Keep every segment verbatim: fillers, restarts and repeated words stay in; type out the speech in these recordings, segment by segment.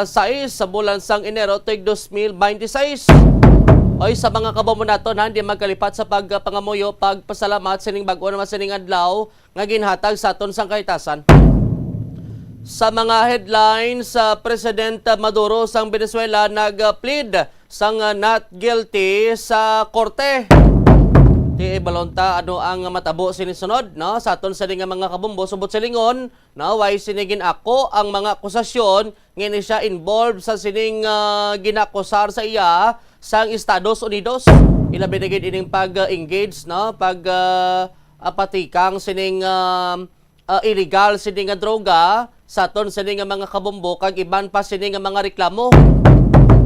sais sa bulan sang Enero tuig dos mil binte seis. Oy, sa mga kabombo naton, ha, hindi magkalipat sa pagpangamuyo, pagpasalamat sining bag-o naman sining adlaw nga ginhatag sa aton sang kahitasan. Sa mga headlines, ah, President Maduro sang Venezuela nag-plead sang, ah, not guilty sa korte. Ti ibalon ta ano ang matabo sini sunod, no? Sa aton sini nga mga kabombo, subot silingon, no? Way sini gin-ako ang mga akusasyon nga ini siya involved sa sining, ah, ginakusar sa iya sang Estados Unidos. Ilabi na gid ining pag-engage, no? Pag, ah, ah, patikang sining, ah, ah, illegal sini nga droga sa aton sini nga mga kabombo kag iban pa sini nga mga reklamo.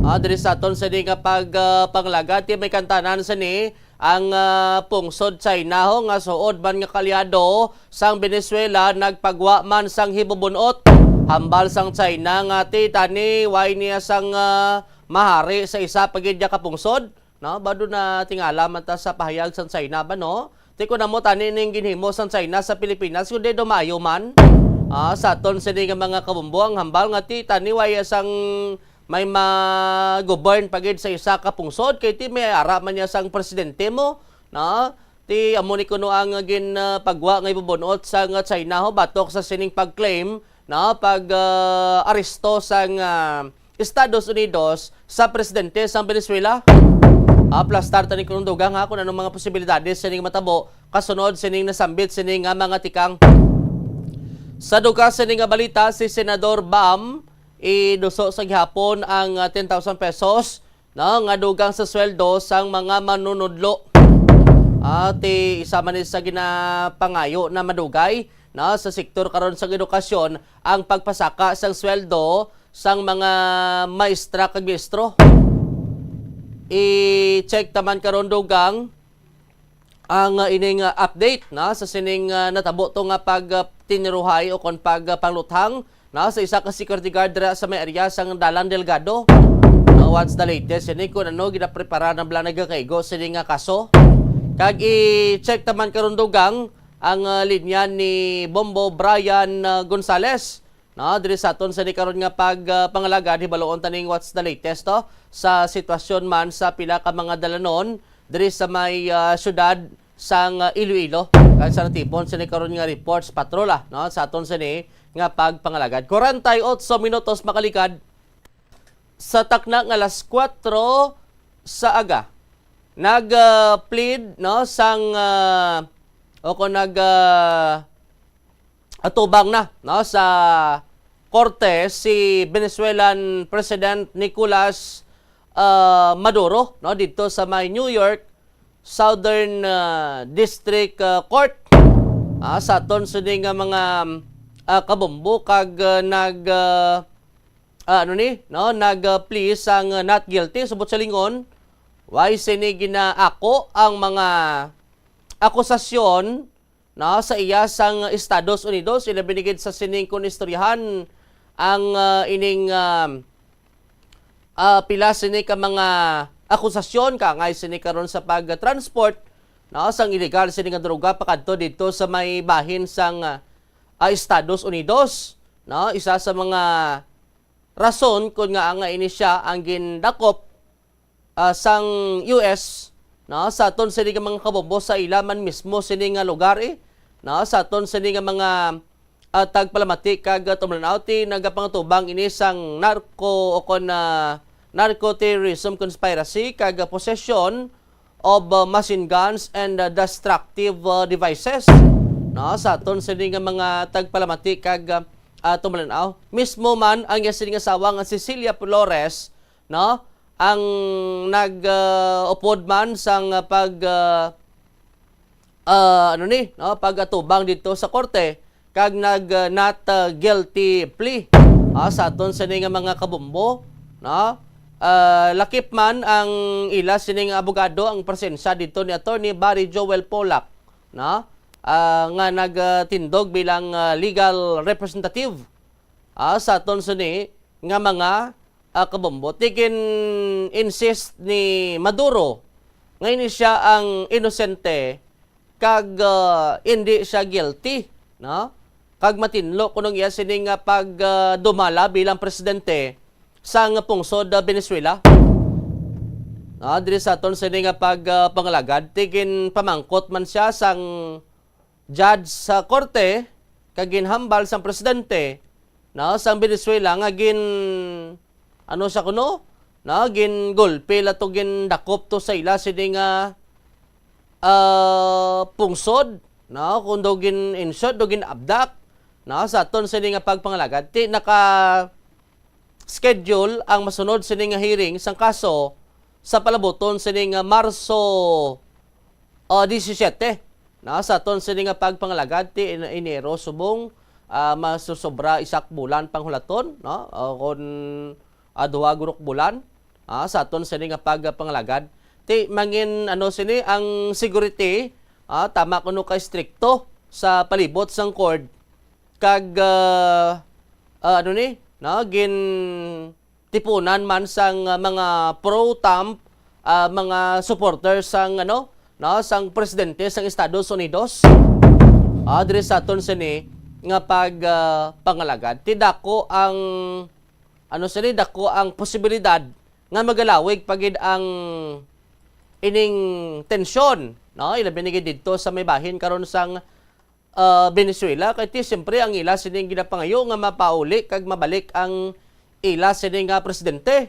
Ah, diri sa aton sini nga pag, ah, panglagad, ti may kantanan sini ang, ah, pungsod China ho nga suod man nga kaalyado sang Venezuela nagpagwa man sang hibubun-ot hambal sang China nga ti tani way niya sang, ah, mahari sa isa pa gid nga ka pungsod. No, bado na tingala man ta sa pahayag sang China ba, no? Ti kun amo tani ning ginhimo sang China sa Pilipinas, kundi daw maayo man. Ah, sa aton sini nga mga kabombo ang hambal nga ti tani way sang may ma-govern pa gid sa isa ka pungsod, kay ti may ara man niya sang presidente mo, no? Ti amo ni kuno ang gin, ah, pagwa nga ibubunot sang China ho batok sa sining pag-claim, no, pag, ah, aresto sang, ah, Estados Unidos sa presidente sang Venezuela. Aplastar tani kuno dugang ha kung anong mga posibilidades sining matabo kasunod sining nasambit sini nga mga tikang. Sa dugang sini nga balita, si Senador Bam iduso sa gihapon ang, ah, ten thousand pesos, no, nga dugang sa sweldo sang mga manunudlo. Ah, ti isa man ni sa ginapangayo na madugay, no, sa sektor karon sa edukasyon ang pagpasaka sang sweldo sang mga maestra kag maestro. I-check ta man karon dugang ang, ah, ining, ah, update, no, sa sining, ah, natabo to nga pag, ah, tiniruhay o kon pag, ah, pangluthang, no, sa isa ka security guard dira sa may area sang Dalan Delgado. No, what's the latest ini kung ano ginaprepara na bala nagakaigo sini nga kaso? Kag i-check ta man karon dugang ang, ah, linya ni Bombo Brian, ah, Gonzales. No, diri sa aton sini karon nga pag, ah, pangalagad, hibaloon taning what's the latest to sa sitwasyon man sa pila ka mga dalanon diri sa may, ah, syudad sang, ah, Iloilo. Kag sa natipon sini karon nga reports, patrola, no, sa aton sini nga pagpangalagad. Kwarenta y otso minutos makalikad sa takna nga alas kuwatro sa aga. Nag, ah, plead, no, sang, ah, o kung nag, ah, atubang na, no, sa korte si Venezuelan President Nicolas, ah, Maduro, no, didto sa may New York Southern, ah, District, ah, Court. Ah, sa aton sini nga mga, ah, kabombo kag, ah, nag, ah, ah, ano ni, no, nag, ah, plea sang, ah, not guilty, subot silingon, way sini ginaako ang mga akusasyon, no, sa iya sang Estados Unidos, ilabi na gid sa sining kon istoryahan ang, ah, ining, ah, ah, pila sini ka mga akusasyon kaangay sini karon sa pag-transport, no, sang illegal sini nga droga pakadto didto sa may bahin sang, ah, ah, Estados Unidos, no? Isa sa mga rason kon ngaa nga ini siya ang gindakop, ah, sang U S, no, sa aton sini nga mga kabombo sa ila man mismo sini nga lugar, eh, no, sa aton sini nga mga, ah, tagpalamati kag, ah, tumlan-aw, ti nagapangtubang ini sang narco o kon, ah, narco-terrorism conspiracy kag, ah, possession of, ah, machine guns and, ah, destructive, ah, devices, no, sa aton sini nga mga tagpalamati kag, ah, ah, tumlan-aw. Mismo man ang iya sini nga asawa nga Cecilia Flores, no, ang nag, ah, upod man sang, ah, pag, ah, ah, ano ni, no, pag-atubang didto sa korte kag nag, ah, not, ah, guilty plea, ah, sa aton sini nga mga kabombo, no? Ah, lakip man ang ila sining abogado ang presensya didto ni Attorney Barry Joel Pollack, no? Ah, nga nagtindog bilang, ah, legal representative, ah, sa aton sini nga mga, ah, kabombo. Ti gin-insist ni Maduro nga ini siya ang inosente kag, ah, indi siya guilty, no? Kag matinlo kuno ang iya sini nga pag, ah, dumala bilang presidente sang pungsod, ah, Venezuela. Ah, diri sa aton sini nga pag, ah, pangalagad, ti ginpamangkot man siya sang judge sa korte kag ginhambal sang presidente, no, sang Venezuela nga gin, ano siya kuno, no, gingulpi la to, gindakop to sa ila sini nga, ah, pungsod, no, kung daw gin-insult, daw gin-abduct, no, sa aton sini nga pagpangalagad. Ti naka schedule ang masunod sini nga hearing sang kaso sa palabuton sini nga Marso, ah, disisiete, no, sa aton sini nga pagpangalagad ti En-, Enero subong, ah, masusobra isa ka bulan panghulaton, no, o kon, ah, duha guro ka bulan, ah, sa aton sini nga pagpangalagad. Ti mangin ano sini ang security, ah, tama kuno ka estrikto sa palibot sang court kag, ah, ah, ano ni, no, gintipunan man sang, ah, mga pro-Trump, ah, mga supporters sang, ano, no, sang presidente sang Estados Unidos. Ah, diri sa aton sini nga pag, ah, pangalagad, ti dako ang, ano sini, dako ang posibilidad nga magalawig pa gid ang ining tensyon, no, ilabi na gid didto sa may bahin karon sang, ah, Venezuela, kay ti siyempre ang ila sining ginapangayo nga mapauli kag mabalik ang ila sini nga presidente.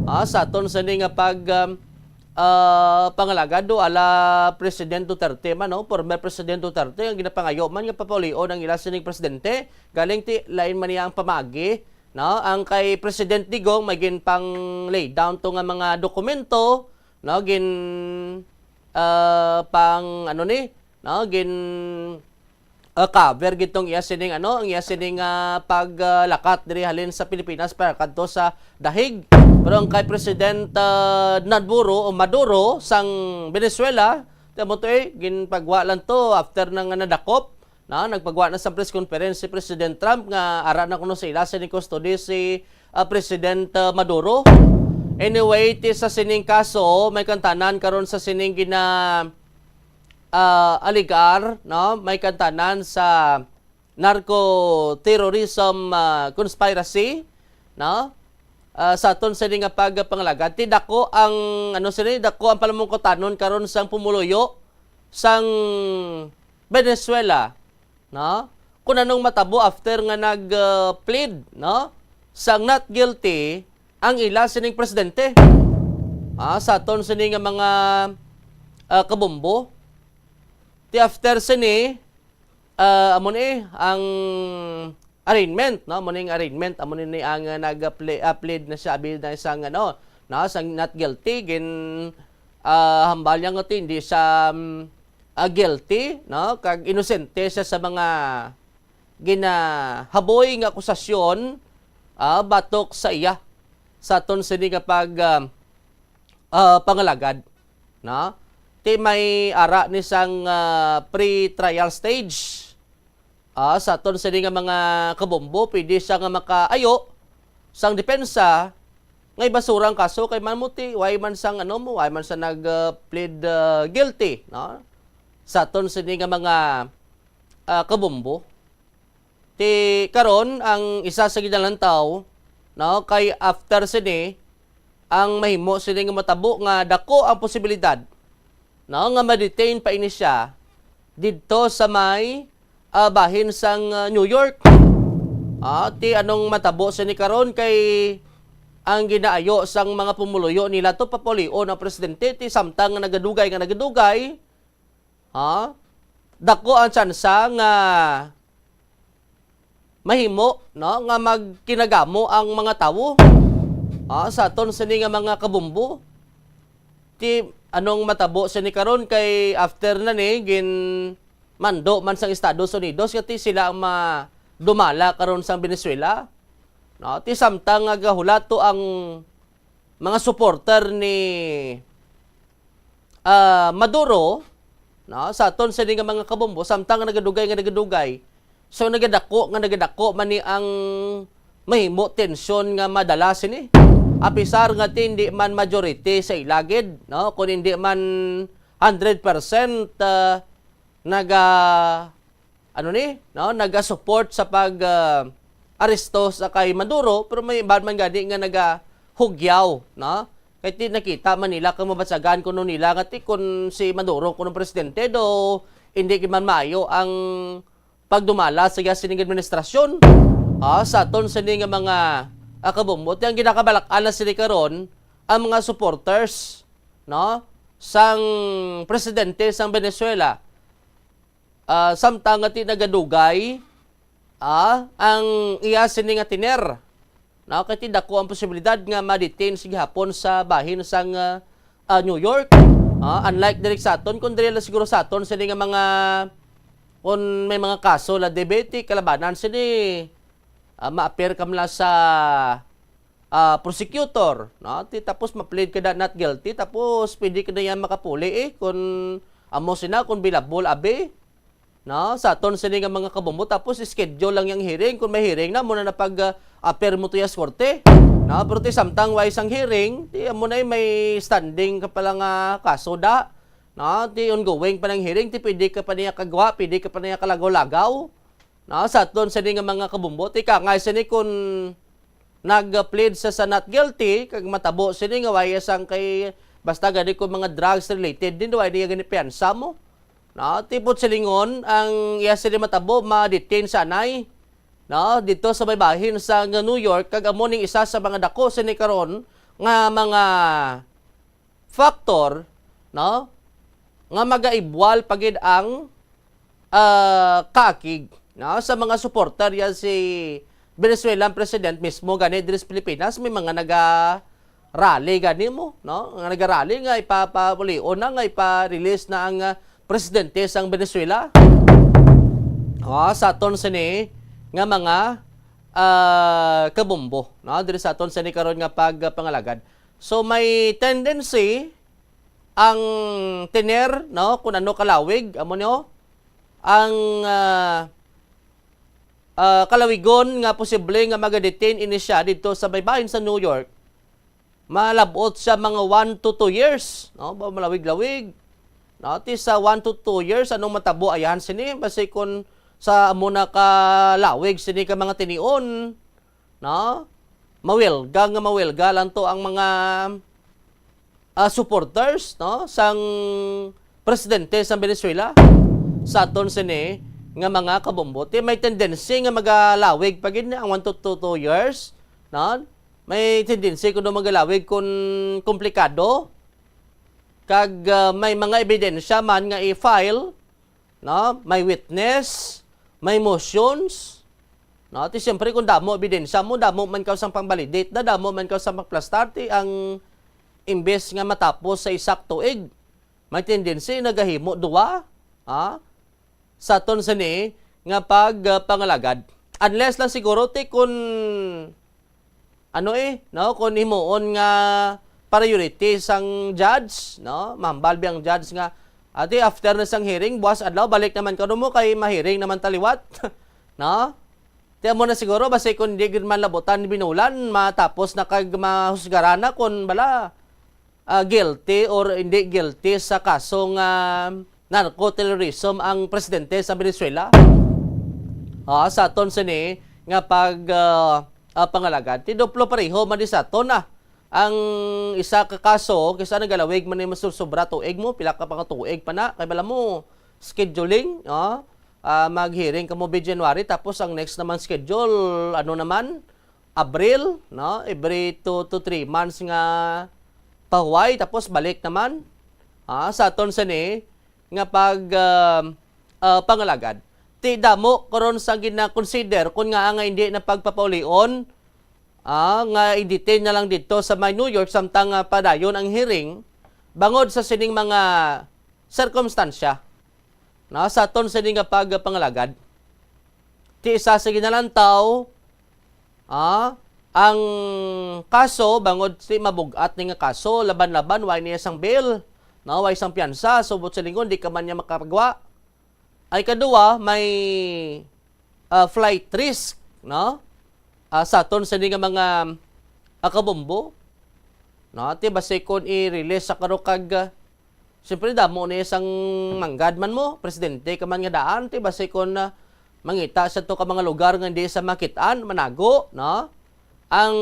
Ah, sa aton sini nga pag, um, ah, pangalagad do ala President Duterte man, no? Former President Duterte ang ginapangayo man nga papaulion ang ila sining presidente. Galing ti lain man niya ang pamagi, no? Ang kay President Digong may ginpang lay down to nga mga dokumento, no? Gin, ah, pang ano ni, no? Gin, ah, cover gid tong iya sining ano, ang iya sining, ah, pag, ah, lakat diri halin sa Pilipinas para kadto sa The Hague. Pero ang kay President, ah, Maduro o Maduro sang Venezuela, tamo to eh, ginpagwa lang to after na nga nadakop, no? Nagpagwa na sa press conference si President Trump nga ara na kuno sa ila sining custody si, ah, President, ah, Maduro. Anyway, ti sa sining kaso, may kantanan karon sa sining gina, ah, aligar, no? May kantanan sa narco-terrorism, ah, conspiracy, no? Ah, sa aton sini nga pagpangalagad, ti dako ang, ano sini, dako ang palamungkutanon karon sang pumuluyo sang Venezuela, no? Kung anong matabo after nga nag, ah, plead, no, sang not guilty ang ila sining presidente. Ah, sa aton sini nga mga, ah, kabombo, ti after sini, ah, amo ni ang arraignment, no? Amo ning arraignment, amo ni ang, ah, nag-ple-, ah, plead na siya, abi na sang, ano, no, sang not guilty, gin, ah, hambal niya nga ti hindi siya, mm, ah, guilty, no? Kag inosente siya sa mga ginahaboy nga akusasyon, ah, batok sa iya sa aton sini nga pag, ah, ah, pangalagad, no? Ti may ara ni sang, ah, pre-trial stage. Ah, sa aton sini nga mga kabombo, pwede siya nga makaayo sang depensa nga ibasura ang kaso kay man mo ti, why man sang ano mo, why man sa nag, ah, plead, ah, guilty, no? Sa aton sini nga mga, ah, kabombo. Ti karon ang isa sa ginalantaw, no, kay after sini, ang mahimo sini nga matabo nga dako ang posibilidad, no, nga ma-detain pa ini siya didto sa may, ah, bahin sang, ah, New York. Ah, ti anong matabo sini karon kay ang ginaayo sang mga pumuluyo nila to papulion ang presidente ti samtang nga nagadugay nga nagadugay, ha? Dako ang tsansa nga mahimo, no, nga magkinagamo ang mga tawo, ah, sa aton sini nga mga kabombo. Ti anong matabo sini karon kay after na ni gin mando man sang Estados Unidos nga ti sila ang madumala karon sang Venezuela, no? Ti samtang nga gahulato ang mga supporter ni, ah, Maduro, no, sa aton sini nga mga kabombo, samtang nga nagadugay nga nagadugay. So, nagadako nga nagadako man ni ang mahimo tensyon nga madala sini. Apisar nga ti hindi man majority sa ila gid, no, kun hindi man hundred percent, ah, naga, ano ni, no, naga-support sa pag, ah, aresto sa kay Maduro, pero may iban man gani nga nagahugyaw, no? Kay ti nakita man nila kung mabasagan kuno nila nga ti kun si Maduro kuno presidente do hindi gid man maayo ang pagdumala sa iya sining administrasyon. Ah, sa aton sini nga mga, ah, kabumbo, ti ang ginakabalak-an na sini karon ang mga supporters, no, sang presidente sang Venezuela. Ah, samtang nga ti nagadugay, ah, ang iya sini nga tener. No, kay ti dako ang posibilidad nga ma-detain sa gihapon sa bahin sang, ah, ah, New York. Ah, unlike diri sa aton, kung diri lang siguro sa aton sini nga mga, kung may mga kaso la debate, kalabanan sini, ah, ma-appear ka man lang sa, ah, prosecutor, no? Ti tapos ma-plead ka na not guilty, tapos pwede ka na yan makapuli, eh, kung amo sina, kung bailable abi. No, sa aton sini nga mga kabumbo, tapos schedule lang yang hearing. Kung may hearing na, muna na pag, ah, appear mo to yas korte. No, pero ti samtang way sang hearing, ti amo na may standing ka pala nga kaso da. No, ti ongoing pa ng hearing, ti pwede ka pa niya kagwa, pwede ka pa niya kalagaw-lagaw. No, sa aton sini nga mga kabumbo, ti kangay sini kung nag-plead sa, sa not guilty, kag matabo sini nga way sang kay, basta gani ko mga drugs related din, way niya gani piyansa mo. No, tipot silingon, ang iya sini matabo, ma-detain sa anay. No, dito sa may bahin sa New York, kag amo ning isa sa mga dako sini karon nga mga factor, no, nga magaibwal pa gid ang, ah, kaakig, no, sa mga supporter yan si Venezuelan President mismo gani diri sa Pilipinas, may mga naga-rally gani mo, no, nga naga-rally nga ipapabulion na, nga ipa-release na ang, ah, presidente sang Venezuela. Oh, sa aton sini nga mga, ah, kabumbo, no, diri sa aton sini karon nga pagpangalagad. So, may tendency ang tener, no, kung ano kalawig, amo nyo, ang, ah, ah, kalawigon nga posible nga maga-detain ini siya dito sa may bahin sa New York, malabot siya mga one to two years, no, ba malawig-lawig. No, ti sa one to two years, anong matabo ayahan sini? Basi kung sa amo na kalawig sini ka mga tinion, no? Mawelga nga mawelga lang to ang mga, ah, supporters, no, sang presidente sa Venezuela, sa aton sini nga mga kabombo. Ti may tendency nga magalawig pa gid ang one to two, two years, no? May tendency kuno magalawig kung komplikado kag, ah, may mga ebidensya man nga i-file, no? May witness, may motions, no? Ti siyempre, kung damo ebidensya mo, damo man ka sang pang-validate na, damo man ka sang pang-plastar, ti ang imbes nga matapos sa isa ka tuig, may tendency nagahimo duwa, ha? Sa aton sini nga pag, ah, pangalagad. Unless lang siguro, ti, kun ano, eh, no? Kung himuon nga priority sang judge, no? Mahambal biyang judge nga, ati, after na sang hearing, buwas adlaw, balik naman ka mo kay mahiring naman ta liwat, no? Ti amo na siguro, basi kung di gid man labutan binulan, matapos na kag mahusgaran na kung bala, ah, guilty or hindi guilty sa kaso nga narco-terrorism ang presidente sa Venezuela. Ah, sa aton sini nga pag, ah, ah, pangalagad, ti duplo pareho man di sa aton, ah. Ang isa ka kaso, kisa nagalawig man ni mas sobra tuig mo, pila ka pa nga tuig pa na, kay bala mo, scheduling, ah, ah, mag-hearing ka mo bi January, tapos ang next naman schedule, ano naman, Abril, no? Every two to three months nga pahuway, tapos balik naman. Ah, sa aton sini nga pag, ah, ah, pangalagad. Ti damo karon sa gina-consider kun nga nga hindi na pagpapaulion, ah, nga i-detain na lang dito sa may New York samtang nga padayon ang hearing bangod sa sining mga sirkumstansya. No, sa aton sini nga pagpangalagad. Ti isa sa ginalantaw, ah, ang kaso, bangod ti mabug-at ni nga kaso, laban-laban, way niya sang bail, no, way sang piyansa, subot sa lingon, di ka man niya makapagwa. Ay kadua, may, ah, flight risk, no? Ah, sa aton sini nga mga, ah, kabombo, no? Ti basi kon i-release sa karo kag, ah, siyempre, damo ni isang manggad man mo, presidente ka man nga daan, ti basi kon, ah, Mangita sa to ka mga lugar nga hindi sa makit-an, manago, no? Ang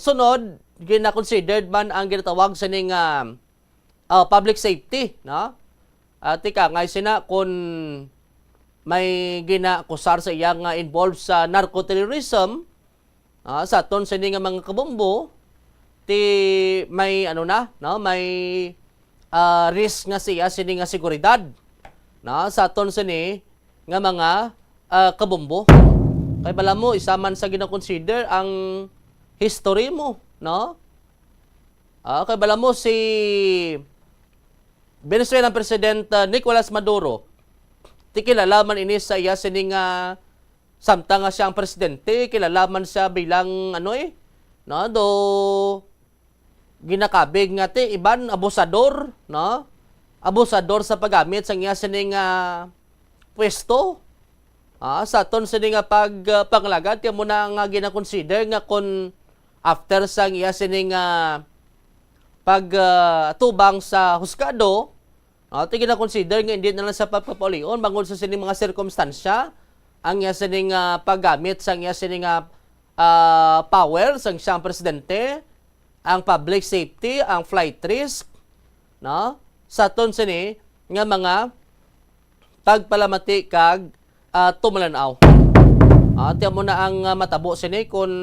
sunod, gina-considered man ang ginatawag sa ning, ah, ah, public safety, no? Ah, tika, nga sina kun may ginaakusar sa iya nga involved sa narco-terrorism, ah, sa aton sini nga mga kabombo, ti may ano na, no? May, ah, risk nga siya sini nga seguridad, no? Sa aton sini nga mga, ah, kabombo. Kay bala mo, isa man sa gina-consider ang history mo, no? Ah, kay bala mo si Venezuelan President, ah, Nicolas Maduro, ti kilala man ini sa iya sini nga samtang nga siya ang presidente, kilala man siya bilang ano eh, no, do ginakabig nga ti iban abusador, no? Abusador sa paggamit sang iya sini nga pwesto. Ah, sa aton sini nga pag, ah, panglagad, kay mo na nga gina-consider nga kon after sang iya sini nga pag, ah, tubang sa husgado, ah, ti gina-consider nga hindi na lang sa pagpapaulion bangod sa sini mga sirkumstansya ang iya sini nga paggamit sang iya sini nga, ah, power sang siyang presidente, ang public safety, ang flight risk, no? Sa aton sini nga mga pagpalamati kag, ah, tumalan-aw. Ah, tiyan mo na ang, ah, matabo sini kun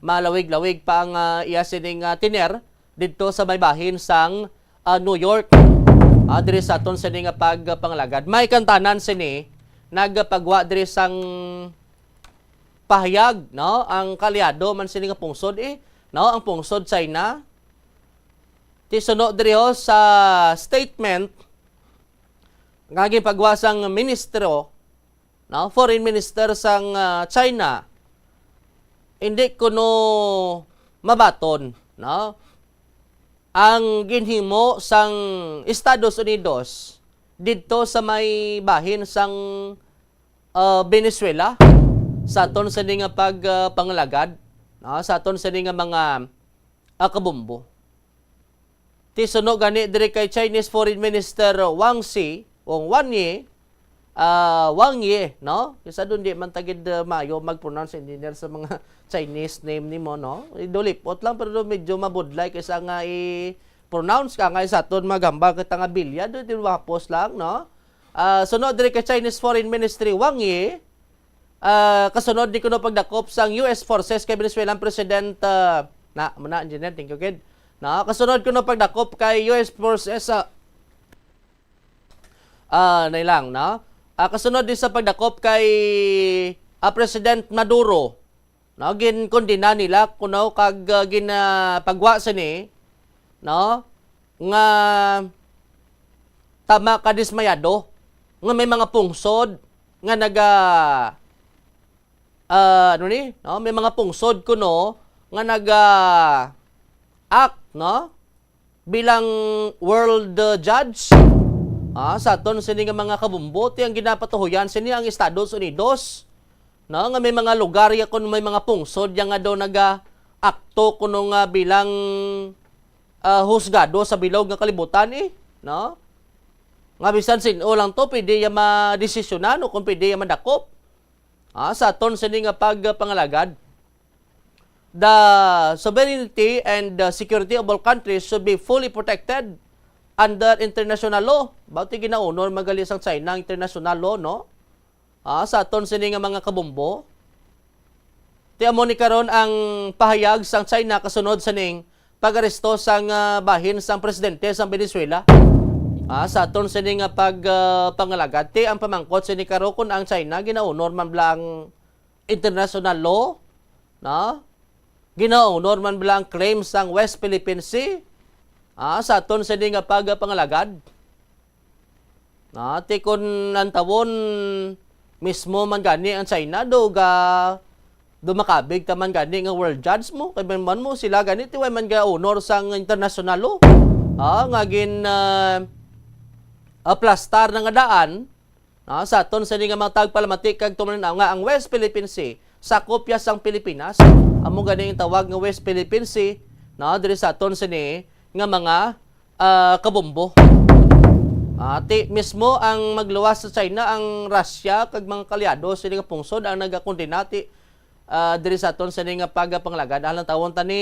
malawig-lawig pa ang, ah, iya sining, ah, tener didto sa may bahin sang, ah, New York. Ah, diri sa aton sini nga pagpangalagad. May kantanan sini nagpagwa diri sang pahayag, no? Ang kaalyado man sini nga pungsod, eh, no? Ang pungsod China. Ti suno diri ho sa statement nga ginpagwa sang ministro, no? Foreign Minister sang, ah, China. Hindi kuno mabaton, no? Ang ginhimo sang Estados Unidos didto sa may bahin sang, ah, Venezuela sa aton sini nga pag, ah, pangalagad, no? Sa aton sini nga mga, ah, kabombo. Ti suno gani diri kay Chinese Foreign Minister Wang Xi, o Wang Yi, ah, Wang Yi, no? Kisa doon di man tagid, ah, maayo mag-pronounce, engineer, sa mga Chinese name nimo, no? Idulipot lang, pero medyo mabudlay kaysa nga i-pronounce ka nga sa aton magambal kita nga bilya, do di mapos lang, no? Ah, suno diri kay Chinese Foreign Ministry Wang Yi, ah, kasunod ni kuno pagdakop sang U S forces kay Venezuelan President, ah, na, muna, engineer, thank you, kid. Na, kasunod kuno pagdakop kay U S forces, ah, ah, na lang, no? Ah, kasunod din sa pagdakop kay, ah, President Maduro, no? Ginkondena nila kuno kag, ah, gin, ah, pagwa sini, no? Nga tama ka dismayado nga may mga pungsod nga naga, ah, ano ni, no? May mga pungsod kuno nga naga-act, no? Bilang world, uh, judge, ah, sa aton sini nga mga kabombo, ti ang ginapatuhoyan sini ang Estados Unidos, no? Nga may mga lugar ya kun may mga pungsod ya nga daw naga-akto kuno nga bilang, ah, husgado sa bilog nga kalibutan, eh, no? Nga bisan sin-o lang to, pwede ya madesisyonan o kung pwede ya madakop, ah, sa aton sini nga pagpangalagad. The sovereignty and the security of all countries should be fully protected under international law. Ba't ti ginaunor man gali sang China ang international law, no? Ah, sa aton sini nga mga kabombo. Ti amo ni karon ang pahayag sang China kasunod sa ning pag-aresto sang, ah, bahin sang presidente sang Venezuela. Ah, sa aton sini nga pag, ah, pangalagad, ti ang pamangkot sini karon kung ang China ginaunor man bala ang international law, no? Ginaunor man bala ang claim sang West Philippine Sea, ah, sa aton sini nga pagpangalagad? Ah, ti kun ang tawon mismo man gani ang China, do ga, do makabig ta man gani nga world judge mo, kay man, man mo sila gani, ti way man ga-unor sang international law, ah, nga gin, ah, aplastar na nga daan, ah, sa aton sini nga mga tagpalamati kag tumalan-aw nga ang West Philippine Sea sakop ya sang Pilipinas. Amo gani ang tawag nga West Philippine Sea, no, diri sa aton sini nga mga, ah, kabombo. Ah, ti mismo ang magluwas sa China, ang Russia kag mga kaalyado sini nga pungsod ang nagakondena ti, ah, diri sa aton sini nga pagpangalagad. Alang tawon ta ni,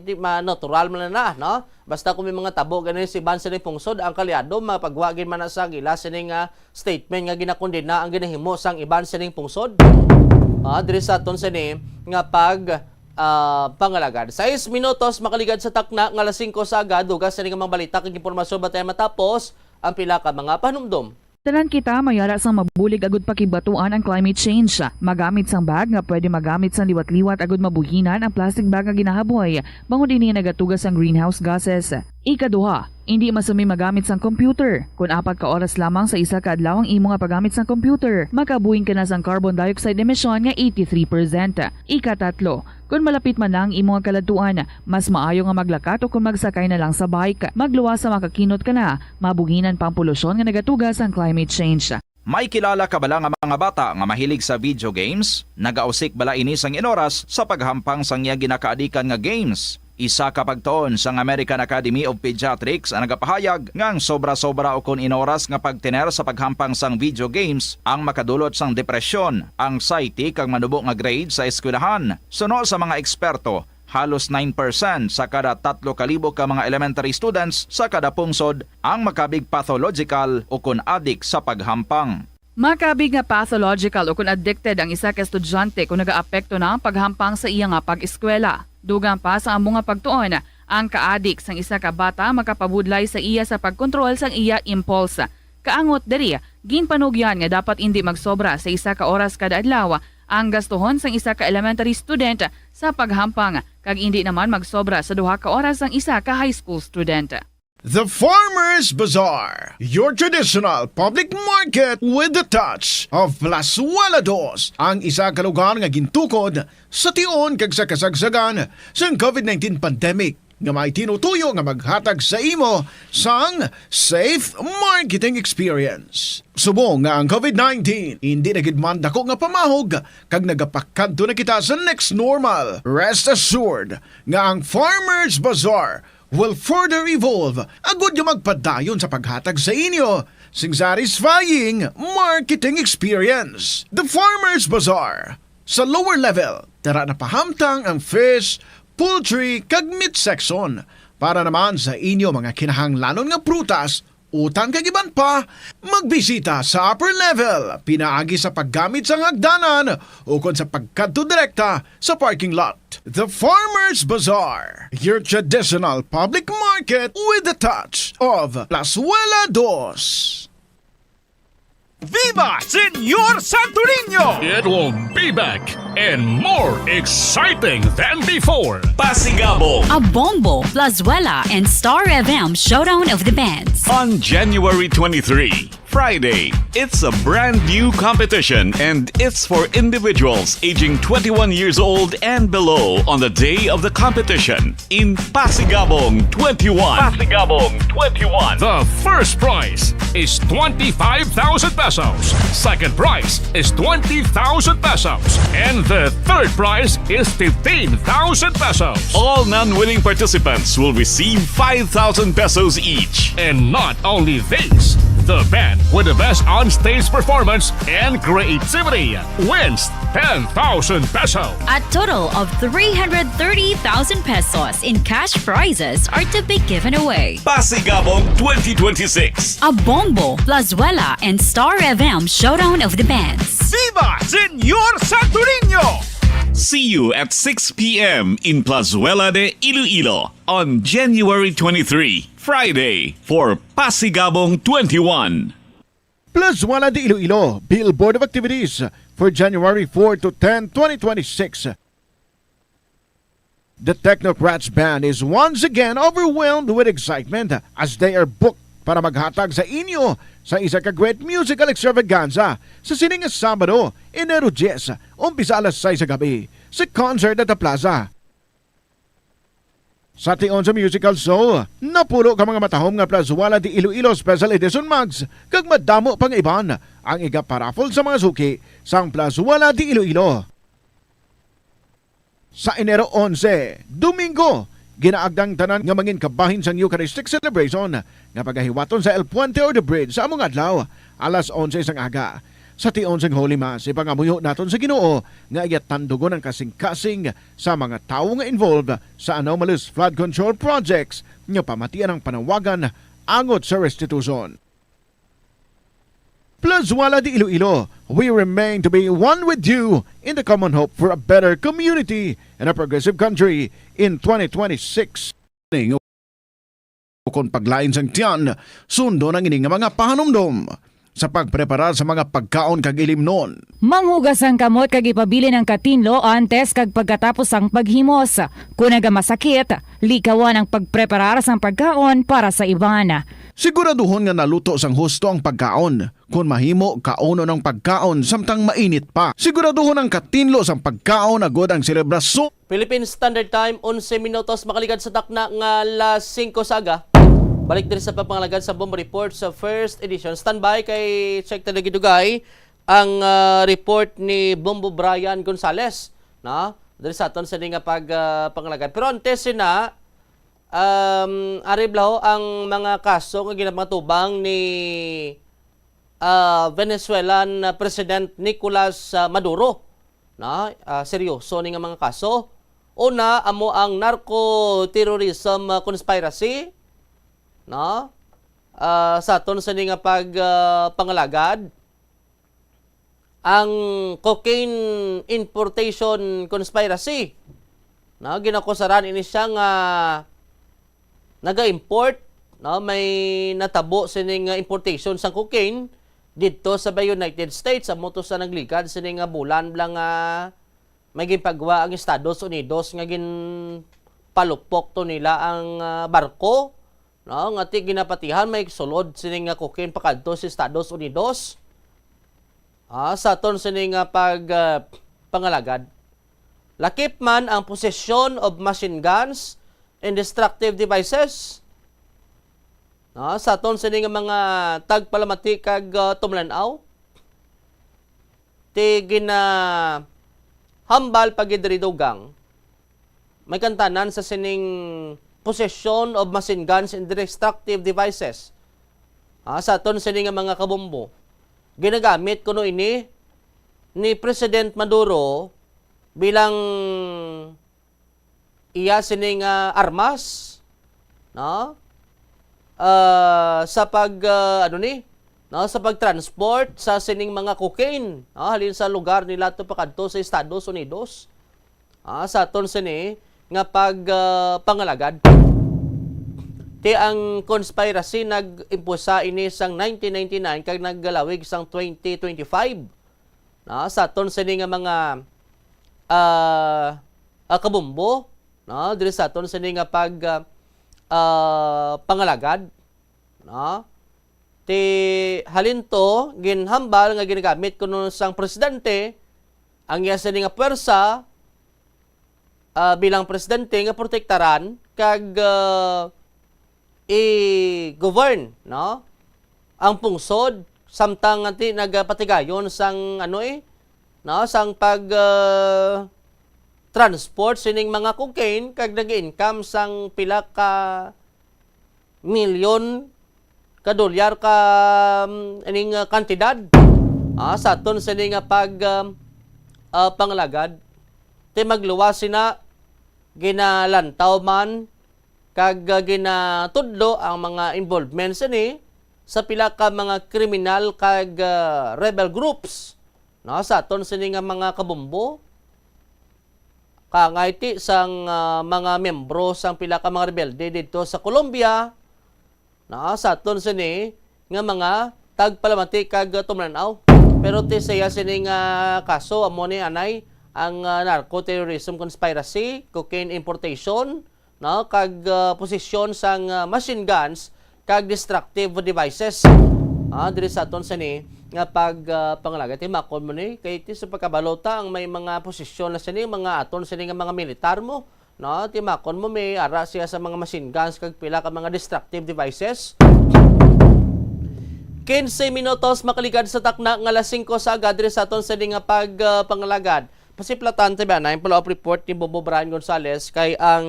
di ma-, natural man na, no? Basta kung may mga tabo gani sa iban sini pungsod, ang kaalyado mapagwa gid man na sa ila sini nga statement nga ginakondena ang ginahimo sang iban sining pungsod, ah, diri sa aton sini nga pag, ah, pangalagad. Sais minutos makaligad sa takna nga alas singko sa aga, dugang sini nga mga balita kag impormasyon bantay matapos ang pila ka mga panumdom. Tanan kita may ara sang mabulig agud pakigbatuan ang climate change. Magamit sang bag nga pwede magamit sang liwat-liwat agud mabuhinan ang plastic bag nga ginahaboy, bangod ini nagatuga sang greenhouse gases. Ikaduha, indi masumi magamit sang computer. Kon apat ka oras lamang sa isa ka adlaw ang imo nga paggamit sang computer, makabuhin ka na sang carbon dioxide emission nga eighty-three percent. Ikatatlo, kon malapit man na ang imo nga kaladtuan, mas maayo nga maglakat o kon magsakay na lang sa bike. Magluwas sa makakinot ka na, mabuhinan pa ang polusyon nga nagatuga sang climate change. May kilala ka bala nga mga bata nga mahilig sa video games? Nagausik bala ini sang inoras sa paghampang sang iya ginakaadikan nga games? Isa ka pagtuon sang American Academy of Pediatrics ang nagapahayag nga ang sobra-sobra ukon inoras nga pagtener sa paghampang sang video games ang makadulot sang depresyon, anxiety, kag manubo nga grade sa eskwelahan. Suno sa mga eksperto, halos nine percent sa kada tatlo ka libo ka mga elementary students sa kada pungsod ang makabig pathological ukon adik sa paghampang. Makabig nga pathological ukon addicted ang isa ka estudyante kon nagaapekto na ang paghampang sa iya nga pag-eskwela. Dugang pa sa amo nga pagtuon, ang kaadik sang isa ka bata makapabudlay sa iya sa pagkontrol sang iya impulse. Kaangot diri, ginpanugyan nga dapat indi magsobra sa isa ka oras kada adlaw ang gastuhon sang isa ka elementary student sa paghampang, kag indi naman magsobra sa duha ka oras ang isa ka high school student. The Farmers Bazaar, your traditional public market with the touch of Plazuela Dos, ang isa ka lugar nga gintukod sa tion kag sa kasagsagan sang COVID nineteen pandemic, nga may tinutuyo nga maghatag sa imo sang safe marketing experience. Subong nga ang COVID nineteen indi na gid man dako nga pamahog kag nagapakadto na kita sa next normal, rest assured nga ang Farmers Bazaar will further evolve agud nga magpadayon sa paghatag sa inyo sing satisfying marketing experience. The Farmers Bazaar, sa lower level, tara na pahamtang ang fish, poultry, kag meat section. Para naman sa inyo mga kinahanglanon nga prutas, utang kag iban pa, magbisita sa upper level pinaagi sa paggamit sang hagdanan ukon sa pagkadto direkta sa parking lot. The Farmers Bazaar, your traditional public market with the touch of Plazuela Dos. Viva Señor Santo Niño! It will be back and more exciting than before. Pasigabong, Abombo, Plazuela, and Star F M Showdown of the Bands. On January twenty-three, Friday, it's a brand new competition and it's for individuals aging twenty-one years old and below on the day of the competition. In Pasigabong twenty-one. Pasigabong twenty-one. The first prize is twenty-five thousand pesos. Second prize is twenty thousand pesos. And the third prize is fifteen thousand pesos. All non-winning participants will receive five thousand pesos each. And not only this, the band with the best on-stage performance and creativity wins ten thousand pesos. A total of three hundred thirty thousand pesos in cash prizes are to be given away. Pasigabong twenty twenty-six. Abombo, Plazuela, and Star F M Showdown of the Bands. Viva Señor Santo Niño! See you at six p m in Plazuela de Iloilo on January twenty-three, Friday, for Pasigabong twenty-one. Plazuela de Iloilo, Billboard of Activities for January four to ten, twenty twenty-six. The Technocrats Band is once again overwhelmed with excitement as they are booked para maghatag sa inyo sa isa ka great musical extravaganza sa sining nga Sabado, Enero diyes, umpisa alas sais sa gabi, sa Concert at the Plaza. Sa tion sa musical show, napulo ka mga matahom nga Plazuela de Iloilo Special Edition mugs kag madamo pa nga iban ang igaparaffle sa mga suki sang Plazuela de Iloilo. Sa Enero onse, Domingo, Ginaagda ang tanan nga mangin kabahin sang Eucharistic celebration nga pagahiwaton sa El Puente or the Bridge sa among adlaw, alas onse sang aga. Sa tion sang Holy Mass, ipangamuyo naton sa Ginoo nga iya tandugon ang kasing-kasing sa mga tawo nga involved sa anomalous flood control projects nga pamatian ang panawagan angot sa restitution. Plus, wala di Iloilo, we remain to be one with you in the common hope for a better community and a progressive country in twenty twenty-six. Kon paglain sang tiyan, sundon ang ini nga mga pahanumdom sa pagpreparar sa mga pagkaon kag ilimnon. Manghugas ang kamot kag ipabilin ang katinlo antes kag pagkatapos sang paghimos. Kon nagamasakit, likawan ang pagpreparar sang pagkaon para sa iban. Siguraduhon nga naluto sang husto ang pagkaon. Kon mahimo, kaunon ang pagkaon samtang mainit pa. Siguraduhon ang katinlo sang pagkaon agod ang selebrasyon. Philippine Standard Time, onse minutos makaligad sa takna nga alas singko sa aga. Balik diri sa pagpangalagad sa Bombo Report sa first edition. Standby kay check ta dugay ang, ah, report ni Bombo Brian Gonzales, no? Diri sa aton sa nga pag, ah, pangalagad. Pero antes na, um, ari bala ho ang mga kaso nga ginapangatubang ni, ah, Venezuelan, ah, President Nicolas, ah, Maduro, no? Ah, seryoso ni nga mga kaso. Una, amo ang narco-terrorism, ah, conspiracy, no? Ah, sa aton sini nga pag, ah, pangalagad, ang cocaine importation conspiracy, no? Ginakusaran ini siya nga naga-import, no? May natabo sining, ah, importation sang cocaine didto sa United States. Amo to sa nagligad sini nga bulan bala nga may ginpagwa ang Estados Unidos nga ginpalupok to nila ang, ah, barko, no? Nga ti ginapatihan may sulod sini nga cocaine pakadto sa Estados Unidos. Ah, sa aton sini nga pag, ah, pangalagad. Lakip man ang possession of machine guns and destructive devices. No, sa aton sini nga mga tagpalamati kag, ah, tumlan-aw, ti ginahambal pa gid diri dugang may kantanan sa sining possession of machine guns and destructive devices. Ah, sa aton sini nga mga kabombo, ginagamit kuno ini ni President Maduro bilang iya sini nga armas, no? Ah, sa pag, ah, ano ni, no, sa pag-transport sa sining mga cocaine, no, halin sa lugar nila to pakadto sa Estados Unidos. Ah, sa aton sini nga pag, ah, pangalagad. Ti ang conspiracy nag-impusa ini sang nineteen ninety-nine kag naggalawig sang twenty twenty-five. No, sa aton sini nga mga, ah, ah, kabumbo, no, diri sa aton sini nga pag, ah, ah, pangalagad, no? Ti halin to, ginhambal nga ginagamit kuno sang presidente ang iya sini nga puwersa, ah, bilang presidente nga protektaran kag, ah, i-govern, no, ang pungsod, samtang nga ti nagapatigayon sang, ano, eh, no, sang pag, ah, transport sining mga cocaine kag nag-income sang pila ka milyon ka dolyar ka, um, ining, uh, kantidad, ah, sa aton sini nga pag, um, uh, pangalagad. Ti magluwas sina, ginalantaw man kag, uh, ginatudlo ang mga involvement sini sa pila ka mga kriminal kag, uh, rebel groups, no, sa aton sini nga mga kabumbo. Kaangay ti sang, ah, mga miyembro sang pila ka mga rebelde didto sa Colombia, no, sa aton sini nga mga tagpalamati kag tumlan-aw. Pero ti sa iya sini nga kaso, amo ni anay ang, ah, narco-terrorism conspiracy, cocaine importation, no, kag, ah, posesyon sang, ah, machine guns kag destructive devices. Ah, diri sa aton sini nga pag, ah, pangalagad, timakon mo ni kay ti sa pagkabalota ang may mga posesyon na sini, mga aton sini nga mga militar mo, no, timakon mo may ara siya sa mga machine guns kag pila ka mga destructive devices. Quince minutos makaligad sa takna nga alas singko sa aga diri sa aton sini nga pag, ah, pangalagad. Pasiplatan ta ba na yung follow-up report ni Bobo Brian Gonzales kay ang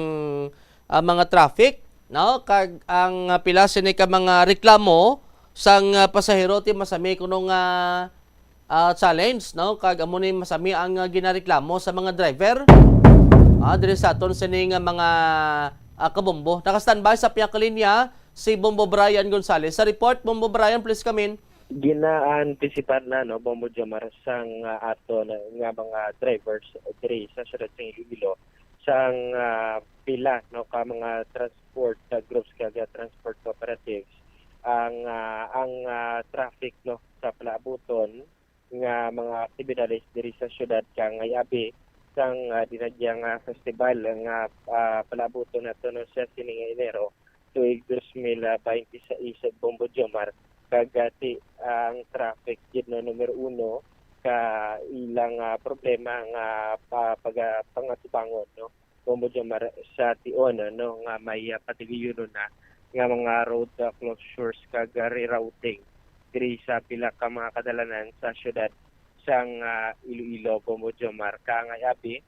ah, mga traffic, no? Kag ang, ah, pila sini ka mga reklamo sang, ah, pasahero ti masami kuno nga, ah, challenge, no? Kag amo ni masami ang, ah, ginareklamo sa mga driver, ah, diri sa aton sini nga mga, ah, kabombo. Naka-standby sa pihak linya si Bombo Brian Gonzales. Sa report, Bombo Brian, please come in. Ginaantisipar na, no, Bombo Jomar, sang, ah, aton nga mga drivers diri sa siyudad sa Iloilo, sang, ah, pila, no, ka mga transport, ah, groups kag, ah, transport cooperatives ang, ah, ang, ah, traffic, no, sa palaabuton nga mga aktibidades diri sa siyudad kangay abi sang, ah, dinagya nga festival nga, ah, palaabuton nato, no, sa sini nga Enero tuig dos mil baynte sais, Bombo Jomar, kag, ah, ti ang traffic gid, no, numero uno ka ilang, ah, problema nga pa-, paga-, pangatubangon, no, Bombo Jomar, sa tion, no, nga may, ah, patigayunon na nga mga road, ah, closures kag, ah, rerouting diri sa pila ka mga kadalanan sa siyudad sang, ah, Iloilo, Bombo Jomar, kangay abi,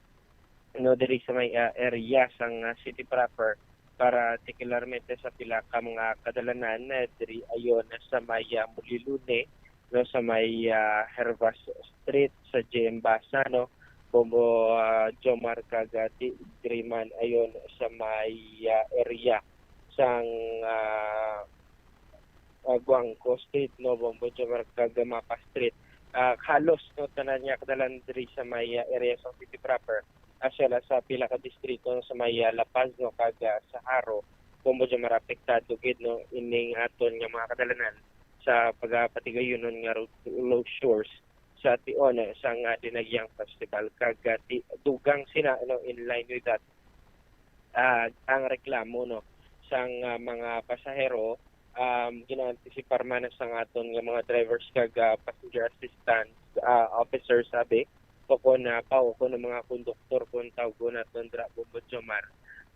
no, diri sa may, ah, area sang, ah, city proper, particularmente sa pila ka mga kadalanan, eh, diri ayon sa may, ah, Mulilune, no, sa may, ah, Hervas Street, sa J M Basa, no, Bombo, ah, Jomar, kag, ah, di-, diri man ayon sa may, ah, area sang, ah, ah, Guangco Street, no, Bombo Jomar, kag Mapa Street. Ah, halos, no, tanan nga kadalanan diri sa may, ah, area sa city proper, as well as sa pila ka distrito, no, sa may, ah, La Paz, no, kag, ah, sa Jaro, Bombo Jomar, apektado gid, no, ining aton nga mga kadalanan sa pagapatigayunon nga road closures sa tion, eh, sang, ah, dinagyang festival, kag, ah, ti-, dugang sina, no, in line with that, ah, ang reklamo, no, sang, ah, mga pasahero, um, ginaantisipar man sang aton nga mga drivers kag, ah, passenger assistance, ah, officers, abi, o kon, ah, pa, o kon ang mga konduktor, kung tawgon naton dira, Bombo Jomar,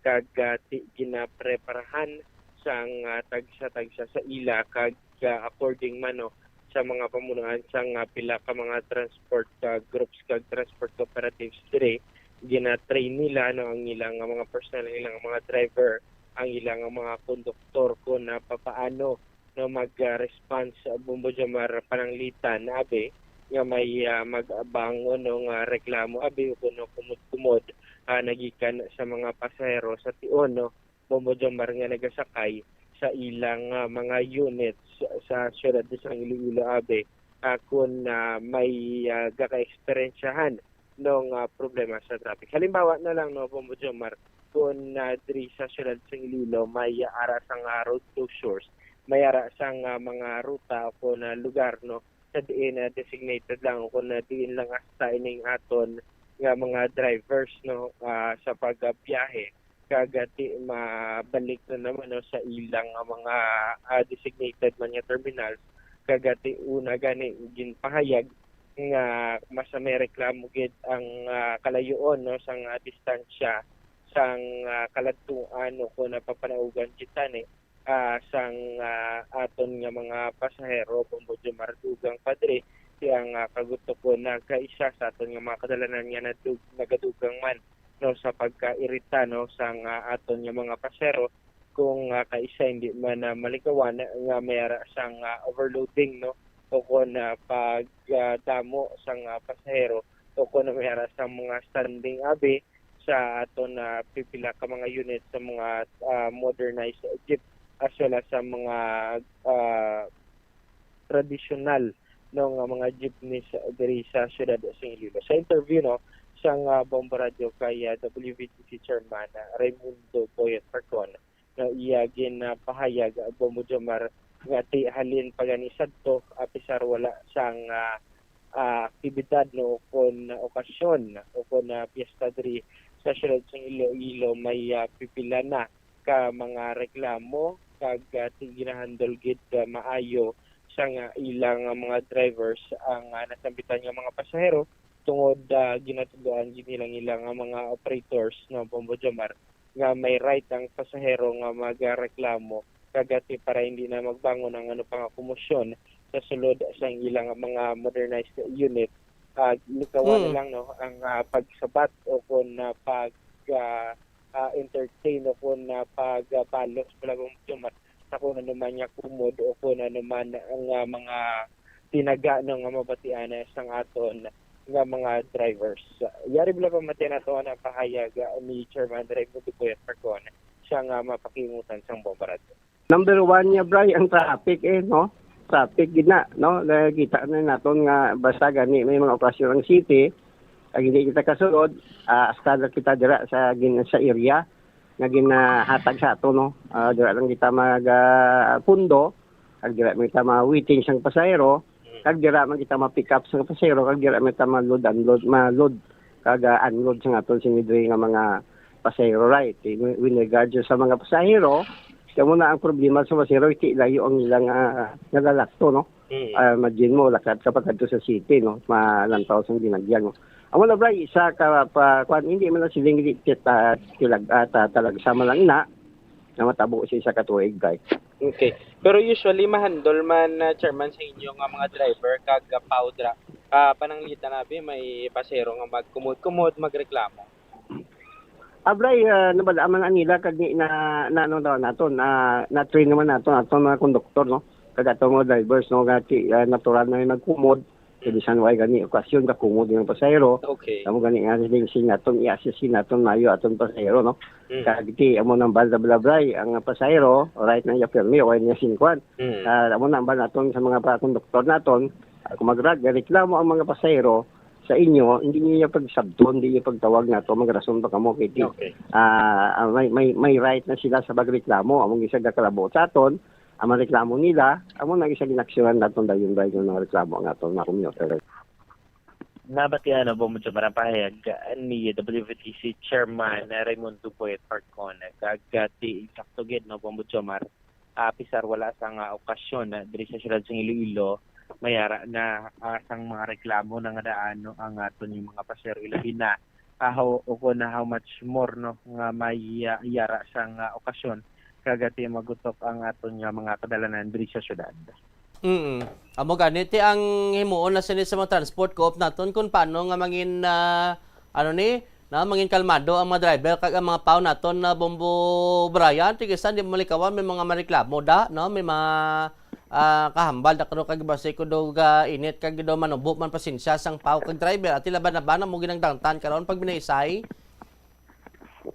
kag, ah, ti-, ginapreparahan sang, ah, tagsa-tagsa sa ila, kag, ah, according man, no, sa mga pamunuan sang, ah, pila ka mga transport, ah, groups kag transport cooperatives diri, gina-train nila, no, ang ilang nga mga personnel, ang ilang mga driver, ang ilang nga mga konduktor, kung, ah, papaano, no, mag, ah, response, ah, Bombo Jomar, pananglitan, abi, nga may, ah, mag-abangon, no, nga reklamo, abi, o kuno kumot-kumot, ah, nagikan sa mga pasahero sa tion, no, Bombo Jomar, nga nagasakay sa ilang, ah, mga units sa siyudad sang Iloilo, abi, ah, kun, ah, may, ah, gaka-eksperyensyahan, no, nga problema sa traffic. Halimbawa na lang, no, Bombo Jomar, kun, ah, diri sa siyudad sang Iloilo may, ah, ara sang, ah, road closures, may ara sang, ah, mga ruta o kun, ah, lugar, no, sa diin, ah, designated lang o kun, ah, diin lang hasta ining aton nga mga drivers, no, ah, sa pagbiyahe, kag, ah, ti-, mabalik na naman, no, sa ilang, ah, mga, ah, designated man nga terminals, kag, ah, ti-, una gani ginpahayag nga mas may reklamo gid ang, ah, kalayuon, no, sang, ah, distansya sang, ah, kaladtuan o kon napapanaugan kita ni, ah, sang, ah, aton nga mga pasahero, Bombo Jomar, dugang pa diri, ti ang, ah, kagutukon na kaisa sa aton nga mga kadalanan nga nadug-, nagadugang man, no, sa pagkairita, no, sang, ah, aton nga mga pasahero, kung, ah, kaisa hindi man, ah, malikawan nga may ara sang, ah, overloading, no, o kon, ah, pag, ah, damo sang, ah, pasahero, o kon may ara sang mga standing, abi, sa aton, ah, pipila ka mga unit sa mga, ah, modernized jeep, as well as sa mga, ah, tradisyonal, no, nga mga jeepneys diri sa siyudad sa Iloilo. Sa interview, no, sang, ah, Bombo Radyo kay, ah, W V T C Chairman, ah, Raymundo Boyet Parcon, nga iya ginapahayag, ah, Bombo Jomar, nga ti halin pa gani sadto, apisar wala sang, ah, ah, aktibidad, no, o kon okasyon o kon, ah, piyesta diri sa siyudad sang Iloilo, may, ah, pipila na ka mga reklamo kag, ah, ti-, ginahandle gid, ah, maayo sang, ah, ilang, ah, mga drivers ang, ah, nasambitan nga mga pasahero tungod, ah, ginatudloan gid nila ang ilang, ah, mga operators, no, Bombo Jomar, nga may right ang pasahero nga magreklamo kag ti para hindi na magbangon ang ano pa nga komosyon sa sulod sang ilang mga modernized unit. Ah, likawan na Mm. lang, no, ang, ah, pagsabat o kon, ah, pag, ah, ah, entertain o kung, ah, pagbalos bala, Bombo Jomar, sa kung ano man nga kumod o kung ano man nga mga tinaga, no, nga mabatian, eh, sang aton nga mga drivers. Yari bala pamatian nato ang pahayag, ah, ni Chairman Raymundo Boyet Marcon, siya nga mapakiungutan sang Bombo Radyo. Number one niya, Bri, ang traffic, eh, no? Traffic gid na, no? Nakita na naton nga basta gani may mga okasyon ang city, kag hindi kita kasulod, ah, hasta na kita dira sa gin-, sa area nga ginahatag sa ato, no? Ah, dira lang kita mag, ah, pundo, kag dira man kita ma-waiting sang pasahero, kag dira man kita ma-pick up sang pasahero, kag dira man kita ma-load, unload, ma-load, kag, ah, unload sang aton sini diri nga mga pasahero, right? In, in regard sa mga pasahero, kamo na ang problema sa pasahero, ti layo ang ilang, ah, nalalakto, no? Mm. Ah, imagine mo, lakat ka pa kadto sa city, no? Malantaw sang ginagyan, no? Amo na, Bri, isa ka pa, kwan, hindi man na siling di kita tilag-, ah, ta-, talagsa man lang na, na matabo sa isa ka tuig, Bri. Okay. Pero usually, mahandle man, ah, Chairman, sa inyo nga mga driver kag, ah, P A W dira, ah, pananglitan abi may pasahero nga magkumod-kumod, magreklamo? Abray, ah, nabal-an man nila kag ni-, na, na, ano daw naton, na, na-train naman naton, aton mga konduktor, no? Kag aton mga drivers, no? Nga ti-, ah, natural na may magkumod. Kay bisan way gani okasyon, kakumod yung pasahero. Okay. Amo gani nga siling sin naton, i-assess sin naton maayo aton pasahero, no? Mm. Kag ti, amo nang bal na balabray ang pasahero, right na iya pirmi, way niya sin kwan. Mm. Ah, amo nang bal naton sa mga pa-, konduktor naton, ah, kung magra-, reklamo ang mga pasahero, sa inyo, hindi niyo pagsabton, hindi niyo pagtawag nato, magrason pa kamo kay ti-, Okay. ah, ah, may, may, may right na sila sa pagreklamo. Among isa gakalabo sa aton, ang mareklamo nila, amo na isa ginaksyonan naton dayon, dayon nga mga reklamo ang aton mga commuter. Nabatian na ba mo dyan marang pahayag, ah, ni W V T C Chairman, ah, Raymundo Boyet Marcon? Kag, ah, ti, insakto gid, no, Bombo Jomar? Ah, apisar wala sang, ah, okasyon, ah, diri sa siyudad sang Iloilo, may ara na, ah, sang mga reklamo na nga daan, no, ang aton yung mga pasero, ilabi na, ah, how, o kung na how much more, no, nga may, ah, yara sang, ah, okasyon, kag ti magutok ang aton nga mga kadalanan diri sa siyudad. Mm. Amo gani ti ang himuon na sini sa mga transport co-op naton kung paano nga mangin, ah, ano ni, na mangin kalmado ang mga driver kag ang mga P A W naton na Bombo Brian, ti bisan di mo malikawan, may mga mareklamo da, no? May mga, ah, kahambal da kuno kag basi ko do ga init kag do manubo man pasensya sang P A W kag driver. Ati laban na ba na mo ginangdangtan karon pag binaysay?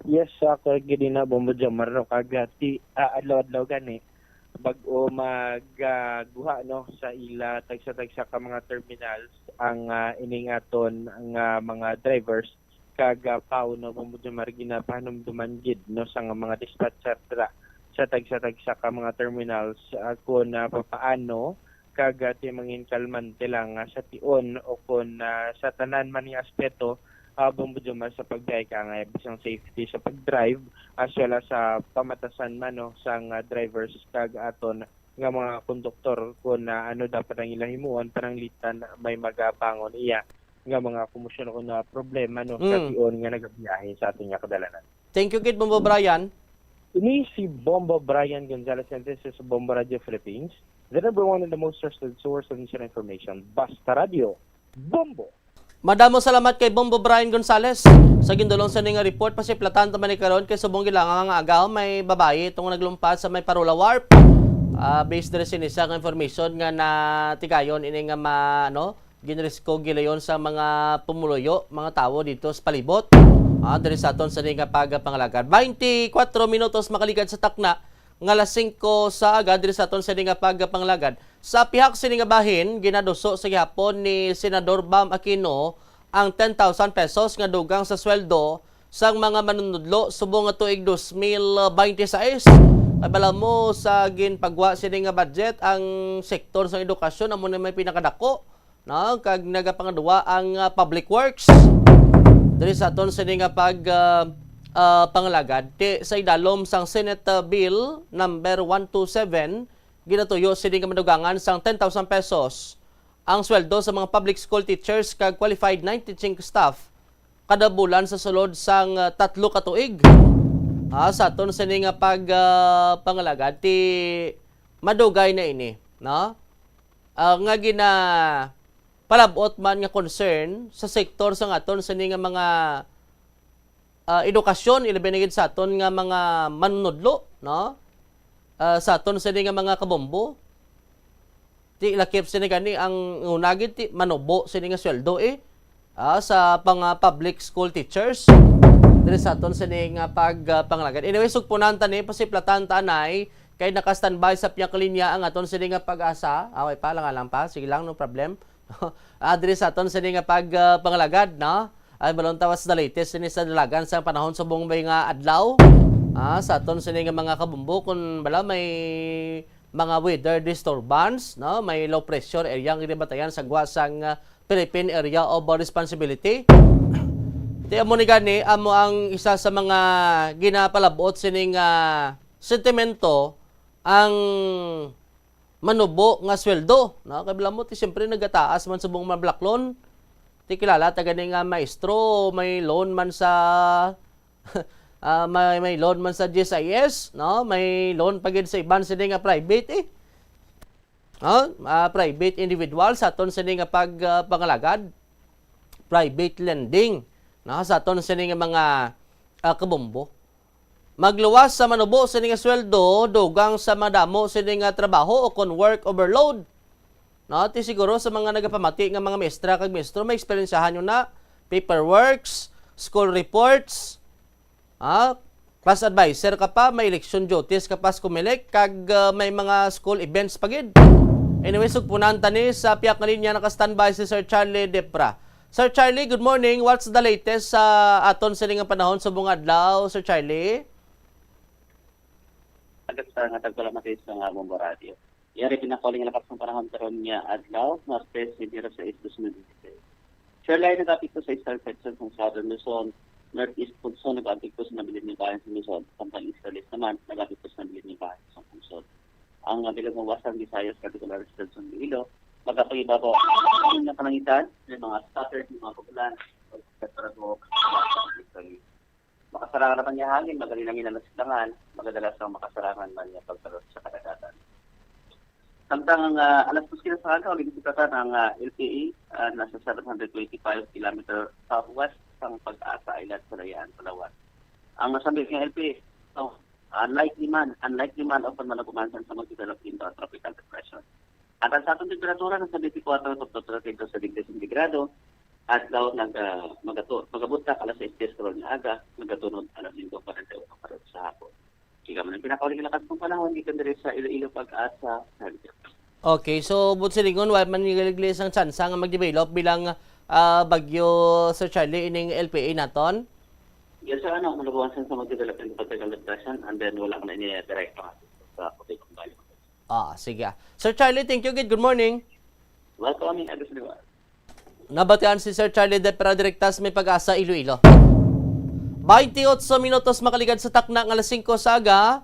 Yes, ah, correct gid na, Bombo Jomar, no? Kag, ah, ti, ah, adlaw-adlaw gani, bag-o mag, ah, guha, no, sa ila tagsa-tagsa ka mga terminals ang, ah, ining aton nga mga drivers kag, ah, P A W, no, Bombo Jomar, ginapahanumduman gid, no, sa nga mga dispatcher dira sa tagsa-tagsa ka mga terminals, ah, kung, ah, papaano kag, ah, ti mangin kalmante lang, ah, sa tion o kon, ah, sa tanan man nga aspeto, ah, Bombo Jomar, sa pagbiyahe ka nga bisan safety sa pag-drive, as well as sa pamatasan man, no, sang, ah, drivers kag aton nga mga konduktor kon, ah, ano dapat ang ilang himuon, pananglitan may magabangon iya nga mga komosyon o na problema, no, sa Mm. tion nga nagabiyahe sa aton nga kadalanan. Thank you gid, Bombo Brian. Ini si Bombo Brian Gonzalez, and this is Bombo Radio Philippines, the number one and the most trusted source of news and information. Basta Radio, Bombo! Madamo salamat kay Bombo Brian Gonzalez sa gindulong sa ning report. Pasiplatan ta man ni karon kay subong gid lang nga agaw may babayi itong naglumpat sa may Parola Wharf. Ah, based diri sini sa information nga natigayon ini nga ma-, ano, ginrisko gilayon sa mga pumuluyo, mga tawo dito sa palibot. Ah, diri sa aton sa nga pagpangalagad. Twenty-four minutos makaligad sa takna nga alas singko sa aga diri sa aton sa nga pagpangalagad. Sa pihak sini nga bahin, ginaduso sa gihapon ni Senador Bam Aquino ang ten thousand pesos nga dugang sa sweldo sang mga manunudlo subong nga tuig dos mil binte seis. Kabalo mo sa ginpagwa sini nga budget, ang sektor sa edukasyon amo na may pinakadako, no? Kag nagapangadwa ang, ah, public works. Diri sa aton sini nga pag, ah, ah, pangalagad, ti sa idalom sang Senate, ah, Bill number one two seven, ginatuyo sini nga madugangan sang ten thousand pesos ang sweldo sa mga public school teachers kag qualified night teaching staff kada bulan sa sulod sang, ah, tatlo ka tuig. Ah, sa aton sini nga pag, ah, pangalagad, ti madugay na ini, no? Ah, nga gina-, palab-ot man nga concern sa sektor sang aton sini nga mga ah, edukasyon, ilabi na gid sa aton nga mga manunudlo, no? Ah, sa aton sini nga mga kabombo. Ti lakip sini gani ang una gid, ti manubo sini nga sweldo, eh. Ah, sa pang, ah, public school teachers. Diri sa aton sini nga pag, ah, pangalagad. Anyway, sugpunan ta ni, pasiplatan ta anay, kay naka-standby sa pihak linya ang aton sini nga PAGASA. Ah, okay pa, lang, lang pa. Sige lang, no problem. Ah, diri sa aton sini nga pag, ah, pangalagad, no? Ay, balon ta, what's the latest sini sa dalagan sa panahon subong bay nga adlaw? Ah, sa aton sini nga mga kabombo, kung bala may mga weather disturbance, no? May low pressure area ang ginabatayan sa gwa sang, ah, Philippine Area of Responsibility. Ti amo ni gani, amo ang isa sa mga ginapalabot sining, ah, sentimento ang manubo nga sweldo, no? Kay bala mo, ti siyempre nagataas man subong mga balaklon. Ti kilala ta gani nga maestro, may loan man sa, ah, may, may loan man sa G S I S, no? May loan pa gid sa iban sini nga private, eh. No? Ah, private individual sa aton sini nga pag, ah, pangalagad. Private lending, no? Sa aton sini nga mga, ah, kabombo. Magluwas sa manubo sini nga sweldo, dugang sa madamo sini nga trabaho o kon work overload. No, ti siguro sa mga nagapamati nga mga maestra kag maestro, may eksperyensyahan nyo na, paperworks, school reports, ah, class advisor ka pa, may election duties ka pa sa Comelec, kag, ah, may mga school events pa gid. Anyway, sugpunan ta ni sa pihak nga linya, naka-standby si Sir Charlie Depra. Sir Charlie, good morning. What's the latest sa aton sini nga panahon subong adlaw, Sir Charlie? Agad sa nga tagpalamati sa nga Bombo Radio. Yari pinakauling lakas ng panahon karon nga adlaw, Martes, Enero sais, dos mil twenty-six. Sure line nagapit ko sa Eastern section sang Southern Luzon, Northeast Luzon, nagapit ko sa nabilin nga bahin sa Luzon, samtang Easterlies naman, nagapit ko sa nabilin nga bahin sa Luzon. Ang, ah, bilog nga Western Visayas, partikular sa Luzon, Iloilo, magapangibabaw ang mga kalangitan, may mga scattered nga mga pag-ulan, pagkatarago, Makasarangan naman nga hangin, magalinangin ang nasitlangan, magadalas ang makasarangan man nga pagbalot sa kadagatan. Samtang, ah, alas dos kina sa aga, ulit sipatan ang, ah, L P A, ah, nasa seven hundred twenty-five kilometer southwest sang PAGASA Island sa Dayaan, Palawan. Ang nasambit nga L P A, so, unlikely man, unlikely man, o kon malagumansan sa mag-develop into a tropical depression. Ang sa aton temperatura nasa twenty-four to thirty-two degrees centigrado, adlaw nag, ah, magato-, magabuntak alas sais tres karon nga aga, nagatunod alas singko kwarenta y uno karon sa hapon. Ika man ang pinakauling lakas ng panahon gikan diri sa Iloilo, PAGASA, Naga. Okay, so, buot silingon, wala man nigaliglis ang tsansa nga mag-develop bilang, ah, bagyo, Sir Charlie, ining L P A naton? Yes, sir, ano, malubuan sa mag-develop ng tropical depression, and then wala ka na niya direkta nga sa Cotabato Valley. Ah, sige, ah. Sir Charlie, thank you gid. Good morning. Welcome, Mister Agus Liwa. Nabatian si Sir Charlie Depra, direkta sa may PAGASA, Iloilo. Twenty-eight minutos makaligad sa takna nga alas singko sa aga.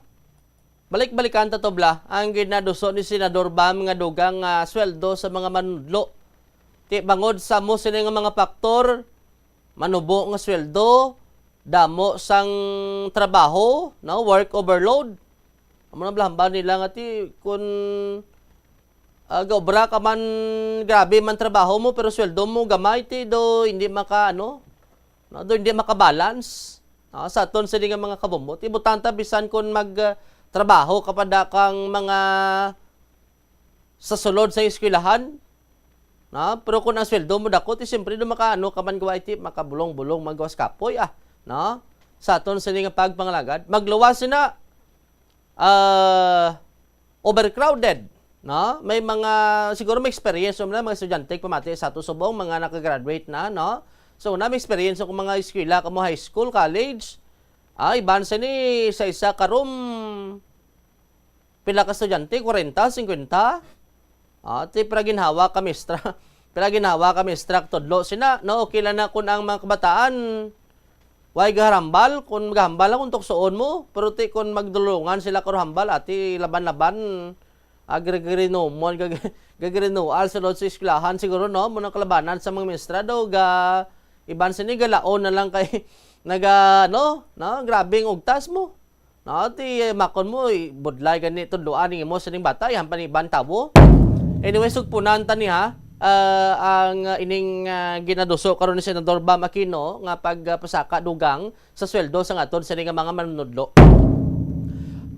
Balik-balikan ta to, bla. Ang ginaduso ni Senador Bam nga dugang nga sweldo sa mga manudlo. Ti bangod sa mo sini nga mga faktor, manubo nga sweldo, damo sang trabaho, no, work overload. Amo na, bla, hambal nila nga ti kun, ah, gaobra ka man, grabe man trabaho mo, pero sweldo mo gamay, ti do hindi maka, ano, no, do hindi makabalance, no, sa aton sini nga mga kabombo. Ti butang ta bisan kun mag, ah, trabaho ka pa da kang mga sa sulod sa eskwelahan, no? Pero kung ang sweldo mo dako, ti siyempre do maka, ano ka man gawa iti, makabulong-bulong man gawas kapoy, ah, no? Sa aton sini nga pagpangalagad, magluwas sina, ah, overcrowded, no? May mga, siguro may experience mo na, mga estudyante, pamati sa ato subong, mga nakagraduate na, no? So, na may experience ako mga eskwela, kamo high school, college, ah, iban sini sa isa ka room, pila ka estudyante? Kwarenta, singkwenta? Ah, ti pira ginhawa ka mistra. Pira ginhawa ka mistra, tudlo sina, no? Okay lang na kung ang mga kabataan, way gaharambal, kung magahambal lang kung tuksoon mo, pero ti kung magdulungan sila kung hambal, ati laban-laban, ah, gagrinomon, gag-, gagrinual sa loob sa eskwelahan siguro, no? Muna kalabanan sa mga mistra daw, ga, iban sini galaon na lang kay naga, no? No? Grabing ugtas mo. No, ti, eh, makon mo, eh, budlay gani tudloan ning imo sining bata, yan pa ni iban tawo. Anyway, sugpunan ta ni, ha. ah, ang, ah, ining, ah, ginaduso karon ni Senador Bam Aquino nga pagpasaka dugang sa sweldo sang aton sini nga mga manunudlo.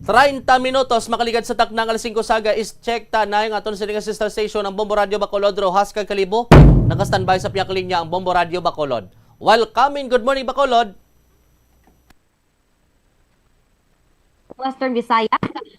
Treinta minutos makaligad sa takna nga alas singko sa aga, is check ta na ang aton sini nga sister station, ang Bombo Radio Bacolod, Roxas kag Kalibo. Naka-standby sa pihak linya ang Bombo Radio Bacolod. Welcome and good morning, Bacolod. Western Visayas.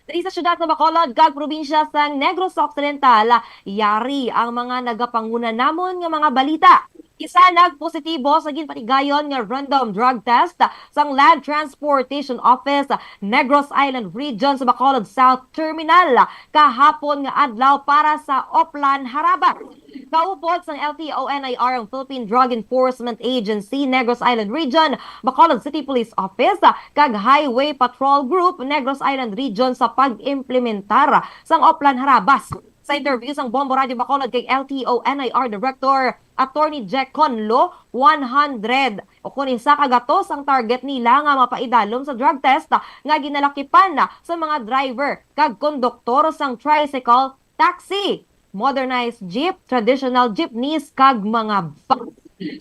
Diri sa siyudad sa Bacolod kag probinsya sa Negros Occidental, yari ang mga nagapanguna namon nga mga balita. Isa nagpositibo sa ginpatigayon nga random drug test sang Land Transportation Office, Negros Island Region sa Bacolod South Terminal kahapon nga adlaw para sa Oplan Harabas. Kaupod sang L T O N I R ang Philippine Drug Enforcement Agency, Negros Island Region, Bacolod City Police Office, kag Highway Patrol Group, Negros Island Region sa pag-implementar sang Oplan Harabas. Sa interview sang Bombo Radio Bacolod kay L T O N I R Director Attorney Jack Conlo, one hundred o kon isa ka gatos ang target nila nga mapaidalom sa drug test nga ginalakipan sa mga driver kag konduktor sang tricycle, taxi, modernized jeep, traditional jeepneys, kag mga bus.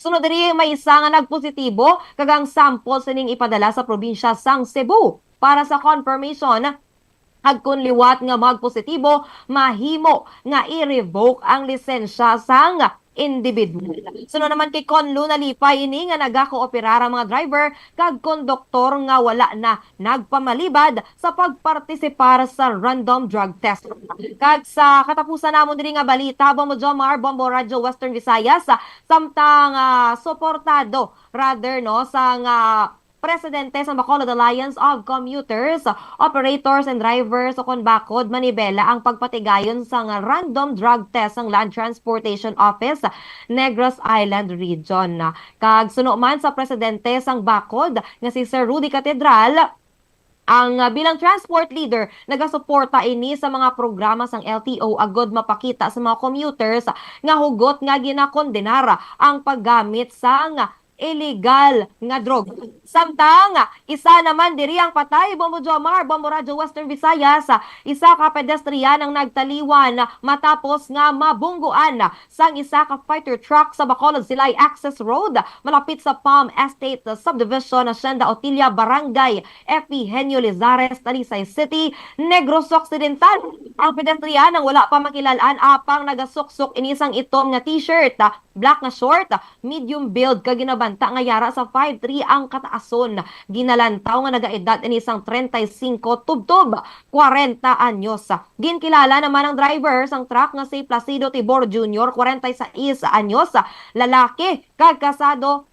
Sunod diri, may isa nga nagpositibo, kag ang sample sining ipadala sa probinsya sang Cebu para sa confirmation, kag kon liwat nga magpositibo, mahimo nga i-revoke ang lisensya sang individual. Suno naman kay Conlo, nalipay ini nga nagakooperar ang mga driver kag konduktor nga wala na nagpamalibad sa pagpartisipar sa random drug test. Kag sa katapusan namon diri nga balita, Bombo Jomar, Bombo Radyo Western Visayas, samtang, ah, suportado, rather, no, sang, ah, presidente sang Bacolod Alliance of Commuters, Operators and Drivers, o kon BACOD, manibela ang pagpatigayon sang random drug test sang Land Transportation Office, Negros Island Region. Kag suno man sa presidente sang BACOD nga si Sir Rudy Catedral, ang, ah, bilang transport leader, nagasuporta ini sa mga programa sang L T O agod mapakita sa mga commuters nga hugot nga ginakondenar ang paggamit sang illegal nga droga. Samtang isa naman diri ang patay, Bombo Jomar, Bombo Radyo Western Visayas, isa ka pedestrian ang nagtaliwan matapos nga mabungguan sang isa ka fighter truck sa Bacolod Silay Access Road, malapit sa Palm Estate Subdivision, Hacienda Otilla, Barangay Epigenio Lizares, Talisay City, Negros Occidental. Ang pedestrian ang wala pa makilal-an, apang nagasuksok ini sang itom nga t-shirt, black nga short, medium build, kag ginabanta nga yara sa five three ang kataason. Ginalantaw nga nagaedad ini sang treinta y cinco tubtob kwarenta anyos. Ginkilala naman ang driver sang truck nga si Placido Tibor Junior, kwarenta y seis anyos, lalaki, kag kasado,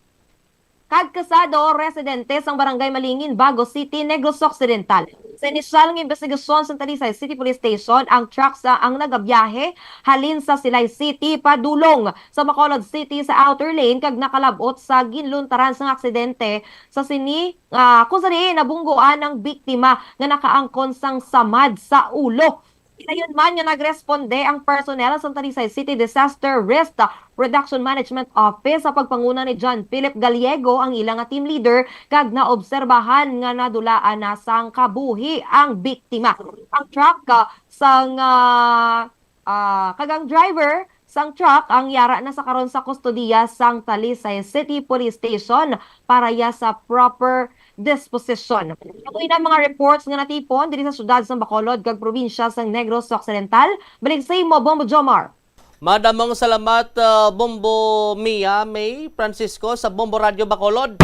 kag kasado, residente sang Barangay Malingin, Bago City, Negros Occidental. Sa inisyal nga imbestigasyon sa Talisay City Police Station, ang truck sa ang nagabiyahe halin sa Silay City padulong sa Bacolod City sa outer lane kag nakalab-ot sa ginluntaran sang aksidente sa sini, ah, kung sa diin nabungguan ang biktima nga nakaangkon sang samad sa ulo. Dayon man nga nagresponde ang personnel sa Talisay City Disaster Risk Reduction Management Office sa pagpanguna ni John Philip Gallego, ang ila nga team leader, kag naobserbahan nga nadulaan na sang kabuhi ang biktima. Ang truck, ah, sang, ah, ah, kag ang driver sang truck ang yara na sa karon sa kustodiya sang Talisay City Police Station para ya sa proper disposition. Amo ina mga reports nga natipon diri sa siyudad sang Bacolod kag probinsya sang Negros Occidental. Balik sa imo, Bombo Jomar. Madamong salamat, uh, Bombo Mia May Francisco sa Bombo Radio Bacolod.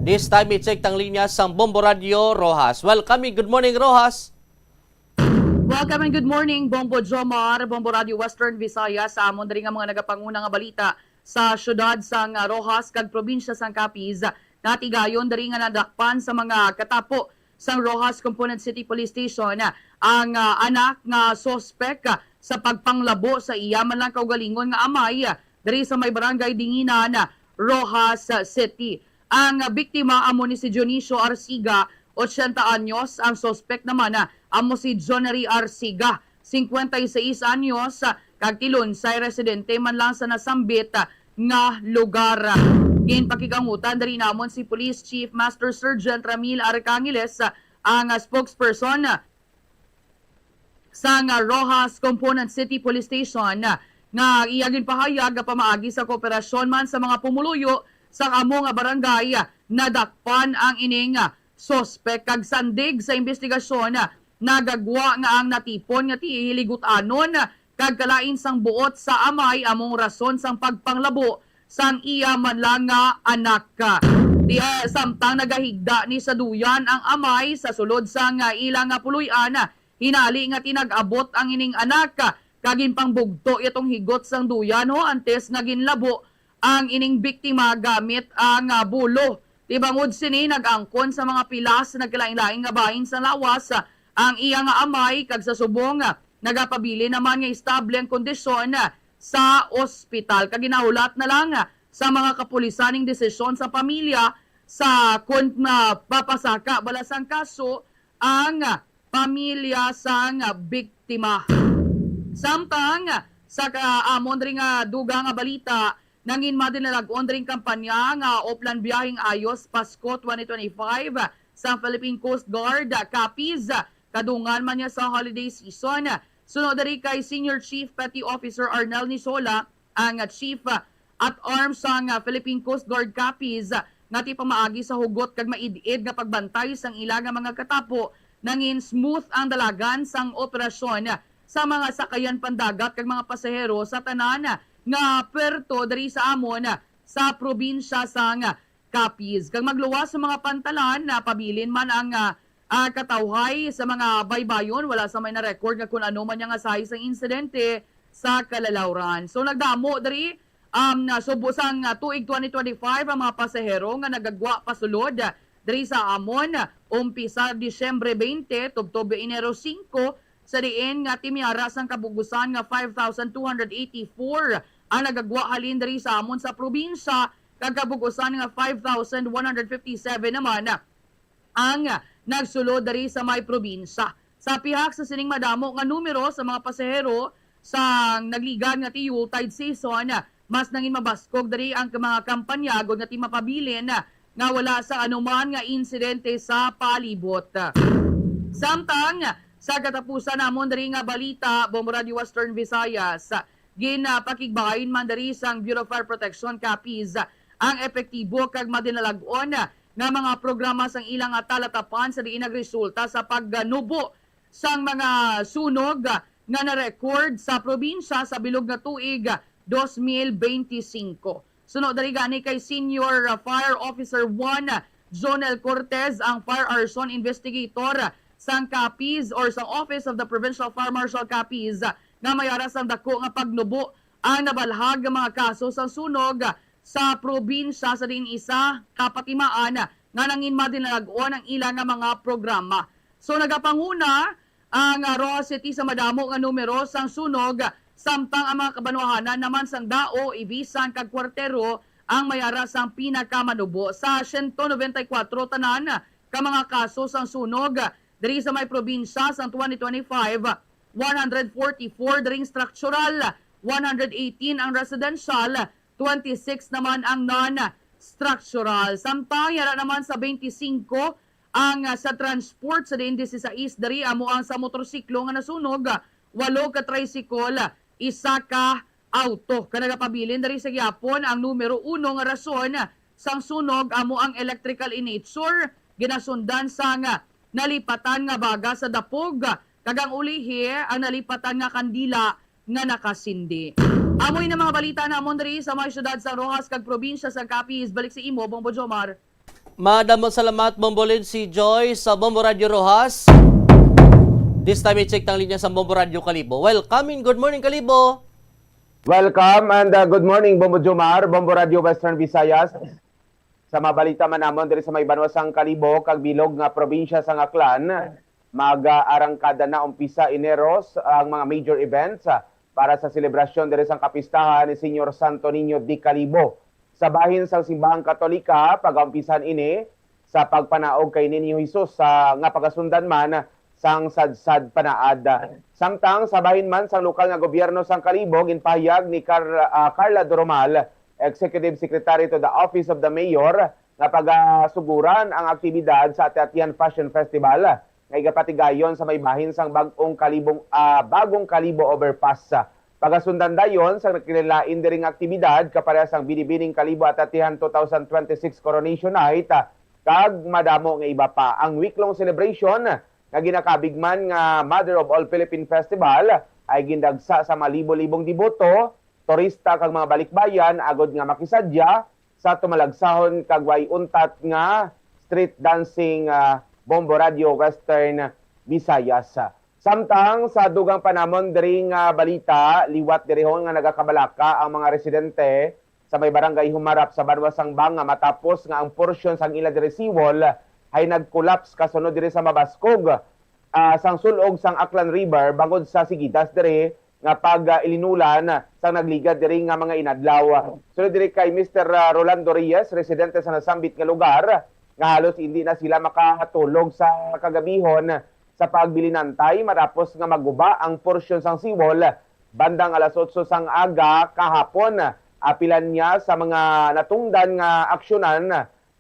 This time, i-check tang linya sang Bombo Radio Roxas. Welcome, good morning, Roxas. Welcome and good morning, Bombo Jomar, Bombo Radio Western Visayas, sa amon diri nga mga nagapanguna nga balita sa siyudad sang Roxas kag probinsya sang Capiz. Natigayon diri nga nadakpan sa mga katapo sang Roxas Component City Police Station ang, ah, anak nga suspek, ah, sa pagpanglabo sa iya man lang kaugalingon nga amay, ah, diri sa may barangay Dinginan, ah, Roxas, ah, City. Ang, ah, biktima amo ni si Dionisio Arsiga, ochenta anyos. Ang suspek naman, ah, amo si Jonery Arsiga, cincuenta y seis anyos, ah, kag ti Lunsay, residente man lang sa nasambit, ah, nga lugar. Ginpakigangutan diri namon si Police Chief Master Sergeant Ramil Arcangeles, ang spokesperson sang Roxas Component City Police Station, nga iya ginpahayag nga pamaagi sa kooperasyon man sa mga pumuluyo sang amo nga barangay, nadakpan ang ining suspek kag sandig sa imbestigasyon, nagagwa nga ang natipon nga tihi hiligutanon kag kalain sang buot sa amay among rason sang pagpanglabo sang iya man lang nga anak. Di, ah, samtang nagahigda ni sa duyan ang amay sa sulod sang, ah, ila nga puloy-an, hinali nga tinag-abot ang ining anak kag ginpangbugto itong higot sang duyan ho antes nga ginlabo ang ining biktima gamit ang, ah, bulo. Tibangod sini, nag-angkon sa mga pilas sa nagkalain-lain nga bahin sa lawas, ah, ang iya nga amay, kag sa subong, ah, nagapabilin naman nga estable ang kondisyon, ah, sa ospital. Kag ginahulat na lang, ah, sa mga kapulisan ning desisyon sa pamilya sa kon mapapasaka bala sang kaso ang, ah, pamilya sang, ah, biktima. Samtang, ah, sa kaamon diri nga dugang nga balita, nangin madinalag-on diri ang kampanya nga Oplan Biyaheng Ayos Pasko twenty twenty-five sa Philippine Coast Guard, ah, Capiz, ah, kadungan man niya sa holiday season. Suno diri kay Senior Chief Petty Officer Arnel Nisola, ang, ah, Chief, ah, at Arms sang, ah, Philippine Coast Guard Capiz, ah, nga ti pamaagi sa hugot kag maid-id nga pagbantay sang ila nga mga katapo, nangin smooth ang dalagan sang operasyon sa mga sakayan pandagat kag mga pasahero sa tanan nga puerto diri sa amon sa probinsya sang Capiz. Kag magluwas sa mga pantalan, napabilin man ang, ah, ah, katawhay sa mga baybayon. Wala sa may na-record nga kun ano man niya nga size sang insidente sa kalalawran. So, nagdamo diri, um, na subo sang, ah, tuig twenty twenty-five ang mga pasahero nga nagagwa pasulod, ah, diri sa amon, ah, umpisa Disyembre twenty tubtob Enero singko, sa diin nga timyara sang kabug-usan nga five thousand two hundred eighty-four ang nagagwa halin diri sa amon sa probinsya, kag kabug-usan nga five thousand one hundred fifty-seven naman ang nagsulod diri sa may probinsya. Sa pihak sa sining madamo nga numero sa mga pasahero sa nagligad nga ti Yuletide season, mas nangin mabaskog diri ang mga kampanya agod nga ti mapabilin nga wala sa anuman nga insidente sa palibot. Samtang sa katapusan namon diri nga balita, Bombo Radio Western Visayas, ginapakigbahin man diri sang Bureau of Fire Protection, Capiz, ang epektibo kag madinalag-on nga mga programa sang ilang talatapan sa diin nagresulta sa pagnubo sang mga sunog nga na-record sa probinsya sa bilog nga tuig dos mil benti singko. Suno diri gani kay Senior, uh, Fire Officer one, uh, Jonel Cortez, ang fire arson investigator, uh, sang Capiz or sang Office of the Provincial Fire Marshal Capiz, uh, nga may ara sang dako nga pagnubo ang nabalhag nga mga kaso sang sunog, uh, sa probinsya sa diin isa ka patimaan, uh, nga nangin madinalag-on ang ila nga mga programa. So, nagapanguna ang, ah, Roxas City sa madamo nga numero sang sunog, samtang ang mga kabanwahanan naman sang Dao, Ibisan, kag Cuartero ang may ara sang pinakamanubo. Sa siyento nobenta y kuwatro tanan ka mga kaso sang sunog diri sa may probinsya sang twenty twenty-five, one hundred forty-four diri nga structural, one hundred eighteen ang residential, twenty-six naman ang non-structural. Samtang yara naman sa twenty-five ang, ah, sa transport sa diin dieciséis diri amo ang sa motorsiklo nga nasunog, ah, walo ka tricycle, ah, isa ka auto. Kag nagapabilin diri sa gihapon ang numero uno nga rason, ah, sang sunog amo ang electrical in nature, ginasundan sang, ah, nalipatan nga baga sa dapog, ah, kag ang ulihi ang nalipatan nga kandila nga nakasindi. Amoy na mga balita namon diri sa may siyudad sa Roxas kag probinsya sa Capiz. Balik sa imo, Bombo Jomar. Madamo salamat, Bombo Lindsay Joy sa Bombo Radyo Roxas. This time, i-check tang linya sa Bombo Radyo Kalibo. Welcome and good morning, Kalibo. Welcome and, uh, good morning, Bombo Jomar, Bombo Radyo Western Visayas. Sa mga balita man namon diri sa may banwa sang Kalibo kag bilog nga probinsya sang Aklan, mag-arangkada na umpisa Enero s-, ang mga major events, ah, para sa selebrasyon diri sang kapistahan ni Señor Santo Niño de Kalibo. Sa bahin sang Simbahang Katolika, pagaumpisahan ini sa pagpanaog kay Niño Jesus sa, nga pagasundan man sang sadsad panaad. Samtang sa bahin man sang lokal nga gobyerno sang Kalibo, ginpahayag ni Car-, ah, Carla Doromal, Executive Secretary to the Office of the Mayor, nga pagasuguran ang aktibidad sa Atiatian Fashion Festival nga igapatigayon sa may bahin sang Bag-ong Kalibong, ah, Bagong Kalibo Overpass. Pagasundan dayon sang nagkalain diri nga aktibidad kaparehas sang Binibining Kalibo Ati-atihan two thousand twenty-six Coronation Night, ah, kag madamo nga iba pa. Ang week-long celebration nga ginakabig man nga Mother of All Philippine Festival ay gindagsa sa mga libo-libong deboto, turista kag mga balikbayan agod nga makisadya sa tumalagsahon kag way untat nga street dancing, ah, Bombo Radio Western Visayas. Samtang sa dugang pa namon diri nga balita, liwat dirihon nga nagakabalaka ang mga residente sa may barangay Humarap sa Banwa Sangbang nga matapos nga ang porsyon sang ila diri seawall ay nag-collapse kasunod diri sa mabaskog, ah, sang sulog sang Aklan River bangod sa sigidas diri nga pag-ilinulan sang nagligad diri nga mga inadlaw. Sulod diri kay Mister, ah, Rolando Reyes, residente sa nasambit nga lugar, nga halos indi na sila makatulog sa kagabihon sa pagbilinantay matapos nga maguba ang porsyon sang seawall bandang alas otso sang aga kahapon. Apilan niya sa mga natungdan nga aksyonan,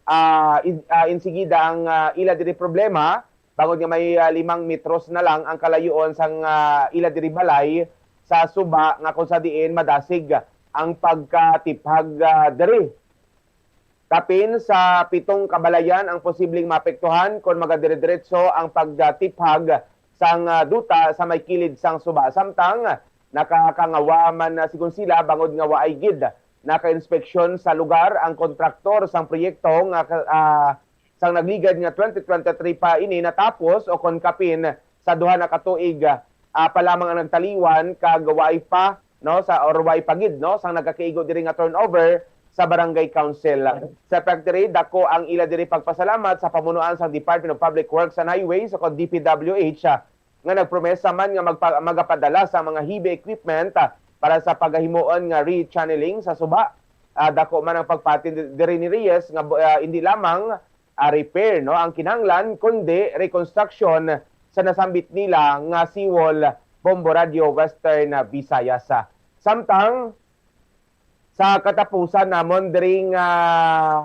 ah, in-, ah, insigida ang, ah, ila diri problema, bangod nga may, ah, limang metros na lang ang kalayuon sang, ah, ila diri balay sa suba nga kung sa diin madasig ang pagkatiphag, ah, diri. Kapin sa pitong kabalayan ang posibleng maapektuhan kon magadire-diretso ang pagtiphag sang, ah, duta sa may kilid sang suba. Samtang nakakangawa man, ah, sigon sila, bangod nga waay gid naka-inspeksyon sa lugar ang kontraktor sang proyekto nga ka-, ah, sang nagligad nga twenty twenty-three pa ini natapos o kon kapin sa duha na ka tuig, ah, pa lamang ang nagtaliwan kag waay pa, no, sa, or waay pa gid, no, sang nagakaigo diri nga turnover sa barangay council. Sa factory, dako ang ila diri pagpasalamat sa pamunuan sang Department of Public Works and Highways o kon D P W H, ah, nga nagpromesa man nga magpa-, magapadala sa mga heavy equipment, ah, para sa pagahimuon nga rechanneling sa suba. Ah, dako man ang pagpati di-, diri ni Reyes nga bu-, ah, indi lamang, ah, repair, no, ang kinahanglan, kundi reconstruction sa nasambit nila nga seawall, Bombo Radio Western, ah, Visayas. Samtang sa katapusan namon diri nga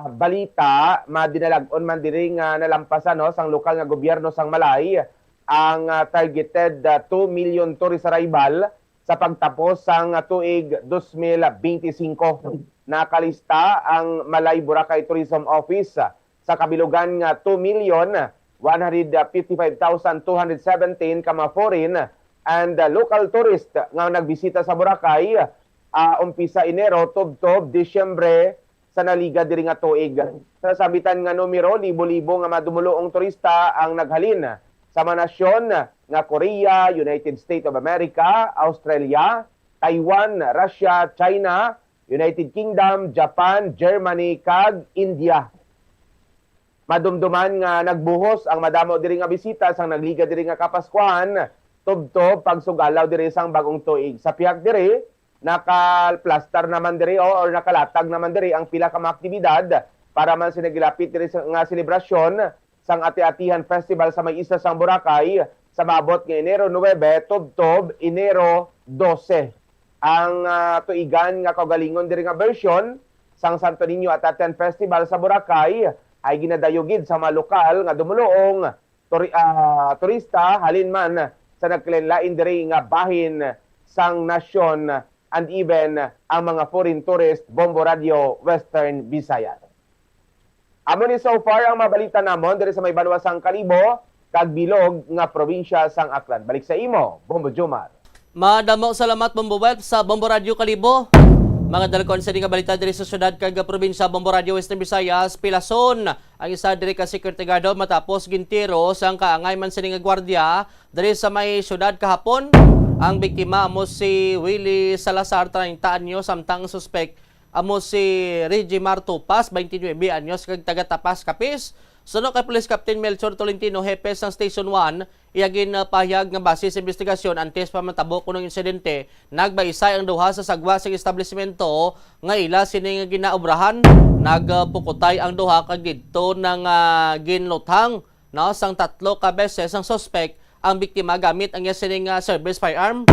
balita, madinalag-on man diri nga nalampasan, no, sang lokal nga gobyerno sang Malay ang, ah, targeted, ah, two million tourist arrival sa pagtapos sang tuig dos mil benti singko. Nakalista ang Malay Boracay Tourism Office sa kabilugan nga two million one hundred fifty-five thousand two hundred seventeen ka mga foreign and, uh, local tourist nga nagbisita sa Boracay, uh, umpisa Enero tubtob Disyembre sa nagligad diri nga tuig. Sa sambitan nga numero, libo-libo nga madumuluong turista ang naghalin sa mga nasyon nga Korea, United States of America, Australia, Taiwan, Russia, China, United Kingdom, Japan, Germany, kag India. Madumduman nga nagbuhos ang madamo diri nga bisita sang nagligad diri nga Kapaskuhan, tubtob pagsugalaw diri sang bag-ong tuig. Sa pihak diri, nakaplastar naman diri o, or nakalatag naman diri ang pila ka mga aktibidad para man sa nagilapit diri sa, nga selebrasyon sang Ati-Atihan Festival sa may isla sang Boracay sa maabot nga Enero nuebe tubtob Enero dose. Ang, ah, tuigan nga kaugalingon diri nga bersyon sang Santo Niño Ati-Atihan Festival sa Boracay ay ginadayo gid sa mga lokal nga dumuluong turi-, ah, turista halin man sa nagkalainlain diri nga bahin sang nasyon and even ang mga foreign tourist, Bombo Radio Western Visayas. Amo ni so far ang mga balita namon diri sa may banwa sang Kalibo kag bilog nga probinsya sang Aklan. Balik sa imo, Bombo Jomar. Madamo salamat, Bombo Web, sa Bombo Radio Kalibo. Mga dalkon sini nga balita diri sa syudad kag probinsya, Bombo Radio Western Visayas, pilason ang isa diri ka security guard matapos gintiro sang kaangay man sini nga gwardiya diri sa may syudad kahapon. Ang biktima amo si Willie Salazar, treinta anyos, samtang ang suspek amo si Regimar Tupas, twenty-nine anyos, kag taga Tapas, Capiz. Suno kay Police Captain Melchor Tolentino, hepe sang Station one, iya ginpahayag nga base sa investigasyon, antes pa matabo kuno ang insidente, nagbaisay ang duha sa sagwa sang establisimento nga ila sini nga ginaobrahan. Nagpukutay ang duha kag didto na nga ginluthang, no, sang tatlo ka beses ang suspek ang biktima gamit ang iya sini nga service firearm.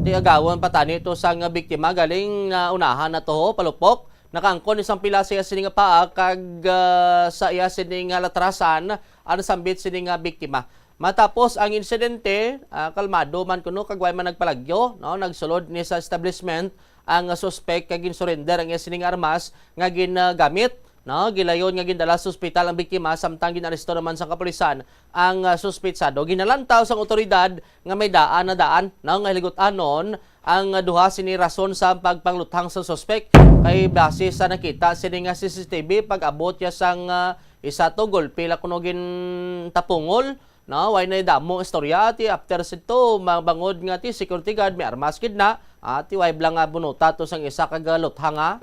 Ti-, agawon pa tani to sang biktima galing na unahan na to, palupok. Nakaangkon ni sang pila sa iya sini nga paa kag, ah, sa iya sini nga latrasan ang sambit sini nga biktima. Matapos ang insidente, ah, kalmado man kuno kag way man nagpalagyo, no? Nagsulod ni sa establishment ang, ah, suspek kag ginsurrender ang iya sining armas nga ginagamit, no? Gilayon nga gindala sa ospital ang biktima, samtang ginaresto naman sa kapulisan ang, ah, suspetsado. Ginalantaw sang otoridad nga may daan na daan, no, nga hiliguanon ang, ah, duha sini rason sa pagpangluthang sa suspek, kay base sa nakita sini nga C C T V, pag-abot niya sang, ah, isa to, gulpi la kuno gintapungol, no? Way na damo istorya, ti after sito, ma-, bangod nga ti security guard, may armas gid na, ati way bala nga bunuta to sang isa ka galuthang, ha?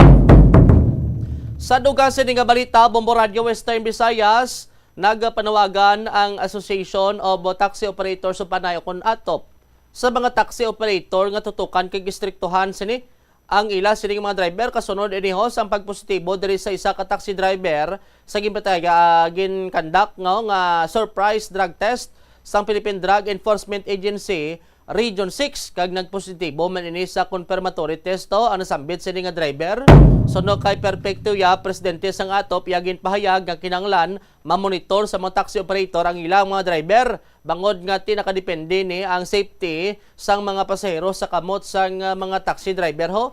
Sa dugang sini nga balita, Bombo Radio Western Visayas, nagpanawagan ang Association of Taxi Operators of Panay, o kon atop, sa mga taxi operator nga tutukan kag istriktuhan sini ang ila sining mga driver. Kasunod ini, ho, sang pagpositibo diri sa isa ka taxi driver sa ginpataya, ah, ginkandak nga, nga surprise drug test sang Philippine Drug Enforcement Agency Region six, kag nagpositibo man ini sa confirmatory test, to, ang nasambit sini nga driver. Suno kay Perfecto Yap, presidente sang atop, iya ginpahayag nga kinahanglan mamonitor sa mga taxi operator ang ilang mga driver, bangod nga ti nakadepende ni ang safety sang mga pasahero sa kamot sang, ah, mga taxi driver, ho.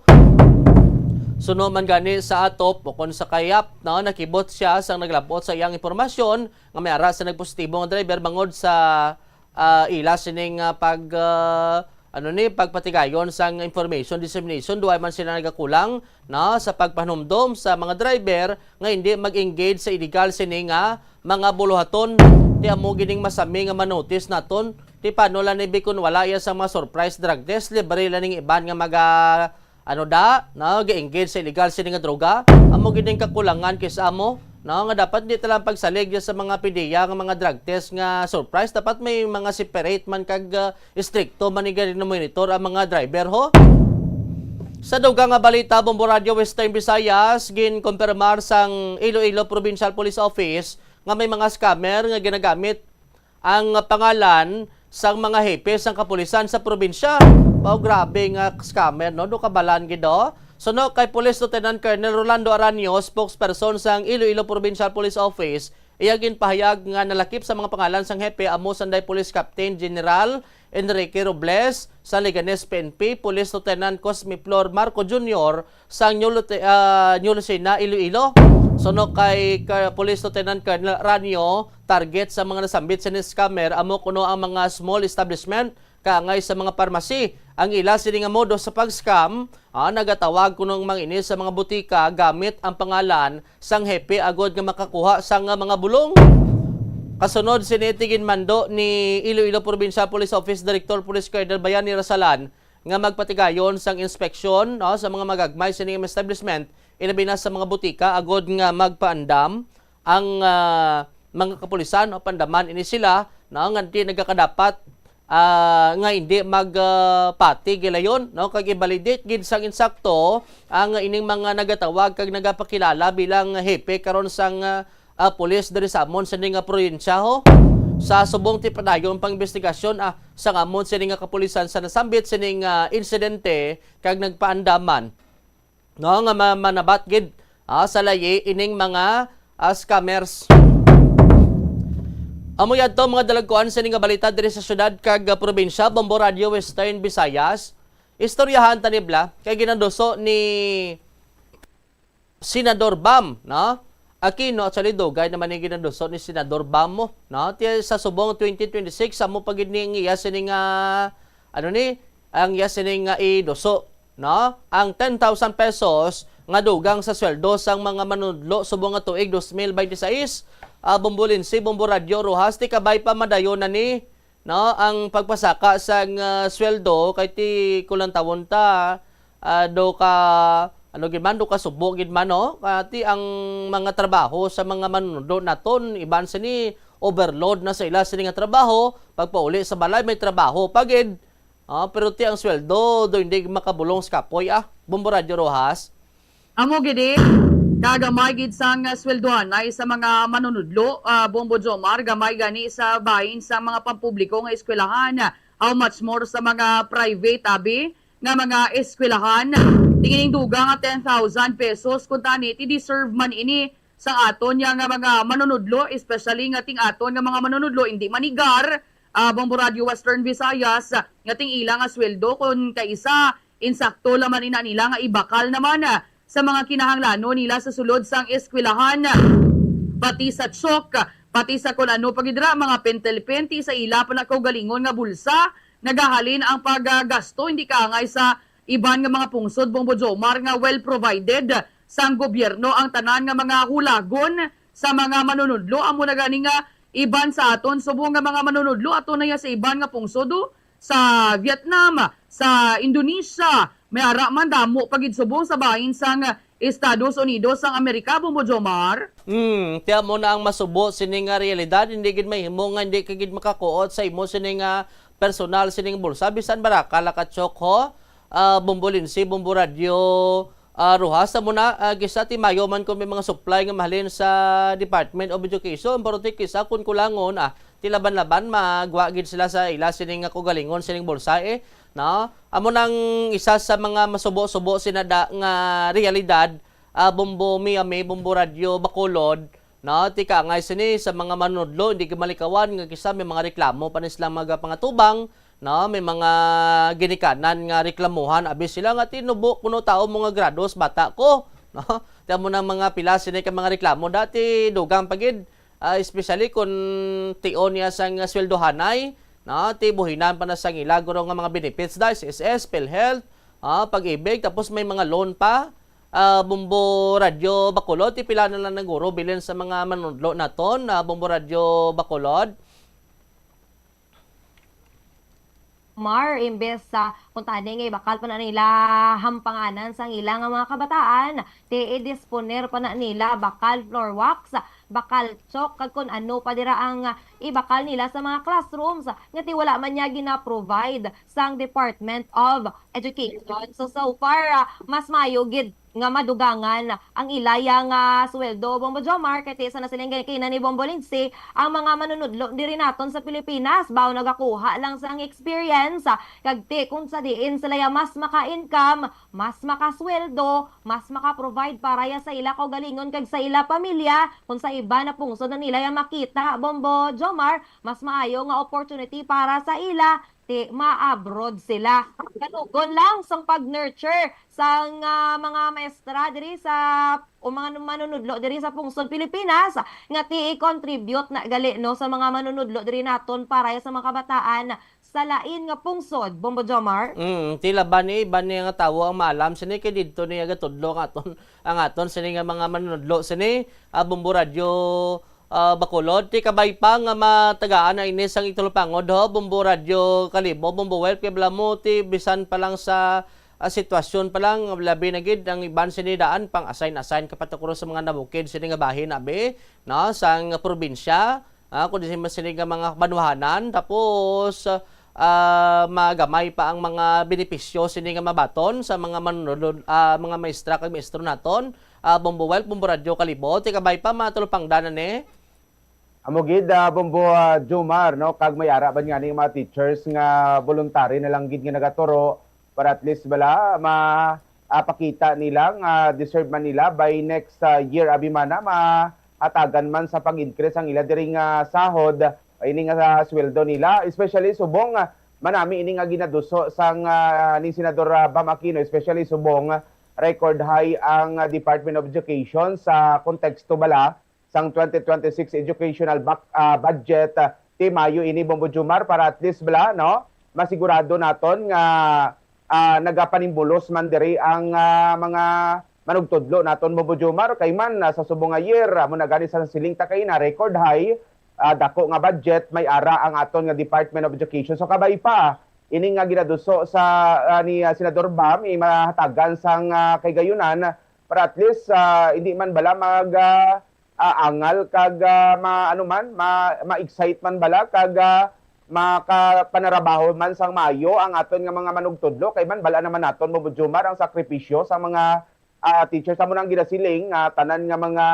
Suno man gani sa atop, o kon sa kayap, no, nakibot siya sang naglabot sa iyang impormasyon nga may ara sa nagpositibo nga driver bangod sa, ah, ila sining, ah, pag, ah, ano ni, pagpatigayon sang information dissemination. Duay man sila nagakulang, no, sa pagpanumdom sa mga driver nga hindi mag-engage sa illegal sini nga mga buluhaton. Ti amo gining masami nga manotis naton. Ti paano lang ni, Bi, kun wala iya sa mga surprise drug test, libre lang ning iban nga maga, ano da, no, ga-engage sa illegal sini nga droga. Amo gid ning kakulangan kis amo, no, nga dapat di ta lang pagsalig sa mga pidiya nga mga drug test nga surprise. Dapat may mga separate man kag, ah, istrikto man ni gani monitor ang mga driver, ho. Sa dugang nga balita, Bombo Radio Western Visayas, ginkonfirmar sang Iloilo Provincial Police Office nga may mga scammer nga ginagamit ang pangalan sang mga hepe sang kapulisan sa probinsya. Mao, grabe nga scammer, no? Do kabalan gid, oh. Suno kay Police Lieutenant Colonel Rolando Aranio, spokesperson sang Iloilo Provincial Police Office, iya ginpahayag nga nalakip sa mga pangalan sang hepe amo sanday Police Captain General Enrique Robles sa Leganes P N P, Police Lieutenant Cosme Flor Marco Junior sang New Lute-, ah, New Lucena, Iloilo. Suno kay Ka-, Police Lieutenant Colonel Aranio, target sa mga nasambit sa scammer amo kuno ang mga small establishment, kaangay sa mga pharmacy. Ang ila sini nga modus sa pag-scam, ah, nagatawag kuno ang mga ini sa mga butika gamit ang pangalan sang hepe agod nga makakuha sang mga bulong. Kasunod sini, ti ginmando ni Iloilo Provincial Police Office Director Police Colonel Bayani Rasalan nga magpatigayon sang inspeksyon, no, sa mga magagmay sini nga establishment, ilabi na sa mga butika, agod nga magpaandam ang, ah, mga kapulisan, no, pandaman ini sila, no, nga di nagakadapat, ah, nga hindi mag, ah, pati gilayon, no, kag i-validate gid sang insakto ang ining mga nagatawag kag nagapakilala bilang hepe karon sang, ah, ah, pulis diri sa amon sini nga probinsya, ho. Sa subong ti padayon pang investigasyon, ah, sang amon sini nga kapulisan sa nasambit sining, ah, insidente kag nagpaandaman, no, nga ma-, manabat gid, ah, sa layi ining mga, ah, scammers. Amo yadto, mga dalagkuan, sini nga balita diri sa syudad kag, ah, probinsya. Bombo Radio Western Visayas. Istoryahan ta ni bala kay ginaduso ni Senador Bam, no? Aquino, actually, dugay naman yung ginaduso ni Senador Bam mo, no? Ti sa subong twenty twenty-six, amo pa gid ni ang iya sining, ah, ano ni, ang iya sining nga iduso, no? Ang ten thousand pesos nga dugang sa sweldo sang mga manunodlo subong nga tuig dos mil binte seis, ah, Bombo Lindsay, Bombo Radyo, Rojas, ti kabay pa madayon na ni, no, ang pagpasaka sang, ah, sweldo kay ti kulantawon ta, ah, do ka, ano gid man, do ka subo gid man, no? Ah, ti ang mga trabaho sa mga manunodlo naton, iban sini overload na sa ila sini nga trabaho, pagpauli sa balay may trabaho pa gid. Ah, pero ti ang sweldo do hindi makabulong sa kapoy, ah. Bombo Radyo Rojas. Amo gid, eh. Kagamay gid sang sweldohanay sa mga manunudlo, ah, Bombo Jomar, gamay gani sa bahin sa mga pampubliko nga eskwelahan. How much more sa mga private, abi, nga mga eskwelahan? Ti ining dugang nga ten thousand pesos, kuntani, ti deserve man ini sa aton niya nga mga manunudlo, especially nga ting aton nga mga manunudlo indi manigar, ah, Bombo Radio Western Visayas, nga ting ila nga sweldo kon kaisa insakto lamang ina nila nga ibakal naman, ah, sa mga kinahanglanon nila sa sulod sang eskwelahan, pati sa chok, pati sa kon ano pa gid ra, mga pentel-penti sa ila pa na kaugalingon nga bulsa, nagahalin ang paggasto, hindi kaangay sa iban nga mga pungsod, Bombo Jomar, nga well provided sang gobyerno ang tanan nga mga hulagon sa mga manunudlo. Amo na gani nga iban sa aton subong nga mga manunudlo ato na ya sa iban nga pungsod, oh, sa Vietnam, sa Indonesia, may ara man damo pa gid subong sa bahin sang Estados Unidos sang Amerika, Bombo Jomar. Hmm, tiyan mo na ang masubo sini nga realidad, hindi gid mahimo nga hindi ka gid makakuot sa imo sini nga personal sining bulsa, bisan baraka la ka chok ho, ah, Bombo Lindsay, Bombo Radyo, ah, Rojas, sa muna, ah, gisa ti mayo man kung may mga supply nga mahalin sa Department of Education, pero ti kisa kun kulangon, ah, ti laban-laban, magwa gid sila sa ila sining nga kugalingon, sining bulsa, eh, no? Amo nang isa sa mga masubo-subo sinada nga realidad, ah, Bombo Miami, Bombo Radyo Bacolod, no? Ti kaangay sini sa mga manunudlo, hindi gid malikawan nga kisa may mga reklamo pa ni silang mga pangatubang, no? May mga ginikanan nga reklamuhan, abi sila nga tinubo kuno tawo mo nga grados bata ko, no? Ti amo nang mga pila sini ka mga reklamo dati dugang pa gid, ah, especially kung tion niya sang sweldohanay, no? Ti buhinan pa na sang ila guro nga mga benefits da, S S S, PhilHealth, ah, Pag-ibig, tapos may mga loan pa. Ah, Bombo Radyo Bacolod, ti pila na lang naguro bilin sa mga manunudlo naton, ah, Bombo Radyo Bacolod. Mar, imbes sa kung tani nga ibakal pa na nila hampanganan sang ila nga mga kabataan, ti i-disponer pa na nila bakal floor wax, bakal chok, kag kun ano pa dira ang, ah, ibakal nila sa mga classrooms nga ti wala man niya gina-provide sang Department of Education. So, so far, ah, mas maayo gid nga madugangan ang ilaya nga sweldo, Bombo Jomar, kay ti sa nasiling gani kina ni Bombo Lindsay, ang mga manunudlo diri naton sa Pilipinas, bawo nagakuha lang sang experience, ah, kag ti kung sa diin sila ya mas maka-income, mas makasweldo, mas maka-provide para ya sa ila kaugalingon kag sa ila pamilya, kung sa iba na pungsod na nila ya makita, Bombo Jomar, mas maayo nga opportunity para sa ila, ti ma-abroad sila. Kalugon lang sang pag-nurture sang, ah, mga maestra diri sa, o mga manunudlo diri sa pungsod Pilipinas, nga ti i-contribute na gali, no, sa mga manunudlo diri naton para sa mga kabataan sa lain nga pungsod, Bombo Jomar. Mm, ti laban ni iban niya nga tawo ang maalam sini kay didto niya gatudlo ang aton, ang aton sini nga mga manunudlo sini, ah, Bombo Radyo, ah, Bacolod. Ti kabay pa nga matagaan na ini sang italupangod, ho, Bombo Radyo Kalibo, Bombo Wealth, kay bala mo ti bisan pa lang sa, ah, sitwasyon pa lang, labi na gid ang iban sini daan pang-assign-assign ka patukro sa mga nabukid sini nga bahin, abi, no, sang probinsya. Ah, kundi sini, sini nga mga banwahanan, tapos, ah, magamay pa ang mga benepisyo sini nga mabaton sa mga manunod-, ah, mga maestra kag maestro naton. Ah, Bombo Wealth, Bombo Radyo Kalibo, ti kabay pa, mga talupangdan na ni. Amo gid, ah, Bombo, ah, Jomar, no, kag may ara ba nga ni mga teachers nga voluntary na lang gid nga nagaturo para at least bala ma, ah, pakita nila nga deserve man nila by next, ah, year, abi man na mahatagan man sa pag-increase ang ila diri nga sahod, ini nga sa sweldo nila, especially subong, ah, manami ini nga ginaduso sang, ah, ni Senador, ah, Bam Aquino, especially subong, ah, record high ang, ah, Department of Education sa konteksto bala sang twenty twenty-six educational bac-, ah, budget, ah, ti Mayo ini, Bombo Jomar, para at least bala, no, masigurado naton nga, ah, nagapanimbulos man diri ang, ah, mga manugtudlo naton, Bombo Jomar, kay man, ah, sa subong nga year, amo na gani sa siling ta kay na record high, ah, dako nga budget may ara ang aton nga Department of Education. So kabay pa ini nga ginaduso sa, ah, ni, ah, Senador Bam, eh, mahatagan sang, ah, kahigayonan para at least, ah, hindi man bala mag, ah, ah, angal kag, ah, ma-, ano man, ma-, ma-excite man bala kag, ah, makapanarabaho man sang maayo ang aton nga mga manugtudlo, kay man bala naman naton, Bombo Jomar, ang sakripisyo sa mga, ah, teachers. Amo nang ginasiling nga tanan nga mga,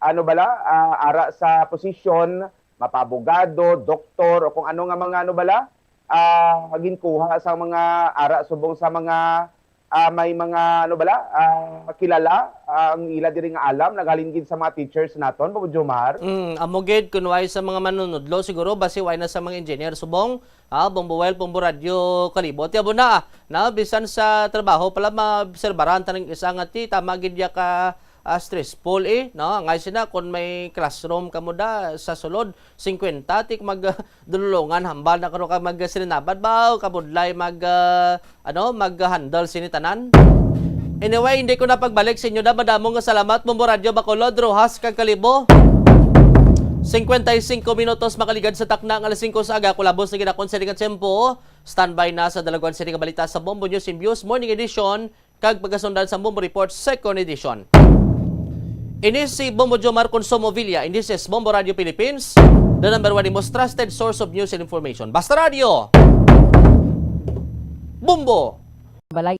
ano bala, ah, ara sa posisyon, mapaabogado, doktor, o kung ano nga mga, ano bala, ah, ginkuha sa mga ara subong sa mga, ah, may mga, ano bala, ah, kilala, ah, ang ila diri nga alam, naghalin gid sa mga teachers naton, Bobo Jomar. Mm, amo gid, kun way sa mga manunudlo, siguro, basi way na sa mga engineer subong, ah, Bombo Well, Bombo Radio, Kalibo. Ti abo na, na, bisan sa trabaho pala, maobserbaran ta ning isa nga ti, tama gid ya ka, ah, stressful, eh, no? Angay sina, kun may classroom kamo da, sa sulod, singkwenta, ti mag, dululongan, hambal na kuno ka magsilinabad ba, o kabudlay mag, ah, ano, mag-handle sini tanan. Anyway, hindi ko na pagbalik sa inyo na. Madamo nga salamat, Bombo Radyo Bacolod, Roxas, kag Kalibo. Cincuenta y cinco minutos makaligad sa takna nga alas singko sa aga, kulabos na ginakon sa nga tiyempo. Standby na sa dalaguan sini nga balita sa Bombo News and Views Morning Edition, kag pagasundan sa Bombo Report Second Edition. Ini si Bombo Jomar Consumo Villa, and this is Bombo Radio Philippines, the number one and most trusted source of news and information. Basta Radio! Bombo! Balay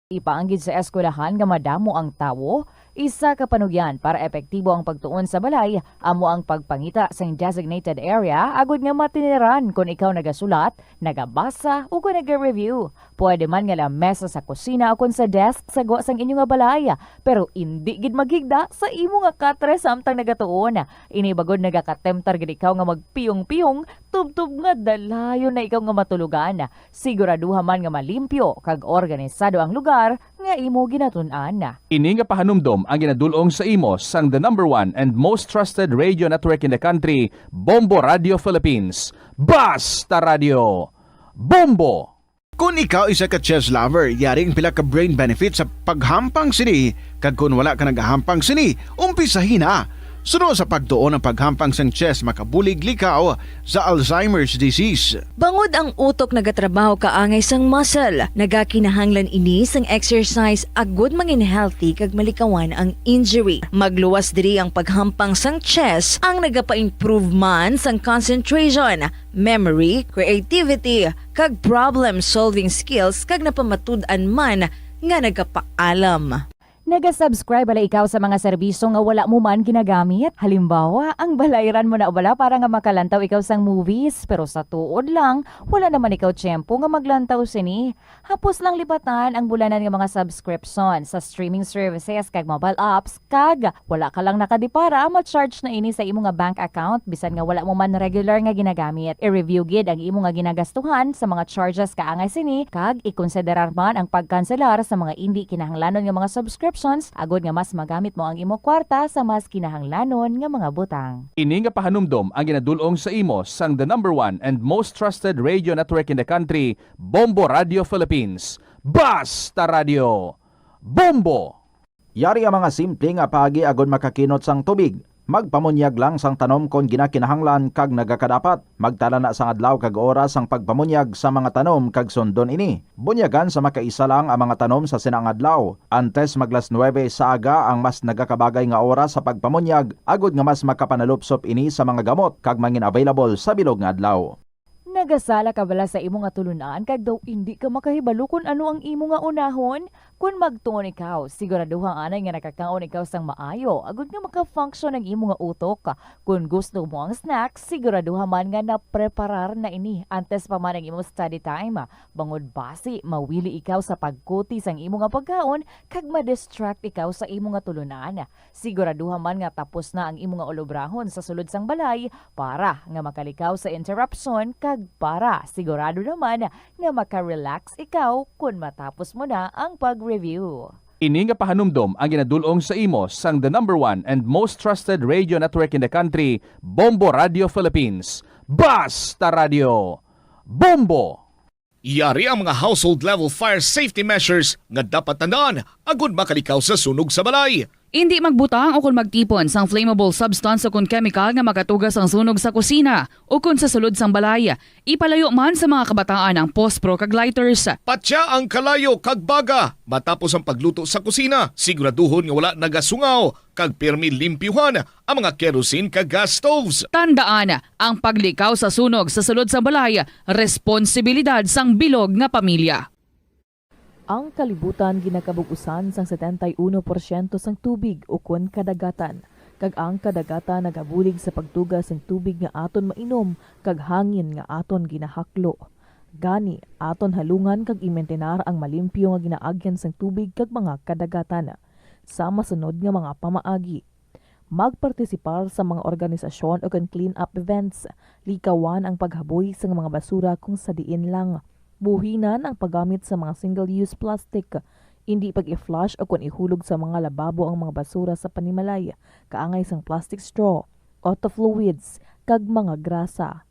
ipaanggid sa eskwelahan nga madamo ang tawo, isa ka panugyan para epektibo ang pagtuon sa balay amo ang pagpangita sang designated area agud nga matiniran kon ikaw nagasulat, nagabasa, o kon naga-review. Pwede man nga lamesa sa kusina o kon sa desk sa gwa sang inyo nga balay, pero indi gid maghigda sa imo nga katre samtang nagatuon. Ini bagod nagakatemptar gid ikaw nga magpiyong-piyong, tubtob nga dalayon na ikaw nga matulogan. Siguraduha man nga malimpyo kag organisado ang lugar nga imo ginatun-an. Ini nga pahanumdom ang ginadul-ong sa imo sang the number one and most trusted radio network in the country, Bombo Radio Philippines. Basta Radio! Bombo! Kon ikaw isa ka chess lover, yari ang pila ka brain benefits sa paghampang sini, kag kon wala ka nagahampang sini, umpisahi na. Suno sa pagtuon, ang paghampang sang chess makabulig likaw sa Alzheimer's disease. Bangod ang utok nagatrabaho kaangay sang muscle, nagakinahanglan ini sang exercise agud mangin healthy kag malikawan ang injury. Magluwas diri ang paghampang sang chess, ang nagapa-improve man sang concentration, memory, creativity, kag problem-solving skills, kag napamatud-an man nga nagapaalam. Naga-subscribe bala ikaw sa mga serbisyo nga wala mo man ginagamit? Halimbawa, ang balayran mo na bala para nga makalantaw ikaw sang movies, pero sa tuod lang, wala naman ikaw tiyempo nga maglantaw sini. Hapos lang libatan ang bulanan nga mga subscription sa streaming services kag mobile apps, kag wala ka lang nakadipara, ma-charge na ini sa imo nga bank account bisan nga wala mo man regular nga ginagamit. I-review gid ang imo nga ginagastuhan sa mga charges kaangay sini, kag ikonsiderar man ang pagkanselar sa mga indi kinahanglanon nga mga subscriptions agud nga mas magamit mo ang imo kwarta sa mas kinahanglanon nga mga butang. Ini nga pahanumdom ang ginadul-ong sa imo sang the number one and most trusted radio network in the country, Bombo Radio Philippines. Basta Radio! Bombo! Yari ang mga simple nga paagi agud makakinot sang tubig. Magpamunyag lang sang tanom kon ginakinahanglan kag nagakadapat. Magtala na sang adlaw kag oras sang pagpamunyag sa mga tanom kag sundon ini. Bunyagan sa makaisa lang ang mga tanom sa sina nga adlaw. Antes mag las nuebe sa aga ang mas nagakabagay nga oras sa pagpamunyag, agud nga mas makapanalupsop ini sa mga gamot kag mangin available sa bilog nga adlaw. Nagasala ka bala sa imo nga tulun-an kag daw indi ka makahibalo kon ano ang imo nga unahon? Kon magtuon ikaw, siguraduha anay nga nakakaon ikaw sang maayo agud nga maka-function ang imo nga utok. Kon gusto mo ang snacks, siguraduha man nga napreparar na ini antes pa man ang imo study time. Bangod basi mawili ikaw sa pagkuti sang imo nga pagkaon kag ma-distract ikaw sa imo nga tulun-an. Siguraduha man nga tapos na ang imo nga ulobrahon sa sulod sang balay para nga makalikaw sa interruption kag para sigurado naman nga maka-relax ikaw kon matapos mo na ang pag-review. Ini nga pahanumdom ang ginadul-ong sa imo sang the number one and most trusted radio network in the country, Bombo Radio Philippines. Basta Radio! Bombo! Yari ang mga household level fire safety measures nga dapat tandaan agud makalikaw sa sunog sa balay. Indi magbutang o kon magtipon sang flammable substance o kon chemical nga makatuga sang sunog sa kusina o kon sa sulod sang balay. Ipalayo man sa mga kabataan ang pospro kag lighters. Patya ang kalayo kag baga matapos ang pagluto sa kusina. Siguraduhon nga wala nagasungaw kag pirmi limpyuhan ang mga kerosene kag gas stoves. Tandaan, ang paglikaw sa sunog sa sulod sang balay, responsibilidad sang bilog nga pamilya. Ang kalibutan ginakabug-usan sang setenta y uno porsyento sang tubig ukon kadagatan, kag ang kadagatan nagabulig sa pagtuga sang tubig nga aton mainom kag hangin nga aton ginahaklo. Gani, aton halungan kag imintinar ang malimpyo nga ginaagyan sang tubig kag mga kadagatan. Sa masunod nga mga pamaagi, magpartisipar sa mga organisasyon o kon clean-up events. Likawan ang paghaboy sang mga basura kung sa diin lang. Buhinan ang paggamit sa mga single-use plastic. Indi pag-i-flush o kon ihulog sa mga lababo ang mga basura sa panimalay, kaangay sang plastic straw, auto fluids, kag mga grasa.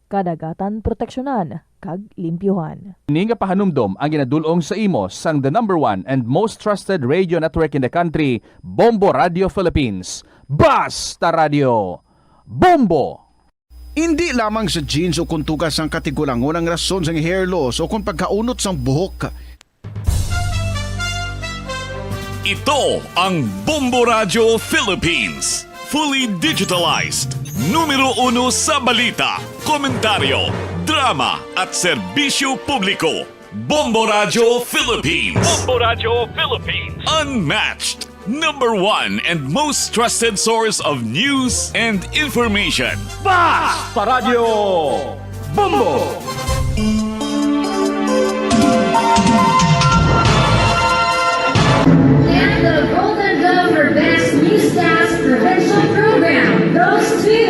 Kadagatan proteksyonan kag limpyuhan. Ini nga pahanumdom ang ginadul-ong sa imo sang the number one and most trusted radio network in the country, Bombo Radio Philippines. Basta Radio, Bombo! Indi lamang sa genes o kon tugas sang katigulangon ang rason sang hair loss o kon pagkaunot sang buhok. Ito ang Bombo Radyo Philippines. Fully digitalized. Numero uno sa balita, komentaryo, drama, at serbisyo publiko. Bombo Radyo Philippines. Bombo Radyo Philippines. Unmatched. Number one and most trusted source of news and information. Basta Radyo Bombo! And the Golden Glove for Best Newscast Provincial Program goes to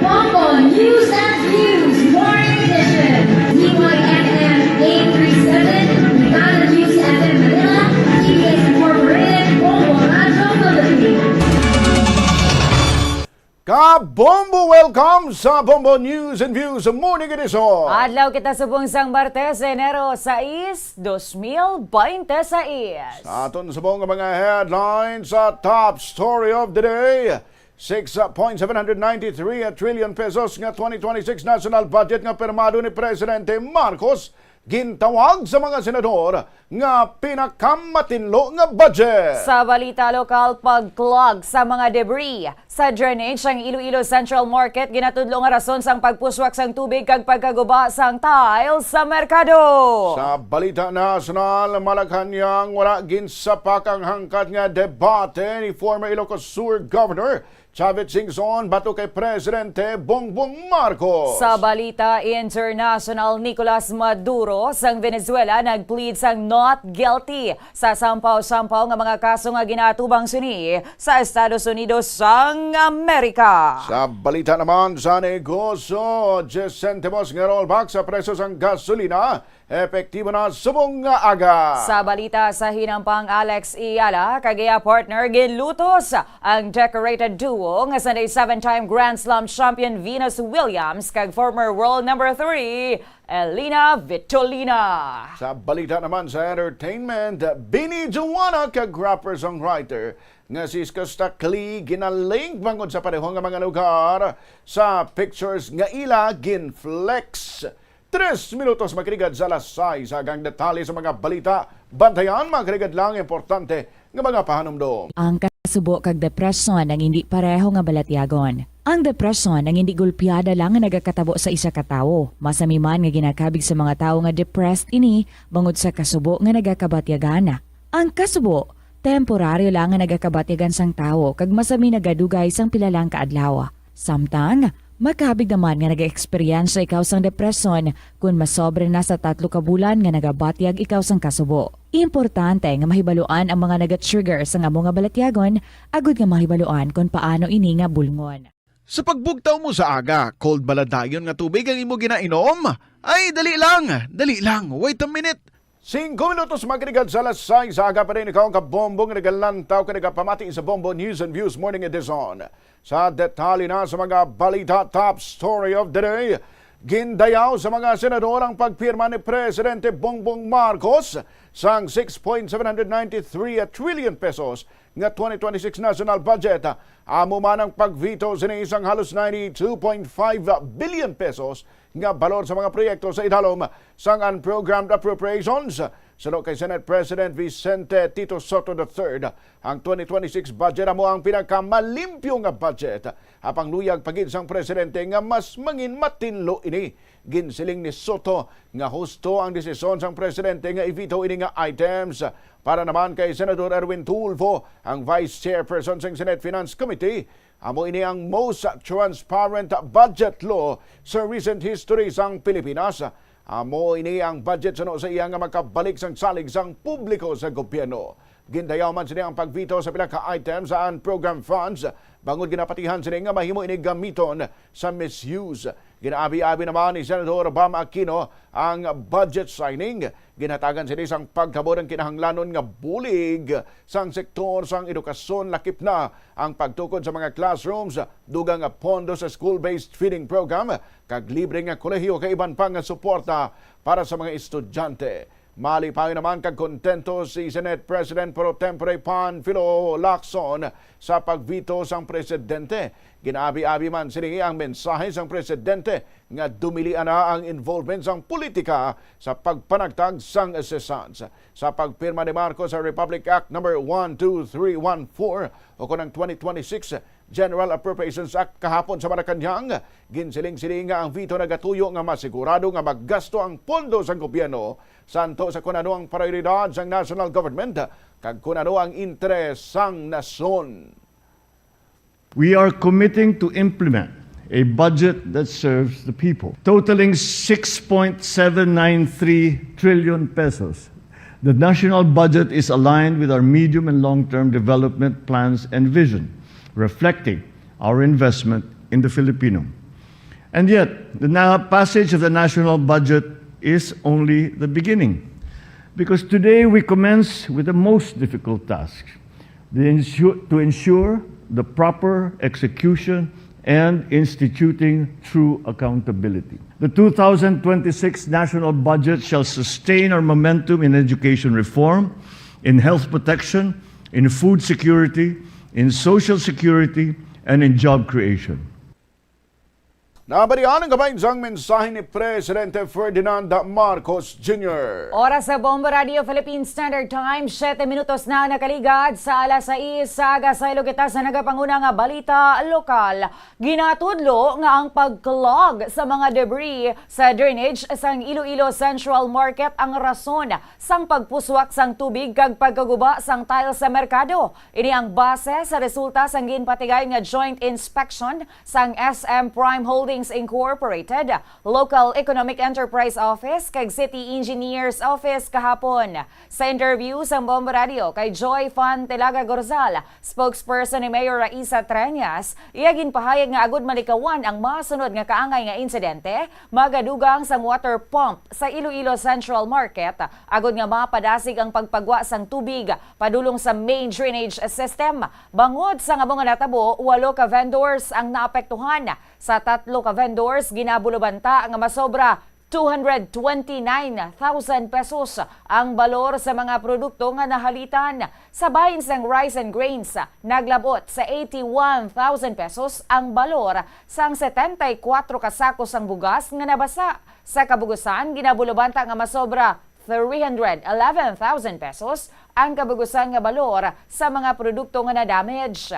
Bombo News and Views Morning Edition, D Y F M eight three seven, Brigada News F M Manila, T V S Incorporated, Bombo Radyo Philippines. Kabombo, welcome sa Bombo News and Views Morning Edition. Adlaw kita subong sang Martes, Enero sais, dos mil binte sais. Sa aton subong nga mga headlines, sa top story of the day, six point seven hundred ninety-three trillion pesos nga twenty twenty-six national budget nga pirmado ni Presidente Marcos, gintawag sa mga senador nga pinakamatinlo nga budget. Sa balita lokal, pag-clog sa mga debris sa drainage ang Iloilo Central Market, ginatudlo nga rason sang pagpuswak sang tubig kag pagkaguba sang tile sa merkado. Sa balita nasyonal, Malacañang, wala ginsapak ang hangkat nga debate ni former Ilocos Sur Governor Chavit Singson batok kay Presidente Bongbong Marcos. Sa balita international, Nicolas Maduro sang Venezuela nag-plead sang not guilty sa sampaw-sampaw nga mga kaso nga ginaatubang sini sa Estados Unidos sang Amerika. Sa balita naman sa negosyo, diyes sentimos nga rollback sa presyo sang gasolina epektibo na subong nga aga. Sa balita sa hinampang, Alex Eala kag iya partner ginlutos ang decorated duo nga Sunday seven-time Grand Slam champion Venus Williams kag former world number three Elina Vitolina. Sa balita naman sa entertainment, bini Joanna kag rapper-songwriter nga si Skusta Clee ginalink bangod sa pareho nga mga lugar sa pictures nga ila ginflex. Tres minutos magrigad sa alas sais, agang detalye sa mga balita. Bantayan, magrigad lang importante nga mga pahanumdom. Ang kasubo kag depresyon ang hindi pareho nga balatyagon. Ang depresyon ang hindi gulpiada lang nga nagakatabo sa isa ka tawo. Masami man nga ginakabig sa mga tawo nga depressed ini bangod sa kasubo nga nagakabatyagan. Ang kasubo, temporaryo lang nga nagakabatyagan sang tawo kag masami nagadugay sang pila lang ka adlaw. Samtang, makabig naman nga nag-eksperyensya ikaw sang depresyon kon masobra na sa tatlo ka bulan nga nagabatyag ikaw sang kasubo. Importante nga mahibaluan ang mga naga-trigger sang amo nga balatyagon agud nga mahibaluan kon paano ini nga bulngon. Sa pagbugtaw mo sa aga, cold bala dayon nga tubig ang imo ginainom? Ay, dali lang, dali lang, wait a minute. Singko minutos magrigad sa alas sais sa aga pa rin ikaw ang kabombo nga nagalantaw kag nagapamati sa Bombo News and Views Morning Edition. Sa detalye na sa mga balita, top story of the day, gindayaw sa mga senador ang pagpirma ni Presidente Bongbong Marcos sang six point seven hundred ninety-three trillion pesos nga twenty twenty-six national budget. Amo man ang pag-veto sini sang halos ninety-two point five billion pesos nga balor sa mga proyekto sa idalom sang unprogrammed appropriations. Suno kay Senate President Vicente Tito Sotto the third, ang twenty twenty-six budget amo ang pinakamalimpyo nga budget. Apang luyag pa gid sang presidente nga mas mangin matinlo ini. Ginsiling ni Sotto nga husto ang desisyon sang presidente nga i-veto ini nga items. Para naman kay Senador Erwin Tulfo, ang vice chairperson sang Senate Finance Committee, Amo ini ang most transparent budget law sa recent history sang Pilipinas. Amo ini ang budget suno sa iya nga makabalik sang salig sang publiko sa gobyerno. Gindayaw man sini ang pag-veto sa pila ka items and program funds, bangod ginapatihan sini nga mahimo ini gamiton sa misuse. Ginaabi-abi naman ni Senador Bam Aquino ang budget signing. Ginhatagan sini sang pagkabod ang kinahanglanon nga bulig sang sektor sang edukasyon, lakip na ang pagtukod sa mga classrooms, dugang nga pondo sa school-based feeding program, kag libre nga kolehiyo kag iban pa nga suporta para sa mga estudyante. Malipayon naman kag kontento si Senate President Pro Tempore Panfilo Lacson sa pag-veto sang presidente. Ginaabi-abi man sini ang mensahe sang presidente nga dumilian na ang involvement sang politika sa pagpanagtag sang assistance. Sa pagpirma ni Marcos sa Republic Act number one two three one four, o kon ang twenty twenty-six General Appropriations Act kahapon sa Malacañang, ginsiling sini nga ang veto nagatuyo nga masigurado nga magasto ang pondo sang gobyerno santo sa kon ano ang prioridad sang national government kag kon ano ang interes sang nasyon. We are committing to implement a budget that serves the people, totaling six point seven nine three trillion pesos. The national budget is aligned with our medium and long-term development plans and vision, reflecting our investment in the Filipino. And yet, the na- passage of the national budget is only the beginning, because today we commence with the most difficult task, the insu- to ensure the proper execution and instituting true accountability. The two thousand twenty-six national budget shall sustain our momentum in education reform, in health protection, in food security, in social security, and in job creation. Nabalian ang kabahin sang mensahe ni Presidente Ferdinand Marcos Junior. Oras sa Bombo Radio Philippine Standard Time, siyete minutos na nakaligad sa alas sais sa aga. Sa Ilog kita sa nagapanguna nga balita lokal. Ginatudlo nga ang pag-clog sa mga debris sa drainage sang Iloilo Central Market ang rason sang pagpuswak sang tubig kag pagkaguba sang tile sa merkado. Ini ang base sa resulta sang ginpatigayon nga joint inspection sang S M Prime Holdings Incorporated, Local Economic Enterprise Office, kag City Engineers Office kahapon. Sa interview sa Bombo Radio kay Joy Fan Telaga Gorzal, spokesperson ni Mayor Raisa Treñas, iya ginpahayag nga agud malikawan ang masunod nga kaangay nga insidente, magadugang sang water pump sa Iloilo Central Market, agud nga mapadasig ang pagpagwa sang tubig padulong sa main drainage system. Bangod sa amo nga natabo, walo ka vendors ang naapektuhan. Sa tatlo ka vendors, ginabulobanta nga masobra two hundred twenty-nine thousand pesos ang balor sa mga produkto nga nahalitan. Sa bahin sang rice and grains, naglabot sa eighty-one thousand pesos ang balor sang setenta y kuatro ka sako sang bugas nga nabasa. Sa kabugusan, ginabulobanta nga masobra three hundred eleven thousand pesos ang kabugusan nga balor sa mga produkto nga na-damage.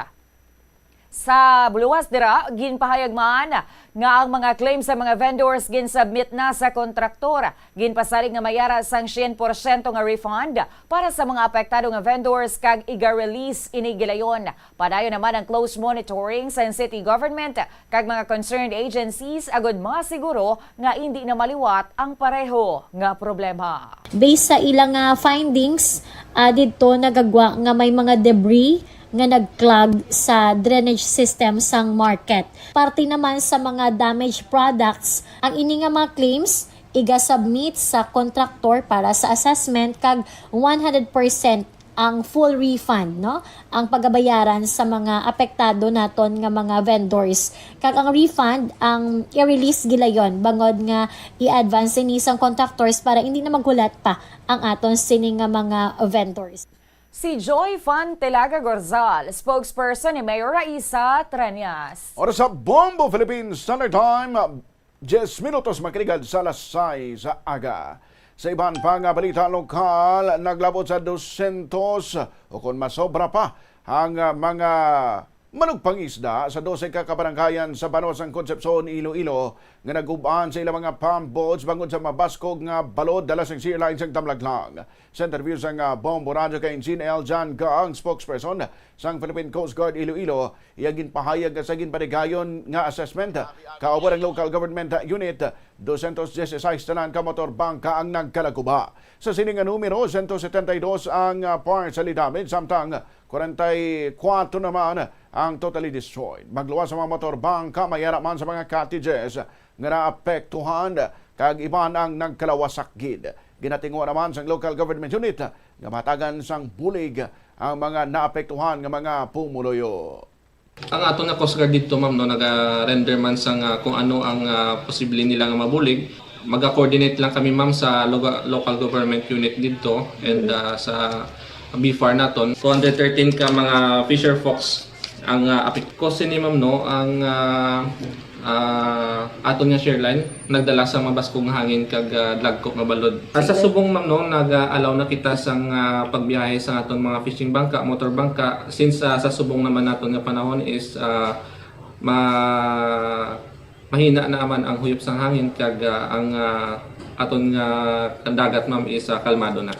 Sa luwas dira, ginpahayag man nga ang mga claim sa mga vendors gin-submit na sa kontraktor. Ginpasalig nga mayara sang syen porsyento nga refund para sa mga apektado nga vendors kag iga-release ini gilayon. Padayon naman ang close monitoring sa city government kag mga concerned agencies agud masiguro nga indi na maliwat ang pareho nga problema. Based sa ila nga findings, ah, didto nagagwa nga may mga debris nga nag-clog sa drainage system sang market. Parte naman sa mga damaged products, ang ini nga mga claims iga-submit sa contractor para sa assessment kag one hundred percent ang full refund, no, ang pagabayaran sa mga apektado naton nga mga vendors. Kag ang refund ang i-release gilayon bangod nga i-advance ini sang contractors para hindi na maghulat pa ang aton sini nga mga vendors. Si Joy Fan Telaga Gorzal, spokesperson ni Mayor Raisa Treñas. Oras sa Bombo Philippines Standard Time, diyes minutos makaligad sa alas sais sa aga. Sa iban pa nga balita lokal, naglabot sa dosyentos o kon masobra pa ang, ah, mga manugpangisda sa dose ka kabaranggayan sa banwa sang Concepcion, Iloilo, nga nagub-an sa ilang mga pump boats bangod sa mabaskog nga balod dala sang shear line sang tamlaglag. Sa interview sang, ah, Bombo Radyo kay Ensign L. John Ga, ang spokesperson sang Philippine Coast Guard Iloilo, iya ginpahayag nga sa ginpatigayon nga assessment, kauban ang local government unit, dosyentos dieciséis tanan ka motor bangka ang nagkalaguba. Sa sini nga numero, sento setenta y dos ang, ah, partially damaged, samtang kwarenta y kuwatro naman ang totally destroyed. Magluwas sa mga motor bangka, may ara man sa mga cottages nga naapektuhan, kag iban ang nagkalawasak gid. Ginatinguha naman sang local government unit nga mahatagan sang bulig ang mga naapektuhan nga mga pumuluyo. Ang aton nga Coast Guard dito, ma'am, no, naga-render man sang, ah, kung ano ang, ah, posible nila nga mabulig. Maga-coordinate lang kami, ma'am, sa loga-, local government unit dito and, ah, sa B far naton. Two hundred thirteen ka mga fisher folks ang, ah, apik-, ko sini, ma'am, no, ang, ah, ah, aton nga shear line nagdala sa mabaskog nga hangin kag, ah, dagko nga balod. Ah, sa subong, ma'am, no, nag-allow na kita sang, ah, pagbiyahe sa aton mga fishing bangka, motor bangka, since, ah, sa subong naman naton nga panahon is, ah, ma-, mahina na man ang huyop sang hangin kag, ah, ang, ah, aton nga dagat, ma'am, is, ah, kalmado na.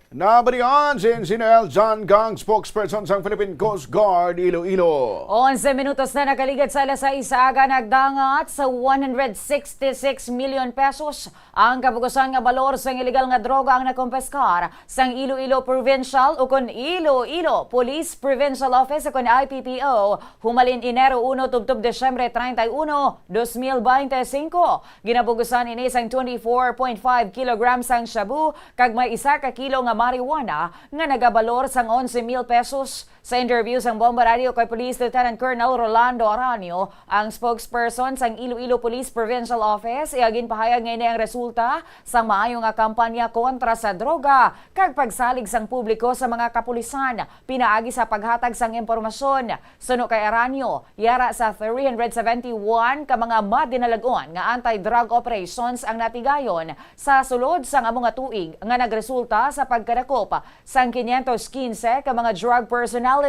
Nabalian si Ensign L. John Ga, spokesperson sang Philippine Coast Guard Iloilo. Onse minutos na nakaligad sa alas sais sa aga, nagdangat sa one hundred sixty-six million pesos ang kabugusan nga balor sang iligal nga droga ang nakumpiskar sang Iloilo Provincial, ukon Iloilo Police Provincial Office, ukon I P P O, humalin Enero uno tubtob Disyembre treinta y uno, dos mil beintisinko. Ginabugusan ini sang twenty-four point five kilograms sang shabu kag may isa ka kilo nga marijuana nga nagabalor sang onse mil pesos. Sa interview sang Bombo Radio kay Police Lieutenant Colonel Rolando Aranio, ang spokesperson sang Iloilo Police Provincial Office, iya ginpahayag nga ini ang resulta sang maayo nga kampanya kontra sa droga kag pagsalig sang publiko sa mga kapulisan pinaagi sa paghatag sang impormasyon. Suno kay Aranio, yara sa three hundred seventy-one ka mga madinalag-on nga anti-drug operations ang natigayon sa sulod sang amo nga tuig nga nagresulta sa pagkadakop sang quinientos quince ka mga drug personality.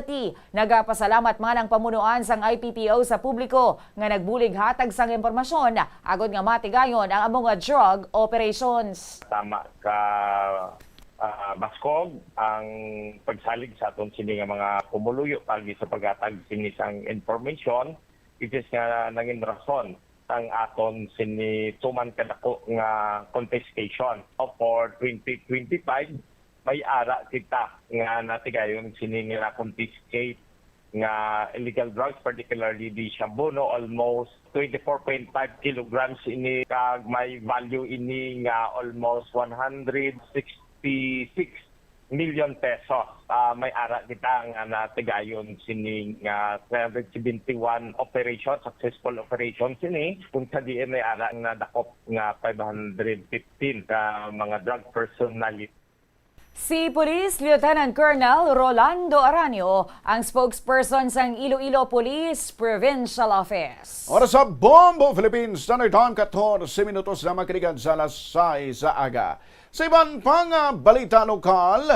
Nagapasalamat man ang pamunuan sang I P P O sa publiko nga nagbulig hatag sang impormasyon agod nga matigayon ang amo nga drug operations. Tama ka, ah, baskog ang pagsalig sa aton sini nga mga pumuluyo paagi sa paghatag sini sang information, which is nga nangin rason ang aton sini tuman kadako nga confiscation. For twenty twenty-five, may ara kita nga natigayon sini nga na-confiscate nga illegal drugs, particularly the shabu, no, almost twenty-four point five kilograms ini, kag may value ini nga almost one hundred sixty-six million pesos. Ah, may ara kita nga natigayon sini nga three hundred seventy-one operation, successful operation sini, kung sa diin may ara nga dakop nga five hundred fifteen ka mga drug personality. Si Police Lieutenant Colonel Rolando Aranio, ang spokesperson sang Iloilo Police Provincial Office. Oras sa Bombo Philippines Standard Time, katorse minutos na makaligad sa alas sais sa aga. Sa iban pa nga balita lokal,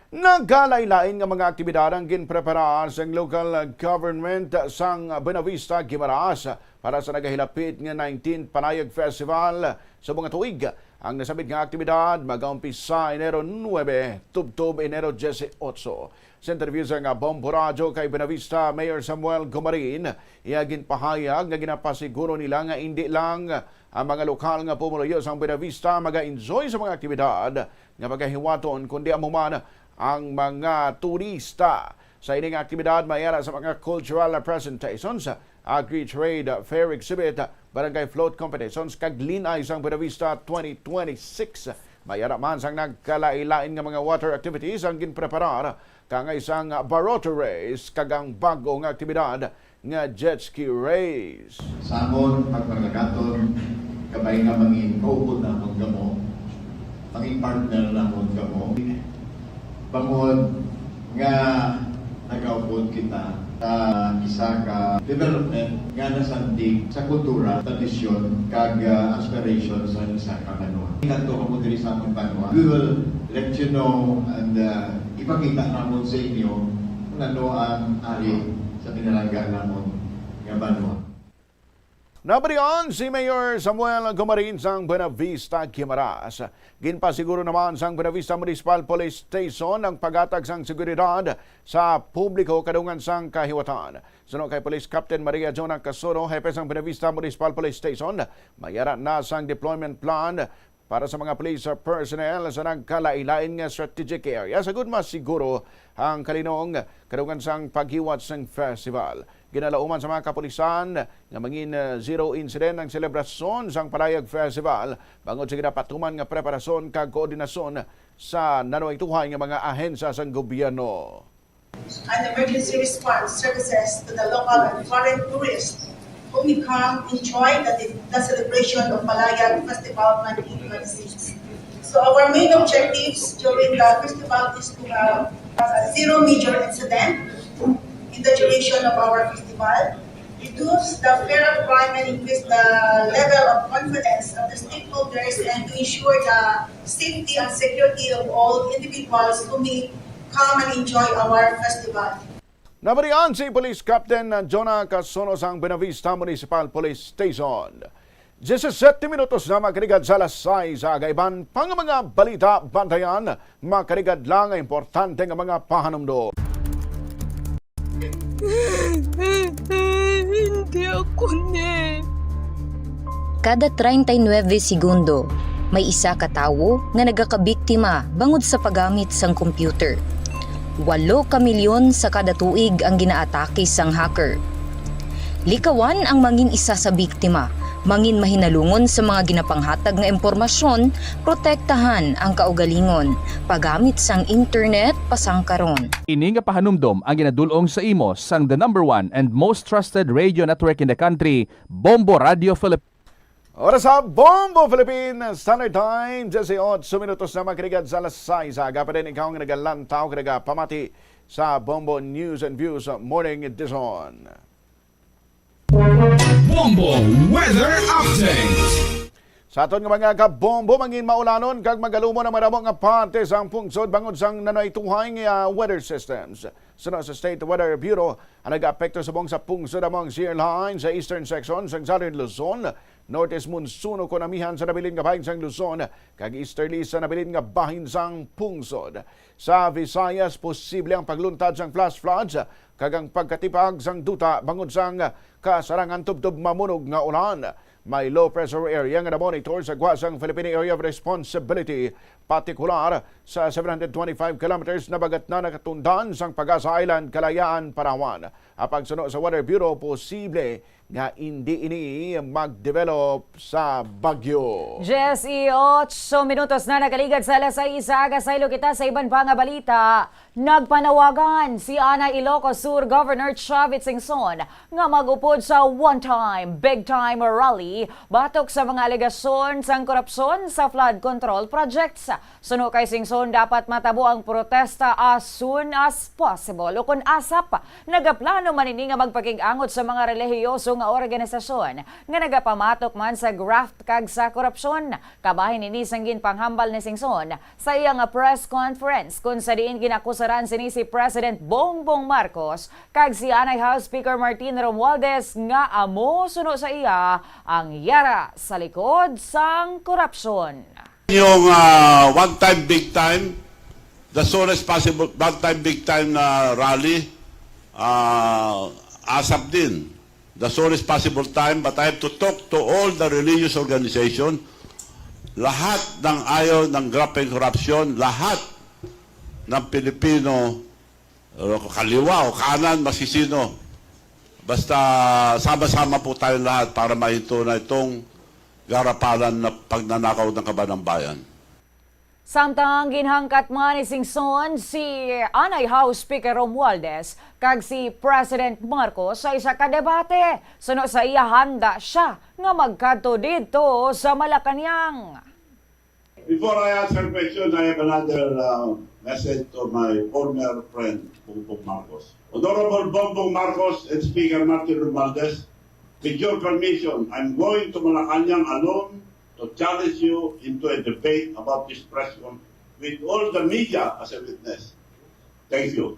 nagkalain-lain nga mga aktibidad ang ginprepara sang local government sang Buenavista, Guimaras para sa nagahilapit nga nineteenth Panayag Festival sa mga tuig. Ang nasambit nga aktibidad magaumpisa Enero nuebe tubtob Enero dieciocho. Sa interview sang Bombo Radyo kay Buenavista Mayor Samuel Gomarin, iya ginpahayag nga ginapasiguro nila nga indi lang ang mga lokal nga pumuluyo sang Buenavista maga-enjoy sa mga aktibidad nga pagahiwaton, kundi amo man ang mga turista. Sa ining aktibidad, may ara sa mga cultural presentations, agri-trade fair exhibit, barangay float competitions, kag Lean-ay sang Buenavista twenty twenty-six. May ara man sang nagkalain-lain nga mga water activities ang ginpreparar, kaangay sang baroto race kag ang bag-o nga aktibidad nga jet ski race. Sa amon pagpanagaton, kabay nga mangin kaupod namon kamo, mangin partner namon kamo. Bangod nga nagaupod kita sa isa ka development nga nasandig sa kultura, tradisyon, kag, ah, aspirations sa isa ka banwa. Kadto kamo diri sa amon banwa. We will let you know and, ah, ipakita namon sa inyo kung ano ang ari sa pinalangga namon nga banwa. Nabatian si Mayor Samuel Gomarin sang Buenavista, Guimaras. Ginpasiguro naman sang Buenavista Municipal Police Station ang paghatag sang seguridad sa publiko kadungan sang kahiwatan. Suno kay Police Captain Maria Jonah Casuno, hepe sang Buenavista Municipal Police Station, may ara na sang deployment plan para sa mga police personnel sa nagkalain-lain nga strategic area, sa gud masiguro ang kalinong kadungan sang paghiwat sang festival. Ginalauman sa mga kapulisan nga mangin, uh, zero incident ang selebrasyon sang Palayag Festival bangod sa ginapatuman nga preparasyon kag koordinasyon sa nanoituhay nga mga ahensya sang gobyerno. And emergency response services to the local and foreign tourists who may come enjoy the, the celebration of Palayag Festival twenty twenty-six. So our main objectives during the festival is to have a zero major incident in the duration of our festival, reduce the fear of crime, and increase the level of confidence of the stakeholders, and to ensure the safety and security of all individuals who may come and enjoy our festival. Nabatian si Police Captain Jonah Casuno sang Buenavista Municipal Police Station. Diyesisete minutos na makaligad sa alas sais sa aga. Iban pa nga mga balita, bantayan, makaligad lang nga importante nga mga pahanumdom. Hindi ako ni. Kada treinta y nueve segundo, may isa ka tawo nga nagakabiktima bangod sa paggamit sang computer. Walo ka milyon sa kada tuig ang ginaatake sang hacker. Likawan ang mangin isa sa biktima, mangin mahinalungon sa mga ginapanghatag nga impormasyon, protektahan ang kaugalingon, paggamit sang internet pasangkaron. Ini nga pahanumdom ang ginadul-ong sa imo sang the number one and most trusted radio network in the country, Bombo Radio Philippines. Oras sa Bombo Philippine Standard Time, diyesotso minutos na makaligad sa alas sais. Aga pa din ikaw nga nagalantaw kag nagapamati sa Bombo News and Views Morning Edition. Bombo Weather Update. Sa aton nga mga kabombo, mangin maulanon kag magalumon ang madamo nga parte sang pungsod bangod sang nanoituhay nga weather systems. Suno sa State Weather Bureau, ang nagaapekto subong sa pungsod amo ang shear line sa eastern section sang Southern Luzon, northeast monsoon ukon amihan sa nabilin nga bahin sang Luzon, kag easterly sa nabilin nga bahin sang pungsod. Sa Visayas, posible ang pagluntad sang flash floods kag ang pagkatipag sang duta bangod sang kasarangan tubtob mamunog nga ulan. May low pressure area nga namonitor sa gwa sang Philippine Area of Responsibility, partikular sa seven hundred twenty-five kilometers na bagat na nakatundan sang Pag-asa Island, Kalayaan, Palawan. Apang suno sa Weather Bureau, posible nga indi ini mag-develop sa bagyo. Diyesotso minutos na nakaligad sa alas sais sa aga. Saylo kita sa iban pa nga balita. Nagpanawagan si Anay Ilocos Sur Governor Chavit Singson nga mag-upod sa One Time, Big Time Rally batok sa mga alegasyon sang korupsyon sa flood control projects. Suno kay Singson, dapat matabo ang protesta as soon as possible, ukon asap. Nagaplano man ini nga magpakig-angot sa mga relihiyoso nga organisasyon nga nagapamatok man sa graft kag sa korupsyon. Kabahin ini sang ginpanghambal ni Singson sa iya nga press conference, kun sa diin ginakusaran sini si President Bongbong Marcos kag si Anay House Speaker Martin Romualdez nga amo, suno sa iya, ang yara sa likod sang korupsyon. Yung, ah, one time, big time, the soonest possible, one time, big time na rally, ah, asap din. The soonest possible time, but I have to talk to all the religious organization, lahat ng ayaw ng graft and corruption, lahat ng Pilipino, kaliwa o kanan, masisino. Basta sama-sama po tayong lahat para mahinto na itong garapalan na pagnanakaw ng kaban ng bayan. Samtang ginhangkat man ni Singson si Anay House Speaker Romualdez kag si President Marcos sa isa ka debate, suno sa iya handa siya nga magkadto didto sa Malacañang. Before I answer question, I have another, uh, message to my former friend, Bongbong Marcos. Honorable Bongbong Marcos and Speaker Martin Romualdez, with your permission, I'm going to Malacañang alone to challenge you into a debate about this press con with all the media as a witness. Thank you.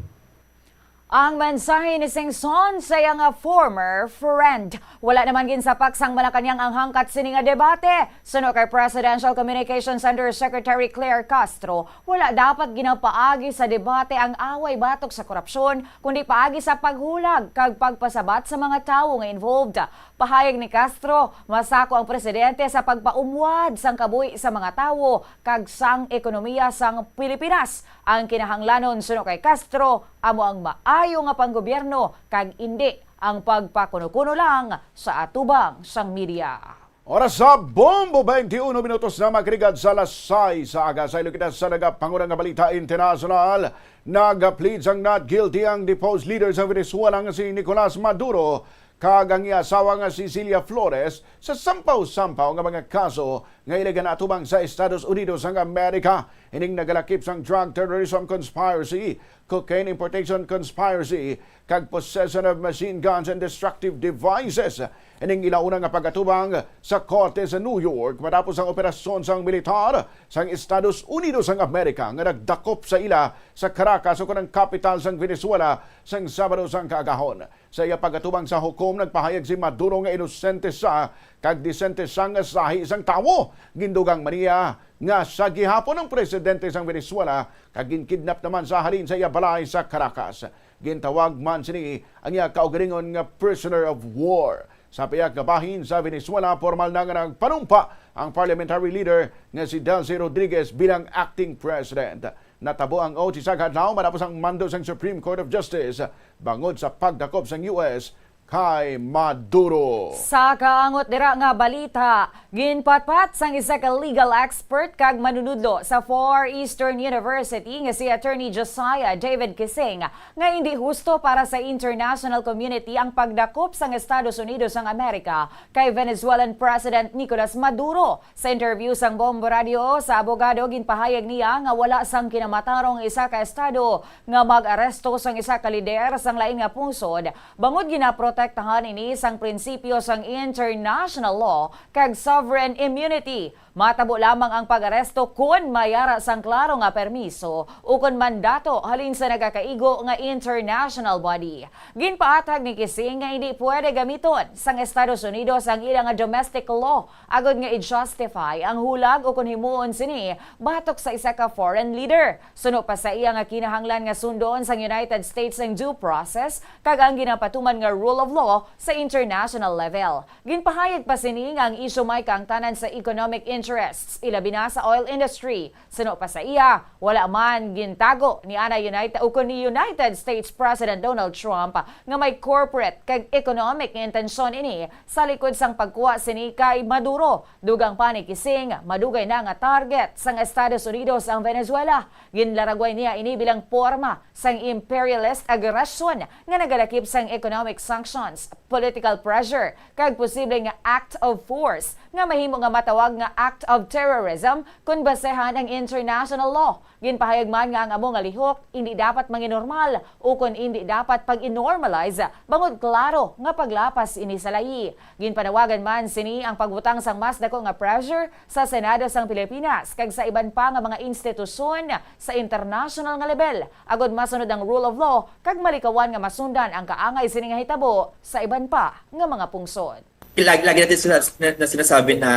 Ang mensahe ni Singson sa iya nga former friend. Wala naman ginsapak sang Malacañang ang hangkat sini nga debate. Suno kay Presidential Communications Undersecretary Claire Castro, wala dapat ginapaagi sa debate ang away batok sa korupsyon, kundi paagi sa paghulag kag pagpasabat sa mga tawo nga involved. Pahayag ni Castro, masako ang presidente sa pagpaumwad sang kabuhi sa mga tawo kag sang ekonomiya sang Pilipinas. Ang kinahanglanon, suno kay Castro, amo ang maayo nga panggobyerno kag indi ang pagpakuno-kuno lang sa atubang sang media. Oras sa Bombo, twenty-one minutos na, mga kaligad, sa alas sais sa aga. Sa ilo kita sa nagapanguna nga balita internasyonal, nag-plead sang not guilty ang deposed leader sa Venezuela nga si Nicolas Maduro kag ang iya asawa nga si Cilia Flores sa sampaw-sampaw nga mga kaso nga ila ginaatubang sa Estados Unidos sang Amerika. Ining nagalakip sang drug terrorism conspiracy, cocaine importation conspiracy, kag possession of machine guns and destructive devices. Ining ila una nga pag-atubang sa korte sa New York matapos ang operasyon sang militar sang Estados Unidos sang Amerika nga nagdakop sa ila sa Caracas, ukon ang kapital sang Venezuela, sang Sabado sang kaagahon. Sa iya pag-atubang sa hukom, nagpahayag si Maduro nga inosente sia kag disente sia nga sahi sang tawo. Gindugang man niya nga sia gihapon ang presidente sang Venezuela kag ginkidnap naman sia halin sa iya balay sa Caracas. Gintawag man sini ang iya kaugalingon nga prisoner of war. Sa pihak nga bahin sa Venezuela, pormal na nga nagpanumpa ang parliamentary leader nga si Delcy Rodriguez bilang acting president. Natabo ang oath isa ka adlaw matapos ang mando sang Supreme Court of Justice bangod sa pagdakop sang U S kay Maduro. Sa kaangot dira nga balita, ginpatpat sang isa ka legal expert kag manunudlo sa Far Eastern University nga si Attorney Josiah David Kising nga indi husto para sa international community ang pagdakop sang Estados Unidos sang Amerika kay Venezuelan President Nicolas Maduro. Sa interview sang Bombo Radio sa abogado, ginpahayag niya nga wala sang kinamatarong isa ka estado nga mag-aresto sang isa ka lider sang lain nga pungsod, bangod ginaprotektahan ini sang prinsipyo sang international law kag sovereign immunity. Matabo lamang ang pag-aresto kon may ara sang klaro nga permiso ukon mandato halin sa nagakaigo nga international body. Ginpaathag ni Kising nga hindi pwede gamiton sang Estados Unidos ang ila nga domestic law agod nga i-justify ang hulag ukon himuon sini batok sa isa ka foreign leader. Suno pa sa iya nga kinahanglan nga sundon sang United States ang due process kag ang ginapatuman nga rule of law sa international level. Ginpahayag pa sini nga ang isyu may kaangtanan sa economic interests, ilabi na sa oil industry. Suno pa sa iya, wala man gintago ni ana United ukon ni United States President Donald Trump nga may corporate kag economic nga intensyon ini sa likod sang pagkuha sini kay Maduro. Dugang pa ni Kising, madugay na nga target sang Estados Unidos ang Venezuela. Ginlaragway niya ini bilang porma sang imperialist aggression nga nagalakip sang economic sanctions, political pressure, kag posible nga act of force nga mahimo nga matawag nga act of terrorism kon basehan ang international law. Ginpahayag man nga ang amo nga lihok indi dapat manginormal ukon indi dapat pag-normalize, bangod klaro nga paglapas ini sa layi. Ginpanawagan man sini ang pagbutang sang mas dako nga pressure sa Senado sang Pilipinas kag sa iban pa nga mga institusyon sa international nga level, agod masunod ang rule of law kag malikawan nga masundan ang kaangay sini nga hitabo sa iban pa nga mga pungsod. Lagi, lagi natin sinas- na, na sinasabi na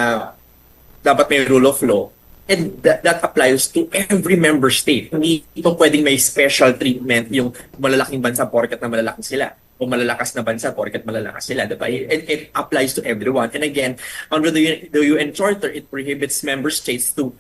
dapat may rule of law, and that, that applies to every member state. Hindi ito pwedeng may special treatment yung malalaking bansa porket na malalaki sila o malalakas na bansa porket malalakas sila, diba? It, it applies to everyone. And again, under the, the U N Charter, it prohibits member states to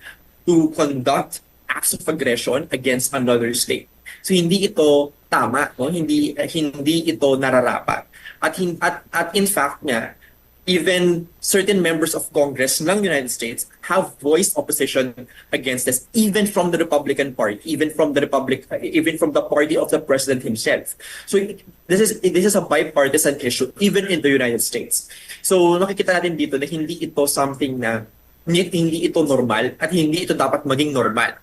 to conduct acts of aggression against another state. So hindi ito tama, no? Hindi hindi ito nararapat. At hin- at, at in fact nga, even certain members of Congress ng United States have voiced opposition against this, even from the Republican Party, even from the Republic, even from the party of the president himself. So this is this is a bipartisan issue even in the United States. So nakikita natin dito na hindi ito something na hindi, hindi ito normal at hindi ito dapat maging normal.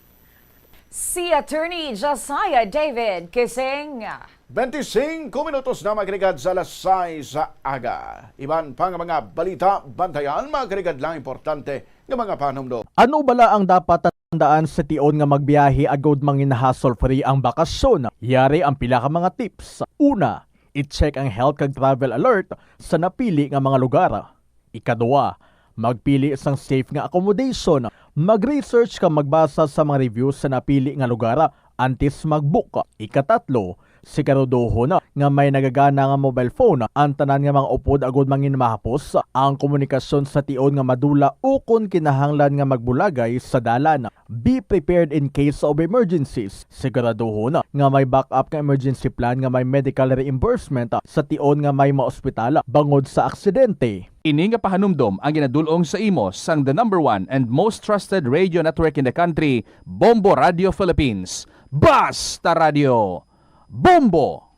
Si Attorney Josiah David Kising. Twenty-five minutos na, mga kaligad, sa alas sais sa aga. Iban pa nga mga balita, bantayan, mga kaligad, lang importante nga mga panumdom. Ano bala ang dapat Tandaan, sa tion nga magbiyahe agud mangin hassle-free ang bakasyon, yari ang pila ka mga tips. Una, i-check ang health kag travel alert sa napili nga mga lugar. Ikadua, magpili sang safe nga accommodation. Mag-research kag magbasa sa mga reviews sa napili nga lugar antes mag-book. Ikatatlo, siguraduhon nga may nagagana nga mobile phone ang tanan nga mga upod agud mangin mahapos ang komunikasyon sa tion nga madula ukon kinahanglan nga magbulagay sa dalan. Be prepared in case of emergencies. Siguraduhon nga may backup nga emergency plan nga may medical reimbursement sa tion nga may maospital bangod sa aksidente. Ini nga pahanumdom ang ginadul-ong sa imo sang the number one and most trusted radio network in the country, Bombo Radio Philippines. Basta Radio Bombo!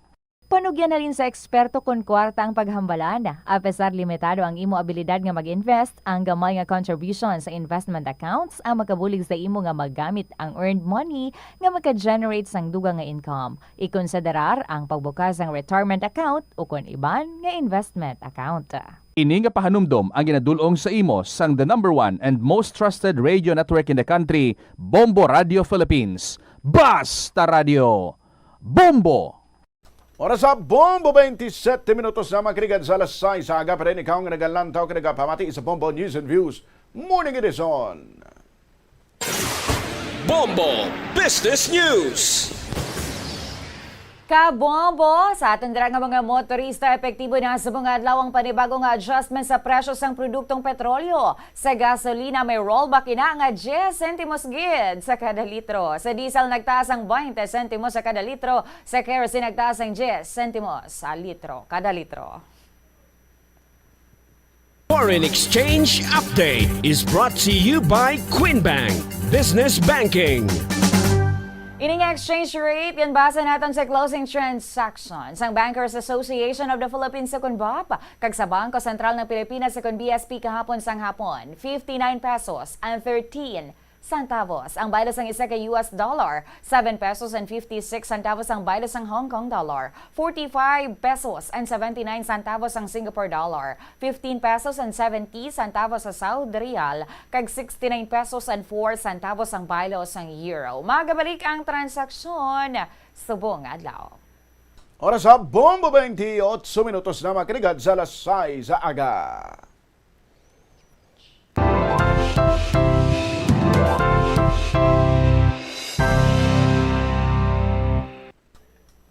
Panugyan halin sa eksperto kon kwarta ang paghambalan. Apesar limitado ang imo abilidad nga mag-invest, ang gamay nga contribution sa investment accounts ang makabulig sa imo nga magamit ang earned money nga maka-generate sang dugang nga income. Ikonsiderar ang pagbukas sang retirement account ukon iban nga investment account. Ini nga pahanumdom ang ginadul-ong sa imo sang the number one and most trusted radio network in the country, Bombo Radio Philippines. Basta Radio Bombo! Oras sa Bombo, twenty-seven minutos na, mga kaligad, sa alas sais sa aga. Pero ikaw nga nagalantaw ka, nagapamati sa Bombo News and Views Morning Edition. Bombo Business News. Kabombo, sa aton dira nga mga motorista, epektibo na sa mga adlaw ang panibago nga adjustment sa presyo sang produktong petrolyo. Sa gasolina, may rollback ina nga diyes sentimos gid sa kada litro. Sa diesel, nagtaas ang baynte sentimos sa kada litro. Sa kerosene, nagtaas ang diyes sentimos sa litro, kada litro. Foreign exchange update is brought to you by Queen Bank Business Banking. Ini nga exchange rate, ginbasa naton sa closing transaction sang Bankers Association of the Philippines, sa Kunbap, kag sa Bangko Sentral ng Pilipinas, sa kun B S P, kahapon sang hapon, fifty-nine pesos and thirteen centavos ang baylo sang isa ka U S dollar, seven pesos and fifty-six centavos ang baylo sang Hong Kong dollar, forty-five pesos and seventy-nine centavos ang Singapore dollar, fifteen pesos and seventy centavos sa Saudi riyal, kag sixty-nine pesos and four centavos ang baylo sang euro. Magabalik ang transaksyon subong adlaw. Oras sa Bombo, twenty-eight minutos na, mga kaligad, sa alas sais sa aga.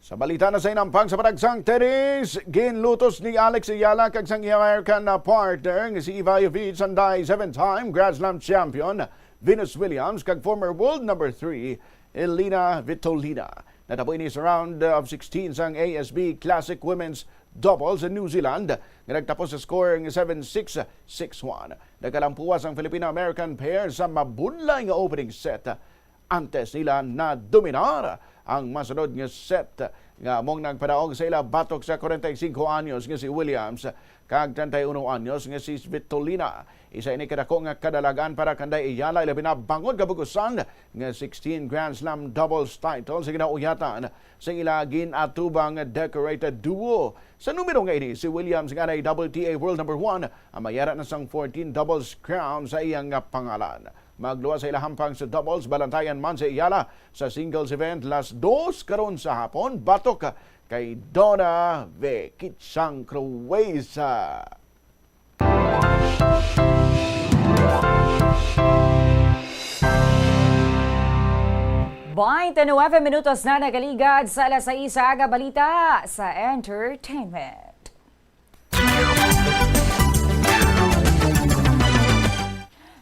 Sa balita na sa inampang sa panagsang tennis, ginlutos ni Alex Eala kag sang iya American na partner nga si Ivajovic ang dai seven-time Grand Slam champion Venus Williams kag former world number three Elina Svitolina. Natabo ini sa round of sixteen sang A S B Classic Women's Doubles sa New Zealand, nga nagtapos sa score nga seven six, six one. Nagkalampuas ang Filipino-American pair sa mabudlay nga opening set. Antes nila nadominar ang masunod nga set, nga among nagpadaog sa ila batok sa kwarenta y singko anyos nga si Williams kag treinta y uno anyos nga si Svitolina. Isa ini kadako nga kadalagan para kanday Eala, ilabi na bangod kabug-usan nga sixteen Grand Slam doubles titles ang ginauyatan sa ila gin-atubang decorated duo. Sa numero nga ini, si Williams nga anay W T A world number one ang may ara na sang fourteen doubles crown sa iyang pangalan. Magluwas sa ila hampang sa doubles, balantayan man si Eala sa singles event las dos karon sa hapon, batok kay Donna Vekic sang Croatia. Baynte nuwebe minutos na nagaligad sa alas sais sa aga. Balita sa entertainment.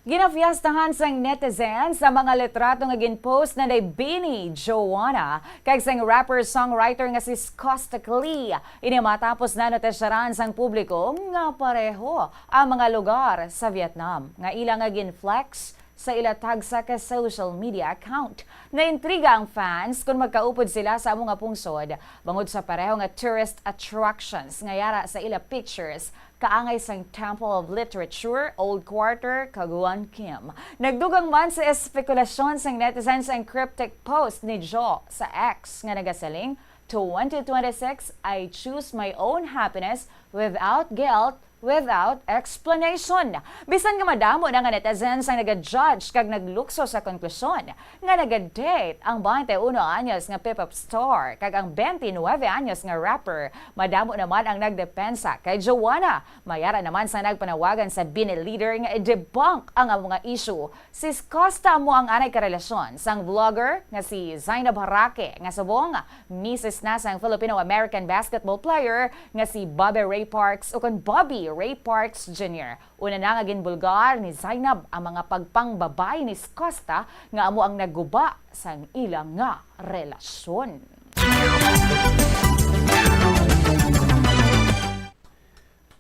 Ginafiestahan sang netizens ang mga litrato nga ginpost na ni Bini Joanna kag sang rapper-songwriter nga si Skostak Lee. Ini matapos nanotesyaran sang publiko nga pareho ang mga lugar sa Vietnam nga ila nga gin-flex sa ila tagsa ka social media account. Naintriga ang fans kon magkaupod sila sa amo nga pungsod bangod sa pareho nga tourist attractions nga yara sa ila pictures, kaangay sang Temple of Literature, Old Quarter, kag One Kim. Nagdugang man sa espekulasyon sang netizens ang cryptic post ni Jo sa X nga nagasiling, "Twenty twenty-six, I choose my own happiness without guilt, without explanation. Bisan nga madamo na nga netizens ang naga-judge kag naglukso sa konklusyon nga naga-date ang twenty-one anyos nga P-pop star kag ang twenty-nine anyos nga rapper, madamo naman ang nagdepensa kay Joanna. May ara naman sa nagpanawagan sa Bini leader nga i-debunk ang amo nga issue. Si Costa amo ang anay karelasyon sang vlogger nga si Zainab Harake, nga subong misis na sang Filipino-American basketball player nga si Bobby Ray Parks, ukon Bobby Ray Parks Junior. Una na nga ginbulgar ni Zainab ang mga pagpangbabayi ni Costa nga amo ang nagguba sang ila nga relasyon.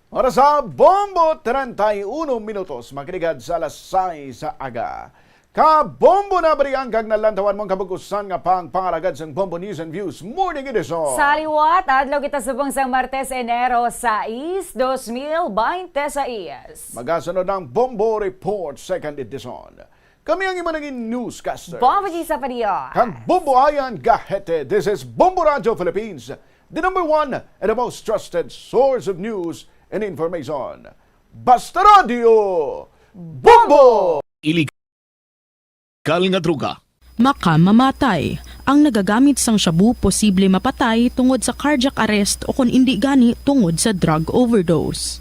Oras sa Bombo, treinta y uno minutos, makiligad sa alas sais sa aga. Kabombo na bariang kag nalantawan mo ang kabug-usan nga pang pangalagad sang Bombo News and Views Morning Edition. Sa liwat, adlaw kita subong sa Martes, Enero sais, dos mil bente seis. Magasunod ang Bombo Report, Second Edition. Kami ang imo naging newscaster, Bombo G sa Padilla. Kang Bombo Ayan Gahete. This is Bombo Radio Philippines, the number one and the most trusted source of news and information. Basta Radio Bombo! Illegal nga droga. Makamamatay. Ang nagagamit sang shabu posible mapatay tungod sa cardiac arrest o kon indi gani tungod sa drug overdose.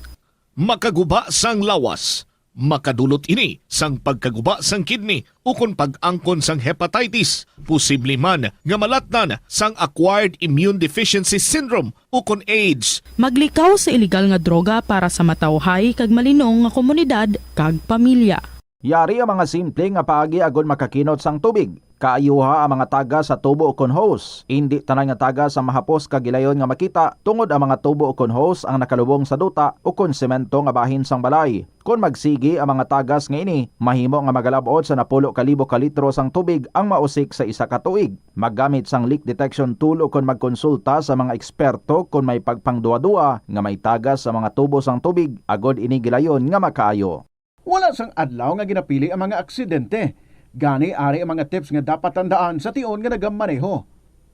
Makaguba sang lawas. Makadulot ini sang pagkaguba sang kidney ukon pag-angkon sang hepatitis, posible man nga malatnan sang acquired immune deficiency syndrome ukon AIDS. Maglikaw sa iligal nga droga para sa matawhay kag malinong nga komunidad kag pamilya. Yari ang mga simple nga paagi agod makakinot sang tubig. Kaayuha ang mga tagas sa tubo ukon hose. Indi tanan nga tagas ang mahapos kag gilayon nga makita, tungod ang mga tubo ukon hose ang nakalubong sa duta ukon semento nga bahin sang balay. Kon magsigi ang mga tagas nga ini, mahimo nga magalab-ot sa napulo ka libo ka litro sang tubig ang mausik sa isa ka tuig. Maggamit sang leak detection tool ukon magkonsulta sa mga eksperto kon may pagpangduwa-duwa nga may tagas sa mga tubo sang tubig, agod ini gilayon nga makaayo. Wala sang adlaw nga ginapili ang mga aksidente. Gani, ari ang mga tips nga dapat tandaan sa tion nga nagamaneho.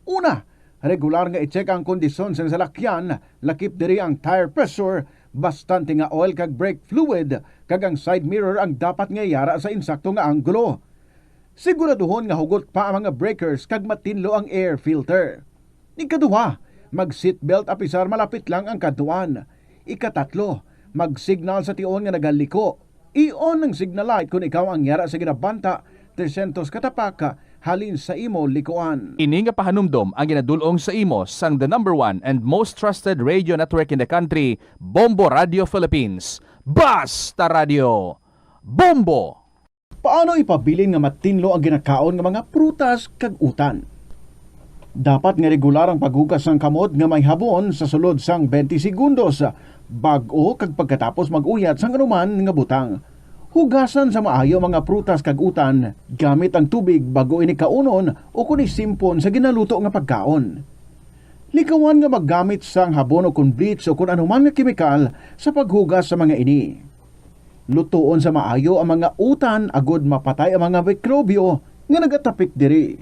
Una, regular nga i-check ang kondisyon sang salakyan, lakip diri ang tire pressure, bastante nga oil kag brake fluid, kag ang side mirror ang dapat nga yara sa insakto nga anggulo. Siguraduhon nga hugot pa ang mga breakers kag matinlo ang air filter. Ikaduha, mag-seatbelt apisar malapit lang ang kadtuan. Ikatatlo, mag-signal sa tion nga nagaliko. I-on ang signal light kon ikaw ang yara sa ginabanta trescientos ka tapak halin sa imo likuan. Ini nga pahanumdom ang ginadul-ong sa imo sang the number one and most trusted radio network in the country, Bombo Radio Philippines. Basta Radio Bombo! Paano ipabilin nga matinlo ang ginakaon nga mga prutas kag utan? Dapat nga regular ang paghugas sang kamot nga may habon sa sulod sang twenty segundos, bag-o kag pagkatapos mag-uyat sang anuman nga butang. Hugasan sa maayo ang mga prutas kag utan gamit ang tubig bag-o ini kaunon ukon isimpon sa ginaluto nga pagkaon. Likawan nga maggamit sang habon ukon bleach ukon anuman nga kemikal sa paghugas sa mga ini. Lutoon sa maayo ang mga utan agod mapatay ang mga mikrobyo nga nagatapik diri.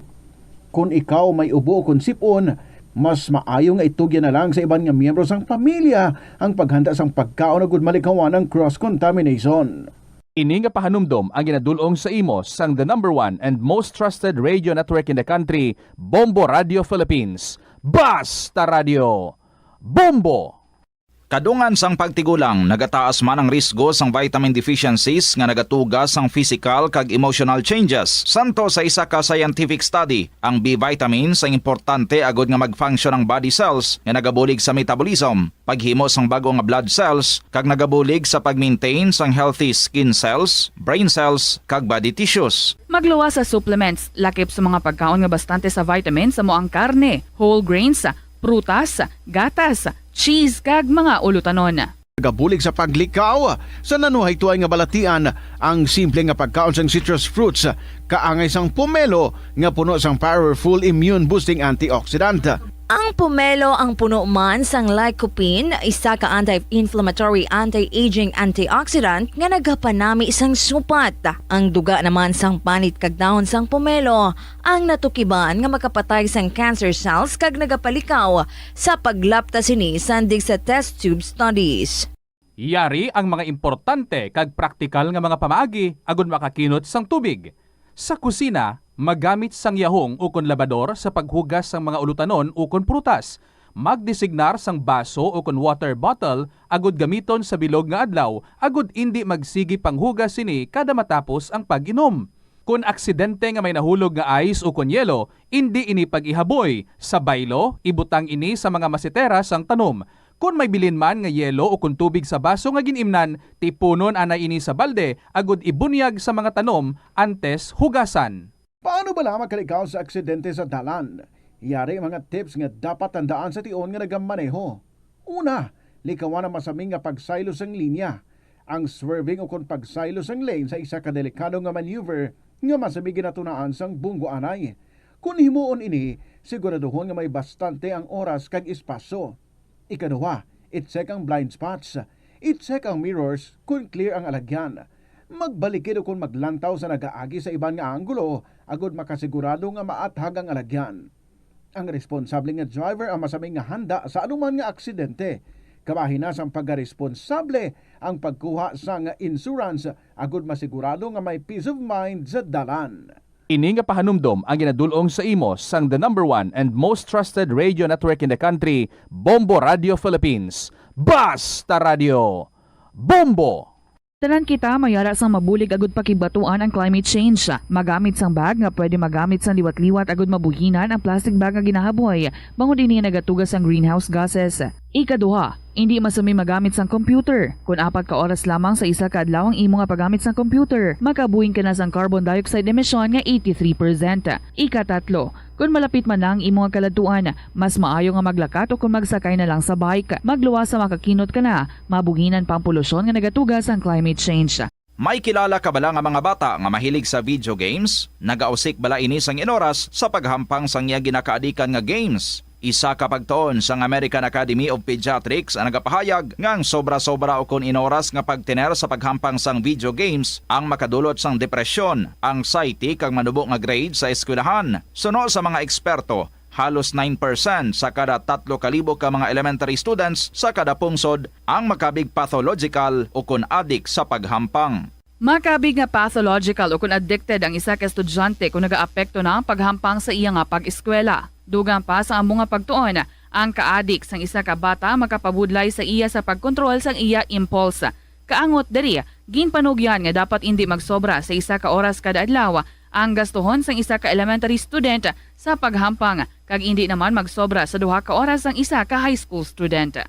Kon ikaw may ubo ukon sip-on, mas maayo nga itugyan na lang sa iban nga miyembro sang pamilya ang paghanda sang pagkaon agud malikawan ang cross contamination. Ini nga pahanumdom ang ginadul-ong sa imo sang the number one and most trusted radio network in the country, Bombo Radio Philippines. Basta Radio Bombo! Kadungan sang pagtigulang, nagataas man ang risgo sang vitamin deficiencies nga nagatuga sang physical kag emotional changes. Santo sa isa ka scientific study, ang B vitamins ang importante agud nga mag-function ang body cells nga nagabulig sa metabolism, paghimo sang bag-o nga blood cells, kag nagabulig sa pag-maintain sang healthy skin cells, brain cells, kag body tissues. Magluwas sa supplements, lakip sa mga pagkaon nga bastante sa vitamins, amo ang karne, whole grains, prutas, gatas, cheese, kag mga ulutanon. Nagabulig sa paglikaw sa nanuhaytoay nga balatian ang simple nga pagkaon sang citrus fruits, kaangay sang pomelo nga puno sang powerful immune-boosting antioxidant. Ang pomelo ang puno man sang lycopene, isa ka anti-inflammatory, anti-aging antioxidant nga nagapanami sang supat. Ang duga naman sang panit kag dahon sang pomelo ang natukiban nga makapatay sang cancer cells kag nagapalikaw sa paglapta sini sandig sa test tube studies. Yari ang mga importante kag praktikal nga mga pamaagi agud makakinot sang tubig. Sa kusina, magamit sang yahong ukon labador sa paghugas sang mga ulutanon ukon prutas. Magdesignar sang baso ukon water bottle agud gamiton sa bilog nga adlaw agud indi magsigi panghugas sini kada matapos ang pag-inom. Kon aksidente nga may nahulog nga ice ukon yelo, indi ini pag-ihaboy. Sa baylo, ibutang ini sa mga masitera sang tanom. Kon may bilin man nga yelo ukon tubig sa baso nga gin-imnan, tipunon anay ini sa balde agud ibunyag sa mga tanom antes hugasan. Paano bala makalikaw sa aksidente sa dalan? Yari mga tips nga dapat tandaan sa tion nga nagamaneho. Una, likawan ang masami nga pagsaylo sang linya. Ang swerving ukon pagsaylo sang lane sa isa ka delikado nga maneuver nga masami ginatunaan sang bunggo anay. Kon himuon ini, siguraduhon nga may bastante ang oras kag espasyo. Ikaduha, i-check ang blind spots. I-check ang mirrors kon clear ang alagyan. Magbalikid ukon maglantaw sa nagaagi sa iban nga anggulo agud makasigurado nga maathag ang alagyan. Ang responsable nga driver ang masami nga handa sa anuman nga aksidente. Kabahin na sang pagkaresponsable ang pagkuha sang insurance agud masigurado nga may peace of mind sa dalan. Ini nga pahanumdom ang ginadul-ong sa imo sang the number one and most trusted radio network in the country, Bombo Radio Philippines. Basta Radio, Bombo! Tanan kita mayara sang mabulig agud pakibatuan ang climate change. Magamit sang bag nga pwede magamit sang liwat-liwat agud mabuhinan ang plastic bag nga ginahaboy, bangod ini nagatuga sang greenhouse gases. Ikaduha, indi masami magamit sang computer. Kon apat ka oras lamang sa isa ka adlaw ang imo nga paggamit sang computer, makabuhin ka na sang carbon dioxide emission nga eighty-three percent. Ikatatlo, kon malapit man na ang imo nga kaladtuan, mas maayo nga maglakat o kon magsakay na lang sa bike. Magluwas sa makakinot ka na, mabuhinan pa ang polusyon nga nagatuga sang climate change. May kilala ka bala nga mga bata nga mahilig sa video games? Nagausik bala ini sang inoras sa paghampang sang iya ginakaadikan nga games? Isa ka pagtuon sang American Academy of Pediatrics ang nagapahayag nga ang sobra-sobra ukon inoras nga pagtener sa paghampang sang video games ang makadulot sang depresyon, anxiety, kag manubo nga grade sa eskwelahan. Suno sa mga eksperto, halos nine percent sa kada tatlo ka libo ka mga elementary students sa kada pungsod ang makabig pathological ukon adik sa paghampang. Makabig nga pathological ukon addicted ang isa ka estudyante kon nagaapekto na ang paghampang sa iya nga pag-eskwela. Dugang pa sa amo nga pagtuon, ang kaadik sang isa ka bata makapabudlay sa iya sa pagkontrol sang iya impulse. Kaangot diri, ginpanugyan nga dapat indi magsobra sa isa ka oras kada adlaw ang gastuhon sang isa ka elementary student sa paghampang, kag indi naman magsobra sa duha ka oras sang isa ka high school student.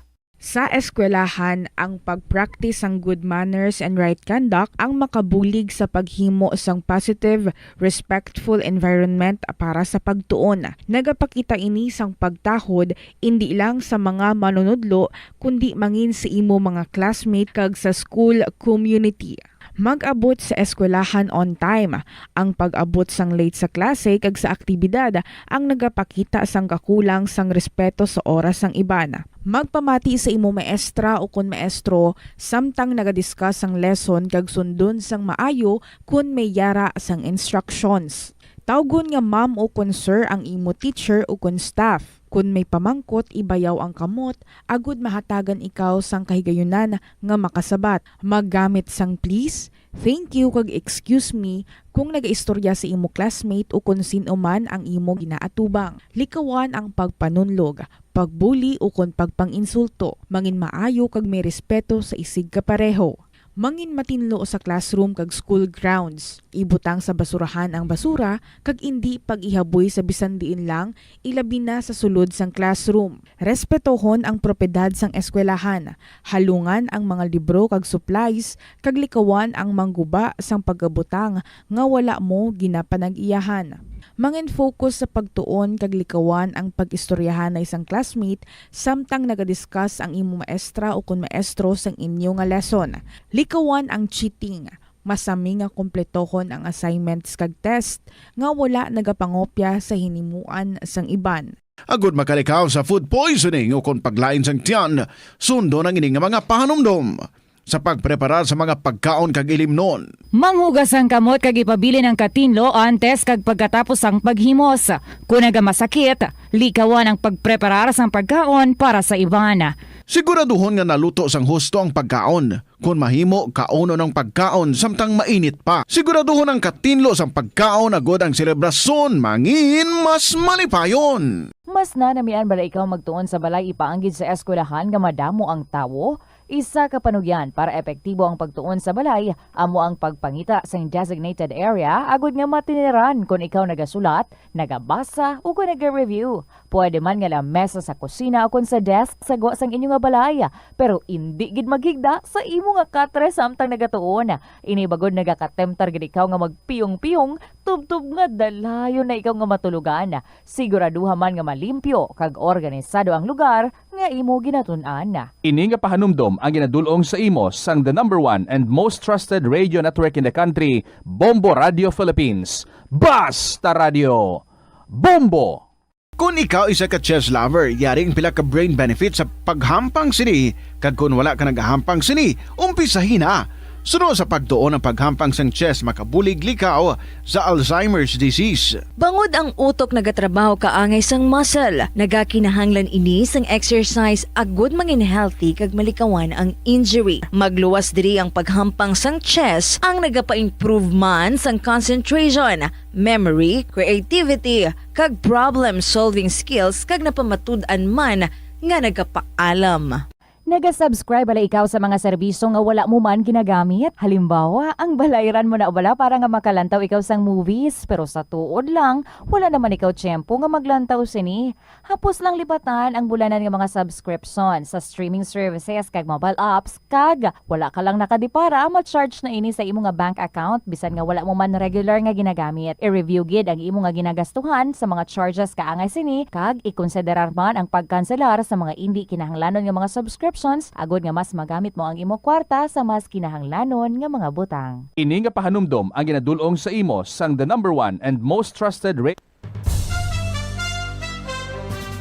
Sa eskwelahan, ang pag-practice sang good manners and right conduct ang makabulig sa paghimo sang positive, respectful environment para sa pagtuon. Nagapakita ini sang pagtahod indi lang sa mga manunudlo, kundi mangin sa imo mga classmate kag sa school community. Mag-abot sa eskwelahan on time. Ang pag-abot sang late sa klase kag sa aktibidad ang nagapakita sang kakulang sang respeto sa oras sang iban. Magpamati sa imo maestra ukon maestro samtang nagadiscuss sang lesson kag sundon sang maayo kon may yara sang instructions. Tawgon nga ma'am ukon sir ang imo teacher ukon staff. Kon may pamangkot, ibayaw ang kamot agud mahatagan ikaw sang kahigayunan nga makasabat. Maggamit sang please, thank you, kag excuse me kung nagaistorya sa imo classmate ukon sin-o man ang imo ginaatubang. Likawan ang pagpanunlog, pagbuli, ukon pagpang-insulto. Mangin maayo kag may respeto sa isigkapareho. Mangin matinlo sa classroom kag school grounds. Ibutang sa basurahan ang basura kag indi pag-ihaboy sa bisan diin lang, ilabi na sa sulod sang classroom. Respetohon ang propiedad sang eskwelahan. Halungan ang mga libro kag supplies, kag likawan ang mangguba sang pagabutang nga wala mo ginapanag-iyahan. Mangin-focus sa pagtuon kag likawan ang pag-istoryahanay sang classmate samtang nagadiscuss ang imo maestra ukon maestro sang inyo nga lesson. Likawan ang cheating. Masami nga kompletohon ang assignments kag test nga wala nagapangopya sa hinimuan sang iban. Agud makalikaw sa food poisoning ukon paglain sang tiyan, sundon ang ini nga mga pahanumdom. sa pagpreparar sa mga pagkaon kag ilimnon. Manghugas ang kamot kag ipabilin ang katinlo antes kag pagkatapos sang paghimos. Kon nagamasakit, likawan ang pagpreparar sang pagkaon para sa iban. Siguraduhon nga naluto sang husto ang pagkaon. Kon mahimo, kaunon ang pagkaon samtang mainit pa. Siguraduhon ang katinlo sang pagkaon agod ang selebrasyon mangin mas malipayon. Mas nanamian bala ikaw magtuon sa balay ipaanggid sa eskwelahan nga madamo ang tawo? Isa ka panugyan para epektibo ang pagtuon sa balay amo ang pagpangita sing designated area agud nga matiniran kon ikaw nagasulat, nagabasa, ug kon naga-review. Pwede man nga lamesa sa kusina o kon sa desk sa gwa sang inyo nga balay, pero indi gid maghigda sa imo nga katre samtang nagatuon. Ini bagod nagakatemptar gid ikaw nga magpiyong-piyong tubtob nga dalayon na ikaw nga matulogan. Siguraduha man nga malimpyo kag organisado ang lugar nga imo ginatun-an. Ini nga pahanumdom ang ginadul-ong sa imo sang the number one and most trusted radio network in the country, Bombo Radio Philippines. Basta Radio! Bombo! Kon ikaw isa ka chess lover, yari ang pila ka brain benefits sa paghampang sini, kag kon wala ka nagahampang sini, umpisahi na. Suno sa pagtuon ang paghampang sang chess makabulig likaw sa Alzheimer's disease. Bangod ang utok nagatrabaho kaangay sang muscle, nagakinahanglan ini sang exercise agud mangin healthy kag malikawan ang injury. Magluwas diri ang paghampang sang chess ang nagapa-improve man sang concentration, memory, creativity, kag problem-solving skills kag napamatud-an man nga nagapaalam. Naga-subscribe bala ikaw sa mga serbisyo nga wala mo man ginagamit? Halimbawa, ang balayran mo na bala para nga makalantaw ikaw sang movies, pero sa tuod lang, wala naman ikaw tiyempo nga maglantaw sini. Hapos lang lipatan ang bulanan nga mga subscription sa streaming services kag mobile apps, kag wala ka lang nakadipara, ma-charge na ini sa imo nga bank account bisan nga wala mo man regular nga ginagamit. I-review gid ang imo nga ginagastuhan sa mga charges kaangay sini, kag ikonsiderar man ang pagkanselar sa mga indi kinahanglanon nga mga subscriptions agod nga mas magamit mo ang imo kwarta sa mas kinahanglanon nga mga butang. Ini nga pahanumdom ang ginadul-ong sa imo sang the number one and most trusted radio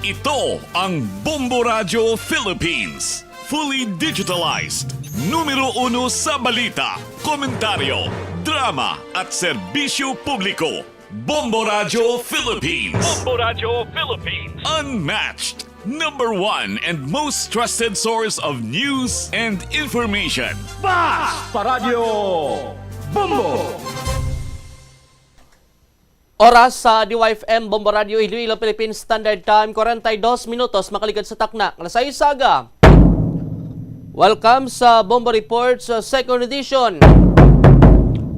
Ito ang Bombo Radyo Philippines. Fully digitalized. Numero uno sa balita, komentaryo, drama at serbisyo publiko. Bombo Radyo Philippines. Bombo Radyo Philippines. Unmatched. Number one and most trusted source of news and information. Basta Radyo Bombo! Oras sa D Y F M Bombo Radio Iloilo, Philippine Standard Time, kwarenta y dos minutos makaligad sa takna nga alas sais sa aga. Welcome sa Bombo Report sa second edition.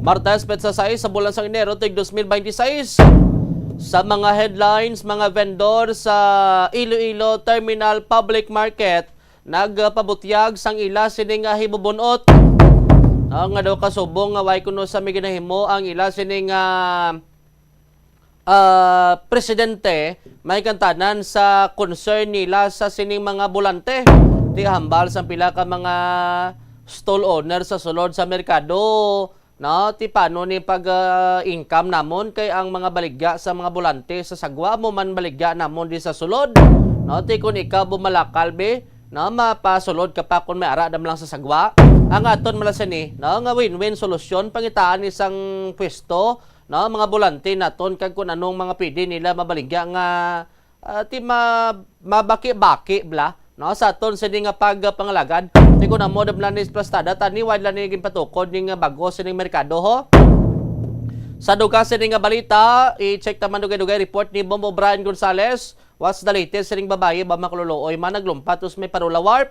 Martes, petsa sais sa bulan sang Enero, tuig dos mil baynte sais. Sa mga headlines, mga vendor sa Iloilo Terminal Public Market nagpabutyag sang ila sini nga hibubun-ot. Ah, nga daw kasubong nga way kuno sa may ginahimo ang ila sini nga ah, presidente, may kantanan sa concern nila sa sining mga bulante. Ti hambal sang pila ka mga stall owner sa sulod sa merkado, no? Ti paano ni pag ah, income namon kay ang mga baligya sa mga bulante sa sagwa mo man baligya namon di sa sulod, no? Ti kun ikaw bumalakal be, no, mapasulod ka pa kun may ara dam lang sa sagwa. Ang aton mala sini, no, nga win-win solusyon, pangitaan isang pwesto, no, mga bulante naton kag kun anong mga pwede nila mabaligya nga ah, ti ma mabaki-baki bla, no, sa aton sini nga pagpangalagad. Ti kun amo dam lang ni plastada tani wala ni ginpatukod ning bag-o sining merkado ho. Sa dugang sini nga balita, i-check ta man dugay-dugay report ni Bombo Brian Gonzales. What's the latest sining babayi ba makaluluoy man naglumpat us may Parola Wharf?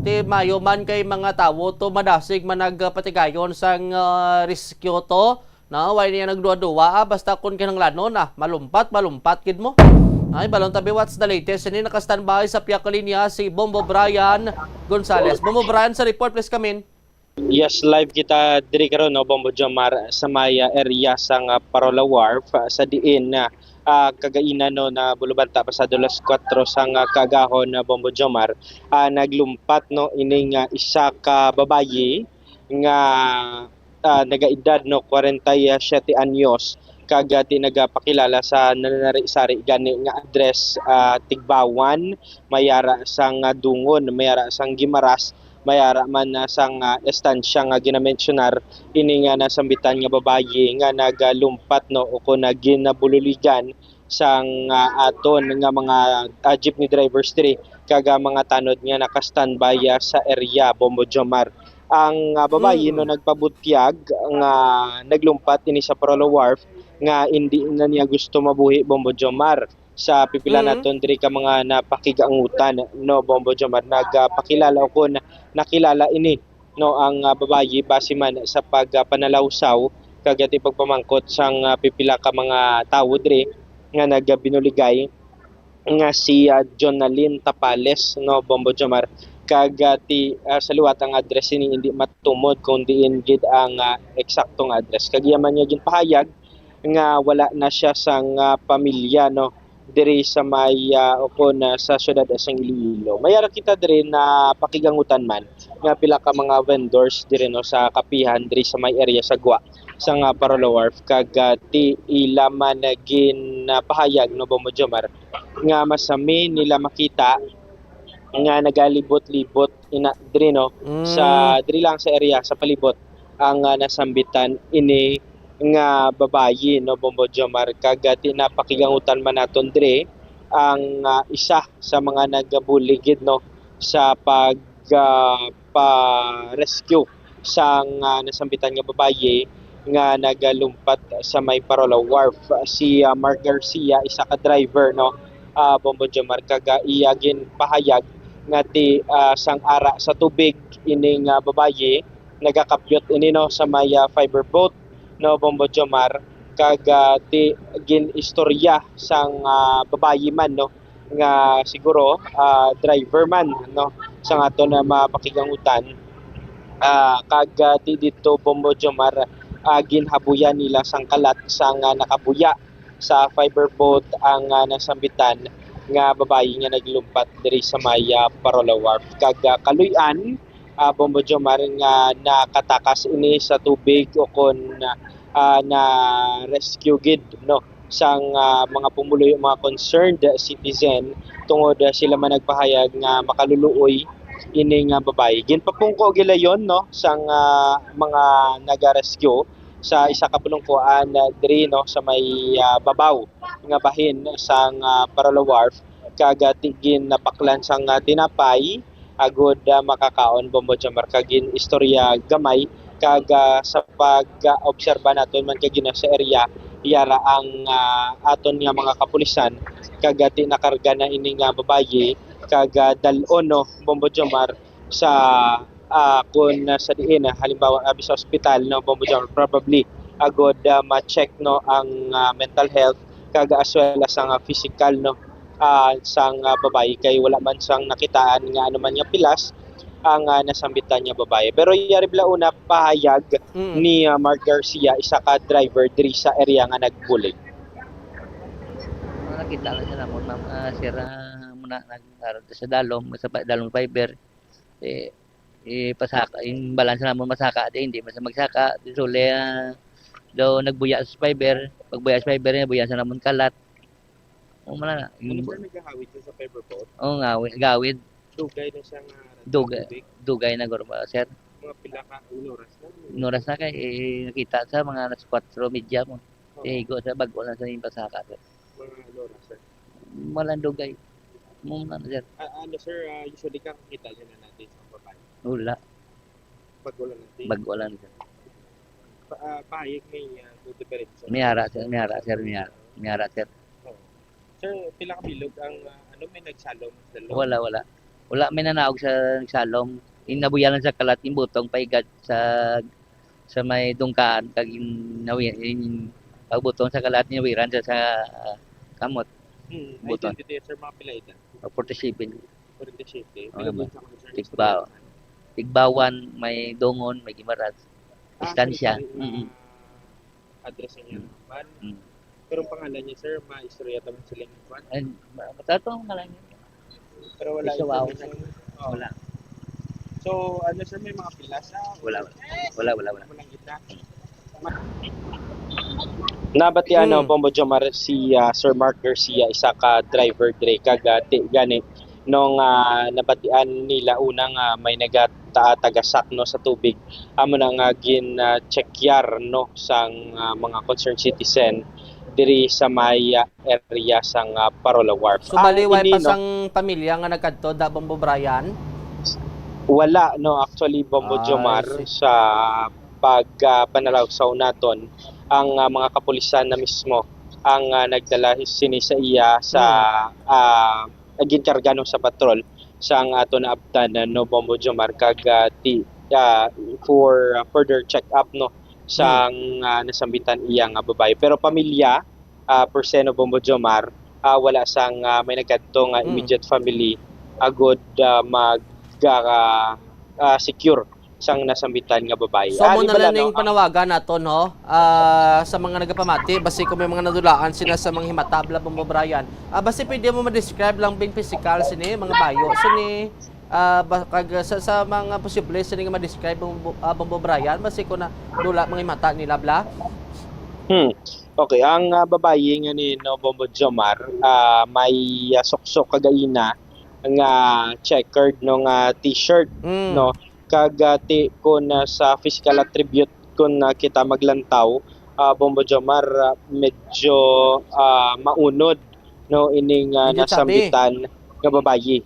Ti mayo man kay mga tawo to madasig man nagpatigayon sang ah, rescue to. No, way niya nagduwa-duwa ah, basta kun kinahanglanon ah, malumpat, malumpat gid mo. Ay, balon tabi, what's the latest? Sini naka-standby sa piyak linya si Bombo Brian Gonzales. Bombo Brian, sa report please come in. Yes, live kita diri karon, no, Bombo Jomar, sa may ah, area sang ah, Parola Wharf, ah, sa diin na ah, kagainan, no, na bulubanta pasado las kuwatro sang ah, kaagahon, na Bombo Jomar, ah, naglumpat, no, ining ah, isa ka babayi nga ah, nagaedad, no, kwarenta y siyete anyos, kag ah, ti nagapakilala sa nanari-sari gani nga address, ah, Tigbawan, mayara sang ah, Dungon, mayara sang Gimaras, May ara man na sang, ah, estansya nga ginamensyonar ini nga nasambitan nga babayi nga nagalumpat, no, o kon na ginabululigan sang, ah, aton nga mga, ah, jeepney drivers diri kag, ah, mga tanod nga naka-standby, ah, sa area, Bombo Jomar. Ang, ah, babayi, no, nagpabutyag nga naglumpat ini sa Parola Wharf nga indi na niya gusto mabuhi, Bombo Jomar. Sa pipila naton diri ka mga napakig-angutan, no, Bombo Jomar, nagapakilala o kon nakilala ini, no, ang, ah, babayi base man sa pagpanalawsaw kag ati pagpamangkot sang, ah, pipila ka mga tawo diri nga nagabinuligay nga si, ah, Jonalyn Tapales, no, Bombo Jomar, kag, ah, ti, ah, sa liwat ang address ini hindi matumod kung diin gid ang, ah, eksakto nga address. Kag iya man niya ginpahayag nga wala na siya sang, ah, pamilya, no, diri sa may, ah, o kon, ah, sa siyudad sang Iloilo. May ara kita diri na pakigangutan man nga pila ka mga vendors diri, no, sa kapihan diri sa may area sa gwa sang, ah, Parola Wharf kag, ah, ti ila man ginapahayag, no, Bombo Jomar, nga masami nila makita nga nagalibot-libot ina diri, no, sa diri lang sa area sa palibot ang, ah, nasambitan ini nga babayi, no, Bombo Jomar, kag, ah, ti napakigangutan man naton diri ang, ah, isa sa mga nagabuligid, no, sa pag, ah, pa-rescue sang, ah, nasambitan nga babayi nga nagalumpat sa may Parola Wharf. Si, ah, Mark Garcia, isa ka driver, no, ah, Bombo Jomar, kag, ah, iya ginpahayag nga ti, ah, sang ara sa tubig ini nga babayi, nagakapyot ini, no, sa may, ah, fiber boat, no, Bombo Jomar, kag, ah, ti gin-istorya sang, ah, babayi man, no, nga siguro, ah, driver man, no, sang aton nga mapakigangutan. Ah, kag, ah, ti dito, Bombo Jomar, ah, ginhabuyan nila sang kalat sang, ah, nakabuya sa fiber boat ang, ah, nasambitan nga babayi nga naglumpat diri sa may, ah, Parola Wharf. Kag, ah, kaluy-an, ah, Bombo Jomar, nga nakatakas ini sa tubig o kon, ah, na-rescue gid, no, sang, ah, mga pumuluyo, mga concerned citizen, tungod, ah, sila man nagpahayag nga makaluluoy ini nga babayi. Ginpapungko gilayon, no, sang, ah, mga naga-rescue sa isa ka pulungkuan, ah, diri, no, sa may, ah, babaw nga bahin sang, ah, Parola Wharf, kag, ah, ti-, ginapaklan sang, ah, tinapay agud, ah, makakaon, Bombo Jomar, kag gin-istorya gamay, kag, ah, sa pag-obserba naton man kag gina sa area, yara ang, ah, aton nga mga kapulisan, kag, ah, ti nakarga na ini nga babayi, kag, ah, dal-on, no, Bombo Jomar, sa, ah, kun, ah, sa diin, ah, halimbawa, abi sa ospital, no, Bombo Jomar, probably agud, ah, ma-check, no, ang, ah, mental health, kag as well as ang, ah, physical, no, ah, sang, ah, babayi, kay wala man sang nakitaan nga ano man nga pilas ang, ah, nasambitan nga babayi. Pero yari bala una pahayag Mm. ni, ah, Mark Garcia, isa ka driver diri sa area nga nagbulig. Mga nakita lang siya namon, ma'am, ah, sir, ah, muna nag-, ah, sa dalom, sa pa-, dalom fiber. Eh, eh, pasaka, yung balance namon masaka, di, hindi man sa magsaka, di suli, ah, daw nagbuya sa fiber, pagbuya sa fiber, buya sa namon kalat. Ang mana na, Ano yung sir, nagahawid siya sa fiber boat? Oo, nga, wi-, gawid. Dugay na siya nga Dugay, tubig? Dugay na, guro, sir. Mga pila ka, inuras na? Inuras na kay, eh, nakita sa mga alas kwatro medya mo. Oo. Eh, igo sa bag-o na sa yung pasaka, sir. Mga ano oras, sir? Malandugay. Mo na, sir. Ah, ano, sir, ah, usually ka kakita niya na natin sa babae? Wala. Bag-o lang natin? Bag-o lang, sir. Pa, ah, pahayag may, ah, no difference, sir? May ara, sir. May ara, sir. May ara, may ara, sir. Oo. Sir, pila ka bilog ang, ah, ano, may nagsalom sa loob? Wala, wala. Wala may nanaog sa nagsalom. Yung nabuyalan sa kalat, yung butong, paigad sa sa may dungkaan kag in-, nawi-, in-, pagbutong sa kalat, nawiran sa, sa, ah, kamot. Hmm, Buton. Identity, sir, mga pila edad? Ah, forty-seven. Forty-seven. Oh, Pila naman. Sa mga, sir, Tigba-, Tigbawan, may Dungon, may Guimaras. Ah, Distansya. Sir, sir, Mm-mm. Address niya Mm. naman. Mm. Pero ang pangalan niya, sir, maistorya ta man sila yung kwan? Ay, ma-, matato ang ngalan niya. Pero wala Isa, wow. Information. Oh. Wala. So, ano, sir, may mga pila sa Wala, wala. Wala, wala, wala. Walang kita. Nabatian na Hmm. Bombo Jomar si, ah, Sir Mark Garcia, isa ka driver dre, kag, ah, ti-, gani, no, nga nabatian nila una nga may nagatagasakno sa tubig. Amo na nga gin-check-yar, no, sang, ah, mga concerned citizen diri sa may, ah, area sang, ah, Parola Wharf. So, Ah, bali, way ini, pa no, sang pamilya nga nagkadto, da, Bombo Brian? Wala, no, actually, Bombo Ah, Jomar, I see. sa pag, ah, panalawsaw naton, ang, ah, mga kapulisan na mismo ang, ah, nagdala sini sa iya sa, Hmm. ah, ginkarga, no, sa patrol sang ato naabtan, no, Bombo Jomar, kag, ah, ti-, ah, for, ah, further check-up, no, Hmm. sang, ah, nasambitan iya nga babayi. Pero pamilya, ah, per se, no, Bombo Jomar, ah, wala sang, ah, may nagkadto nga Hmm. immediate family agud, ah, mag, ah, ah, secure sang nasambitan nga babayi. So, Ah, mo na liba lang lang, ning no, ang panawagan naton, no? Ah, sa mga nagapamati, basi kung may mga nadulaan sila sa mga himata, bla, Bombo Brian. Ah, basi pwede mo ma-describe lang bing physical sini, mga bayo sini, ah, ba, kag sa, sa mga posible sini nga ma-describe, Bombo, ah, Bombo Brian, basi kung na dula mga himata nila, bla? Hmm. Okay, ang, ah, babayi nga ni, no, Bombo Jomar, ah, may, ah, suksok kag ina nga checkered, no, nga t-shirt, Mm. no? Kag, ah, ti-, kun, ah, sa physical attribute, kun, ah, kita maglantaw, ah, Bombo Jomar, ah, medyo, ah, maunod, no, ining, ah, Medyo chubby. nasambitan nga babayi.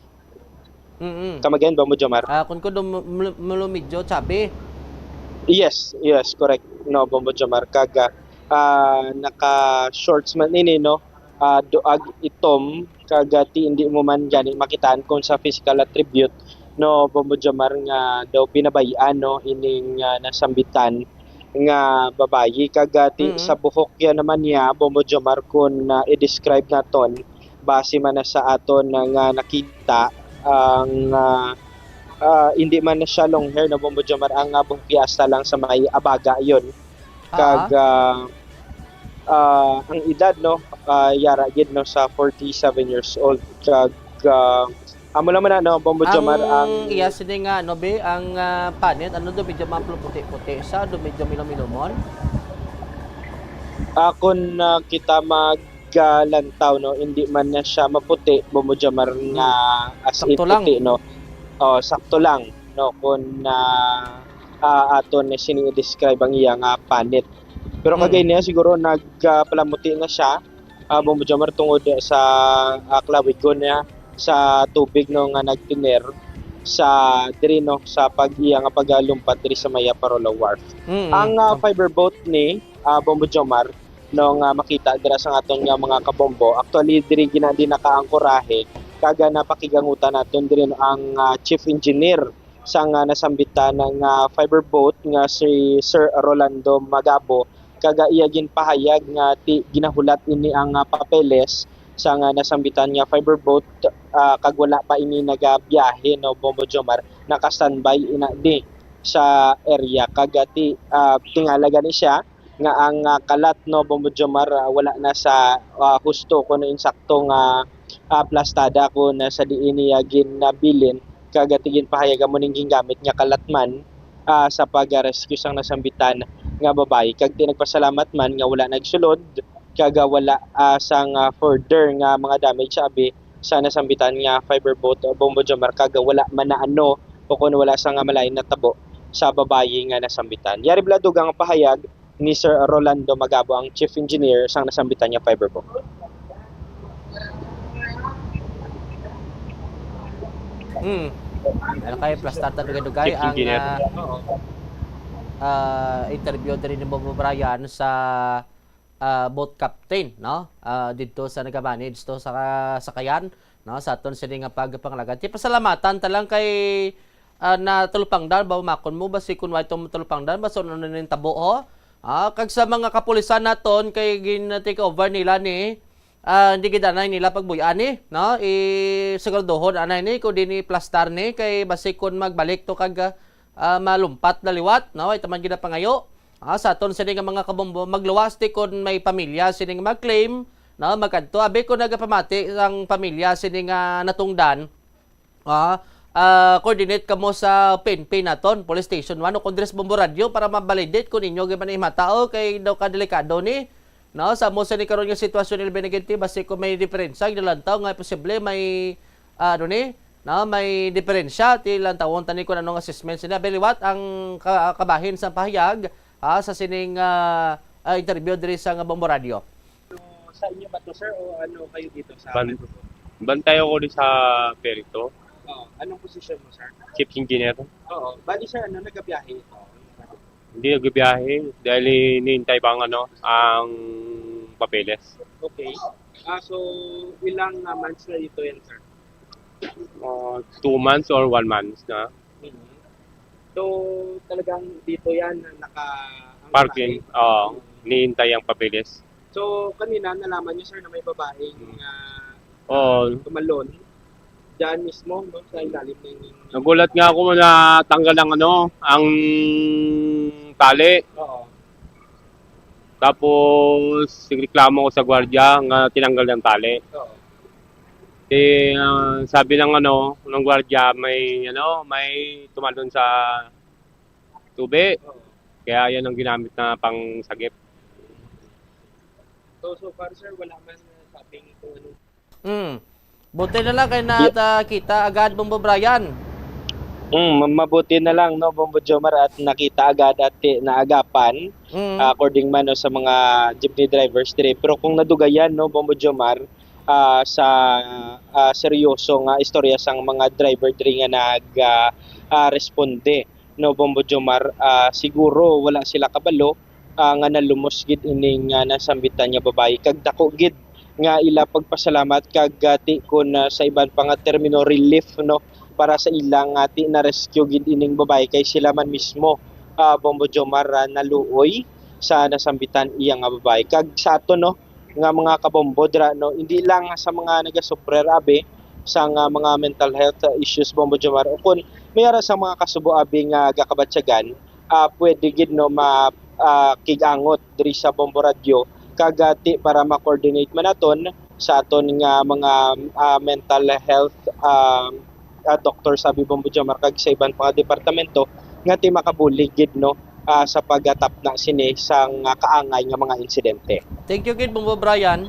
Mm-mm. Come again, Bombo Jomar? Ah, kun ko dum-, mul-, mulo medyo chubby. Yes, yes, correct. No, Bombo Jomar. Kag, ah, ah, naka-shorts man ini, no? Ah, duag itom, kag, ah, ti hindi mo man gani makitaan kung sa physical attribute, no, Bombo Jomar, nga daw binabayian, no, ining, ah, nasambitan nga babayi. Kag, ah, ti Mm. sa buhok ya naman niya, Bombo Jomar, kun, ah, i-describe naton, base man na sa aton nga nakita, ang, ah, ah, hindi man na siya long hair, no, Bombo Jomar, ang, ah, buhok ya hasta lang sa may abaga yon. Kag, Ah. ah, ah, ang edad, no, ah, yara gid, no, sa forty-seven years old. Kag, ah, amo lang man na, no, Bombo Jomar, ang ang iya sini nga, ano, be, ang, ah, panit, ano do, medyo maputi-puti siya, do medyo milom-milomon? Ah, kun, ah, kita mag, ah, lantaw, no, hindi man na siya maputi, Bombo Jomar, nga Hmm. as in Sakto lang. puti, no. Oh, sakto lang, no, kun, ah, ah, aton na sini i-describe ang iya nga panit. Pero Hmm. kagay niya, siguro nag, ah, palamuti na siya, ah, Bombo Jomar, tungod sa, ah, kalawigon niya sa tubig, no, nga nagtiner sa diri, no, sa pag-, iya nga pagalumpat diri sa may Parola Wharf. Mm, Ang, ah, mm. fiber boat ni, ah, Bombo Jomar, no, nga makita dira sa aton nga mga kabombo, actually, diri gina-, di nakaangkorahe, kag napakigangutan naton diri, no, ang, ah, chief engineer sang, ah, nasambitan nga fiber boat nga si Sir Rolando Magabo, kag, ah, iya ginpahayag nga ti-, ginahulat ini ang, ah, papeles sang, ah, nasambitan nga fiber boat, ah, kag wala pa ini nagabiyahe, no, Bombo Jomar, naka-standby ina di sa area, kag, ah, ti-, ah, tingala gani siya nga ang, ah, kalat, no, Bombo Jomar, ah, wala na sa, ah, husto kuno insakto nga, ah, plastada kun, ah, sa diin niya ginabilin, kag, ah, ti ginpahayag amo ning gingamit nga kalat man, ah, sa pag-rescue sang nasambitan nga babayi. Kag ti nagpasalamat man nga wala nagsulod, kag, ah, wala, ah, sang, ah, further nga mga damage sa abi sa nasambitan nga fiber boat, ah, Bombo Jomar, kag, ah, wala man na ano o kun wala sa nga malain natabo sa babayi nga nasambitan. Yari bala dugang pahayag ni Sir Rolando Magabo, ang chief engineer sang nasambitan nga fiber boat. Hmm. Ano kay plastar ta dugay-dugay Chief ang, engineer. ah, ah, interview diri ni Bombo Brian sa, ah, boat captain, no? Ah, didto sa nagamanage to sa sakayan, no? Sa aton sini nga pagpangalagad. Ti pasalamatan ta lang kay, ah, natalupangdan ba, makon mo ba si kun way tong matalupangdan ba, so ano ning tabo, ho? Ah, kag sa mga kapulisan naton kay gin-take over nila ni, ah, hindi gid anay nila pagbuy-an ni, no? I siguraduhon anay ni, kung di ni plastar ni, kay basi kun magbalik to kag, ah, malumpat na liwat, no? Ito man gid ang pangayo. Ah, sa aton sini nga mga kabombo, magluwas ti kun may pamilya sini nga mag-claim, no? Magkadto, abi ko nagapamati ang pamilya sini nga natungdan. Ah, ah, coordinate kamo sa P N P naton, Police Station one, o kung diri sa Bombo Radio para ma-validate kung inyo gyud man himata, o kay daw ka delikado ni, no? Sa mo sa ni karon nga sitwasyon, Elvin Agente, basi kung may diferensya, ginalantaw nga posible may, Ah, ano ni? Na may diferensya ti lantawon tani kung anong assessment sila. Pero liwat ang ka-, kabahin sa pahayag, ah, sa sining, ah, ah, interview diri sa nga Bombo Radio. Sa inyo ba to, sir, o ano kayo dito sa Ban-, ano po? Bantay ako di sa Perito. Oo. Anong posisyon mo, sir? Chief engineer. Oo. Bali, sir, ano, nagabiyahe ito? Hindi nagbibiyahe dahil hinihintay pa ang, ano, ang papeles. Okay. Ah, so, ilang, ah, months na dito yan, sir? Ah, two months or one month na. Mhm. So, talagang dito yan na naka-, ang Parking, bahay? Oo. Hinihintay ang papeles. So, kanina nalaman niyo, sir, na may babaeng, Hmm. ah, Oo. tumalon dyan mismo, no, sa ilalim ng Nagulat nga ako na tanggal ang, ano, ang tali. Oo. Tapos, nagreklamo ko sa gwardiya nga tinanggal ang tali. Oo. Eh, ah, sabi ng, ano, ng gwardiya, may, ano, may tumalon sa tubig. Oo. Kaya yan ang ginamit na pangsagip. So, so far, sir, wala man, uh, sabing kung ano. Hmm. Buti na lang kay Ye- nata kita agad, Bombo Brian. Mm, ma-, mabuti na lang, no, Bombo Jomar, at nakita agad at ti-, naagapan, Mm. ah, according man, no, sa mga jeepney drivers diri. Pero kung nadugayan, no, Bombo Jomar, ah, sa, ah, seryoso nga istorya sang mga driver diri nga nag, ah, ah, responde, no, Bombo Jomar, ah, siguro wala sila kabalo, ah, nga nalumos gid ining, ah, nasambitan nga babayi, kag dako gid nga ila pagpasalamat, kag, ah, ti kon, ah, sa iban pa nga termino, relief, no, para sa ila nga ti na-rescue gid ining babayi, kay sila man mismo, ah, Bombo Jomar, ah, naluoy sa nasambitan iya nga babayi. Kag sa aton, no, nga mga kabombo dira, no, hindi lang sa mga nagasuffer abi sa nga mga mental health, ah, issues, Bombo Jomar, o kun may ara sa mga kasubo abi nga gakabatyagan, ah, pwede gid, no, ma-, ah, kig-angot diri sa Bombo Radyo, kag, ah, ti para ma-coordinate man naton sa aton nga mga, ah, mental health, ah, ah, doctor, sabi, Bombo Jomar, kag sa iban pa nga departamento nga ti makabulig gid, no, ah, sa pagtapna sini sang, ah, kaangay nga mga insidente. Thank you gid, Bombo Brian.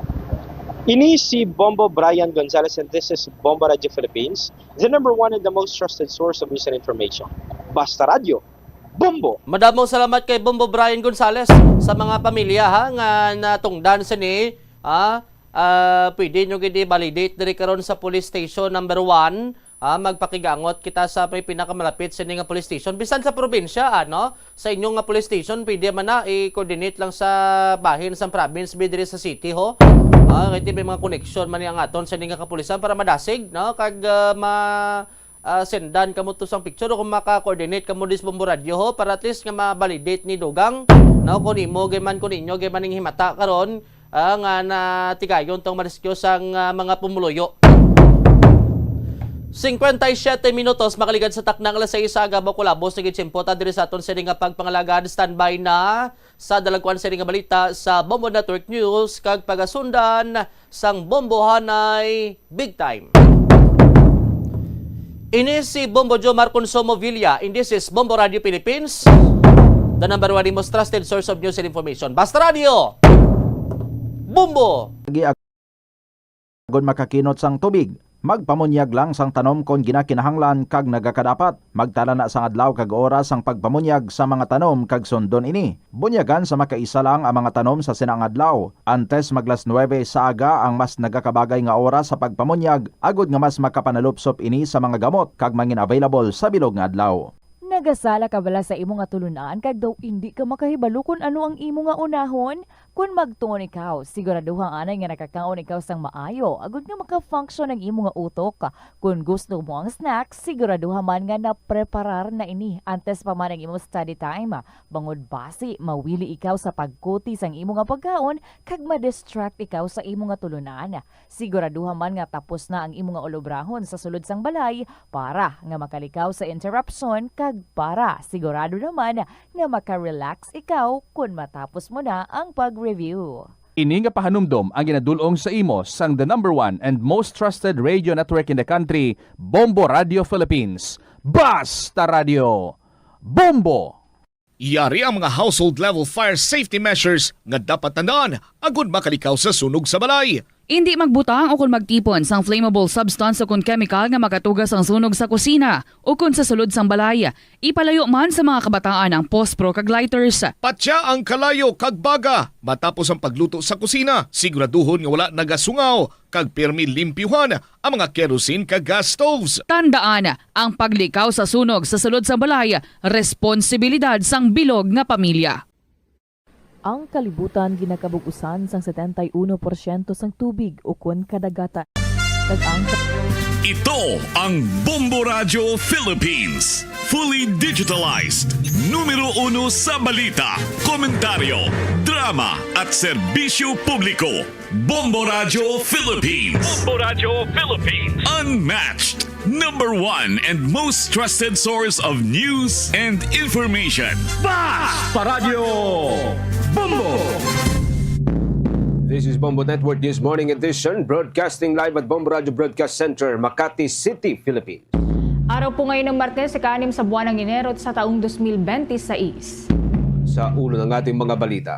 Ini si Bombo Brian Gonzalez, and this is Bombo Radio Philippines, the number one and the most trusted source of news and information. Basta Radyo, Bombo! Madamong salamat kay Bombo Brian Gonzalez. Sa mga pamilya, ha, nga natungdan sini, ha, ah, pwede nyo gid i-validate diri karon sa police station number one. Ah, magpakigangot kita sa may pinakamalapit sini nga police station. Bisan sa probinsya, ano, sa inyo nga police station, pwede man na i-coordinate lang sa bahin sa province, bi diri sa city, ho. Ah, kay ti may mga connection man ni ang aton sini nga kapulisan para madasig, no? Kag, ah, ma-, ah, sendan kamo to sang picture o kung maka-coordinate kamo dis Bombo Radio, ho, para at least nga ma-validate ni Dugang, no? Kung imo gay man, kung inyo gay man ning himata karon, ah, nga natigayon tong ma-rescue sang, ah, mga pumuluyo. Cincuenta y siete minutos makaligad sa takna nga alas sais sa aga, makulabos na gid tiyempo ta diri sa aton sini nga pagpangalagad. Standby na sa dalagkuan sini nga balita sa Bombo Network News kag pagasundan sang Bombohanay Big Time. Ini si Bombo Jomar Consumo Villa, and this is Bombo Radio Philippines, the number one, most trusted source of news and information. Basta Radio, Bombo! Lagi ag-, agod makakinot sang tubig. Magpamunyag lang sang tanom kon ginakinahanglan kag nagakadapat. Magtala na sang adlaw kag oras sang pagpamunyag sa mga tanom kag sundon ini. Bunyagan sa makaisa lang ang mga tanom sa sina nga adlaw. Antes mag las nuebe sa aga ang mas nagakabagay nga oras sa pagpamunyag, agod nga mas makapanalupsop ini sa mga gamot kag mangin available sa bilog nga adlaw. Nagasala ka bala sa imo nga tulunan kag daw indi ka makahibalo kon ano ang imo nga unahon? Kon magtuon ikaw, siguraduha anay nga nakakaon ikaw sang maayo, agud nga maka-function ang imo nga utok. Kon gusto mo ang snacks, siguraduha man nga napreparar na ini antes pa man ang imo study time. Bangod basi, mawili ikaw sa pagkuti sang imo nga pagkaon kag ma-distract ikaw sa imo nga tulunan. Siguraduha man nga tapos na ang imo nga ulobrahon sa sulod sang balay para nga makalikaw sa interruption kag para sigurado naman nga maka-relax ikaw kon matapos mo na ang pag-review. Ini nga pahanumdom ang ginadul-ong sa imo sang the number one and most trusted radio network in the country, Bombo Radio Philippines. Basta Radio, Bombo! Yari ang mga household level fire safety measures nga dapat tandaan agud makalikaw sa sunog sa balay. Indi magbutang o kon magtipon sang flammable substance o kon kemikal nga makatuga sang sunog sa kusina o kon sa sulod sang balay. Ipalayo man sa mga kabataan ang pospro kag lighters. Patya ang kalayo kag baga matapos ang pagluto sa kusina. Siguraduhon nga wala nagasungaw kag pirmi limpyuhan ang mga kerosene kag gas stoves. Tandaan, ang paglikaw sa sunog sa sulod sang balay, responsibilidad sang bilog nga pamilya. Ang kalibutan ginakabug-usan sang setenta y uno porsyento sang tubig ukon kadagatan. Kag ang Ito ang Bombo Radyo Philippines. Fully digitalized. Numero uno sa balita, komentaryo, drama, at serbisyo publiko. Bombo Radyo Philippines. Bombo Radyo Philippines. Unmatched. Number one and most trusted source of news and information. Fast Paradyo Bombo! This is Bombo Network News Morning Edition, broadcasting live at Bombo Radyo Broadcast Center, Makati City, Philippines. Araw po ngayon ng Martes, ika-anim sa buwan ng Enero sa taong dos mil bente seis. Sa ulo ng ating mga balita.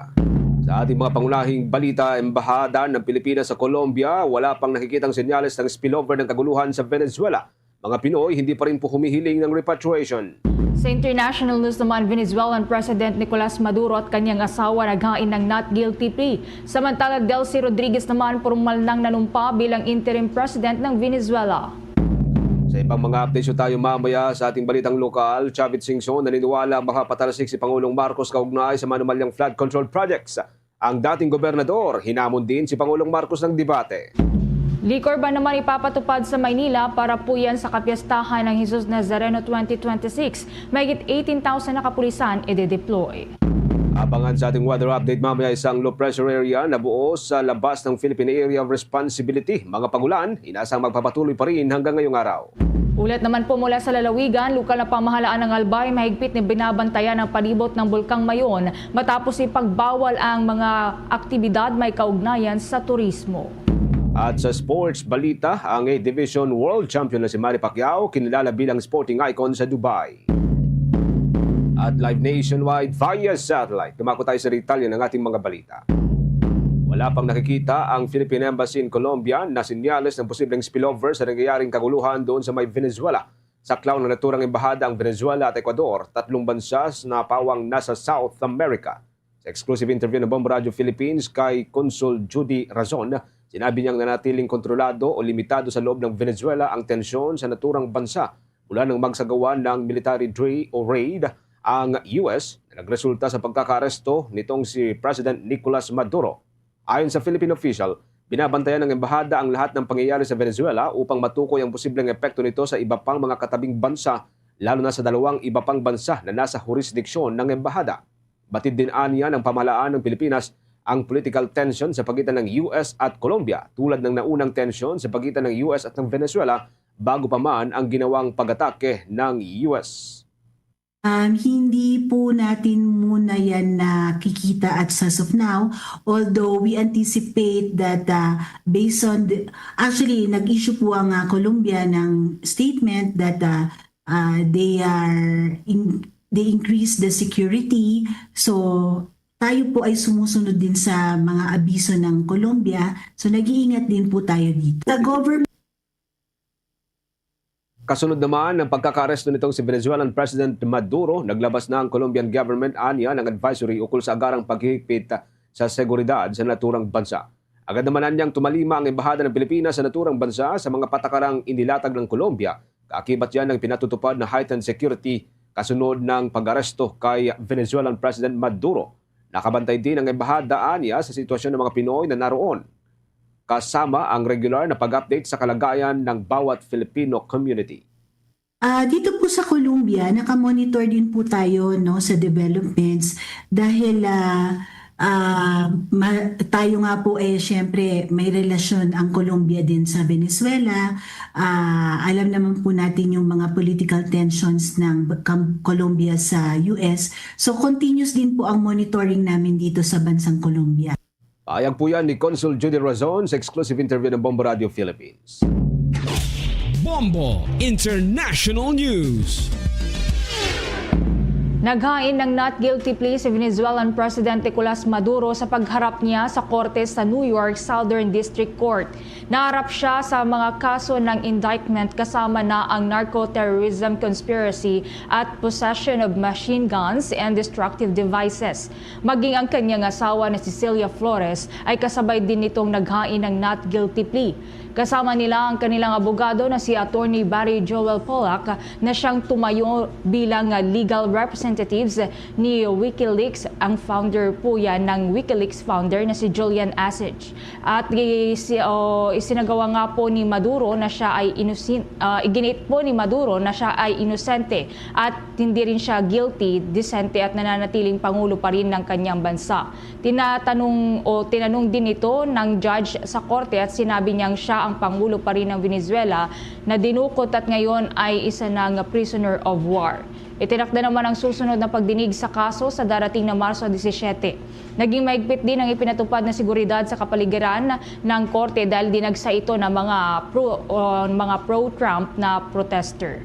Sa ating mga pangunahing balita, Embahada ng Pilipinas sa Colombia, wala pang nakikitang senyales ng spillover ng kaguluhan sa Venezuela. Mga Pinoy hindi pa rin po humihiling ng repatriation. Sa international news naman, Venezuelan President Nicolas Maduro at kanyang asawa naghain ng not guilty plea. Samantala, Delcy Rodriguez naman pormal nang nanumpa bilang interim president ng Venezuela. Sa ibang mga updates tayo mamaya sa ating balitang lokal, Chavit Singson naniniwala ang makapatalsik si Pangulong Marcos kaugnay sa manumalyang flood control projects. Ang dating gobernador, hinamon din si Pangulong Marcos ng debate. Liquor ban naman ipapatupad sa Maynila para po yan sa kapiestahan ng Jesus Nazareno twenty twenty-six. Mahigit eighteen thousand na kapulisan ide-deploy. Abangan sa ating weather update mamaya, isang low pressure area na buo sa labas ng Philippine Area of Responsibility. Mga pagulan, inasang magpapatuloy pa rin hanggang ngayong araw. Ulat naman po mula sa lalawigan, lokal na pamahalaan ng Albay mahigpit na binabantayan ang palibot ng Bulkang Mayon matapos ipagbawal ang mga aktibidad may kaugnayan sa turismo. At sa sports balita, ang A Division World Champion na si Manny Pacquiao kinilala bilang sporting icon sa Dubai. At live nationwide via satellite, dumako tayo sa detalye ng ating mga balita. Wala pang nakikita ang Philippine Embassy in Colombia na senyales ng posibleng spillover sa nangyayaring kaguluhan doon sa may Venezuela. Saklaw ng naturang embahada ang Venezuela at Ecuador, tatlong bansa na pawang nasa South America. Sa exclusive interview ng Bombo Radio Philippines kay Consul Judy Razon, sinabi niyang nanatiling kontrolado o limitado sa loob ng Venezuela ang tensyon sa naturang bansa mula nang magsagawa ng military dre-, o raid ang U S na nagresulta sa pagkakaaresto nitong si President Nicolas Maduro. Ayon sa Philippine official, binabantayan ng embahada ang lahat ng pangyayari sa Venezuela upang matukoy ang posibleng epekto nito sa iba pang mga katabing bansa, lalo na sa dalawang iba pang bansa na nasa hurisdiksyon ng embahada. Batid din aniya ng pamahalaan ng Pilipinas ang political tension sa pagitan ng U S at Colombia, tulad ng naunang tensyon sa pagitan ng U S at ng Venezuela bago pa man ang ginawang pag-atake ng U S. Um, hindi po natin muna yan nakikita at as of now, although we anticipate that, uh, based on the, actually, nag-issue po ang, uh, Colombia ng statement that, uh, uh, they are in, they increase the security. So, tayo po ay sumusunod din sa mga abiso ng Colombia. So, nag-iingat din po tayo dito. Sa government Kasunod naman ng pagkakaaresto nitong si Venezuelan President Maduro, naglabas na ang Colombian government aniya ng advisory ukol sa agarang paghihigpit sa seguridad sa naturang bansa. Agad naman anyang tumalima ang embahada ng Pilipinas sa naturang bansa sa mga patakarang inilatag ng Colombia, kaakibat yan ng pinatutupad na heightened security kasunod ng pag-aresto kay Venezuelan President Maduro. Nakabantay din ang embahada aniya sa sitwasyon ng mga Pinoy na naroon, kasama ang regular na pag-update sa kalagayan ng bawat Filipino community. Ah, dito po sa Colombia, nakamonitor din po tayo, no, sa developments dahil, ah, ah, ma-, tayo nga po, eh, siyempre, may relasyon ang Colombia din sa Venezuela. Ah, alam naman po natin yung mga political tensions ng Cam-, Colombia sa U S. So, continuous din po ang monitoring namin dito sa bansang Colombia. Pahayag po yan ni Consul Judy Razon sa exclusive interview ng Bombo Radio Philippines. Bombo International News. Naghain ng not guilty plea si Venezuelan President Nicolas Maduro sa pagharap niya sa korte sa New York Southern District Court. Naharap siya sa mga kaso ng indictment, kasama na ang narco-terrorism conspiracy at possession of machine guns and destructive devices. Maging ang kanyang asawa na si Celia Flores ay kasabay din nitong naghain ng not guilty plea. Kasama nila ang kanilang abogado na si Attorney Barry Joel Pollack, na siyang tumayo bilang, ah, legal representatives ni WikiLeaks. Ang founder po yan ng WikiLeaks founder na si Julian Assange. At i-, si-, o, isinagawa nga po ni Maduro na siya ay inusin-, ah, iginiit po ni Maduro na siya ay inosente at hindi rin siya guilty, disente at nananatiling pangulo pa rin ng kanyang bansa. Tinatanong o tinanong din ito ng judge sa korte at sinabi niyang siya ang pangulo pa rin ng Venezuela na dinukot at ngayon ay isa na nga prisoner of war. Itinakda naman ang susunod na pagdinig sa kaso sa darating na Marso disisiete. Naging mahigpit din ang ipinatupad na seguridad sa kapaligiran ng korte dahil dinagsa ito ng mga pro-, o mga pro-Trump na protester.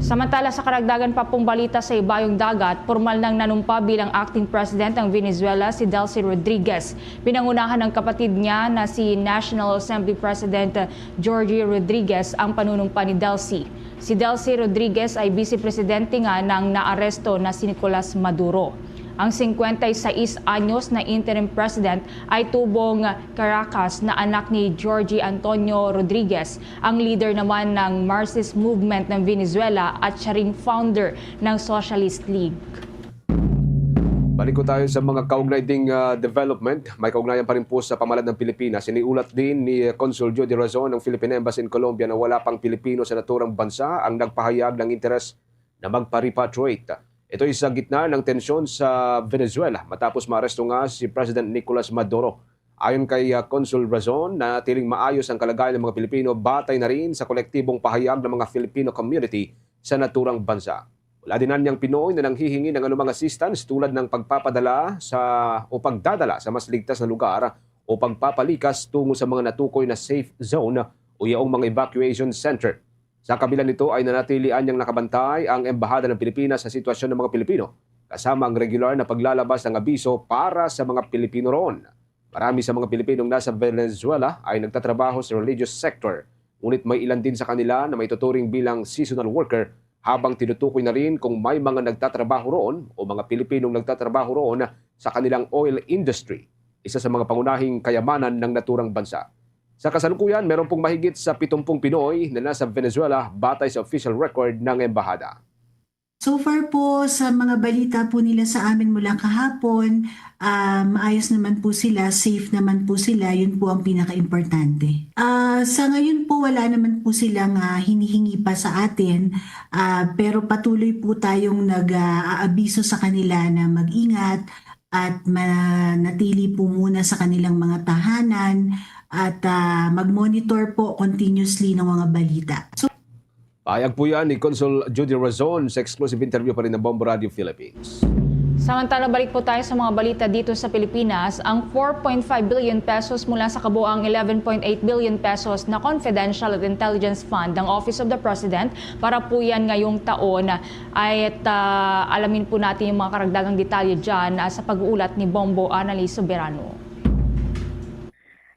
Samantala, sa karagdagan pa pong balita sa ibayong dagat, pormal nang nanumpa bilang acting president ang Venezuela si Delcy Rodriguez. Pinangunahan ng kapatid niya na si National Assembly President Jorge Rodriguez ang panunumpa ni Delcy. Si Delcy Rodriguez ay vice presidente nga nang naaresto na si Nicolas Maduro. Ang singkwenta y seis anyos na interim president ay tubong Caracas na anak ni Jorge Antonio Rodriguez, ang leader naman ng Marxist Movement ng Venezuela at siya ring founder ng Socialist League. Balik ko tayo sa mga kaugnay ding, ah, development. May kaugnayan pa rin po sa pamahalaan ng Pilipinas. Iniulat din ni Consul Judy Razon ng Philippine Embassy in Colombia na wala pang Pilipino sa naturang bansa ang nagpahayag ng interes na magpa-repatriate. Ito ay sa gitna ng tensyon sa Venezuela matapos maaresto nga si President Nicolas Maduro. Ayon kay, ah, Consul Razon, nanatiling maayos ang kalagayan ng mga Pilipino batay na rin sa kolektibong pahayag ng mga Filipino community sa naturang bansa. Wala din anyang Pinoy na nanghihingi ng anumang assistance tulad ng pagpapadala sa o pagdadala sa mas ligtas na lugar o pagpapalikas tungo sa mga natukoy na safe zone o yaong mga evacuation center. Sa kabila nito ay nanatili anyang nakabantay ang Embahada ng Pilipinas sa sitwasyon ng mga Pilipino, kasama ang regular na paglalabas ng abiso para sa mga Pilipino roon. Marami sa mga Pilipinong nasa Venezuela ay nagtatrabaho sa religious sector, ngunit may ilan din sa kanila na may tuturing bilang seasonal worker, habang tinutukoy na rin kung may mga nagtatrabaho roon o mga Pilipinong nagtatrabaho roon sa kanilang oil industry, isa sa mga pangunahing kayamanan ng naturang bansa. Sa kasalukuyan, meron pong mahigit sa pitumpung Pinoy na nasa Venezuela, batay sa official record ng embahada. So far po, sa mga balita po nila sa amin mula kahapon, ah, maayos naman po sila, safe naman po sila, yun po ang pinaka-importante. Ah, sa ngayon po, wala naman po silang, ah, hinihingi pa sa atin, ah, pero patuloy po tayong nag-aabiso sa kanila na mag-ingat at manatili po muna sa kanilang mga tahanan at, ah, mag-monitor po continuously ng mga balita. So, Pahayag po yan ni Consul Judy Razon sa exclusive interview pa rin ng Bombo Radio Philippines. Samantala, balik po tayo sa mga balita dito sa Pilipinas. Ang four point five billion pesos mula sa kabuang eleven point eight billion pesos na confidential at intelligence fund ng Office of the President para po yan ngayong taon. Ay, at, ah, alamin po natin yung mga karagdagang detalye dyan, ah, sa pag-uulat ni Bombo Annalise Soberano.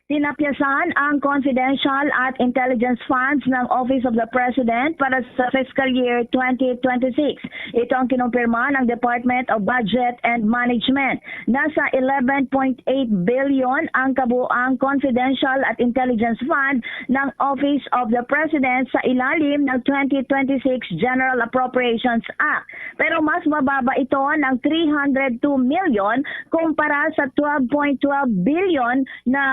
Tinapyasan ang confidential at intelligence funds ng Office of the President para sa fiscal year twenty twenty-six. Ito ang kinumpirma ng Department of Budget and Management. Nasa eleven point eight billion ang kabuang confidential at intelligence fund ng Office of the President sa ilalim ng twenty twenty-six General Appropriations Act. Pero mas mababa ito ng three hundred two million kumpara sa twelve point twelve billion na,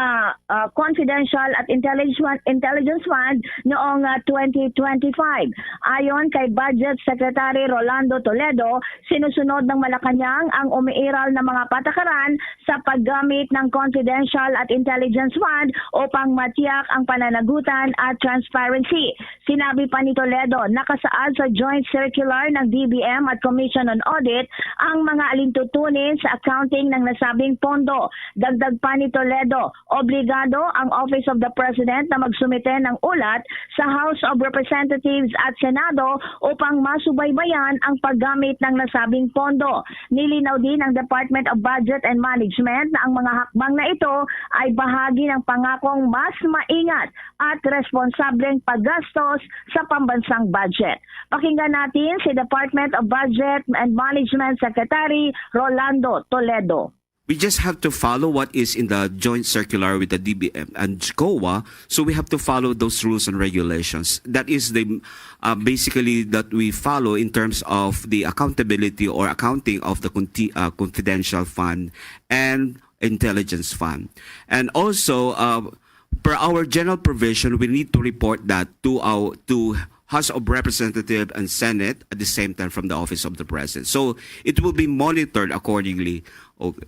ah, confidential at intelligence, intelligence fund noong, ah, twenty twenty-five. Ayon kay Budget Secretary Rolando Toledo, sinusunod ng Malacañang ang umiiral na mga patakaran sa paggamit ng confidential at intelligence fund upang matiyak ang pananagutan at transparency. Sinabi pa ni Toledo, nakasaad sa Joint Circular ng D B M at Commission on Audit ang mga alintutunin sa accounting ng nasabing pondo. Dagdag pa ni Toledo, obligado Senado ang Office of the President na magsumite ng ulat sa House of Representatives at Senado upang masubaybayan ang paggamit ng nasabing pondo. Nilinaw din ng Department of Budget and Management na ang mga hakbang na ito ay bahagi ng pangakong mas maingat at responsableng paggastos sa pambansang budget. Pakinggan natin si Department of Budget and Management Secretary Rolando Toledo. We just have to follow what is in the joint circular with the D B M and COA. So we have to follow those rules and regulations. That is the uh, basically that we follow in terms of the accountability or accounting of the conti- uh, confidential fund and intelligence fund. And also, uh, per our general provision, we need to report that to our to House of Representatives and Senate at the same time from the Office of the President. So it will be monitored accordingly. Okay.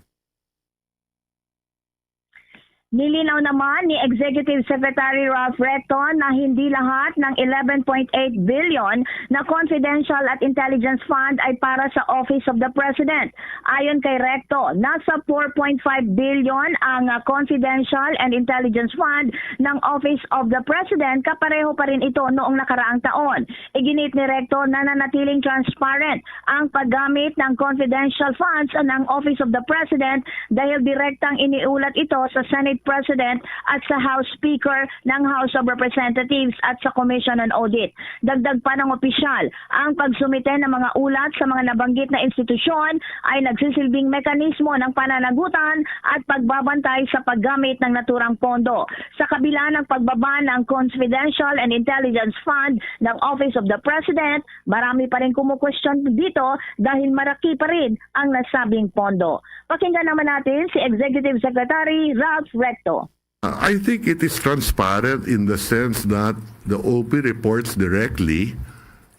Nilinaw naman ni Executive Secretary Ralph Recto na hindi lahat ng eleven point eight billion na confidential at intelligence fund ay para sa Office of the President. Ayon kay Recto, nasa four point five billion ang ah, confidential and intelligence fund ng Office of the President, kapareho pa rin ito noong nakaraang taon. Iginit ni Recto na nanatiling transparent ang paggamit ng confidential funds ng Office of the President dahil direktang iniulat ito sa Senate President at sa House Speaker ng House of Representatives at sa Commission on Audit. Dagdag pa ng opisyal, ang pagsumite ng mga ulat sa mga nabanggit na institusyon ay nagsisilbing mekanismo ng pananagutan at pagbabantay sa paggamit ng naturang pondo. Sa kabila ng pagbaba ng Confidential and Intelligence Fund ng Office of the President, marami pa rin kumukwestiyon dito dahil maraki pa rin ang nasabing pondo. Pakinggan naman natin si Executive Secretary Ralph Recto. I think it is transparent in the sense that the O P reports directly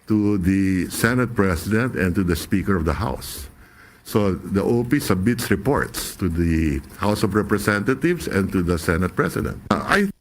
to the Senate President and to the Speaker of the House. So the O P submits reports to the House of Representatives and to the Senate President. I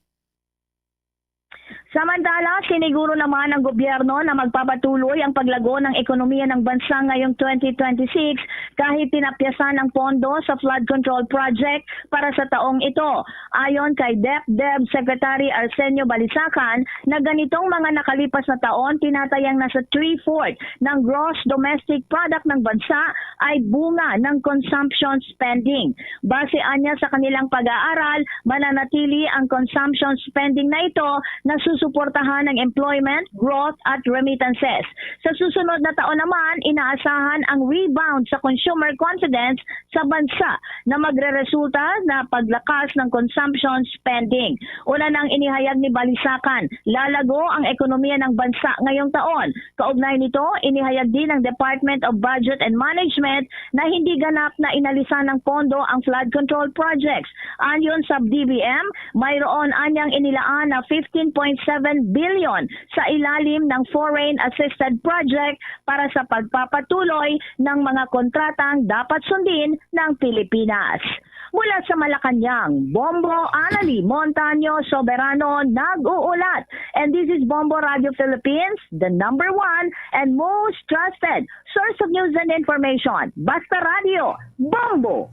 Samantala, siniguro naman ng gobyerno na magpapatuloy ang paglago ng ekonomiya ng bansa ngayong twenty twenty-six kahit tinapyasan ang pondo sa flood control project para sa taong ito. Ayon kay DepDev Secretary Arsenio Balisacan, na ganitong mga nakalipas na taon tinatayang nasa three-fourth ng gross domestic product ng bansa ay bunga ng consumption spending. Base anya sa kanilang pag-aaral, mananatili ang consumption spending na ito na susuportahan ng employment, growth at remittances. Sa susunod na taon naman, inaasahan ang rebound sa consumer confidence sa bansa na magreresulta na paglakas ng consumption spending. Una nang inihayag ni Balisacan, lalago ang ekonomiya ng bansa ngayong taon. Kaugnay nito, inihayag din ng Department of Budget and Management na hindi ganap na inalisan ng pondo ang flood control projects. Ayon sa D B M, mayroon anyang inilaan na fifteen point seven billion sa ilalim ng foreign assisted project para sa pagpapatuloy ng mga kontratang dapat sundin ng Pilipinas. Mula sa Malacañang, Bombo Anali Montaño Soberano nag-uulat. And this is Bombo Radio Philippines, the number one and most trusted source of news and information. Basta Radio, Bombo!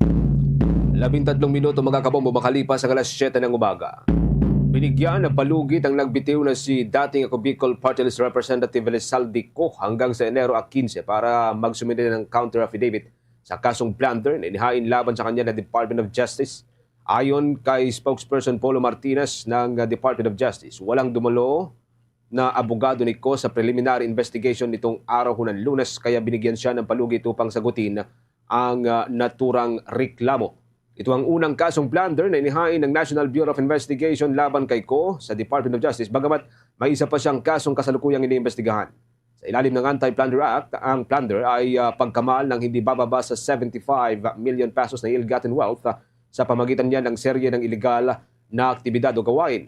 Labing tatlong minuto, mga kabombo, makalipas ang alas siyete ng umaga. Binigyan ng palugit ang nagbitiw na si dating Ako Bicol Party List Representative Elizalde Co hanggang sa Enero quince para magsumite ng counter affidavit sa kasong plunder na inihain laban sa kanya na Department of Justice. Ayon kay Spokesperson Polo Martinez ng Department of Justice, walang dumalo na abogado ni Co sa preliminary investigation nitong araw hunan Lunes, kaya binigyan siya ng palugit upang sagutin ang ah, naturang reklamo. Ito ang unang kasong plunder na inihain ng National Bureau of Investigation laban kay Co sa Department of Justice, bagamat may isa pa siyang kasong kasalukuyang iniimbestigahan. Sa ilalim ng Anti-Plunder Act, ang plunder ay ah, pagkamal ng hindi bababa sa seventy-five million pesos na ill-gotten wealth ah, sa pamagitan niya ng serye ng iligal na aktibidad o gawain.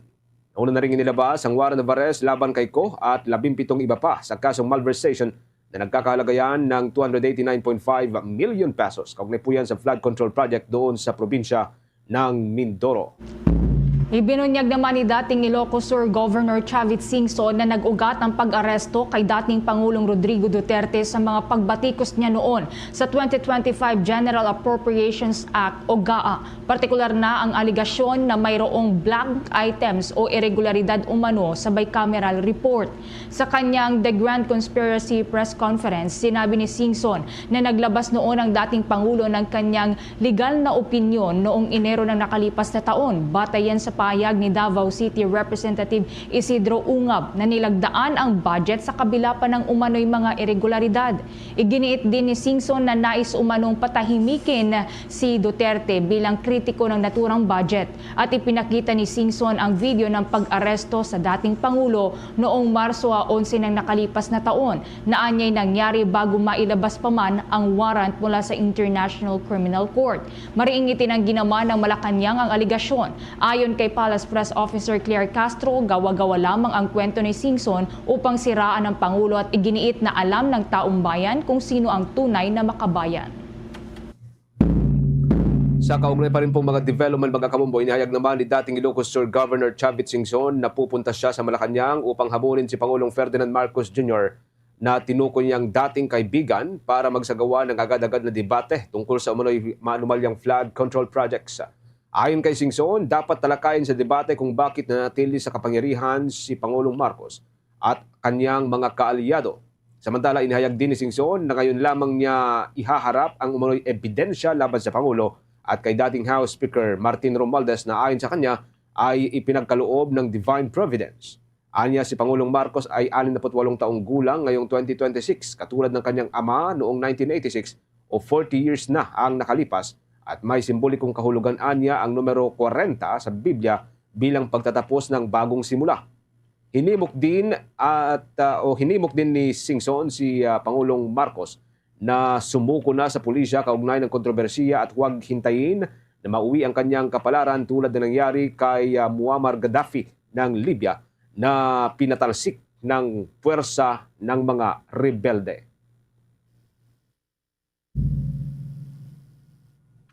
Nauna na rin inilabas ang warrant of arrest laban kay Co at labimpitong iba pa sa kasong malversation na nagkakahalaga yan ng two hundred eighty-nine point five million pesos. Kaugnay po yan sa flood control project doon sa probinsya ng Mindoro. Ibinunyag naman ni dating Ilocos Sur Governor Chavit Singson na nag-ugat ang pag-aresto kay dating Pangulong Rodrigo Duterte sa mga pagbatikos niya noon sa twenty twenty-five General Appropriations Act o GAA, partikular na ang alegasyon na mayroong blank items o iregularidad umano sa bicameral report. Sa kanyang The Grand Conspiracy Press Conference, sinabi ni Singson na naglabas noon ang dating Pangulo ng kanyang legal na opinyon noong Enero ng nakalipas na taon. Batay yan sa pahayag ni Davao City Representative Isidro Ungab na nilagdaan ang budget sa kabila pa ng umano'y mga iregularidad. Iginiit din ni Singson na nais umanong patahimikin si Duterte bilang kritiko ng naturang budget. At ipinakita ni Singson ang video ng pag-aresto sa dating Pangulo noong Marso onse ng nakalipas na taon, na anya'y nangyari bago mailabas pa man ang warrant mula sa International Criminal Court. Mariingitin ang ginawa ng Malacañang ang alegasyon. Ayon kay Palace Press Officer Claire Castro, gawa-gawa lamang ang kwento ni Singson upang siraan ang Pangulo at iginiit na alam ng taong bayan kung sino ang tunay na makabayan. Sa kaugnay pa rin pong mga development, mga kabombo, inihayag naman ni dating Ilocos Sur Governor Chavit Singson na pupunta siya sa Malacañang upang habulin si Pangulong Ferdinand Marcos Junior na tinukoy niyang dating kaibigan para magsagawa ng agad-agad na debate tungkol sa umano'y maanumalyang flood control projects. Ayon kay Singson, dapat talakayin sa debate kung bakit nanatili sa kapangyarihan si Pangulong Marcos at kanyang mga kaalyado. Samantala, inihayag din ni Singson na ngayon lamang niya ihaharap ang umano'y ebidensya laban sa Pangulo at kay dating House Speaker Martin Romualdez na ayon sa kanya ay ipinagkaloob ng divine providence. Anya, si Pangulong Marcos ay anim na put walong taong gulang ngayong twenty twenty-six, katulad ng kanyang ama noong nineteen eighty-six, o forty years na ang nakalipas, at may simbolikong kahulugan anya ang numero kwarenta sa Biblia bilang pagtatapos ng bagong simula. Hinimok din at, ah, o hinimok din ni Singson si, ah, Pangulong Marcos na sumuko na sa pulisya kaugnay ng kontrobersiya at huwag hintayin na mauwi ang kanyang kapalaran, tulad na nangyari kay, ah, Muammar Gaddafi ng Libya, na pinatalsik ng puwersa ng mga rebelde.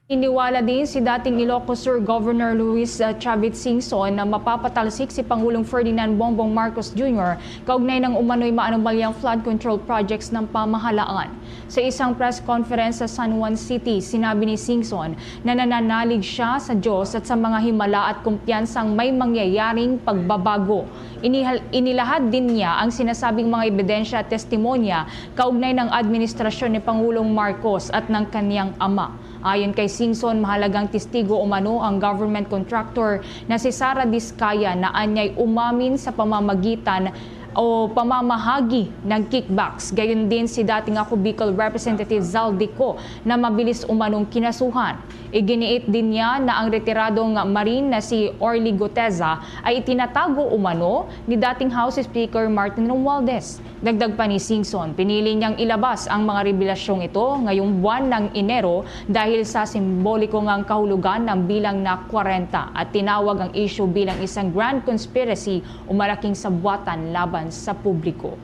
Iniwala din si dating Ilocos Sur Governor Luis, uh, Chavit Singson na mapapatalsik si Pangulong Ferdinand Bongbong Marcos Junior kaugnay ng umano'y maanumalyang flood control projects ng pamahalaan. Sa isang press conference sa San Juan City, sinabi ni Singson na nananalig siya sa Diyos at sa mga himala at kumpiyansang may mangyayaring pagbabago. Inihal-, inilahad din niya ang sinasabing mga ebidensya at testimonya kaugnay ng administrasyon ni Pangulong Marcos at ng kaniyang ama. Ayon kay Singson, mahalagang testigo umano ang government contractor na si Sara Discaya na anyay umamin sa pamamagitan o pamamahagi ng kickbacks. Gayon din si dating Ako Bicol Representative Zaldy Co na mabilis umanong kinasuhan. Iginiit din niya na ang retiradong Marine na si Orly Guteza ay itinatago umano ni dating House Speaker Martin Romualdez. Dagdag pa ni Singson, pinili niyang ilabas ang mga rebelasyong ito ngayong buwan ng Enero dahil sa simboliko ngang kahulugan ng bilang na kwarenta at tinawag ang issue bilang isang grand conspiracy o malaking sabwatan laban sa publiko.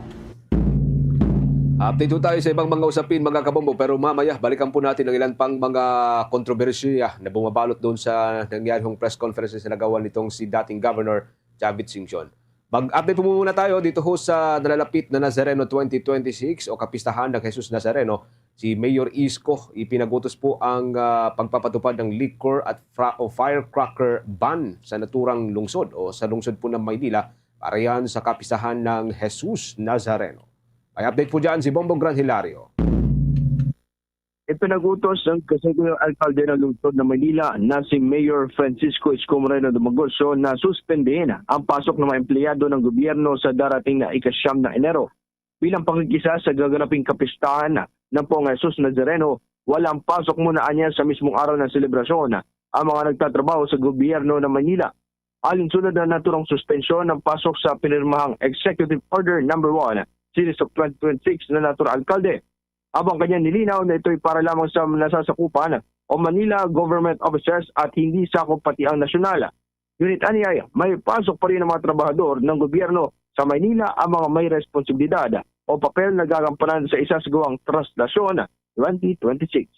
Update po tayo sa ibang mga usapin, mga kabombo, pero mamaya balikan po natin ang ilan pang mga kontrobersiya na bumabalot doon sa nangyarihong press conference na sinagawa nitong si dating Governor Chavit Singson. Mag-update po muna tayo dito ho sa nalalapit na Nazareno twenty twenty-six o kapistahan ng Jesus Nazareno. Si Mayor Isko, ipinagutos po ang, ah, pagpapatupad ng liquor at fra-, o firecracker ban sa naturang lungsod o sa lungsod po ng Maynila para yan sa kapistahan ng Jesus Nazareno. May update po dyan si Bombong Gran Hilario. Ipinagutos ng kasunod alkalde ng lungsod ng Manila na si Mayor Francisco Isko Moreno Dumagoso na suspendihin ang pasok ng mga empleyado ng gobyerno sa darating na ika-siyam na Enero. Bilang pangigisa sa gaganaping kapistahan ng Pong Jesus Nazareno, walang pasok muna anya sa mismong araw ng selebrasyon ang mga nagtatrabaho sa gobyerno ng Manila. Alinsunod na naturang suspensyon ng pasok sa pinirmahang Executive Order Number One, Series of twenty twenty-six na naturang alkalde. Habang kanya nilinaw na ito'y para lamang sa nasasakupan o Manila government officers at hindi sakop pati ang nasyonal. Ngunit aniay, may pasok pa rin ang mga trabahador ng gobyerno sa Maynila ang mga may responsibilidad o papel na gagampanan sa isasagawang traslasyon twenty twenty-six.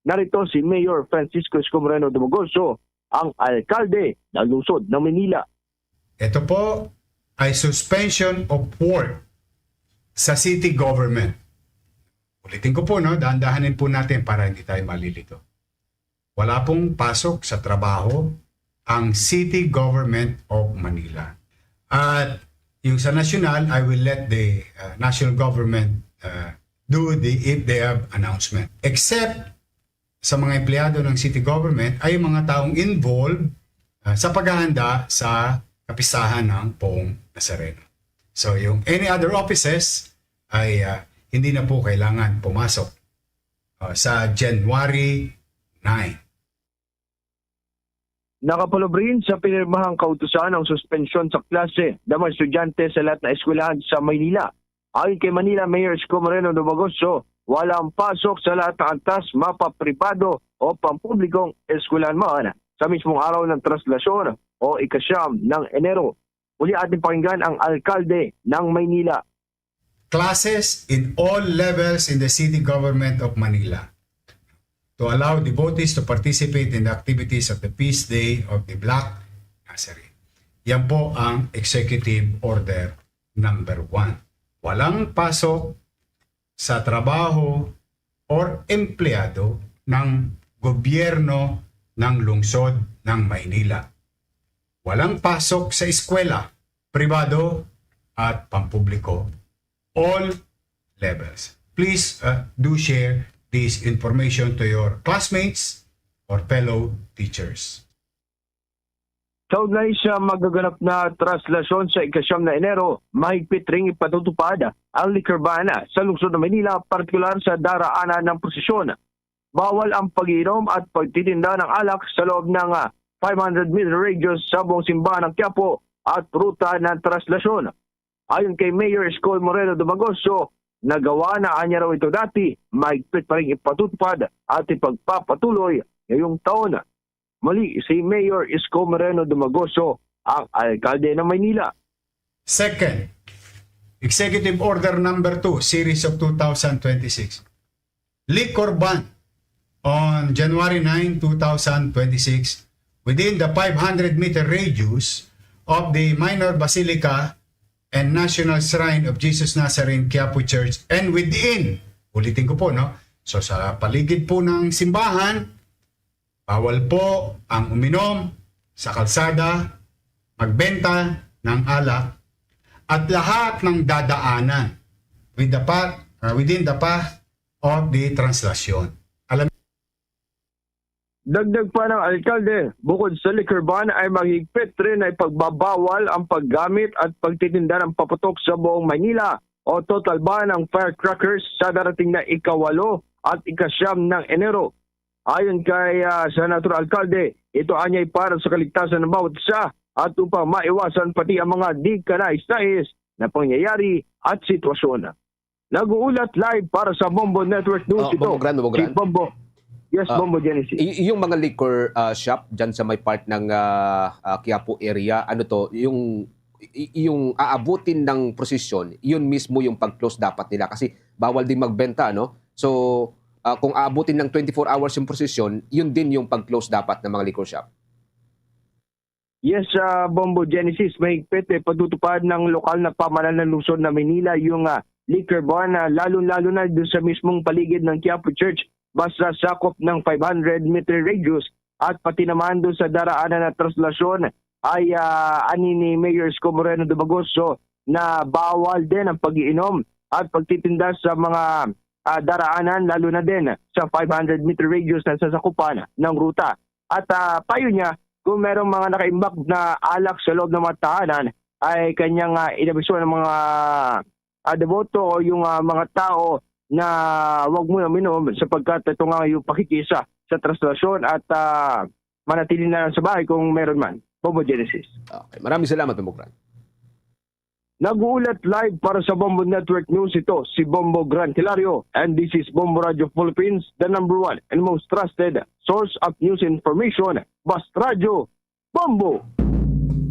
Narito si Mayor Francisco Isko Moreno Dumagoso ang alkalde ng lungsod ng Manila. Ito po ay suspension of work sa city government. Ulitin ko po, no, dahan-dahanin po natin para hindi tayo malilito. Wala pong pasok sa trabaho ang City Government of Manila. At yung sa national, I will let the uh, national government uh, do the if they have announcement. Except sa mga empleyado ng city government ay mga taong involved uh, sa paghahanda sa kapistahan ng Poong Nazareno. So yung any other offices ay uh, hindi na po kailangan pumasok uh, sa January nine. Nakapalubrin sa pinirmahang kautusan ang suspensyon sa klase ng mga estudyante sa lahat ng eskwelahan sa Maynila. Ayon kay Manila Mayor Isko Moreno Dumagoso, wala ang pasok sa lahat ng antas, mapa pribado o pampublikong eskwelahan man sa mismong araw ng traslasyon o ikasyam ng Enero. Muli ating pakinggan ang alkalde ng Maynila. Classes in all levels in the city government of Manila to allow devotees to participate in the activities of the feast day of the Black Nazarene. Yan po ang Executive Order number one. Walang pasok sa trabaho or empleyado ng gobyerno ng lungsod ng Maynila. Walang pasok sa eskwela, pribado at pampubliko, all levels. Please uh, do share this information to your classmates or fellow teachers. Kaugnay sa magaganap na traslasyon sa ikasyam na Enero, mahigpit ring ipatutupad ang liquor ban sa lungsod ng Manila, partikular sa daraanan ng prosesyon. Bawal ang pag-iinom at pagtitinda ng alak sa loob ng ah, five hundred meter radius sa buong simbahan ng Quiapo at ruta ng traslasyon. Ayon kay Mayor Isko Moreno Dumagoso, nagawa na anya raw ito dati, mahigpit pa rin ipatutupad at ipagpapatuloy ngayong taon. Muli si Mayor Isko Moreno Dumagoso, ang alkalde ng Maynila. Second, Executive Order Number two, Series of two thousand twenty-six. Liquor ban on January nine, two thousand twenty-six within the five hundred meter radius of the Minor Basilica and National Shrine of Jesus Nazarene Quiapo Church and within, ulitin ko po, no? So sa paligid po ng simbahan, bawal po ang uminom sa kalsada, magbenta ng alak, at lahat ng dadaanan with the path, uh, within the path of the translasyon. Alam Dagdag pa ng alkalde, bukod sa liquor ban ay maghigpit rin na ipagbabawal ang paggamit at pagtitinda ng paputok sa buong Maynila o total ban ng firecrackers sa darating na ikawalo at ikasyam ng Enero. Ayon kay ah, Senator Alcalde, ito anyay para sa kaligtasan ng bawat isa at upang maiwasan pati ang mga di kanais-nais na pangyayari at sitwasyon. Nag-uulat live para sa Bombo Network News Oh, ito. Bombo Grand, Bombo Si Grand. Bombo. Yes, Ah, Bombo Genesis. Y- yung mga liquor ah, shop dyan sa may part ng ah, ah, Quiapo area, ano to, yung y- yung aabutin ng prosesyon, yun mismo yung pag-close dapat nila kasi bawal din magbenta, no? So, ah, kung aabutin ng twenty-four hours yung prosesyon, yun din yung pag-close dapat ng mga liquor shop. Yes, ah, Bombo Genesis, mahigpit eh, patutupad ng lokal na pamahalaan ng lungsod na Manila yung ah, liquor ban, ah, lalo-lalo na doon sa mismong paligid ng Quiapo Church, basta sakop ng five hundred meter radius at pati naman doon sa daraanan ng traslasyon ay ah, ani ni Mayor Isko Moreno Dumagoso na bawal din ang pag-iinom at pagtitinda sa mga ah, daraanan, lalo na din sa five hundred meter radius na sasakupan ng ruta. At ah, payo niya, kung merong mga nakaimbak na alak sa loob ng mga tahanan, ay kanyang ah, inabisuhan ng mga ah, deboto o yung ah, mga tao na wag mo na minom sapagkat ito nga yung pakikisa sa traslasyon at ah, manatili na lang sa bahay kung meron man. Bombo Genesis. Okay. Maraming salamat, Bombo Grand. Nag-uulat live para sa Bombo Network News ito si Bombo Grand Hilario, and this is Bombo Radio Philippines, the number one and most trusted source of news information. Basta Radyo, Bombo!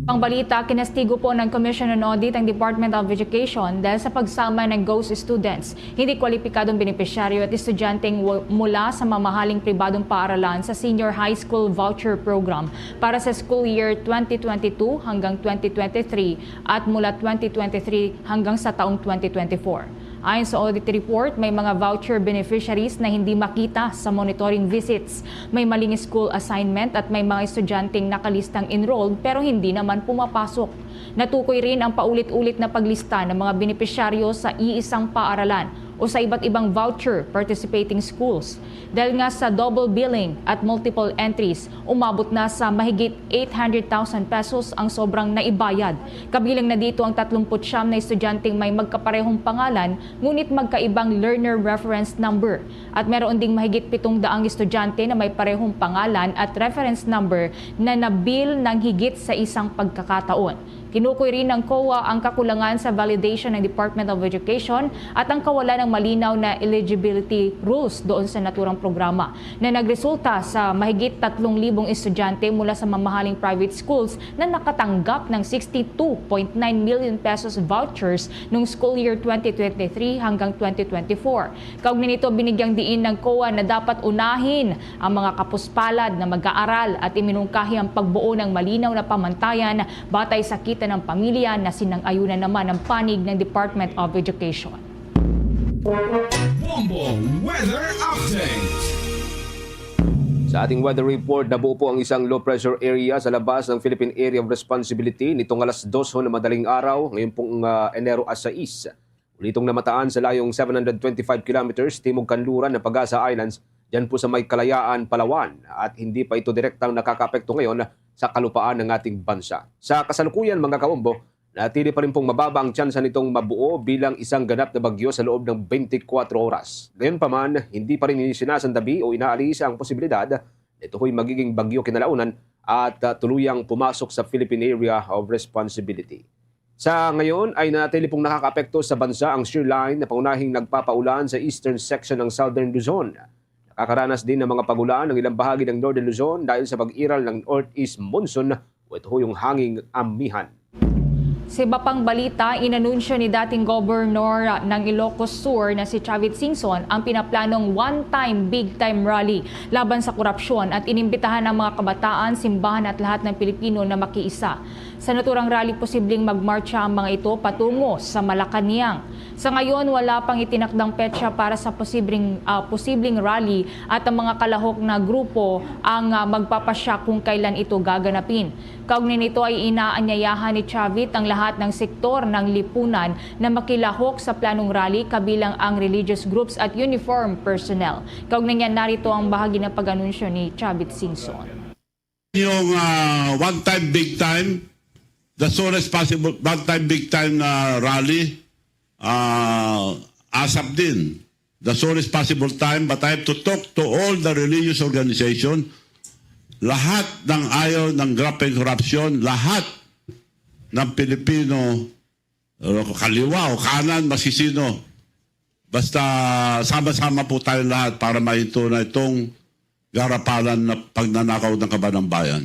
Pangbalita, kinastigo po ng Commission on Audit ang Department of Education dahil sa pagsama ng ghost students, hindi kwalipikadong benepisyaryo at estudyanteng wa-, mula sa mamahaling pribadong paaralan sa Senior High School Voucher Program para sa school year twenty twenty-two hanggang twenty twenty-three at mula twenty twenty-three hanggang sa taong twenty twenty-four. Ayon sa audit report, may mga voucher beneficiaries na hindi makita sa monitoring visits. May maling school assignment at may mga estudyanteng nakalistang enrolled pero hindi naman pumapasok. Natukoy rin ang paulit-ulit na paglista ng mga benepisyaryo sa iisang paaralan o sa iba't ibang voucher participating schools. Dahil nga sa double billing at multiple entries, umabot na sa mahigit eight hundred thousand pesos ang sobrang naibayad. Kabilang na dito ang tatlumpu't siyam na estudyanteng may magkaparehong pangalan ngunit magkaibang learner reference number. At meron ding mahigit pitong daang estudyante na may parehong pangalan at reference number na nabil ng higit sa isang pagkakataon. Tinukoy rin ng COA ang kakulangan sa validation ng Department of Education at ang kawalan ng malinaw na eligibility rules doon sa naturang programa na nagresulta sa mahigit tatlong libong estudyante mula sa mamahaling private schools na nakatanggap ng sixty-two point nine million pesos vouchers noong school year twenty twenty-three hanggang twenty twenty-four. Kaugnay nito, binigyang diin ng COA na dapat unahin ang mga kapuspalad na mag-aaral at iminungkahi ang pagbuo ng malinaw na pamantayan batay sa kita ng pamilya na sinang-ayunan naman ang panig ng Department of Education. Bombo Weather Update. Sa ating weather report, nabuo po ang isang low pressure area sa labas ng Philippine Area of Responsibility nitong alas dos na madaling araw, ngayon pong ah, Enero a sais. Ulitong namataan sa layong seven hundred twenty-five kilometers timog kanluran ng Pag-asa Islands, dyan po sa may Kalayaan, Palawan, at hindi pa ito direktang nakakaapekto ngayon sa kalupaan ng ating bansa. Sa kasalukuyan, mga kaumbo, natili pa rin pong mababa ang tsansa nitong mabuo bilang isang ganap na bagyo sa loob ng twenty-four oras. Gayunpaman, hindi pa rin ini sinasandabi o inaalis ang posibilidad na ito po'y magiging bagyo kinalaunan at ah, tuluyang pumasok sa Philippine Area of Responsibility. Sa ngayon ay nanatili pong nakakaapekto sa bansa ang shear line na pangunahing nagpapaulan sa eastern section ng Southern Luzon. Nakakaranas din ng mga pagulan ang ilang bahagi ng Northern Luzon dahil sa pag-iral ng northeast monsoon o ito yung hanging amihan. Sa iba pang balita, inanunsyo ni dating Governor ng Ilocos Sur na si Chavit Singson ang pinaplanong one-time, big-time rally laban sa korupsyon at inimbitahan ang mga kabataan, simbahan at lahat ng Pilipino na makiisa. Sa naturang rally, posibleng magmartsa ang mga ito patungo sa Malacañang. Sa ngayon, wala pang itinakdang petsa para sa posibleng, ah, posibleng rally at ang mga kalahok na grupo ang ah, magpapasya kung kailan ito gaganapin. Kaugnay nito ay inaanyayahan ni Chavit ang lahat ng sektor ng lipunan na makilahok sa planong rally kabilang ang religious groups at uniform personnel. Kaugnay niya, narito ang bahagi ng pag-anunsyo ni Chavit Singson. Yung ah, one time big time, the soonest possible one time big time na rally, ah, ASAP din. The soonest possible time, but I have to talk to all the religious organization, lahat ng ayaw ng grabe corruption, lahat ng Pilipino, kaliwa o kanan, masisino. Basta sama-sama po tayo lahat para mahinto na itong garapalan na pagnanakaw ng kaban ng bayan.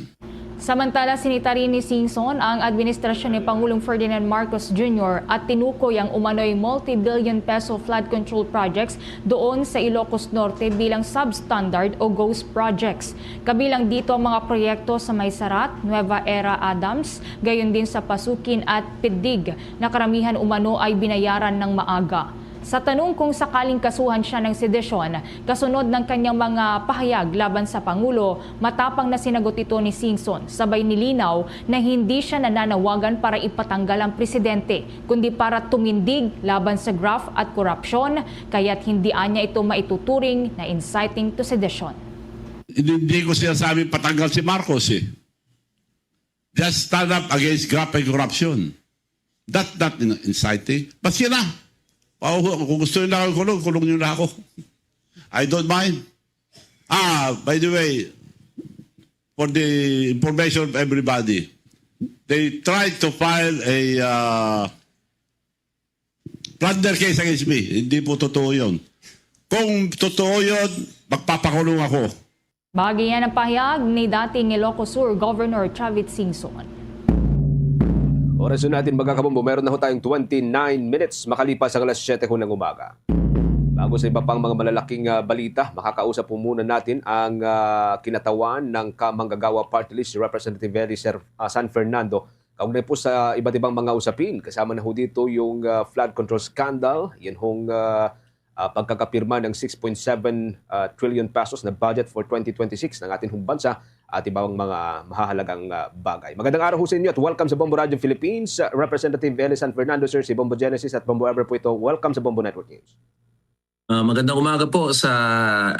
Samantala, sinita rin ni Singson ang administrasyon ni Pangulong Ferdinand Marcos Junior at tinukoy ang umano'y multi-billion peso flood control projects doon sa Ilocos Norte bilang substandard o ghost projects. Kabilang dito ang mga proyekto sa May Sarat, Nueva Era, Adams, gayon din sa Pasukin at Pidig na karamihan umano ay binayaran ng maaga. Sa tanong kung sakaling kasuhan siya ng sedisyon kasunod ng kanyang mga pahayag laban sa Pangulo, matapang na sinagot ito ni Singson, sabay nilinaw na hindi siya nananawagan para ipatanggal ang presidente, kundi para tumindig laban sa graft at korupsyon, kaya't hindi anya ito maituturing na inciting to sedition. Hindi ko sinasabi patanggal si Marcos eh. Just stand up against graft and corruption. That's not in- inciting. Maski na. Pauho, kung gusto nyo na ako kulong, kulong nyo na ako. I don't mind. Ah, by the way, for the information of everybody, they tried to file a uh, plunder case against me. Hindi po totoo yun. Kung totoo yun, magpapakulong ako. Bahagi yan ang pahayag ni dating Ilocos Sur Governor Chavit Singson. Oras na natin, mga kabombo, meron na ho tayong twenty-nine minutes makalipas ang alas siyete ho ng umaga. Bago sa iba pang mga malalaking, ah, balita, makakausap po muna natin ang, ah, kinatawan ng Kamanggagawa Party List, si Representative Eli Ser-, ah, San Fernando, kaugnay po sa iba't ibang mga usapin. Kasama na ho dito yung, ah, flood control scandal, yan hong, ah, ah, pagkakapirma ng six point seven, ah, trillion pesos na budget for twenty twenty-six ng ating hong bansa at ibang mga mahahalagang, ah, bagay. Magandang araw ho sa inyo at welcome sa Bombo Radio Philippines, ah, Representative Eli San Fernando, sir, si Bombo Genesis at Bombo Ever po ito. Welcome sa Bombo Network News. Ah, magandang umaga po sa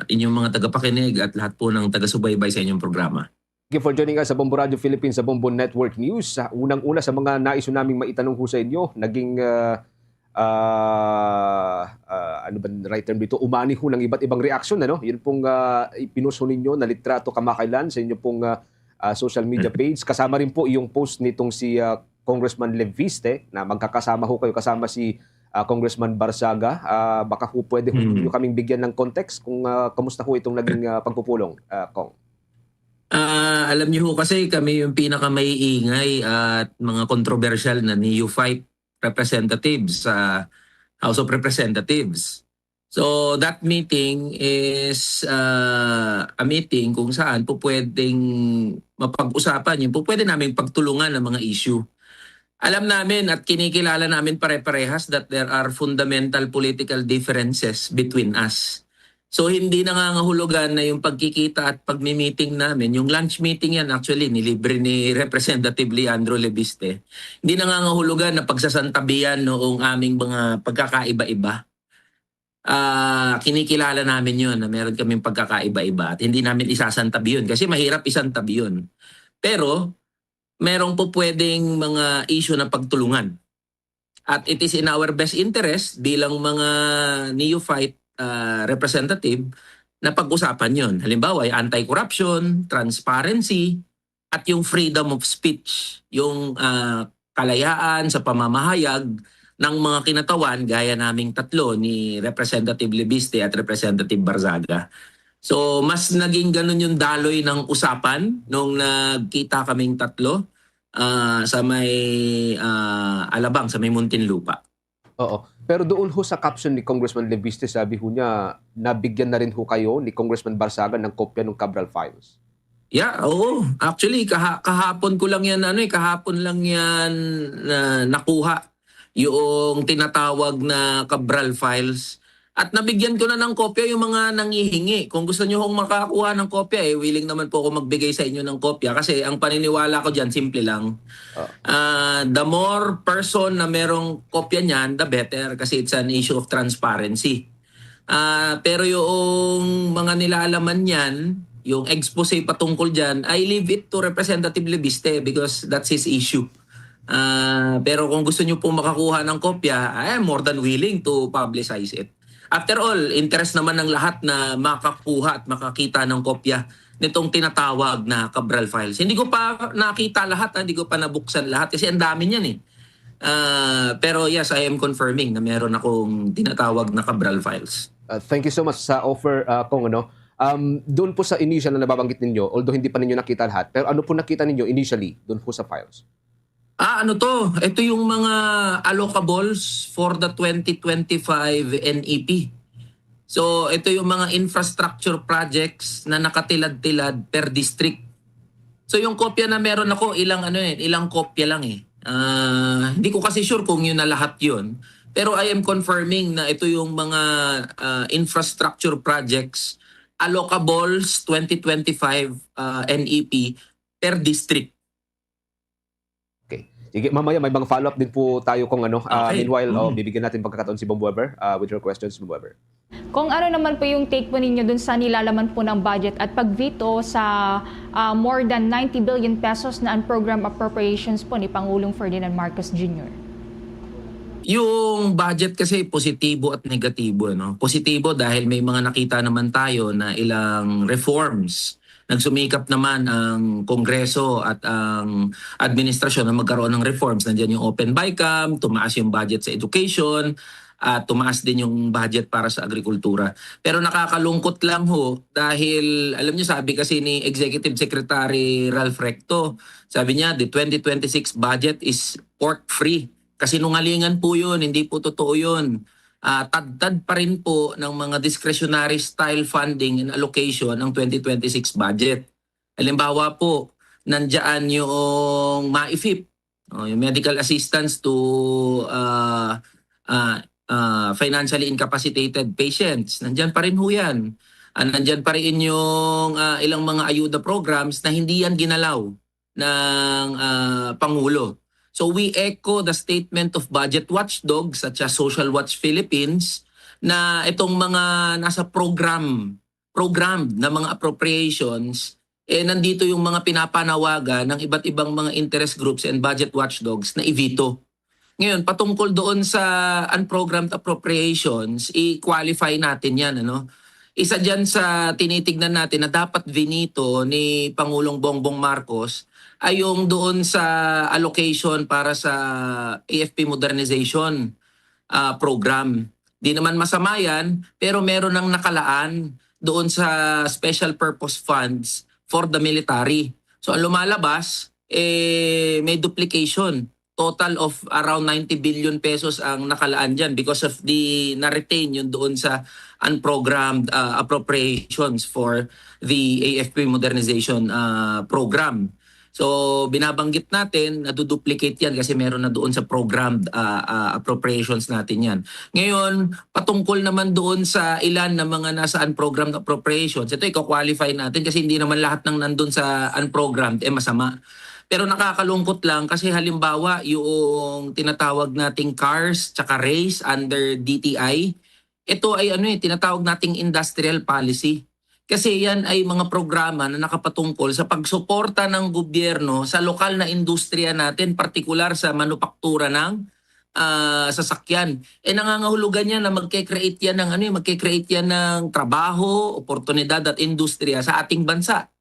inyong mga tagapakinig at lahat po ng tagasubaybay sa inyong programa. Thank you for joining us sa Bombo Radio Philippines, sa Bombo Network News. Sa unang-una, sa mga nais naming maitanong ho sa inyo, naging, ah, ah, ah, ano ba ang right term dito? Umani ho ng iba't ibang reaksyon, ano? Yun pong, ah, ipinost ho ninyo na litrato kamakailan sa inyo pong, ah, ah, social media page. Kasama rin po yung post nitong si, ah, Congressman Leviste, na magkakasama ho kayo kasama si, ah, Congressman Barzaga. Ah, baka ho pwede ho Mm. ninyo kaming bigyan ng context kung, ah, kamusta ho itong naging, ah, pagpupulong, ah, Cong? Ah, alam niyo ho kasi kami yung pinakamaiingay at mga kontrobersyal na neophyte representatives sa House of Representatives. So, that meeting is, ah, a meeting kung saan po pwedeng mapag-usapan yung po pwede naming pagtulungan ng mga issue. Alam namin at kinikilala namin pare-parehas that there are fundamental political differences between us. So, hindi nangangahulugan na yung pagkikita at pagmi-meeting namin, yung lunch meeting yan, actually, nilibre ni Representative Leandro Leviste, hindi nangangahulugan na pagsasantabian noong aming mga pagkakaiba-iba. Ah, kinikilala namin yun na meron kaming pagkakaiba-iba at hindi namin isasantabi yun kasi mahirap isantabi yun. Pero, merong po pwedeng mga issue na pagtulungan. At it is in our best interest bilang mga neophyte, ah, representative na pag-usapan yon. Halimbawa, yung anti-corruption, transparency, at yung freedom of speech, yung, ah, kalayaan sa pamamahayag ng mga kinatawan gaya naming tatlo ni Representative Leviste at Representative Barzaga. So, mas naging ganun yung daloy ng usapan nung nagkita kaming tatlo, ah, sa may, ah, Alabang, sa may Muntinlupa. Oo. Pero doon ho sa caption ni Congressman Leviste, sabi ho niya, nabigyan na rin ho kayo ni Congressman Barzaga ng kopya ng Cabral Files. Yeah, oo. Actually, kaha-, kahapon ko lang yan, ano eh, kahapon lang yan na nakuha yung tinatawag na Cabral Files. At nabigyan ko na ng kopya yung mga nangihingi. Kung gusto nyo hong makakuha ng kopya, eh, willing naman po ako magbigay sa inyo ng kopya kasi ang paniniwala ko dyan, simple lang. Oh. Ah, the more person na merong kopya niyan, the better kasi it's an issue of transparency. Ah, pero yung mga nilalaman niyan, yung expose patungkol dyan, I leave it to Representative Leviste because that's his issue. Ah, pero kung gusto nyo po makakuha ng kopya, I am more than willing to publicize it. After all, interest naman ng lahat na makakuha at makakita ng kopya nitong tinatawag na Cabral Files. Hindi ko pa nakita lahat, ah, hindi ko pa nabuksan lahat kasi ang dami niyan eh. Ah, pero yes, I am confirming na meron akong tinatawag na Cabral Files. Uh, thank you so much sa offer, uh, Cong, ano. Um, doon po sa initial na nababanggit ninyo, although hindi pa ninyo nakita lahat, pero ano po nakita ninyo initially doon po sa files? Ah, ano to? Ito yung mga allocables for the twenty twenty-five N E P. So, ito yung mga infrastructure projects na nakatilad-tilad per district. So, yung kopya na meron ako, ilang ano eh, ilang kopya lang eh. Ah, hindi ko kasi sure kung yun na lahat yun. Pero I am confirming na ito yung mga, ah, infrastructure projects, allocables twenty twenty-five, ah, N E P per district. Okay. Sige, mamaya may mga follow-up din po tayo kung ano. Ah, Okay. meanwhile, oh, Mm. bibigyan natin pagkakataon si Bombo Ever, ah, with your questions, Bombo Ever. Kung ano naman po yung take po ninyo dun sa nilalaman po ng budget at pag-veto sa, ah, more than ninety billion pesos na unprogrammed appropriations po ni Pangulong Ferdinand Marcos Junior? Yung budget kasi positibo at negatibo, ano? Positibo dahil may mga nakita naman tayo na ilang reforms. Nagsumikap naman ang Kongreso at ang administrasyon na magkaroon ng reforms. Nandiyan yung Open BICAM, tumaas yung budget sa education, ah, tumaas din yung budget para sa agrikultura. Pero nakakalungkot lang ho dahil, alam niyo, sabi kasi ni Executive Secretary Ralph Recto, sabi niya, "The twenty twenty-six budget is pork free." Kasinungalingan po yun, hindi po totoo yun. Ah, tadtad pa rin po ng mga discretionary style funding and allocation ang twenty twenty-six budget. Halimbawa po, nandiyan yung MAIFIP, oh, yung medical assistance to, ah, ah, ah, financially incapacitated patients. Nandiyan pa rin ho yan. Ah, nandiyan pa rin yung, ah, ilang mga ayuda programs na hindi yan ginalaw ng, ah, Pangulo. So we echo the statement of budget watchdogs such as Social Watch Philippines na itong mga nasa program, programmed na mga appropriations, eh, nandito yung mga pinapanawagan ng iba't ibang mga interest groups and budget watchdogs na i-veto. Ngayon, patungkol doon sa unprogrammed appropriations, i-qualify natin yan, ano? Isa dyan sa tinitignan natin na dapat vinito ni Pangulong Bongbong Marcos ay yung doon sa allocation para sa A F P modernization, ah, program. Di naman masama yan, pero meron nang nakalaan doon sa special purpose funds for the military. So, ang lumalabas, eh, may duplication. Total of around ninety billion pesos ang nakalaan dyan because of the na-retain yun doon sa unprogrammed, ah, appropriations for the A F P modernization, ah, program. So, binabanggit natin, naduduplicate yan kasi meron na doon sa programmed, ah, ah, appropriations natin yan. Ngayon, patungkol naman doon sa ilan na mga nasa unprogrammed appropriations, ito, iko-qualify natin kasi hindi naman lahat ng nandun sa unprogrammed, eh, masama. Pero nakakalungkot lang kasi, halimbawa, yung tinatawag nating CARS tsaka RACE under D T I, ito ay, ano, eh, tinatawag nating industrial policy. Kasi yan ay mga programa na nakapatungkol sa pagsuporta ng gobyerno sa lokal na industriya natin, partikular sa manupaktura ng, ah, sasakyan. Eh, nangangahulugan yan na magke-create yan ng, ano, eh, magke-create yan ng trabaho, oportunidad at industriya sa ating bansa.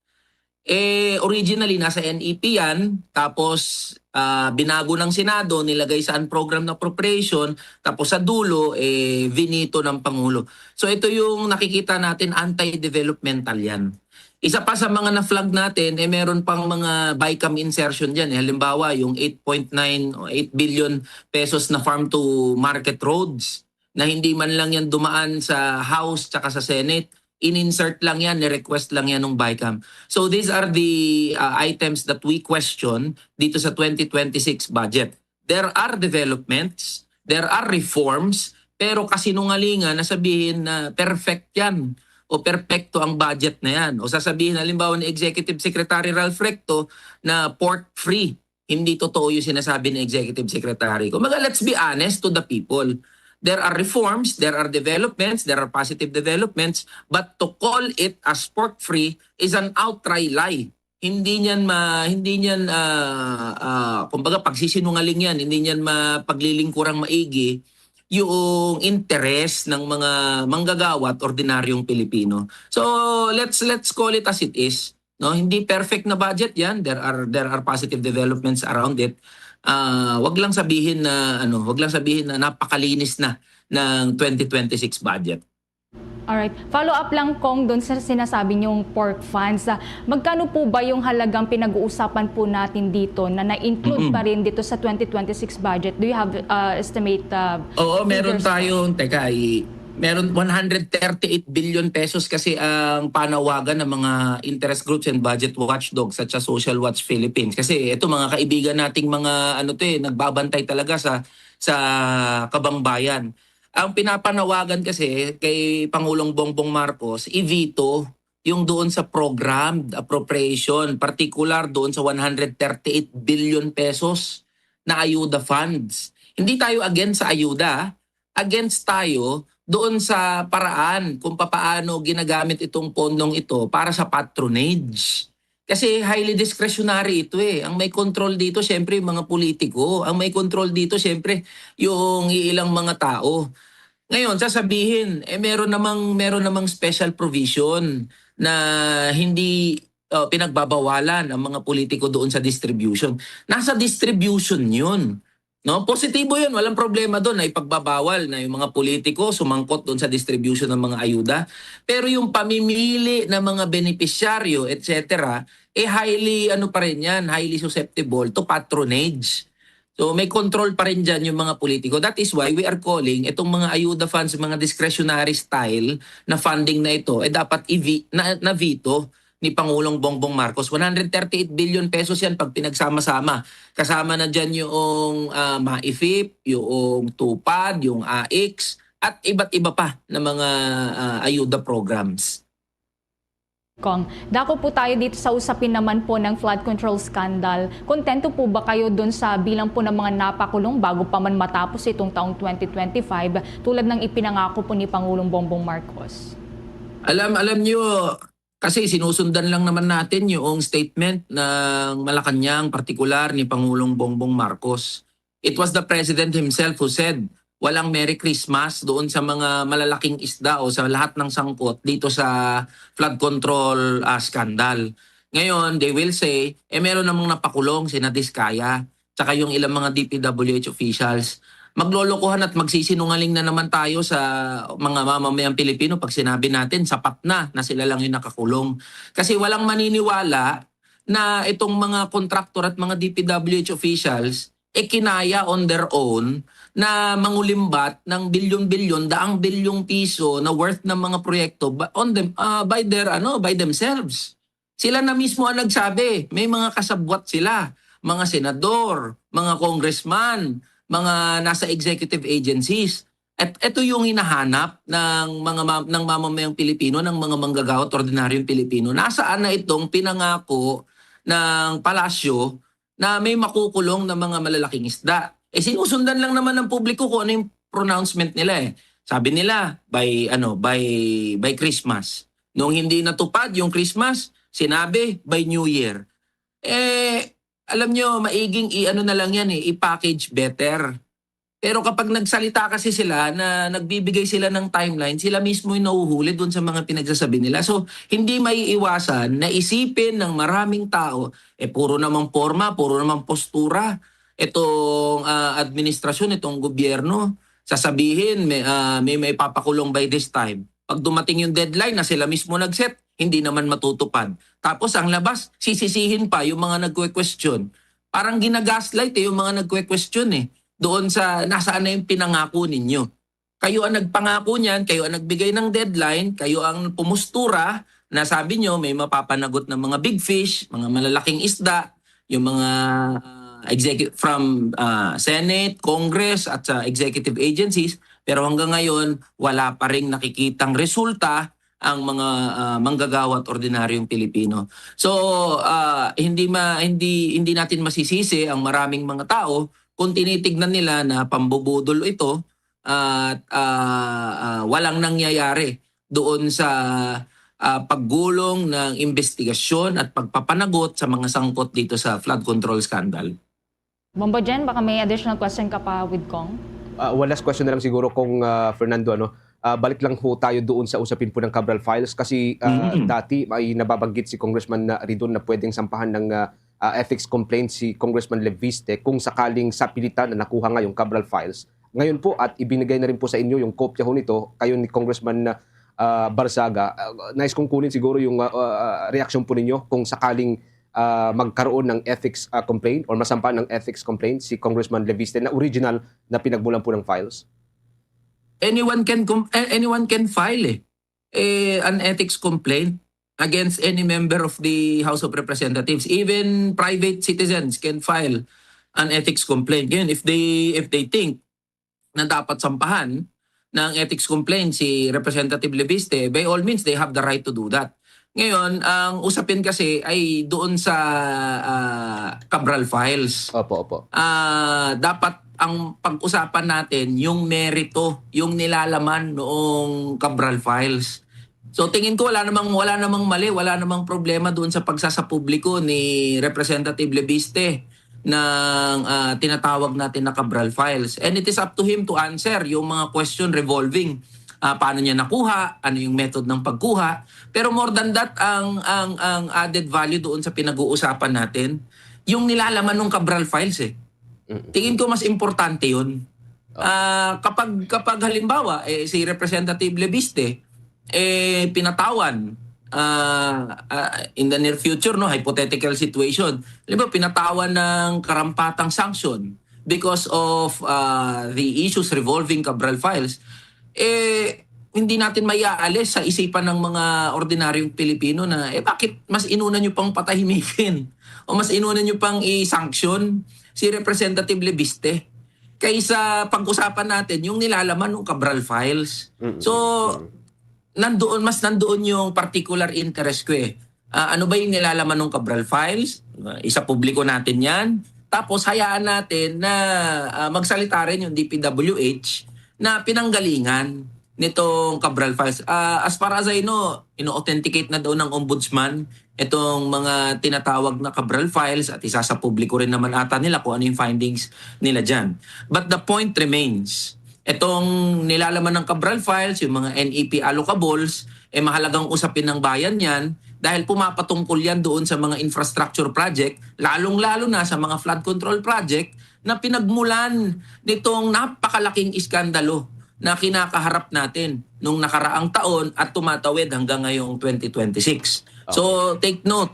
Eh, originally, nasa N E P yan, tapos, ah, binago ng Senado, nilagay sa unprogrammed appropriation, tapos sa dulo, eh, vinito ng Pangulo. So, ito yung nakikita natin, anti-developmental yan. Isa pa sa mga na-flag natin, eh, meron pang mga BICAM insertion dyan. Eh, halimbawa, yung eight point nine o eight billion pesos na farm to market roads na hindi man lang yan dumaan sa House tsaka sa Senate, in-insert lang yan, ni-request lang yan ng BICAM. So these are the, uh, items that we question dito sa twenty twenty-six budget. There are developments, there are reforms, pero kasinungalingan na sabihin na perfect yan o perpekto ang budget na yan. O sasabihin, halimbawa, ni Executive Secretary Ralph Recto na pork free. Hindi totoo yung sinasabi ni Executive Secretary. Kumbaga, let's be honest to the people. There are reforms, there are developments, there are positive developments, but to call it as pork free is an outright lie. Hindi niyan ma hindi niyan, ah, ah, kumbaga, pagsisinungaling yan, hindi niyan mapaglilingkurang maigi yung interes ng mga manggagawa at ordinaryong Pilipino. So, let's let's call it as it is, no? Hindi perfect na budget yan. There are there are positive developments around it. Ah, wag lang sabihin na, ano, wag lang sabihin na napakalinis na ng twenty twenty-six budget. Alright. Follow up lang, Cong, doon sa sinasabi niyong pork funds. Ah, magkano po ba yung halagang pinag-uusapan po natin dito na na-include Mm-mm. pa rin dito sa twenty twenty-six budget? Do you have, uh, estimate, uh, Oo, meron figures po? Tayong, teka, i, meron one hundred thirty-eight billion pesos kasi ang panawagan ng mga interest groups and budget watchdogs at sa Social Watch Philippines. Kasi ito, mga kaibigan nating mga, ano to eh, nagbabantay talaga sa sa kabangbayan. Ang pinapanawagan kasi kay Pangulong Bongbong Marcos, i-veto yung doon sa programmed appropriation, particular doon sa one hundred thirty-eight billion pesos na ayuda funds. Hindi tayo against sa ayuda, against tayo doon sa paraan kung papaano ginagamit itong pondong ito para sa patronage. Kasi highly discretionary ito eh. Ang may control dito, siyempre, yung mga politiko. Ang may control dito, siyempre, yung ilang mga tao. Ngayon, sasabihin, eh, meron namang, meron namang special provision na hindi, uh, pinagbabawalan ang mga politiko doon sa distribution. Nasa distribution yun. No? Positibo 'yun, walang problema doon na ipagbabawal na yung mga politiko sumangkot doon sa distribution ng mga ayuda. Pero yung pamimili ng mga benepisyaryo, et cetera, eh highly, ano pa rin 'yan, highly susceptible to patronage. So may control pa rin diyan yung mga politiko. That is why we are calling itong mga ayuda funds, mga discretionary style na funding na ito, eh dapat i-ve-, na, na-veto ni Pangulong Bongbong Marcos. One hundred thirty-eight billion pesos 'yan pag pinagsama-sama. Kasama na diyan yung ah, MAIFIP, yung TUPAD, yung AICS, at iba't iba pa na mga ah, ayuda programs. Cong, dako po tayo dito sa usapin naman po ng flood control scandal. Kontento po ba kayo dun sa bilang po ng mga napakulong bago pa man matapos itong taong twenty twenty-five, tulad ng ipinangako po ni Pangulong Bongbong Marcos? Alam, alam nyo, kasi sinusundan lang naman natin yung statement ng Malacañang, partikular ni Pangulong Bongbong Marcos. It was the president himself who said, "Walang Merry Christmas doon sa mga malalaking isda o sa lahat ng sangkot dito sa flood control ah, scandal." Ngayon, they will say, eh meron namang napakulong, sina Diskaya, tsaka yung ilang mga D P W H officials. Maglolokohan at magsisinungaling na naman tayo sa mga mamamayang Pilipino pag sinabi natin, sapat na na sila lang yung nakakulong. Kasi walang maniniwala na itong mga contractor at mga D P W H officials, eh kinaya on their own na mangulimbat ng bilyon-bilyon, daang bilyong piso na worth ng mga proyekto ba-, on them, ah, by their, ano, by themselves. Sila na mismo ang nagsabi, may mga kasabwat sila, mga senador, mga congressman, mga nasa executive agencies. At ito yung hinahanap ng mga ma-, ng mamamayang Pilipino, ng mga manggagawa at ordinaryong Pilipino. Nasaan na itong pinangako ng palasyo na may makukulong na mga malalaking isda? Eh, sinusundan lang naman ng publiko kung ano yung pronouncement nila eh. Sabi nila, by, ano, by, by Christmas. Nung hindi natupad yung Christmas, sinabi, by New Year. Eh, alam nyo, maiging i-ano na lang yan eh, i-package better. Pero kapag nagsalita kasi sila na nagbibigay sila ng timeline, sila mismo yung nahuhuli dun sa mga pinagsasabi nila. So, hindi maiiwasan na isipin ng maraming tao, eh puro namang porma, puro namang postura itong ah, administrasyon, itong gobyerno. Sasabihin, may, ah, may, may papakulong by this time. Pag dumating yung deadline na sila mismo nag-set, hindi naman matutupad. Tapos ang labas, sisisihin pa yung mga nagkwe-question. Parang ginagaslight eh, yung mga nagkwe-question eh. Doon sa nasaan na yung pinangako ninyo. Kayo ang nagpangako niyan, kayo ang nagbigay ng deadline, kayo ang pumustura na sabi nyo may mapapanagot ng mga big fish, mga malalaking isda, yung mga uh, execu- from uh, Senate, Congress at sa executive agencies, pero hanggang ngayon wala pa ring nakikitang resulta ang mga uh, manggagawa at ordinaryong Pilipino. So uh, hindi ma hindi hindi natin masisisi ang maraming mga tao kung tinitignan nila na pambubudol ito at uh, uh, walang nangyayari doon sa uh, paggulong ng investigasyon at pagpapanagot sa mga sangkot dito sa flood control scandal. Bombo Jen, baka may additional question ka pa with Cong? Uh, one last question na lang siguro, Cong uh, Fernando, ano? Uh, balik lang ho tayo doon sa usapin po ng Cabral Files kasi uh, mm-hmm. dati may nababanggit si Congressman Ridon na pwedeng sampahan ng uh, uh, ethics complaint si Congressman Leviste kung sakaling sapilitan na nakuha nga yung Cabral Files. Ngayon po, at ibinigay na rin po sa inyo yung kopya ho nito, kayo ni Congressman uh, Barzaga. Uh, nais kong kunin siguro yung uh, uh, reaksyon po ninyo kung sakaling uh, magkaroon ng ethics uh, complaint or masampa ng ethics complaint si Congressman Leviste na original na pinagmulan po ng files? Anyone can com- anyone can file eh. Eh, an ethics complaint against any member of the House of Representatives. Even private citizens can file an ethics complaint. Ngayon, if they if they think na dapat sampahan ng ethics complaint si Representative Leviste, by all means, they have the right to do that. Ngayon, ang usapin kasi ay doon sa uh, Cabral Files. Opo, opo. Uh, dapat ang pag-usapan natin yung merito, yung nilalaman noong Cabral Files. So tingin ko wala namang wala namang mali, wala namang problema doon sa pagsasapubliko ni Representative Leviste ng uh, tinatawag natin na Cabral Files. And it is up to him to answer yung mga question revolving uh, paano niya nakuha, ano yung method ng pagkuha. Pero more than that, ang ang ang added value doon sa pinag-uusapan natin, yung nilalaman ng Cabral Files eh. Mm. Tingin ko mas importante 'yun. Ah, kapag, kapag halimbawa, eh, si Representative Leviste, eh, pinatawan, ah, ah, in the near future, no, hypothetical situation, halimbawa, pinatawan ng karampatang sanction because of, ah, the issues revolving Cabral Files, eh, hindi natin maiaalis sa isipan ng mga ordinaryong Pilipino na, eh, bakit mas inuna nyo pang patahimikin o mas inuna nyo pang i-sanction si Representative Leviste kaysa pag-usapan natin yung nilalaman ng Cabral Files? Mm, So, mm. nandoon, mas nandoon yung particular interest ko eh. Ah, ano ba yung nilalaman ng Cabral Files? Ah, isa publiko natin yan. Tapos hayaan natin na, ah, magsalita rin yung D P W H na pinanggalingan nitong Cabral Files. Ah, as far as I know, ino-authenticate na daw ng Ombudsman itong mga tinatawag na Cabral Files at isa sa publiko rin naman ata nila kung ano yung findings nila dyan. But the point remains, itong nilalaman ng Cabral Files, yung mga N E P allocables, eh, mahalagang usapin ng bayan yan dahil pumapatungkol yan doon sa mga infrastructure project, lalong-lalo na sa mga flood control project na pinagmulan nitong napakalaking iskandalo na kinakaharap natin nung nakaraang taon at tumatawid hanggang ngayong twenty twenty-six. So, take note,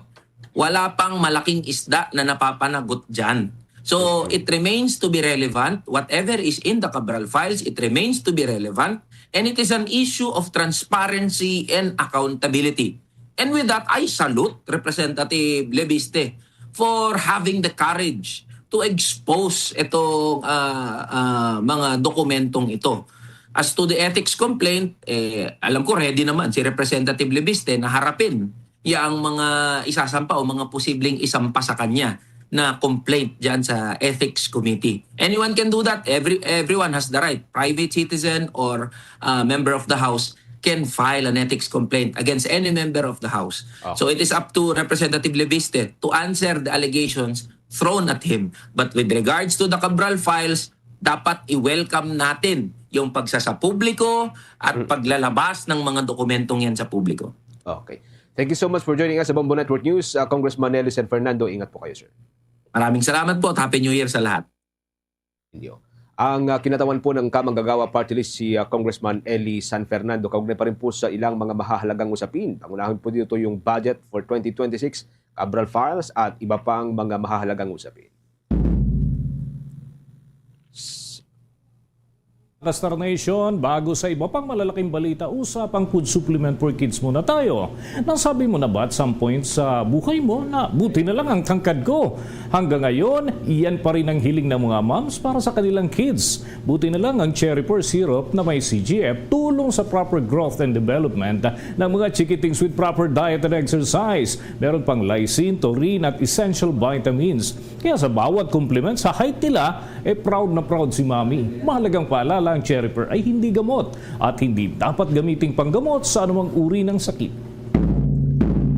wala pang malaking isda na napapanagot dyan. So, it remains to be relevant. Whatever is in the Cabral Files, it remains to be relevant. And it is an issue of transparency and accountability. And with that, I salute Representative Leviste for having the courage to expose itong, ah, ah, mga dokumentong ito. As to the ethics complaint, eh, alam ko ready naman si Representative Leviste na harapin ya ang mga isasampa o mga posibleng isampa sa kanya na complaint dyan sa Ethics Committee. Anyone can do that. Every, everyone has the right. Private citizen or, uh, member of the House can file an ethics complaint against any member of the House. Okay. So it is up to Representative Leviste to answer the allegations thrown at him. But with regards to the Cabral Files, dapat i-welcome natin yung pagsasapubliko at Mm. paglalabas ng mga dokumentong yan sa publiko. Okay. Thank you so much for joining us sa Bombo Network News, uh, Congressman Nelly San Fernando. Ingat po kayo, sir. Maraming salamat po at Happy New Year sa lahat. Inyo. Ang, uh, kinatawan po ng Kamanggagawa Party List si, uh, Congressman Eli San Fernando. Kaugnay pa rin po sa ilang mga mahahalagang usapin. Pangunahin po dito yung budget for twenty twenty-six, Cabral Files at iba pang mga mahahalagang usapin. Star Nation, bago sa iba pang malalaking balita, usapang food supplement for kids muna tayo. Nasabi mo na ba at some point sa buhay mo na buti na lang ang tangkad ko? Hanggang ngayon, iyan pa rin ang hiling ng mga moms para sa kanilang kids. Buti na lang ang Cherry Pearl Syrup na may C G F, tulong sa proper growth and development ng mga chikitings with proper diet and exercise. Meron pang lysine, taurine at essential vitamins. Kaya sa bawat compliment sa height nila, eh, proud na proud si Mommy. Mahalagang paalala, ang Cherry Pearl ay hindi gamot at hindi dapat gamiting panggamot sa anumang uri ng sakit.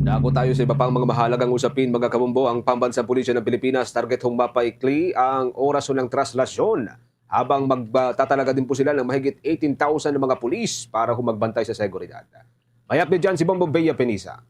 Dako tayo sa iba pang mga mahalagang usapin, mga kabombo. Ang Pambansang Pulisya ng Pilipinas target hong mapaikli ang oras ng traslasyon, habang magtatalaga din po sila ng mahigit eighteen thousand na mga pulis para humagbantay sa seguridad. May update dyan si Bombo Bea Penisa.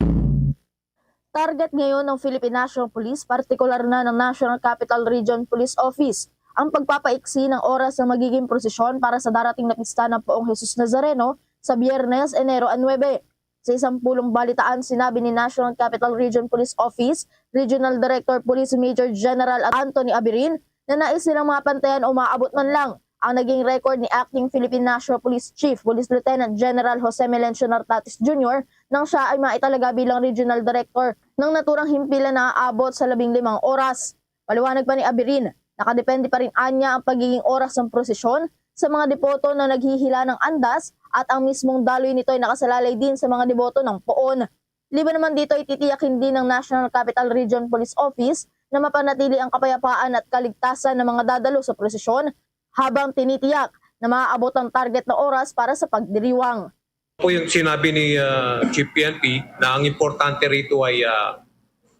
Target ngayon ng Philippine National Police, partikular na ng National Capital Region Police Office, ang pagpapaiksi ng oras ng magiging prosesyon para sa darating na pista ng Poong Jesus Nazareno sa Biyernes, Enero nuebe. Sa isang pulong balitaan, sinabi ni National Capital Region Police Office Regional Director Police Major General Anthony Abirin na nais nilang mapantayan o maabot man lang ang naging record ni Acting Philippine National Police Chief, Police Lieutenant General Jose Melencio Nartatis Junior, nang siya ay maitalaga bilang Regional Director, nang naturang himpilan na aabot sa labing limang oras. Paliwanag pa ni Abirin, nakadepende pa rin anya ang pagiging oras ng prosesyon sa mga deboto na naghihila ng andas at ang mismong daloy nito ay nakasalalay din sa mga deboto ng poon. Liban naman dito, ititiyak din ng National Capital Region Police Office na mapanatili ang kapayapaan at kaligtasan ng mga dadalo sa prosesyon, habang tinitiyak na maaabot ang target na oras para sa pagdiriwang. Po yung sinabi ni, ah, Chief P N P na ang importante rito ay, ah,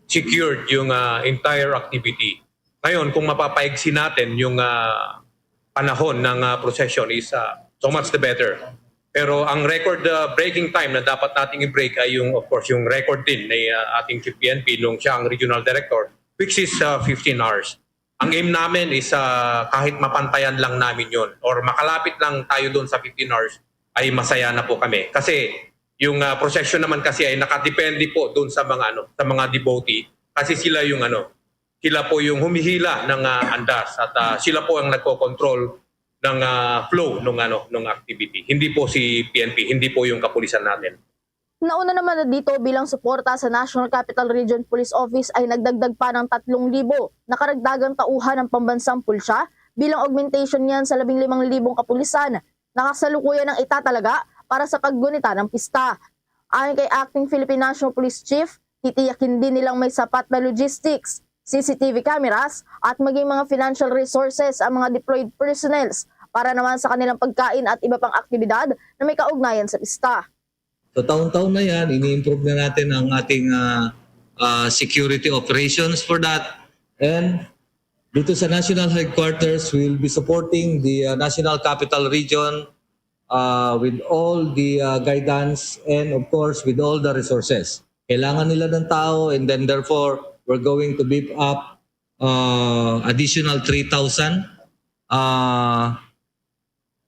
secured yung, ah, entire activity. Ngayon, kung mapapaigsi natin yung, ah, panahon ng, ah, procession is, ah, so much the better. Pero ang record, ah, breaking time na dapat nating i-break ay yung, of course, yung record din ni, ah, ating Chief P N P nung siya ang regional director, which is, ah, fifteen hours. Ang aim namin is, ah, kahit mapantayan lang namin yon or makalapit lang tayo doon sa fifteen hours, ay masaya na po kami. Kasi yung, ah, procession naman kasi ay nakadepende po doon sa mga, ano, sa mga devotee. Kasi sila yung, ano, sila po yung humihila ng, ah, andas at, ah, sila po ang nagko-control ng, ah, flow ng, ano, ng activity. Hindi po si P N P, hindi po yung kapulisan natin. Nauna naman na dito, bilang suporta sa National Capital Region Police Office ay nagdagdag pa ng tatlong libo na karagdagang tauhan ng pambansang pulsya bilang augmentation niyan sa labing limang libong kapulisan na kasalukuyan ang itatalaga para sa paggunita ng pista. Ayon kay Acting Philippine National Police Chief, titiyakin din nilang may sapat na logistics, C C T V cameras, at maging mga financial resources ang mga deployed personnels para naman sa kanilang pagkain at iba pang aktibidad na may kaugnayan sa pista. So, taon-taon na yan, ini-improve na natin ang ating, ah, ah, security operations for that. And dito sa National Headquarters, we'll be supporting the, ah, National Capital Region, ah, with all the, ah, guidance and, of course, with all the resources. Kailangan nila ng tao, and then therefore, we're going to beef up, ah, additional three thousand, ah,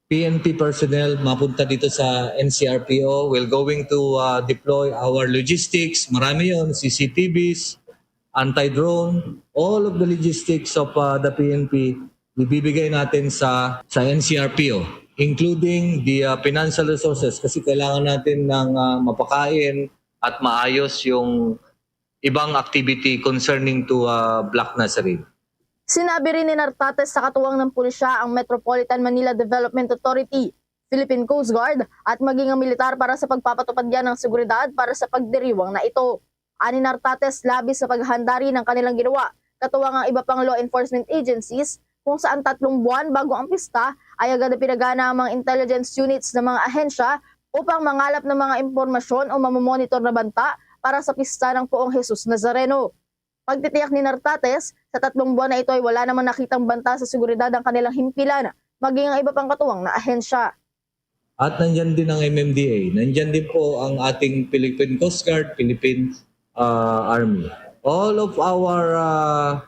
P N P personnel mapunta dito sa N C R P O. We're going to, ah, deploy our logistics. Marami yon, C C T Vs, anti-drone, all of the logistics of, ah, the P N P, ibibigay natin sa, sa N C R P O, including the, ah, financial resources, kasi kailangan natin ng, ah, mapakain at maayos yung ibang activity concerning to, ah, Black Nazarene. Sinabi rin ni Nartates sa katuwang ng pulisya ang Metropolitan Manila Development Authority, Philippine Coast Guard, at maging ang militar para sa pagpapatupad niya ng seguridad para sa pagdiriwang na ito. Ani Nartates, labis sa paghahanda rin ang kanilang ginawa, katuwang ang iba pang law enforcement agencies, kung saan tatlong buwan bago ang pista ay agad na pinagana ang mga intelligence units ng mga ahensya upang mangalap ng mga impormasyon o mamomonitor na banta para sa pista ng Poong Jesus Nazareno. Pagtitiyak ni Nartates, sa tatlong buwan na ito ay wala namang nakitang banta sa seguridad ang kanilang himpilan, maging ang iba pang katuwang na ahensya. At nandyan din ang M M D A. Nandyan din po ang ating Philippine Coast Guard, Philippine, ah, Army. All of our, ah,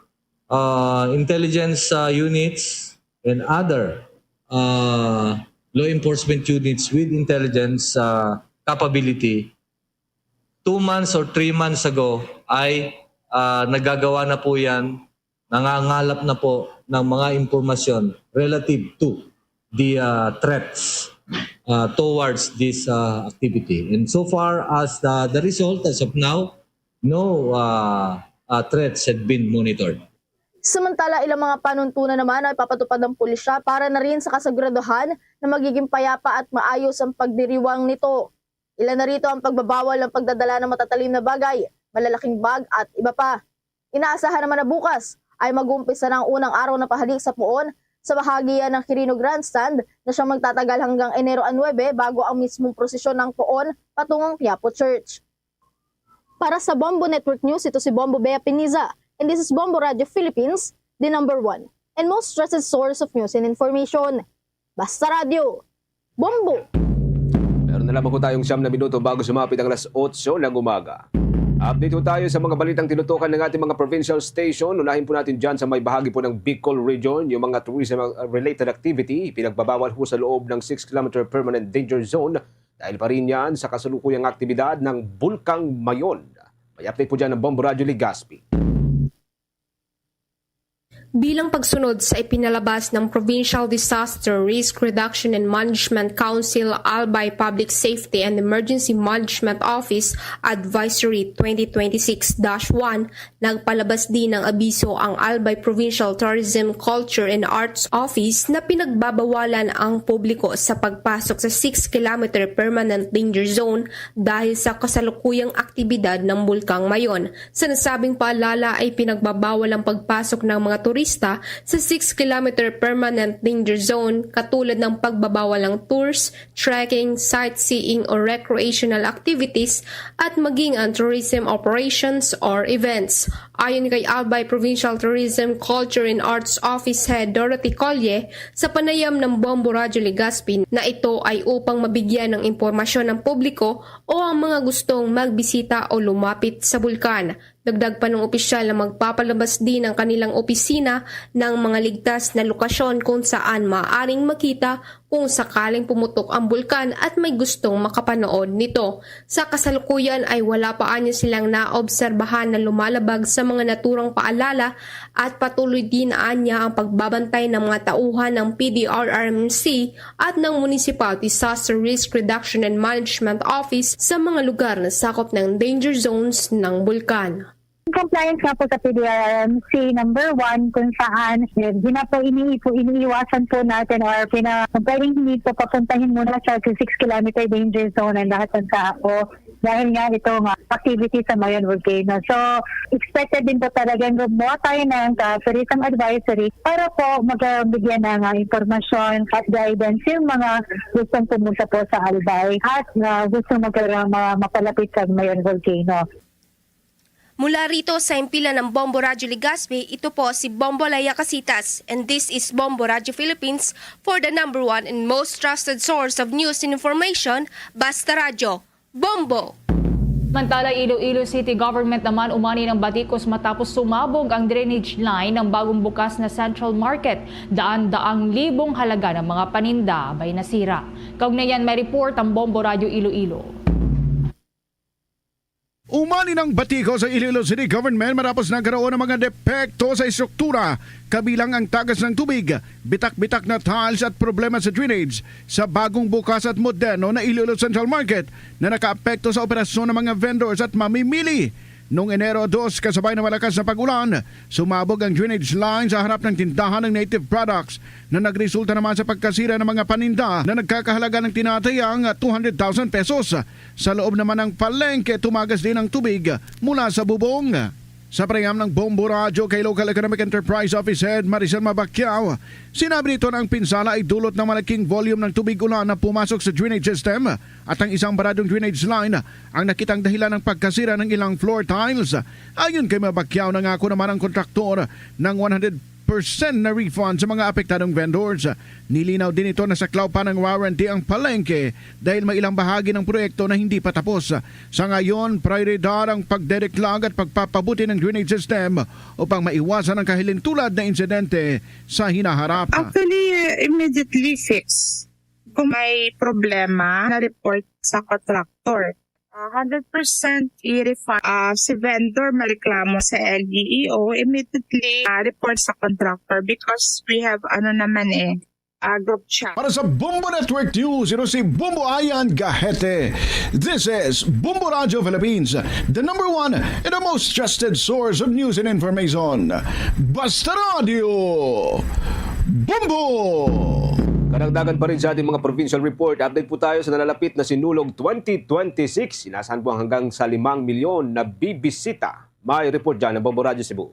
ah, intelligence, ah, units and other, ah, law enforcement units with intelligence, ah, capability, two months or three months ago ay, ah, nagagawa na po yan, nangangalap na po ng mga impormasyon relative to the, ah, threats, ah, towards this, ah, activity. And so far as the, the result as of now, no, ah, ah, threats had been monitored. Samantala, ilang mga panuntunan naman ay papatupad ng pulisya para na rin sa kasiguraduhan na magiging payapa at maayos ang pagdiriwang nito. Ilan na rito ang pagbabawal ng pagdadala ng matatalim na bagay, malalaking bag at iba pa. Inaasahan naman na bukas ay mag-uumpisa na ang unang araw ng pahalik sa puon sa bahagi yan ng Quirino Grandstand na siyang magtatagal hanggang Enero nuebe bago ang mismong prosesyon ng puon patungong Quiapo Church. Para sa Bombo Network News, ito si Bombo Bea Piniza, and this is Bombo Radio Philippines, the number one and most trusted source of news and information. Basta Radyo, Bombo! Meron na lamang po tayong siyam na minuto bago sumapit ang alas otso ng umaga. Update po tayo sa mga balitang tinutukan ng ating mga provincial station. Unahin po natin dyan sa may bahagi po ng Bicol Region, yung mga tourism-related activity, pinagbabawal po sa loob ng six kilometer permanent danger zone dahil pa rin yan sa kasalukuyang aktibidad ng Bulkang Mayon. May update po dyan ng Bombo Radyo Legazpi. Bilang pagsunod sa ipinalabas ng Provincial Disaster Risk Reduction and Management Council, Albay Public Safety and Emergency Management Office Advisory twenty twenty-six dash one, nagpalabas din ng abiso ang Albay Provincial Tourism, Culture and Arts Office na pinagbabawalan ang publiko sa pagpasok sa six kilometer permanent danger zone dahil sa kasalukuyang aktibidad ng Bulkang Mayon. Sa nasabing paalala ay pinagbabawal ang pagpasok ng mga turista sa six kilometer permanent danger zone, katulad ng pagbabawal ng tours, trekking, sightseeing o recreational activities at maging ang tourism operations or events. Ayon kay Albay Provincial Tourism, Culture and Arts Office Head Dorothy Colle, sa panayam ng Bombo Radyo Legazpi na ito ay upang mabigyan ng impormasyon ng publiko o ang mga gustong magbisita o lumapit sa bulkan. Dagdag pa ng opisyal na magpapalabas din ang kanilang opisina ng mga ligtas na lokasyon kung saan maaaring makita kung sakaling pumutok ang bulkan at may gustong makapanood nito. Sa kasalukuyan ay wala pa anya silang naobserbahan na lumalabag sa mga naturang paalala at patuloy din anya ang pagbabantay ng mga tauhan ng P D R R M C at ng Municipal Disaster Risk Reduction and Management Office sa mga lugar na sakop ng danger zones ng bulkan. Compliance nga po sa P D R R M C number one, kung saan, eh, ginapo-, iniipo-, iniiwasan po natin or pina-, pwedeng hindi po papuntahin muna sa six kilometer danger zone ang lahat ng tao dahil nga ito nga activity sa Mayon Volcano. So, expected din po talaga gumawa tayo ng, ah, tourism advisory para po magbigyan ng, ah, impormasyon at guidance yung mga gustong pumunta po sa Albay at, ah, gusto mag-, ma-, mapalapit sa Mayon Volcano. Mula rito sa himpilan ng Bombo Radyo Legazpi, ito po si Bombo Laya Casitas, and this is Bombo Radyo Philippines for the number one and most trusted source of news and information, Basta Radyo. Bombo! Mantala, Iloilo City Government naman umani ng batikos matapos sumabog ang drainage line ng bagong bukas na Central Market. Daan-daang libong halaga ng mga paninda may nasira. Kaugnayan, may report ang Bombo Radyo Iloilo. Umani ng batikos sa Iloilo City Government matapos nagkaroon ng mga depekto sa estruktura, kabilang ang tagas ng tubig, bitak-bitak na tiles at problema sa drainage sa bagong bukas at moderno na Iloilo Central Market na nakaapekto sa operasyon ng mga vendors at mamimili. Noong Enero dos, kasabay ng malakas na pag-ulan, sumabog ang drainage line sa harap ng tindahan ng Native Products na nagresulta naman sa pagkasira ng mga paninda na nagkakahalaga ng tinatayang two hundred thousand pesos. Sa loob naman ng palengke, tumagas din ang tubig mula sa bubong. Sa panayam ng Bombo Radyo kay Local Economic Enterprise Office Head Maricel Mabacquiao, sinabi nito na ang pinsala ay dulot ng malaking volume ng tubig ulan na pumasok sa drainage system at ang isang baradong drainage line ang nakitang dahilan ng pagkasira ng ilang floor tiles. Ayon kay Mabacquiao, nangako naman ang kontraktor ng one hundred percent na refund sa mga apektadong vendors. Nilinaw din ito na saklaw pa ng warranty ang palengke dahil may ilang bahagi ng proyekto na hindi pa tapos. Sa ngayon, prioridad ang pagdedeklag at pagpapabuti ng drainage system upang maiwasan ang kahalintulad na insidente sa hinaharap. Actually, immediately fix. Kung may problema, na-report sa contractor. Ah, hundred percent i-refund. Ah, si vendor mareklamo sa L G U, immediately, ah, report sa contractor because we have, ano naman eh, ah, group chat. Para sa Bombo Network News, ito si Bombo Ayan Gahete. This is Bombo Radio Philippines, the number one and the most trusted source of news and information. Basta Radio, Bombo! Kadagdagan pa rin sa ating mga provincial report. Update po tayo sa nalalapit na Sinulog twenty twenty-six. Inasahan po ang hanggang sa limang milyon na bibisita. May report dyan ang Bombo Radyo Cebu.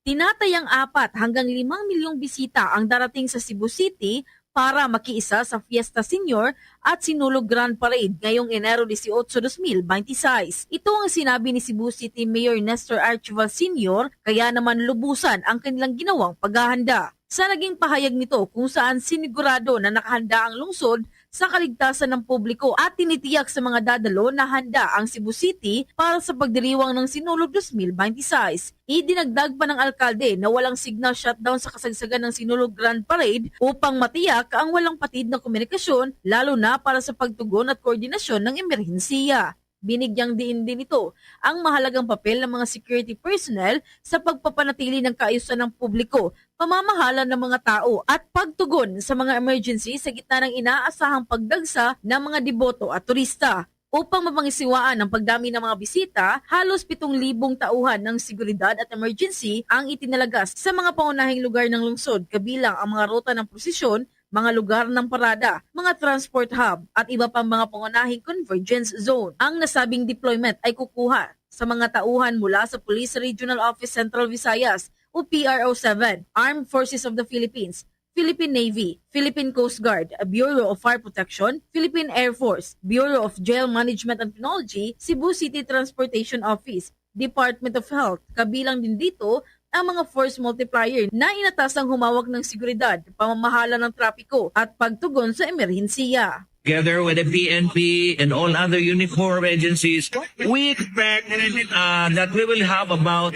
Tinatayang apat hanggang limang milyong bisita ang darating sa Cebu City para makiisa sa Fiesta Senior at Sinulog Grand Parade ngayong Enero dieciocho, dos mil binte y seis. Ito ang sinabi ni Cebu City Mayor Nestor Archival Senior, kaya naman lubusan ang kanilang ginawang paghahanda. Sa naging pahayag nito kung saan sinigurado na nakahanda ang lungsod sa kaligtasan ng publiko at tinitiyak sa mga dadalo na handa ang Cebu City para sa pagdiriwang ng Sinulog dos mil binte y seis. Idinagdag pa ng alkalde na walang signal shutdown sa kasagsagan ng Sinulog Grand Parade upang matiyak ang walang patid na komunikasyon, lalo na para sa pagtugon at koordinasyon ng emerhensiya. Binigyang diin din nito ang mahalagang papel ng mga security personnel sa pagpapanatili ng kaayusan ng publiko, pamamahala ng mga tao, at pagtugon sa mga emergency sa gitna ng inaasahang pagdagsa ng mga deboto at turista. Upang mapangisiwaan ang pagdami ng mga bisita, halos pitong libong tauhan ng seguridad at emergency ang itinalaga sa mga pangunahing lugar ng lungsod, kabilang ang mga ruta ng prosesyon, mga lugar ng parada, mga transport hub, at iba pang mga pangunahing convergence zone. Ang nasabing deployment ay kukuha sa mga tauhan mula sa Police Regional Office Central Visayas o P R O seven, Armed Forces of the Philippines, Philippine Navy, Philippine Coast Guard, Bureau of Fire Protection, Philippine Air Force, Bureau of Jail Management and Penology, Cebu City Transportation Office, Department of Health. Kabilang din dito ang mga force multiplier na inatasang humawak ng seguridad, pamamahala ng trapiko, at pagtugon sa emerhensiya. together with the P N P and all other uniform agencies, we expect uh, that we will have about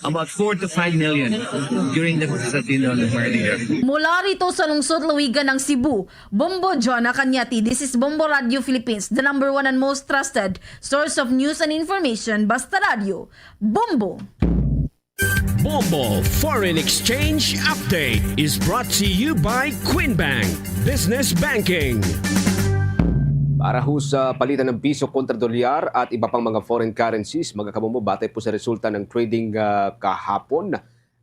about four to five million during the Constantino Luperdi era. Mula rito sa lungsod Lawigan ng Cebu, Bombo Jonah Cañete. This is Bombo Radio Philippines, the number one and most trusted source of news and information. Basta Radio, Bombo! Bombo Foreign Exchange Update is brought to you by Queen Bank Business Banking. Para ho sa palitan ng piso kontra dolyar at iba pang mga foreign currencies, mga kabombo, batay po sa resulta ng trading, ah, kahapon,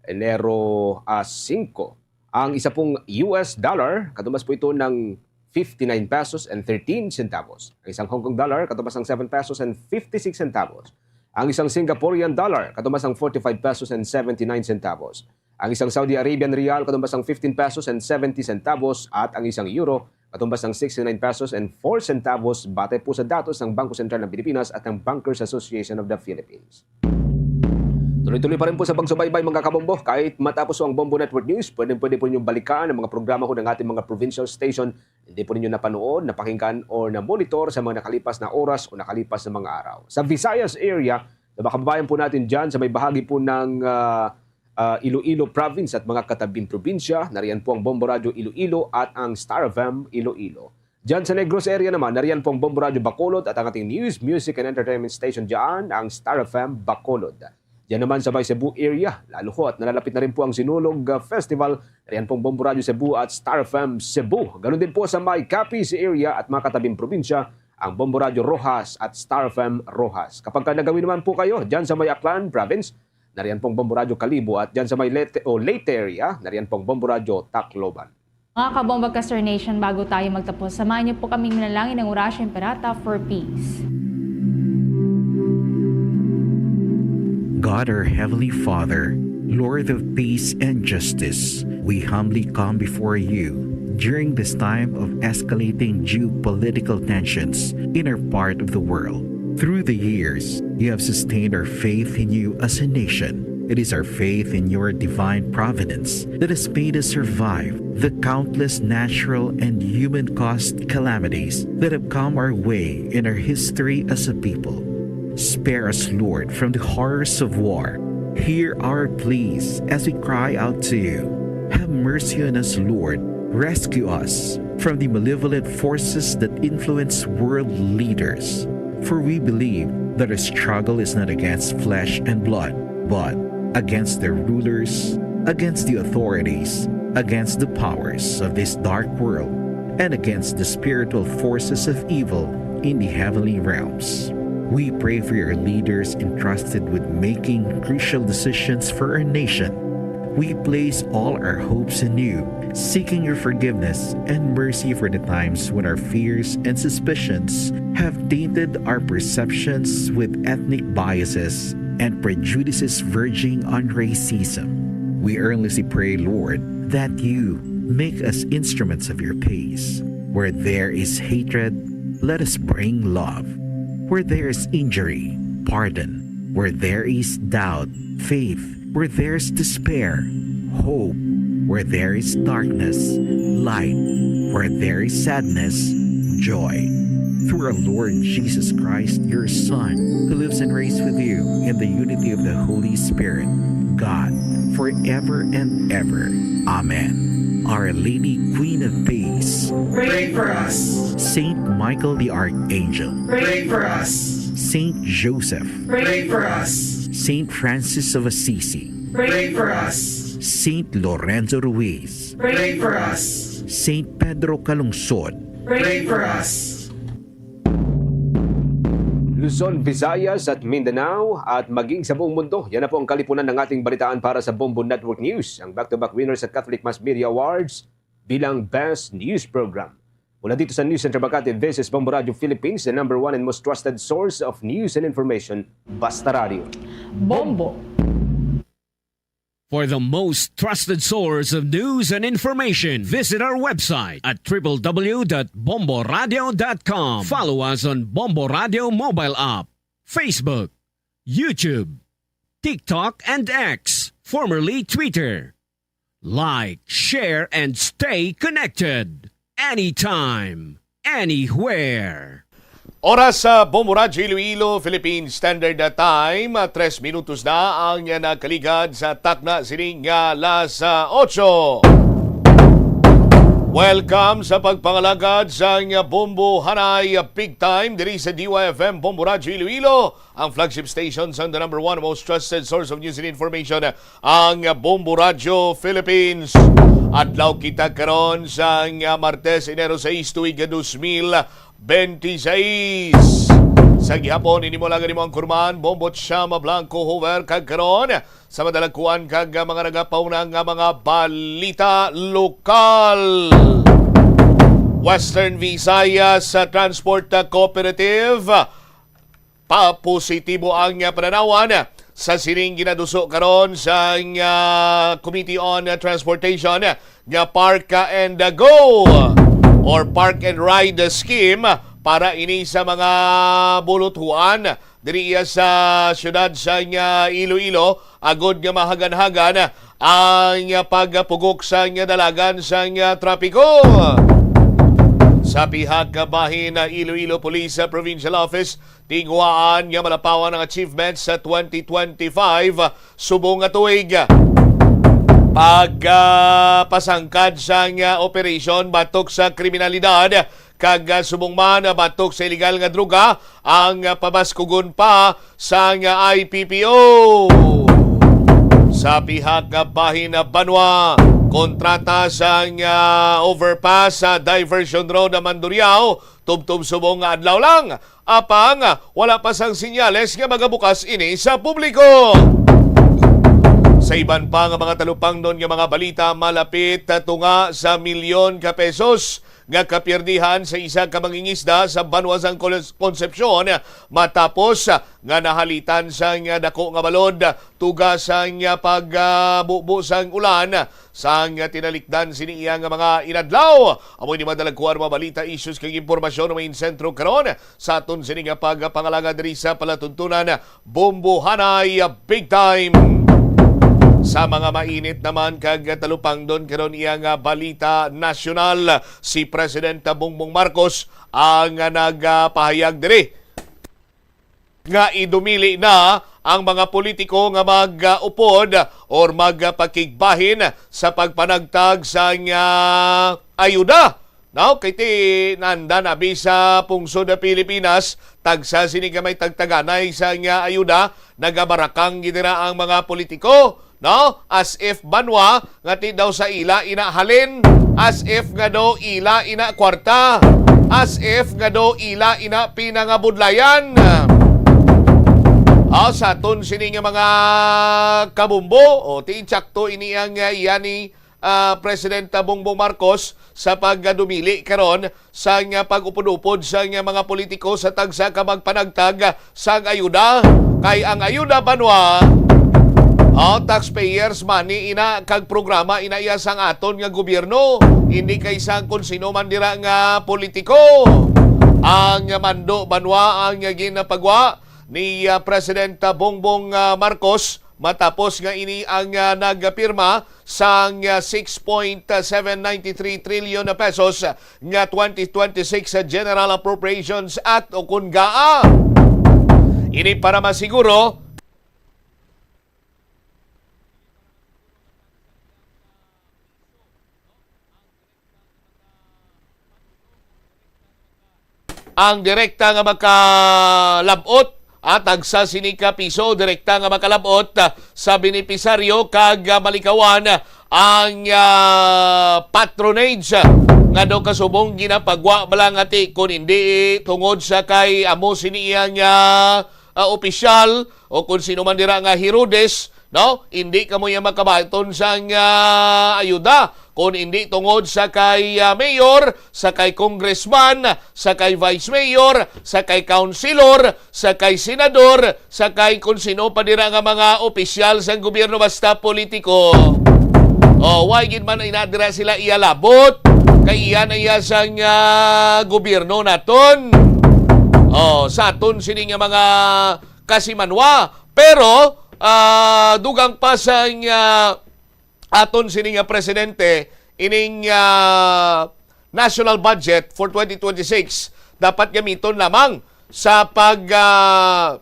Enero, ah, singko, ang isa pong U S dollar, katumbas po ito ng fifty-nine pesos and thirteen centavos. Ang isang Hong Kong dollar, katumbas ng seven pesos and fifty-six centavos. Ang isang Singaporean dollar, katumbas ng forty-five pesos and seventy-nine centavos. Ang isang Saudi Arabian riyal, katumbas ng fifteen pesos and seventy centavos. At ang isang euro, katumbas ng sixty-nine pesos and four centavos, batay po sa datos ng Bangko Sentral ng Pilipinas at ng Bankers Association of the Philippines. Tuloy-tuloy pa rin po sa pagsubaybay, mga kabombo. Kahit matapos ang Bombo Network News, pwedeng-pwede po ninyong balikan ang mga programa ho ng ating mga provincial station. Hindi po ninyo napanood, napakinggan, or na-monitor sa mga nakalipas na oras o nakalipas na mga araw. Sa Visayas area, sa mga kababayan po natin dyan, sa may bahagi po ng, ah, ah, Iloilo Province at mga katabing probinsya, nariyan po ang Bombo Radio Iloilo at ang Star F M Iloilo. Diyan sa Negros area naman, nariyan po ang Bombo Radio Bacolod at ang ating news, music, and entertainment station diyan, ang Star F M Bacolod. Diyan naman sa may Cebu area, lalo ho at nalalapit na rin po ang Sinulog, ah, Festival, nariyan po ang Bombo Radio Cebu at Star F M Cebu. Ganun din po sa may Capiz area at mga katabing probinsya, ang Bombo Radio Roxas at Star F M Roxas. Kapag ka nagawin naman po kayo diyan sa may Aklan Province, nariyan po ang Bombo Radio Kalibo at diyan sa may Leyte, o Leyte area, nariyan po ang Bombo Radio Tacloban. Mga kabombo, Kastar Nation, bago tayo magtapos, samahan niyo po kaming manalangin ng Oratio Imperata for peace. God, our Heavenly Father, Lord of peace and justice, we humbly come before you during this time of escalating geopolitical tensions in our part of the world. Through the years, you have sustained our faith in you as a nation. It is our faith in your divine providence that has made us survive the countless natural and human-caused calamities that have come our way in our history as a people. Spare us, Lord, from the horrors of war. Hear our pleas as we cry out to you. Have mercy on us, Lord. Rescue us from the malevolent forces that influence world leaders. For we believe that our struggle is not against flesh and blood, but against the rulers, against the authorities, against the powers of this dark world, and against the spiritual forces of evil in the heavenly realms. We pray for your leaders entrusted with making crucial decisions for our nation. We place all our hopes in you, seeking your forgiveness and mercy for the times when our fears and suspicions have tainted our perceptions with ethnic biases and prejudices verging on racism. We earnestly pray, Lord, that you make us instruments of your peace. Where there is hatred, let us bring love. Where there is injury, pardon. Where there is doubt, faith. Where there's despair, hope. Where there is darkness, light. Where there is sadness, joy. Through our Lord Jesus Christ, your Son, who lives and reigns with you in the unity of the Holy Spirit, God, forever and ever. Amen. Our Lady, Queen of Peace, pray for us. Saint Michael the Archangel, pray for us. Saint Joseph, pray for us. Saint Francis of Assisi, pray for us. Saint Lorenzo Ruiz, pray for us. Saint Pedro Calungsod, pray for us. Luzon, Visayas, at Mindanao, at maging sa buong mundo. Yan na po ang kalipunan ng ating balitaan para sa Bombo Network News, ang back-to-back winner sa Catholic Mass Media Awards bilang Best News Program. Mula dito sa News Center Makati, this is Bombo Radio Philippines, the number one and most trusted source of news and information. Basta Radio. Bombo. For the most trusted source of news and information, visit our website at triple w dot bombo radio dot com. Follow us on Bombo Radio mobile app, Facebook, YouTube, TikTok, and X, formerly Twitter. Like, share, and stay connected anytime, anywhere. Oras sa Bombo Radyo Iloilo, Philippine Standard Time, ah, tres minutos na ang nakaligad sa takna sining, ah, alas, ah, otso. Welcome sa pagpangalagad sa Bombo Hanay Big Time diri sa D Y F M Bombo Radyo Iloilo, ang flagship station sa the number one most trusted source of news and information, ang Bombo Radyo Philippines. Adlaw kita karon sa Martes, Enero sais, tuig dos mil benti seis. Sa gihapon, ini mo lang ang imong kurman, Bombo Chama Blanco Hoover, kag karon, sa madalagkuan kag mga nagapauna nga mga balita lokal. Western Visayas Transport Cooperative, papositibo ang, ah, pananawan sa sining ginaduso karon sa, ah, Committee on Transportation nga Park and Go or Park and Ride Scheme para ini sa mga buluthuan diri iya sa siyudad sa, ah, Iloilo, agod nga mahagan-hagan ang pagpugok sa dalagan sa trapiko. Sa pihak bahin, Iloilo Police Provincial Office, tinguhaan nga malapawan ang achievements sa twenty twenty-five subong nga tuig. Pagpasangkad sa operasyon batok sa kriminalidad kag, ah, subong man, ah, batok sa iligal nga droga ang, ah, pabaskugon pa sang, ah, I P P O. Sa pihak nga bahin, ah, banwa, kontrata sang, ah, overpass sa Diversion Road, ah, Mandurriao, tubtob subong nga adlaw lang. Apang, ah, wala pa sang sinyales nga magabukas ini sa publiko. Sa iban pa nga mga talupangnon nga mga balita, malapit, ah, tunga sa milyon ka pesos nga kapiyerdihan sa isa ka mangingisda sa banwa sang Col-, Concepcion matapos nga nahalitan sang dako nga balod tuga sang pagbubo sang ulan sang tinalikdan sini iya nga mga inadlaw. Amo ini madalagkuan mga balita, issues kag impormasyon nga may sentro karon sa aton sini nga pagpangalagad diri sa palatuntunan Bombo Hanay Big Time. Sa mga mainit naman kag talupangnon karon iya nga balita nasyonal, si Presidente Bongbong Marcos ang nagapahayag diri nga idumili na ang mga politiko nga mag-upod or magpakigbahin sa pagpanagtag sa nga ayuda. No, kay ti nanda na bi sa pungsod na Pilipinas, tagsa sini ka may tagtaganay sa nga ayuda, nagabarakang gid dira ang mga politiko, no? As if banwa nga ti daw sa ila ina halin, as if nga daw ila ina kwarta, as if nga daw ila ina pinangabudlayan. Ah, sa aton sini nga mga kabumbo, o ti insakto ini ang, ah, iya ni ah, Presidente Bongbong Marcos sa pagdumili karon sang pag-upod-upod sang mga politiko sa tagsa ka magpanagtag sang ayuda. Kay ang ayuda banwa, oh, taxpayers money ina kag programa ina iya sang aton nga gobyerno, hindi kay sang kun sino man dira nga politiko. Ang mando banwa ang ginapagwa ni, ah, Presidente Bongbong, ah, Marcos matapos nga ini ang, ah, nagpirma sang, ah, six point seven nine three trillion na pesos nga twenty twenty-six General Appropriations Act o kun gaa. Ini para masiguro ang direkta nga makalab-ot, ah, tagsa sini ka piso direkta nga makalab-ot, ah, sa benepisaryo kag, ah, malikawan ang, ah, patronage, ah, nga daw kasubong ginapagwa bala nga ti kun hindi tungod sa kay amo sini iyang, ah, ah, opisyal o kun sino man dira nga Herodes, no? Hindi kamo iya makabaton sang, ah, ayuda. Kun hindi tungod sa kay, ah, mayor, sa kay congressman, sa kay vice mayor, sa kay councilor, sa kay senador, sa kay kun sino pa dira nga mga opisyal sang gobyerno, basta politiko. Oh, why gid man ina dira sila iya labot? Kay iya na iya sang, ah, gobyerno naton. Oh, sa aton sini nga mga kasimanwa. Pero, ah, dugang pa sang, ah, aton sini nga presidente, ining, ah, national budget for twenty twenty-six dapat gamiton lamang sa pag, ah,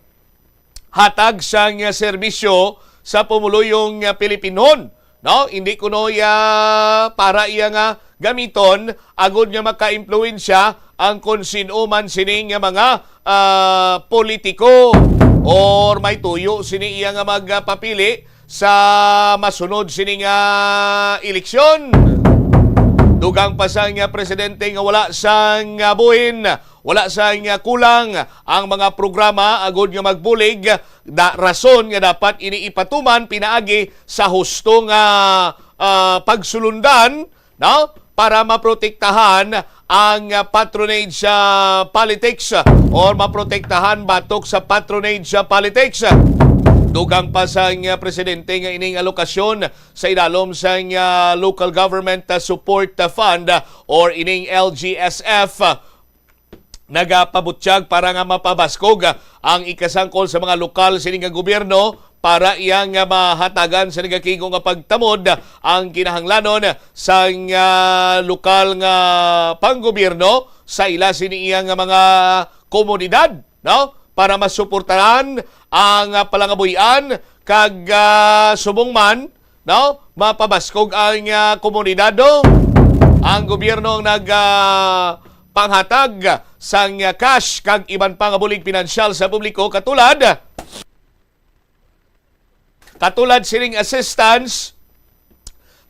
hatag sang serbisyo sa pumuluyong, ah, Pilipinon, no? Hindi kuno iya para iya nga gamiton agud nga makaimpluwensya ang kon sin-o man sini nga mga, ah, politiko or may tuyo sini iya nga magpapili sa masunod sini nga eleksyon. Dugang pa sang, ah, presidente nga wala sang, ah, buhin, wala sang, ah, kulang ang mga programa agud nga magbulig, da, rason nga dapat ini ipatuman pinaagi sa husto nga, ah, pagsulundan, no? Para maprotektahan ang, ah, patronage, ah, politics, ah, or maprotektahan batok sa patronage, ah, politics. Dugang pa sang, ah, presidente nga ining alokasyon sa idalom sang, ah, Local Government, ah, Support, ah, Fund, ah, or ining L G S F, ah, nagapabutyag para nga mapabaskog, ah, ang ikasangkol sa mga lokal sini nga gobyerno para iya nga mahatagan sa nagakigo nga pagtamod ang kinahanglanon sang, ah, lokal nga panggobyerno sa ila sini iya nga mga komunidad, no? Para masuportahan ang, ah, palangabuy-an kag, ah, subong man, no? Mapabaskog ang, ah, komunidad, no? Ang gobyerno ang nag, ah, panghatag sang, ah, cash kag iban pa nga bulig pinansyal sa publiko katulad, katulad sining assistance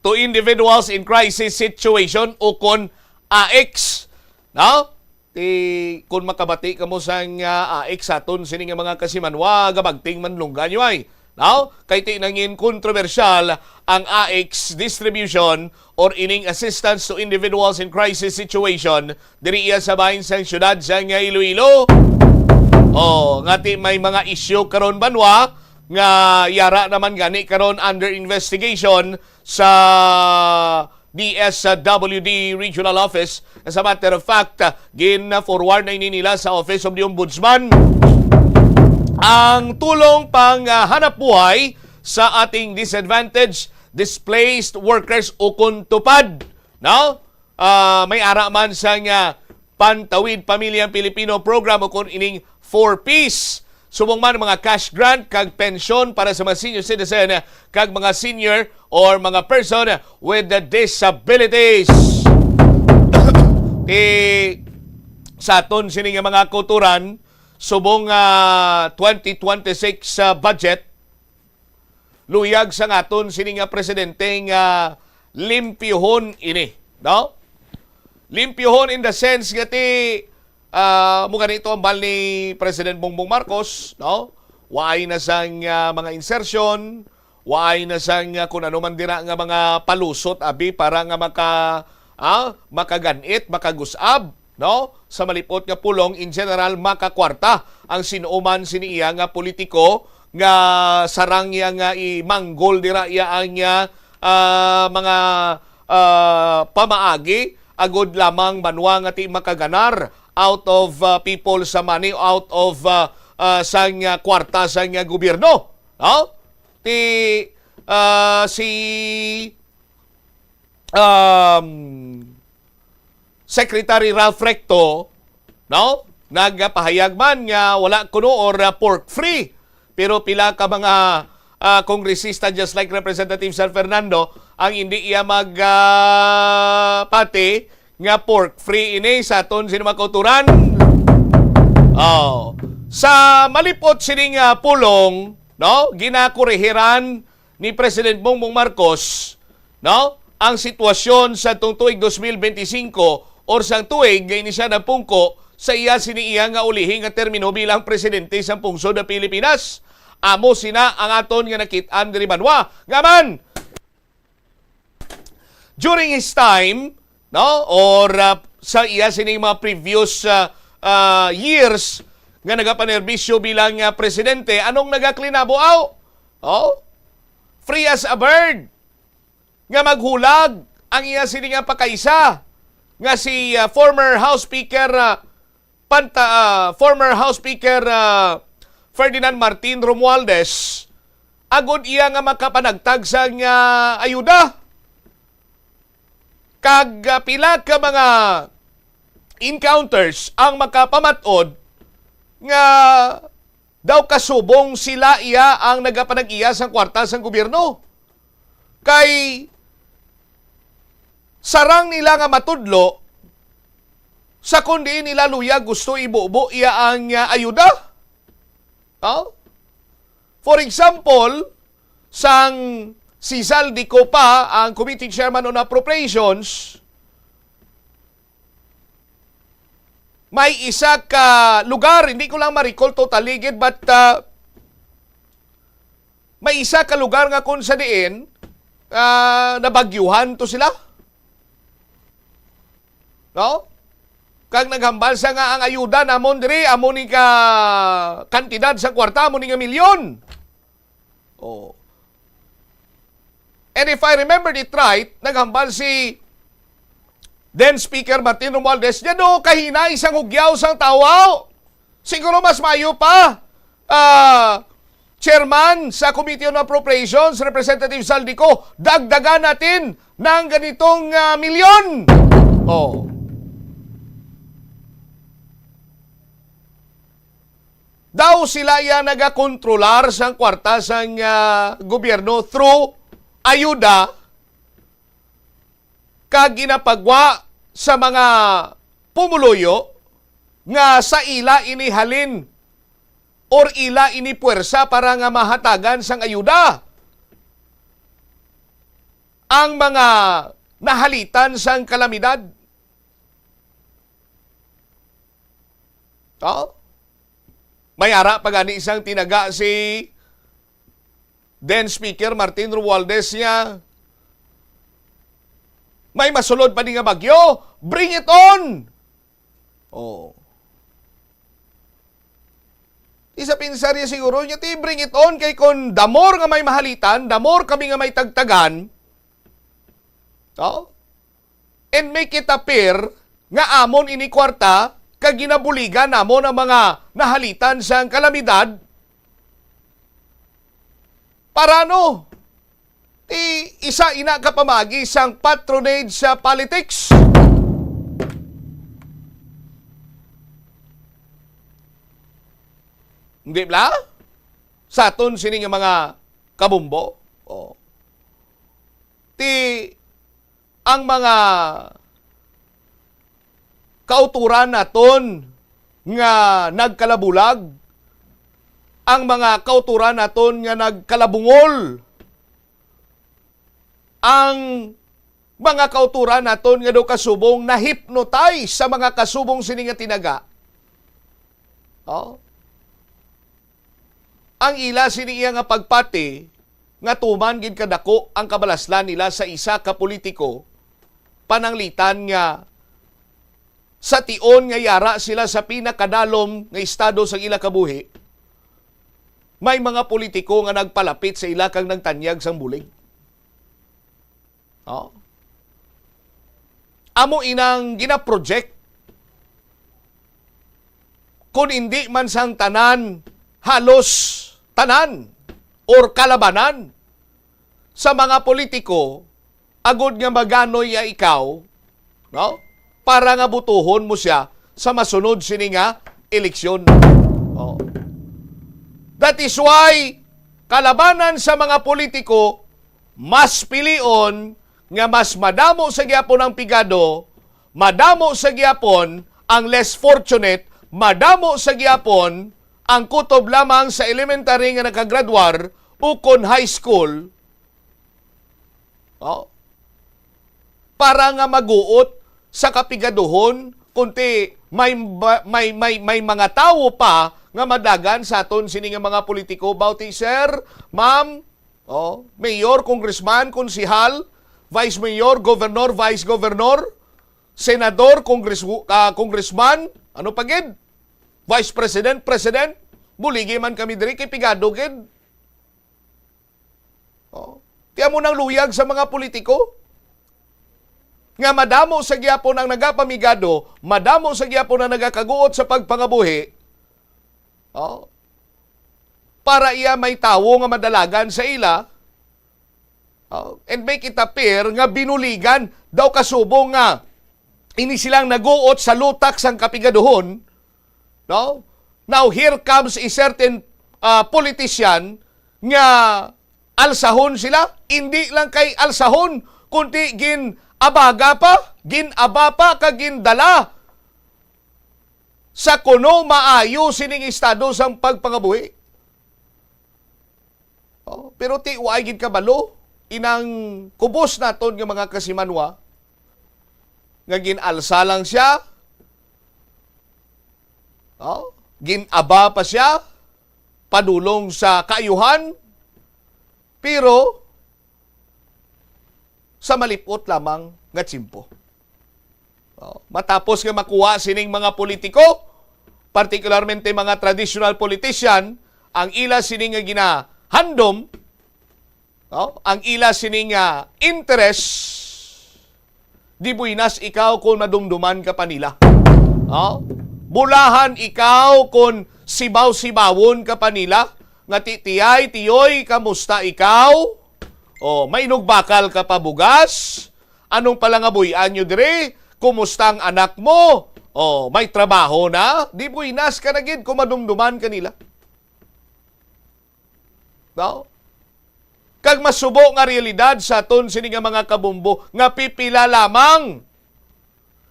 to individuals in crisis situation o kon A I C S, no? Ti, kung makabati kamo sang, ah, A I C S sa aton sini nga mga kasimanwa, gabagting man lungga nyo ay, no? Kay ti nangin kontrobersyal ang A I C S distribution or ining assistance to individuals in crisis situation diri iya sa bahin sang siyudad sang Iloilo. Oh, nga ti may mga issue karon banwa nga yara naman gani karon under investigation sa D S W D Regional Office. As a matter of fact, gin-forward na ini nila sa Office of the Ombudsman. Ang tulong pang, ah, hanap buhay sa ating disadvantaged, displaced workers ukon tupad, no? Ah, may ara man sang, ah, Pantawid Pamilyang Pilipino Program ukon ining four Ps. Subong man mga cash grant kag pensyon para sa mga senior citizen kag mga senior or mga person with the disabilities. Ti sa aton sini nga mga kauturan, subong nga twenty twenty-six, ah, budget, luyag sa ngaton sini nga presidente nga limpyuhon ini, no? Limpyuhon in the sense nga ti, ah, mo ganito ang bal ni President Bongbong Marcos, no? Waay na sang, ah, mga insertion, waay na sang, ah, kung ano man dira nga mga palusot abi para nga maka, ah, makaganit, makagus-ab, no? Sa malipot nga pulong, in general, makakwarta ang sin-o man sini iya nga politiko nga sarang iya nga imanggol dira iya ang, ah, ah, mga, ah, pamaagi agud lamang banwa nga ti makaganar out of, ah, people sa money, out of, ah, ah, sang, ah, kwarta sang, ah, gobyerno, no? Ti, ah, si, um, Secretary Ralph Recto, no? Nagpahayag man nga wala kuno or, ah, pork free. Pero pila ka mga, ah, kongresista, just like Representative San Fernando, ang hindi iya mag, ah, pati nga pork free ini sa aton sini mga kauturan. Oh. Sa malipot sining, ah, pulong, no? Ginakorehiran ni President Bongbong Marcos, no, ang sitwasyon sa tong tuig dos mil benti singko or sang tuig nga ini siya nagpungko sa iya sini iya nga ulihi nga termino bilang presidente sang pungsod sa Pilipinas. Amo sina ang aton nga nakit-an diri banwa. Nga man, during his time, no, or, ah, sa iya sining mga previous, ah, ah, years nga nagapanerbisyo bilang, ah, presidente, anong nagaklinabo, aw? Oh? Free as a bird nga maghulag ang iya sini nga pakaisa nga si, ah, former House Speaker, ah, Panta-, ah, former House Speaker, ah, Ferdinand Martin Romualdez, agud iya nga makapanagtag sang, ah, ayuda. Kag, ah, pila ka mga encounters ang makapamat-od nga daw kasubong sila iya ang nagapanag-iya sang kwarta sang gobyerno. Kay sarang nila nga matudlo sa kon diin nila luyag gusto ibubo iya ang, ah, ayuda. Oh? For example, sang si Zaldy Co pa, ang Committee Chairman on Appropriations, may isa ka lugar, hindi ko lang ma-recall totally gid, but, ah, may isa ka lugar nga kung sa diin, ah, nabagyuhan to sila. No? Kag naghambal siya nga ang ayuda namon diri, amo ni ka kantidad sa kwarta, amo ni nga milyon. Oh. And if I remember it right, naghambal si then Speaker Martin Romualdez, "Niya do kahinay sang hugyaw sang tawo. Siguro mas maayo pa, ah, Chairman sa Committee on Appropriations, Representative Zaldy Co, dagdagan natin ng ganitong, ah, milyon." Oh. Daw sila iya nagakontrolar sang kwarta sang, ah, gobyerno through ayuda kag ginapagwa sa mga pumuluyo nga sa ila ini halin or ila ini puwersa para nga mahatagan sang ayuda ang mga nahalitan sang kalamidad. Oh? May ara pa gani sang tinaga si then Speaker Martin Romualdez niya, "May masulod pa ni nga bagyo? Bring it on!" Oh. Ti sa pinsar niya siguro niya, ti bring it on, kay kung the more nga may mahalitan, the more kami nga may tagtagan, oh, and make it appear nga amon ini kwarta kag ginabuligan namon ang mga nahalitan sang kalamidad. Para ano? Ti isa ina ka pamagi sang patronage sa politics. Hindi bala? Sa aton sini nga mga kabumbo. Oh. Ti ang mga kauturan naton nga nagkalabulag, ang mga kauturan naton nga nagkalabungol, ang mga kauturan naton nga daw kasubong na-hypnotize sa mga kasubong sini nga tinaga. Oh. Ang ila sini iya nga pagpati nga tuman gid kadako ang kabalaslan nila sa isa ka politiko, pananglitan nga sa tion nga yara sila sa pinakadalom nga estado sa ila kabuhi, may mga politiko nga nagpalapit sa ila kag nagtanyag sang bulig. Oh. Amo inang ginaproject, kun indi man sang tanan, halos tanan or kalabanan sa mga politiko, agod nga maganoy ya ikaw, no? Para nga butuhon mo siya sa masunod sini nga eleksyon. Oh. That is why kalabanan sa mga politiko, mas pilion nga mas madamo sa gyapon ang pigado, madamo sa gyapon ang less fortunate, madamo sa gyapon ang kutob lamang sa elementary nga nakagradwar ukon high school. Oh. Para nga maguot sa kapigaduhon, kunti may ba-, may, may, may mga tawo pa nga madagan sa aton sini nga mga politiko, bawti, sir, ma'am, oh, mayor, congressman, konsihal, vice mayor, governor, vice governor, senador, congress-, ah, congressman, ano pa gid? Vice president, president, buligi man kami diri kay pigado gid. Oh. Ti amo nang luyag sa mga politiko nga madamo sa gyapon ang nagapamigado, madamo sa gyapon ang nagakaguot sa pagpangabuhi. Oh. Para iya may tawo nga madalagan sa ila, Oh, and make it appear nga binuligan daw kasubong nga ini silang naguot sa lutak sang kapigaduhon, no? Now, here comes a certain, ah, politician nga alsahon sila, indi lang kay alsahon, kundi gin-abaga pa, gin-aba pa, kag gindala sa kuno maayo sining estado sang pagpangabuhi. Oh, pero ti, wa gid kabalo inang kubos naton nga mga kasimanwa nga gin-alsa lang siya, oh, gin-aba pa siya padulong sa kaayuhan, pero sa malipot lamang nga tiyempo. Oh, matapos nga makuha sining mga politiko, partikularmente mga traditional politician, ang ila sini nga ginahandom, no? Ang ila sini nga interest, di buinas ikaw kung madumduman ka pa nila. No? Bulahan ikaw kung sibaw-sibawon ka pa nila, nga ti-, "Tiyay, tiyoy, kamusta ikaw? O, may inugbakal ka pa bugas? Anong palangabuy-an nyo diri? Kumusta ang anak mo? O, may trabaho na?" Di buinas ka na gid kung madumduman ka nila. No? Kag masubo nga realidad sa aton sini nga mga kabumbo nga pipila lamang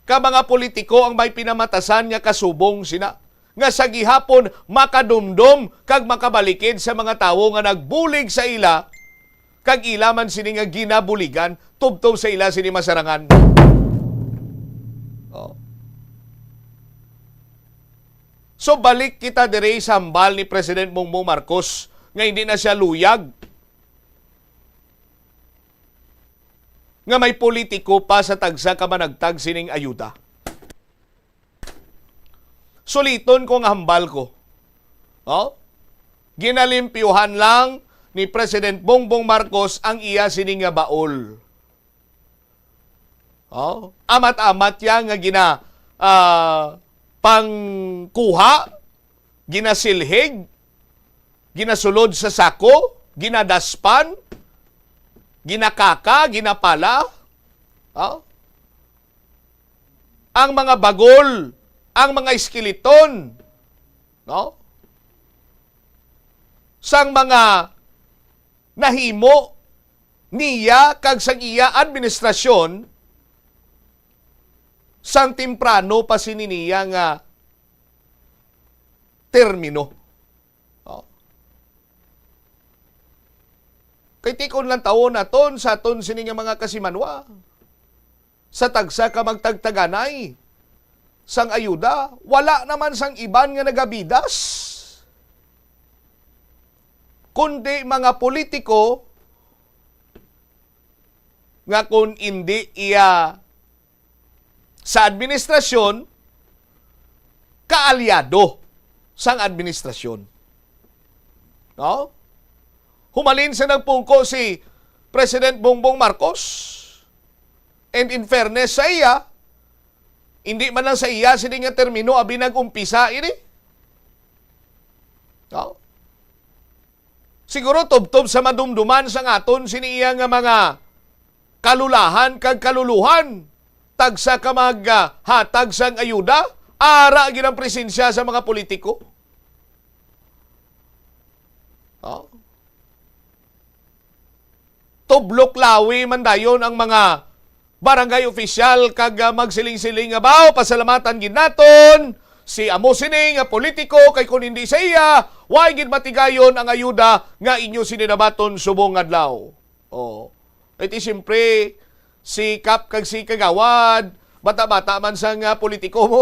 ka mga politiko ang may pinamatasan nga kasubong sina, nga sa gihapon makadumdom kag makabalikid sa mga tawo nga nagbulig sa ila, kag ila man sini nga ginabuligan tubtob sa ila sini masarangan. Oh. So, balik kita diri sa hambal ni President Bongbong Marcos nga hindi na siya luyag nga may politiko pa sa tagsa ka managtag sining ayuda. Suliton ko nga hambal ko. Oh? Ginalimpyuhan lang ni President Bongbong Marcos ang iya sini nga baol. Oh, amat-amat ya nga gina-, ah, pangkuha, ginasilhig, ginasulod sa sako, ginadaspan, ginakaka, ginapala. Oh? Ang mga bagol, ang mga iskeleton, no? Sang mga nahimo niya kag sang iya administrasyon sang temprano pa sini niya nga termino. Oh. Kay tikon lang tawon naton sa aton sini nga mga kasimanwa, sa tagsa ka magtagtaganay sang ayuda, wala naman sang iban nga nagabidas, kundi mga politiko nga kung indi iya sa administrasyon, kaalyado sang administrasyon. No? Humalin sa nagpungko si President Bongbong Marcos, and in fairness sa iya, hindi man lang sa iya sini nga termino abi nag-umpisa ini. No? Siguro tubtob sa madumduman sang aton sini iya nga mga kalulahan kag kaluluhan, tagsa ka mag, ah, hatag sang ayuda, ara gid ang presensya sa mga politiko. Oh. Tubloklawi man dayon ang mga barangay opisyal kag, ah, magsiling-siling nga, "Baw, pasalamatan gid naton si amo sini nga politiko, kay kun hindi sa iya, way gid matigayon ang ayuda nga inyo sini nabaton subong adlaw." Oh. Iti siyempre, si Kap kag si Kagawad, bata-bata man sang, ah, politiko mo.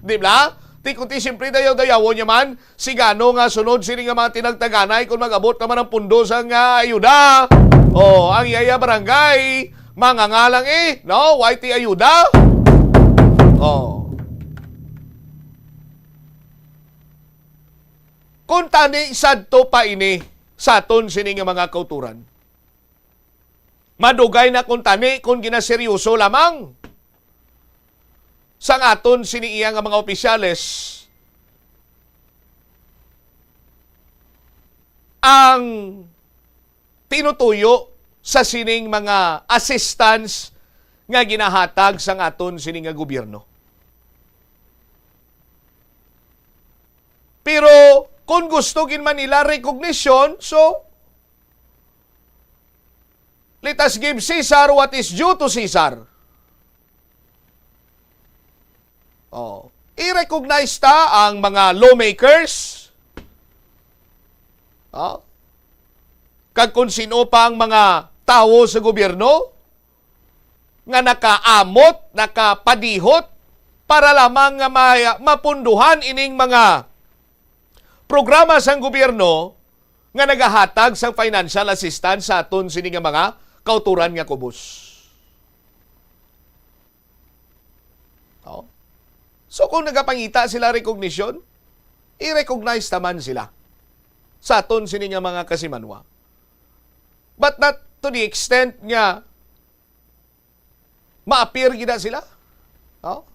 Di ba? Ti, kunti siyempre, dayaw-dayawon niya man. Sigano nga sunod sini nga mga tinagtaganay kung mag-abot naman ang pundo sang, ah, ayuda. Oh, ang iya-iya barangay, mangangalang eh, no? Way ti ayuda. Oh. Kung tani sadto pa ini sa aton sini nga mga kauturan, madugay na kung tani kung ginaseryoso lamang sang aton sini iya nga mga opisyales ang tinutuyo sa sining mga assistance nga ginahatag sang aton sini nga gobyerno. Pero kung gusto gid man nila recognition, so let us give Cesar what is due to Cesar. Oh, i-recognize ta ang mga lawmakers. Oh. Kag kung sino pa ang mga tawo sa gobyerno nga nakaamot, nakapadihot para lamang nga ma-, mapunduhan ining mga programa sang gobyerno nga nagahatag sang financial assistance sa aton sini nga mga kauturan nga kubos. Oh. So kung nagapangita sila recognition, i-recognize naman sila sa aton sini nga mga kasimanwa. But not to the extent nga ma-appear gid na sila. Oh.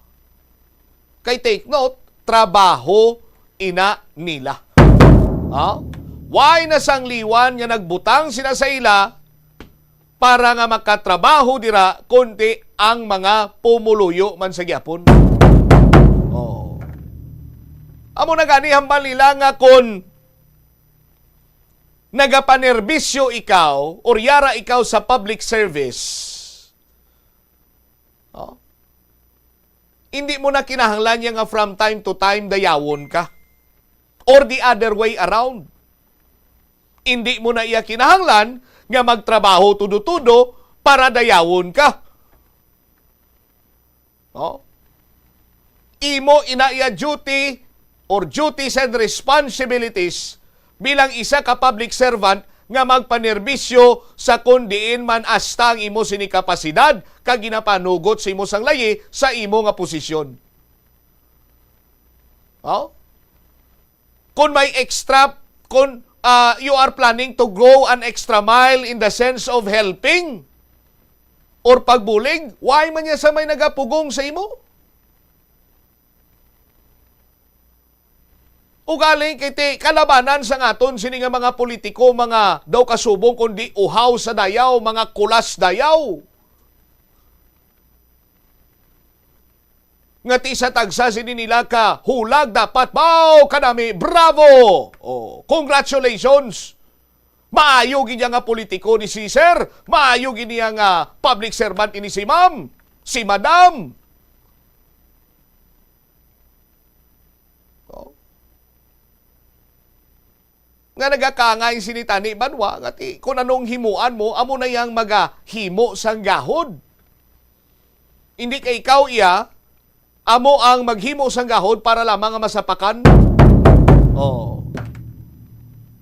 Kay take note, trabaho ina nila. Oh. Why na sangliwan nga nagbutang sila sa ila para nga makatrabaho dira, kundi ang mga pumuluyo man sa gyapon. Oh. Amo na gani hambal nila nga kon nagapanerbisyo ikaw or yara ikaw sa public service, oh, hindi mo na kinahanglan niya nga from time to time dayawon ka. Or the other way around. Hindi mo na iya kinahanglan nga magtrabaho tudo-tudo para dayawon ka. Oh? Imo ina iya duty or duties and responsibilities bilang isa ka public servant nga magpanerbisyo sa kon diin man asta ang imo sini kapasidad kag ginapanugot sa imo sang layi sa imo nga posisyon. Oh? Kung may extra, kung, ah, you are planning to go an extra mile in the sense of helping or pagbulig, why man niya sa may nagapugong sa imo? Ugaling kay ti kalabanan sang aton sini nga mga politiko, mga daw kasubong, kundi uhaw sa dayaw, mga kulas dayaw. Nga ti sa tagsa sini nila ka hulag dapat, "Baw, kanami, bravo! Oh, congratulations! Maayo gid niya nga politiko ni si sir, maayo gid niya nga public servant ini si ma'am, si madam." Oh. Nga nagakangay sini tani banwa, nga ti, kung anong himuan mo, amo na yang magahimo sang gahod. Hindi kay ikaw iya, amo ang maghimo sang gahod para lamang nga masapakan. Oh.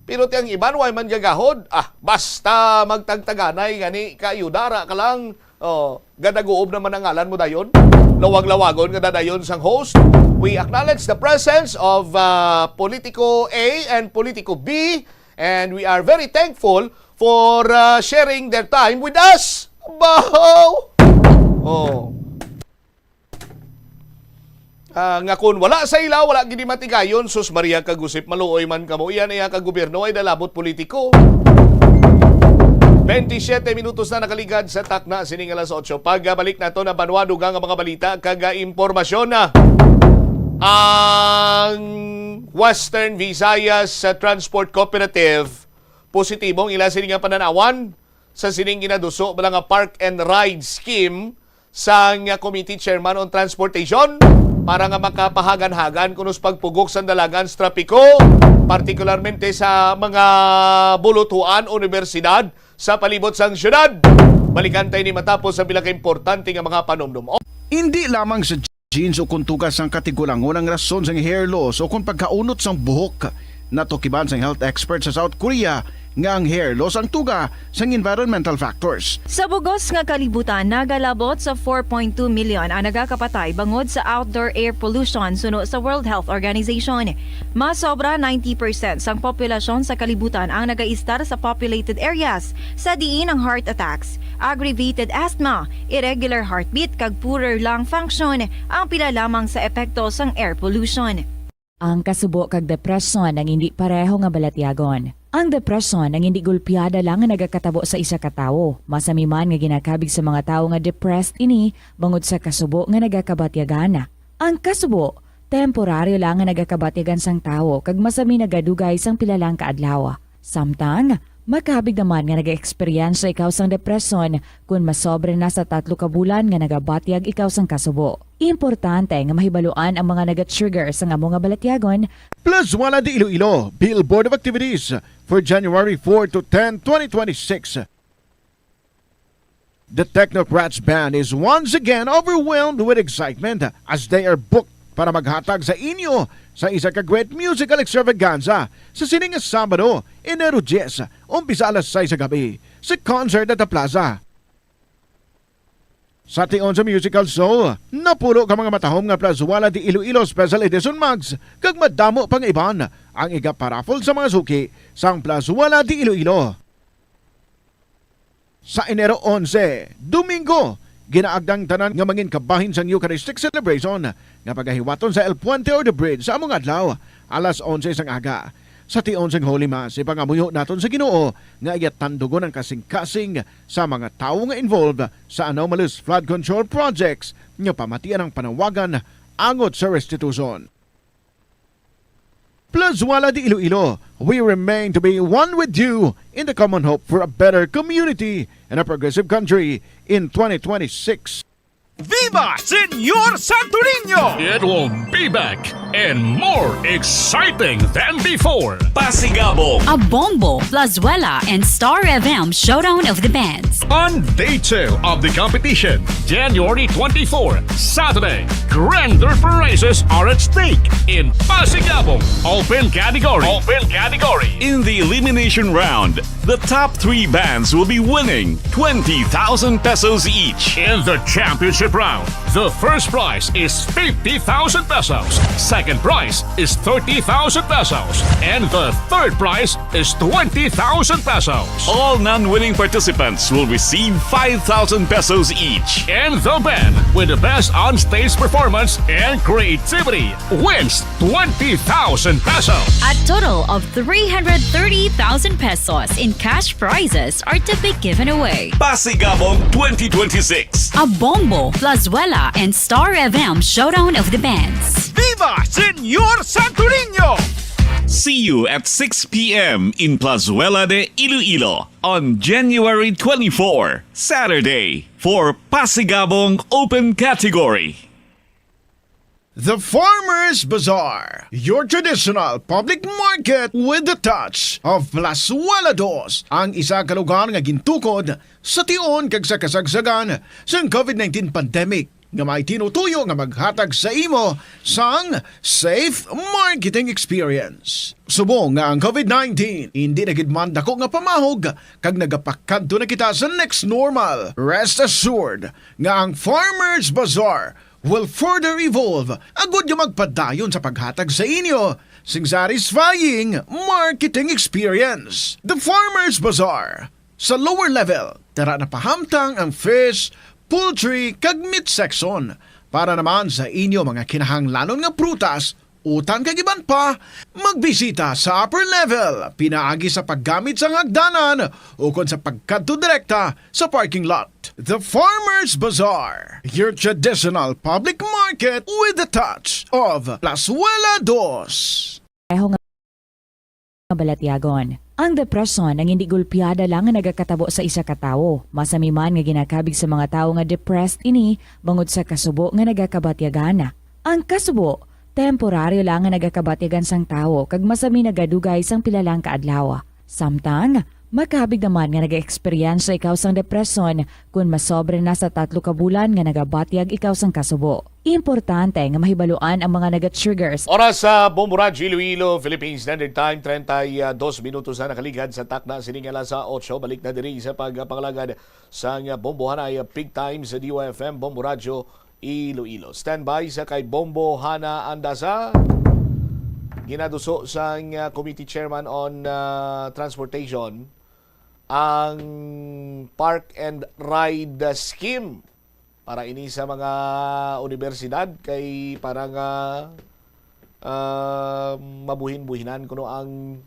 Pero ti ang iban, way man gagahod. Ah, basta magtagtaganay gani, kaayuda ra ka lang. Oh, gadaguob naman ang ngalan mo dayon. Lawag-lawagon nga dadayon sang host. We acknowledge the presence of, uh, Politico A and Politico B, and we are very thankful for, uh, sharing their time with us. Bahaw! Oh. Ah, nga kun wala sa ila, wala gid matigayon, sus Maria kag Josep, maluoy man kamo. Iya na iya ka gobyerno ay dalabot politiko. Twenty-siete minutos na nakaligad sa takna sining alas otso. Pagbalik nato na banwa, dugang nga mga balita kag, ah, impormasyon na ang Western Visayas, ah, Transport Cooperative, positibo ang ila sini nga pananawan sa sining ginaduso bala nga Park and Ride Scheme sang Committee Chairman on Transportation para nga makapahagan-hagan kuno sa pagpugok sang dalagan sa trapiko, partikularmente sa mga bulutuan, universidad sa palibot sang syudad. Balikan tayo ni matapos sa pila ka importante nga mga panumdom. Indi lamang sa genes o kon tuga sang katigulangon ang rason sang hair loss o kon pagkaunot sang buhok. Natukiban sang health expert sa South Korea nga ang hair loss ang tuga sang environmental factors. Sa bugos nga kalibutan, nagalabot sa four point two million ang nagakapatay bangod sa outdoor air pollution, suno sa World Health Organization. Mas sobra ninety percent sang populasyon sa kalibutan ang nagaistar sa populated areas, sa diin ang heart attacks, aggravated asthma, irregular heartbeat, kag poorer lung function ang pila lamang sa epekto sang air pollution. Ang kasubo kag depresyon ang indi pareho nga balatyagon. Ang depresyon ang hindi gulpiada lang nga nagakatabo sa isa ka tawo. Masami man nga ginakabig sa mga tawo nga depressed ini bangod sa kasubo nga nagakabatyagan. Ang kasubo, temporaryo lang nga nagakabatyagan sang tawo kag masami nagadugay sang pila lang ka adlaw. Samtang, makabig naman nga nag-eksperyensya ikaw sang depresyon kon masobra na sa tatlo ka bulan nga nagabatyag ikaw sang kasubo. Importante nga mahibaluan ang mga naga-trigger sang amo nga balatyagon. Plazuela de Iloilo, Billboard of Activities for January four to ten, twenty twenty-six. The Technocrats Band is once again overwhelmed with excitement as they are booked para maghatag sa inyo sa isa ka great musical extravaganza sa sining nga Sabado, Enero diyes, umpisa alas sais sa gabi, sa Concert at the Plaza. Sa tion sa musical show, napulo ka mga matahom nga Plazuela de Iloilo Special Edition mugs kag madamo pang iban ang iga-paraffle sa mga suki sang Plazuela de Iloilo. Sa Enero onse, Domingo, ginaagda ang tanan nga mangin kabahin sang Eucharistic celebration nga pagahiwaton sa El Puente or the Bridge sa amo nga adlaw, alas onse sang aga. Sa tion sang Holy Mass, ipangamuyo naton sa Ginoo nga iya tandugon ang kasing-kasing sa mga tawo nga involved sa anomalous flood control projects nga pamatian ang panawagan angot sa restitution. Plazuela de Iloilo, we remain to be one with you in the common hope for a better community and a progressive country in twenty twenty-six. Viva Señor Santo Niño! It will be back and more exciting than before. Pasigabong, Abombo, Plazuela, and Star F M Showdown of the Bands. On day two of the competition, January twenty-four, Saturday, grander prizes are at stake in Pasigabong Open Category. Open Category. In the elimination round, the top three bands will be winning twenty thousand pesos each. In the championship round, the first prize is fifty thousand pesos, second prize is thirty thousand pesos, and the third prize is twenty thousand pesos. All non-winning participants will receive five thousand pesos each. And the band with the best on-stage performance and creativity wins twenty thousand pesos. A total of three hundred thirty thousand pesos in cash prizes are to be given away. Pasigabong twenty twenty-six. Abombo, Plazuela, and Star F M Showdown of the Bands. Viva Señor Santo Niño! See you at six p m in Plazuela de Iloilo on January twenty-four, Saturday, for Pasigabong Open Category. The Farmers Bazaar, your traditional public market with the touch of Plazuela Dos, ang isa ka lugar nga gintukod sa tion kag sa kasagsagan sang covid nineteen pandemic nga may tinutuyo nga maghatag sa imo sang safe marketing experience. Subong nga ang covid nineteen indi na gid man dako nga pamahog kag nagapakadto na kita sa next normal, rest assured nga ang Farmers Bazaar will further evolve agud nga magpadayon sa paghatag sa inyo sing satisfying marketing experience. The Farmers Bazaar, sa lower level, tara na pahamtang ang fish, poultry, kag meat section. Para naman sa inyo mga kinahanglanon nga prutas, utan kag iban pa, magbisita sa upper level pinaagi sa paggamit sang hagdanan ukon sa pagkadto direkta sa parking lot. The Farmers Bazaar, your traditional public market with the touch of Plazuela Dos. Pareho nga balatyagon. Ang depresyon ang hindi gulpiada lang nga nagakatabo sa isa ka tawo. Masami man nga ginakabig sa mga tawo nga depressed ini bangod sa kasubo nga nagakabatyagan. Ang kasubo, temporaryo lang nga nagakabatyagan sang tawo kag masami nagadugay sang pila lang ka adlaw. Samtang, makabig naman nga nag-eksperyensya ikaw sang depresyon kon masobra na sa tatlo ka bulan nga nagabatyag ikaw sang kasubo. Importante nga mahibaluan ang mga naga-triggers. Oras sa Bombo Radyo Iloilo, Philippine Standard Time, treinta y dos minutos na nakaligad sa takna sining alas otso. Balik na diri sa pagpangalagad sang Bombo Hanay Peak Time sa D Y F M, Bombo Radyo Iloilo. Standby sa kay Bombo Hana Andasa. Ginaduso sang, ah, Committee Chairman on, ah, Transportation ang Park and Ride, ah, Scheme para ini sa mga universidad kay para nga, ah, mabuhin-buhinan kuno ang,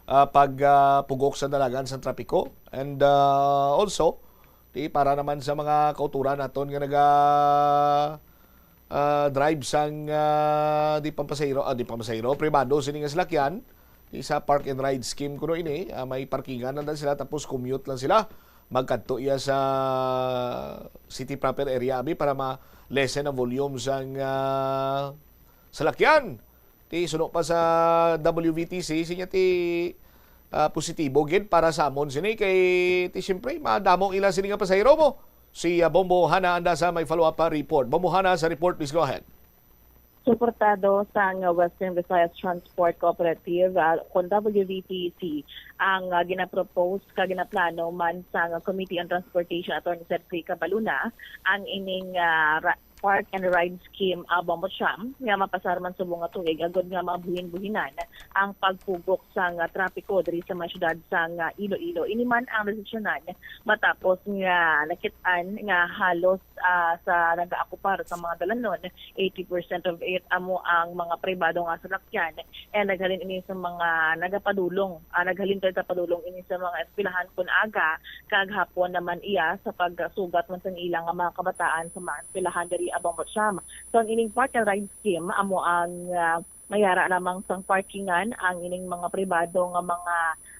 ah, pag, ah, pugok sa dalagan sa trapiko. And, ah, also, di para naman sa mga kauturan naton nga naga, ah, drive sang, ah, di pampasahero, ah, di pampasahero, pribado sini nga salakyan, di sa park and ride scheme kuno ini, ah, may parkingan lang sila tapos commute lang sila. Magkadto iya sa city proper area, abi, para ma-lessen ang volume sang, ah, salakyan. Ti suno pa sa W V T C, sinya ti, ah, positibo gid para sa amon sini kay ti siyempre madamo ila sini nga pasahero mo. Si, ah, Bombo Hana anda sa may follow-up, ah, report. Bombo Hana sa report, please go ahead. Suportado sang Western Visayas Transport Cooperative, ah, kon W V T C, ang, ah, ginapropose ka ginaplano man sang Committee on Transportation, Attorney Cedric Cabaluna, ang ining, ah, ra-, Park and Ride Scheme, ah, Bombo Cham, nga mapasar man subong nga tuig agud nga mabuhin-buhinan ang pagpugok sang, ah, trapiko diri sa mga syudad sang, ah, Iloilo. Ini man ang desisyonan matapos nga nakit-an nga halos, ah, sa nagaakupar sa mga dalanon, eighty percent of it amo ang mga pribado nga salakyan. And naghalin ini sa mga nagapadulong, ah, naghalin kag nagapadulong ini sa mga eskwelahan kun aga, kag hapon naman iya sa pagsugat man sang ilang mga kabataan sa mga eskwelahan diri sa Bombo Cham. So, ang ining park and ride scheme amo ang, ah, mayara lamang sang parkingan ang ining mga pribado nga mga,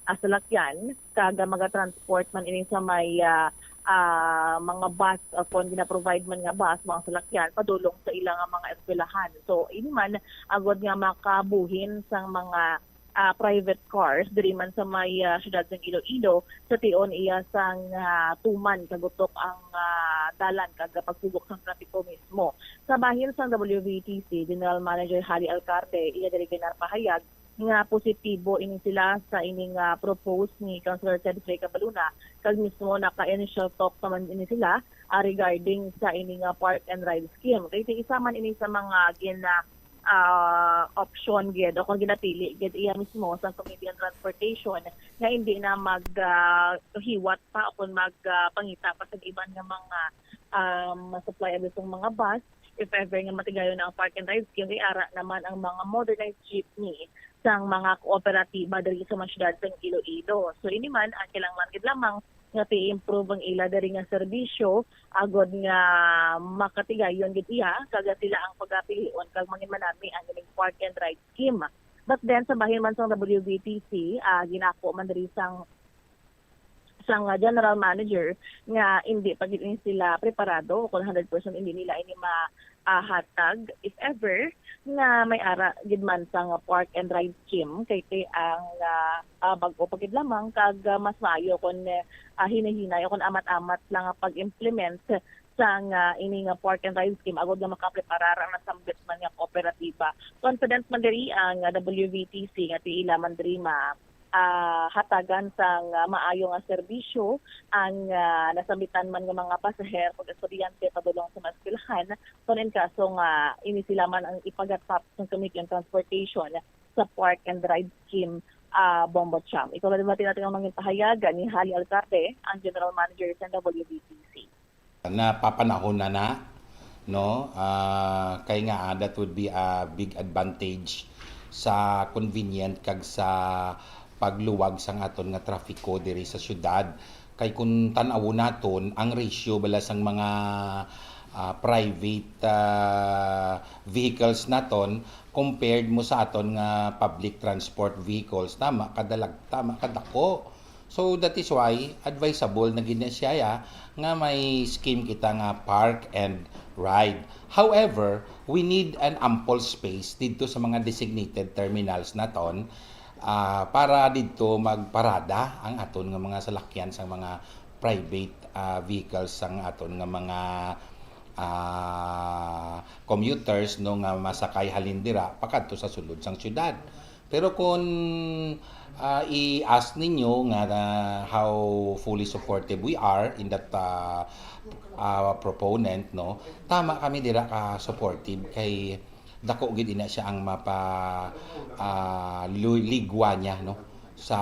ah, salakyan, kag, ah, maga-transport man ini sa may, ah, ah, mga bus, o kon gina-provide man nga bus, mga salakyan, padulong sa ila nga mga eskwelahan. So, ini man, agud nga makabuhin sang mga, ah, private cars diri man sa may, ah, siyudad sang Iloilo, sa tion iya sang, ah, tuman kagutok ang, ah, dalan kag pagpugok sang trapiko mismo. Sa bahin sang W V T C, General Manager Hali Alcarte, iya diri ginapahayag nga positibo ini sila sa ini nga propose ni Councilor Cedric Cabaluna, kag mismo naka-initial talk naman ini sila, ah, regarding sa ini nga park and ride scheme. Kay isa man ini sa mga gina-, ah, option gid o kung ginapili gid iya mismo sa Committee on Transportation nga hindi na mag, ah, hiwat pa o kung mag, ah, pangita pa sa iban nga mga, um, supply adto sa mga bus. If ever nga matigayon na ang park and ride scheme, kay ara naman ang mga modernized jeepney sang mga kooperatiba diri sa mga syudad sang Iloilo. So, ini man ang kinahanglan gid lamang nga ti-improve ang ila diri nga serbisyo, agod nga makatigayon gid iya, kag sila ang pagapilion kag manginmanami ang ining park and ride scheme. But then, sa bahin man sang W V T C, ah, ginako man diri sang sang, ah, general manager nga indi pa gid ini sila preparado, kung hundred percent hindi nila ini ma-, ah, hatag, if ever, nga may ara gid man sang park and ride scheme, kay, kay ang, ah, ah, bag-o pa gid lamang, kag, ah, mas maayo kung, ah, hinay-hinay o kung amat-amat lang ang pag-implement sang, ah, ini nga park and ride scheme, agod nga makapreparar ang nasambit man nga kooperatiba. Confident man diri ang, ah, W V T C nga ti ila man diri ma-, ah, hatagan sang, ah, maayo nga serbisyo ang, ah, nasambitan man nga mga pasahero kag estudyante padulong sa mga eskwelahan, kon in kaso nga ini sila man ang ipagatap sa Committee on Transportation sa Park and Ride Scheme, ah, Bombo Cham. Ikaw na din natin ang mga pahayag ni Hali Alcarte, ang General Manager sa W V T C. Napapanahon na na, no? Ah, kay nga, ah, that would be a big advantage sa convenient kag sa pagluwag sang aton nga trafiko diri sa syudad. Kay kung tan-awon naton, ang ratio bala sang mga, ah, private, ah, vehicles naton compared mo sa aton nga public transport vehicles, tama kadalag-, tama kadako. So, that is why advisable na gid na siya, ya, nga may scheme kita nga park and ride. However, we need an ample space didto sa mga designated terminals naton, ah, para didto magparada ang aton nga mga salakyan sa mga private, ah, vehicles, ang aton nga mga, ah, commuters, no, nga masakay halin dira pakadto sa sulod sang syudad. Pero kung, ah, i-ask ninyo nga, ah, how fully supportive we are in that, ah, ah, proponent, no? Tama kami dira ka supportive kay dako gid ina siya ang mapa, ah, lu-, ligwa niya, no? Sa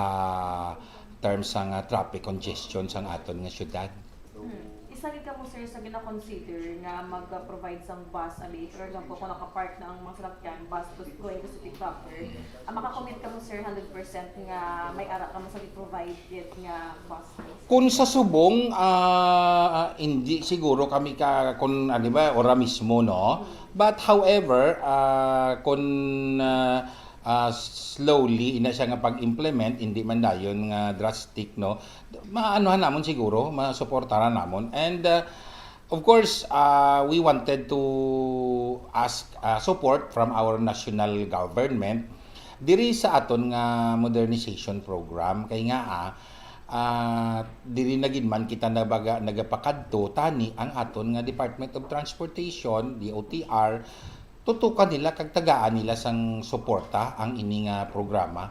terms sang, ah, traffic congestion sang aton nga syudad. Hmm. Is Sabi ka mo, sir, sa gina-consider nga mag-provide sang bus, abi, for example, kung naka-park na ang mga salakyan, bus to Nueva City proper, ang makakommit ka mo, sir, hundred percent nga may ara ka mo sa provided nga bus? Kung sa subong, ah, hindi siguro kami ka, kung, ano ba, ora mismo, no? But however, ah, kung, ah, ah, slowly ina siya nga pag-implement, hindi man dayon nga drastic, no? Maanuhan namon siguro, masuportaran namon. And, ah, of course, ah, we wanted to ask, ah, support from our national government diri sa aton nga modernization program. Kay nga, ah, ah, diri na gid man kita nabaga, nagapakadto, tani ang aton nga Department of Transportation, D O T R, tutukan nila kag tagaan nila sang suporta ang ini nga programa.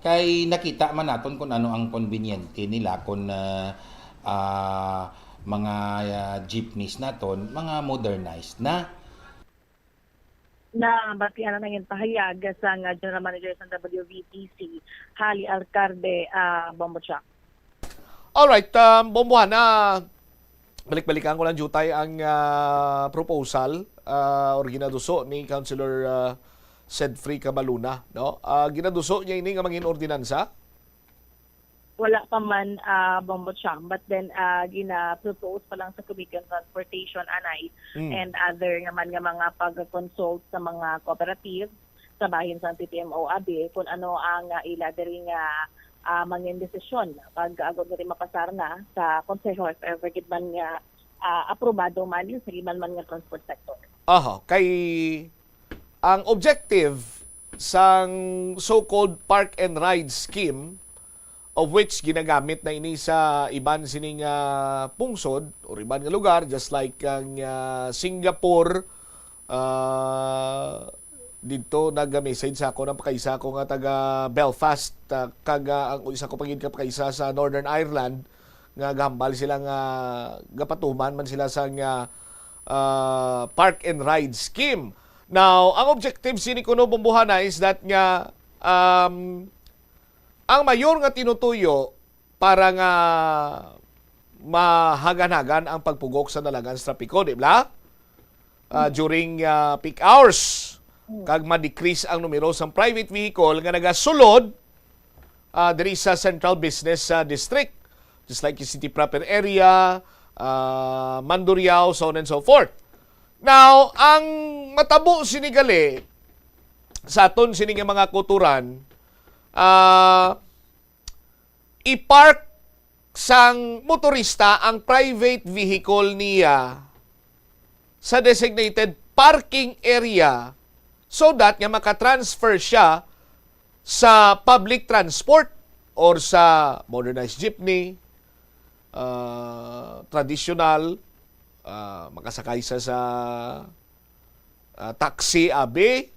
Kay nakita man naton kung ano ang konbinyente nila kung, ah, ah, mga, ah, jeepneys naton, mga modernized na. Nabatian na ang pahayag sang General Manager sang W V T C, Hali Alcalde, ah, Bombo Chang. Alright, um, Bombohana, balik-balikan ko lang, Jutay, ang, ah, proposal, ah, or ginaduso ni Councilor, ah, Sedfrey Cabaluna, no? Ah, ginaduso niya ini nga mangin ordinansa? Wala pa man, ah, Bombo Chang, but then, ah, gina-propose pa lang sa Committee on Transportation, anay, Mm. and other naman nga mga pag-consult sa mga cooperative sa bahin sa T T M O, abi, kung ano ang, ah, ila diri nga, ah, mangin desisyon pag agod diri mapasar na sa Konseho, if ever gid man nga, ah, aprobado man sa iban man nga transport sector. Aha, kay ang objective sang so-called park and ride scheme, of which ginagamit na ini sa iban sining, ah, pungsod or iban nga lugar, just like ang, ah, Singapore, ah, didto nag-message sa ako ang pakaisa ko nga taga Belfast, ah, kag, ah, ang isa ko pa gid ka pakaisa sa Northern Ireland, nga gahambal sila nga gapatuman man sila sa nga, ah, park and ride scheme. Now, ang objective sini kuno, Bombohana, is that nga, um, ang mayor nga tinutuyo para nga mahaganhagan ang pagpugok sa dalagan sa trapiko, di ba? Ah, Mm. During, ah, peak hours, Mm. kag ma-decrease ang numero sang private vehicle nga nagasulod, ah, diri sa Central Business, ah, District, just like yung City Proper Area, ah, Mandurriao, so on and so forth. Now, ang matabo sini gali sa aton sini nga mga kutoran, ah, i-park sang motorista ang private vehicle niya sa designated parking area so that nga makatransfer siya sa public transport or sa modernized jeepney, ah, traditional, ah, makasakay sa, sa, ah, taxi, abi,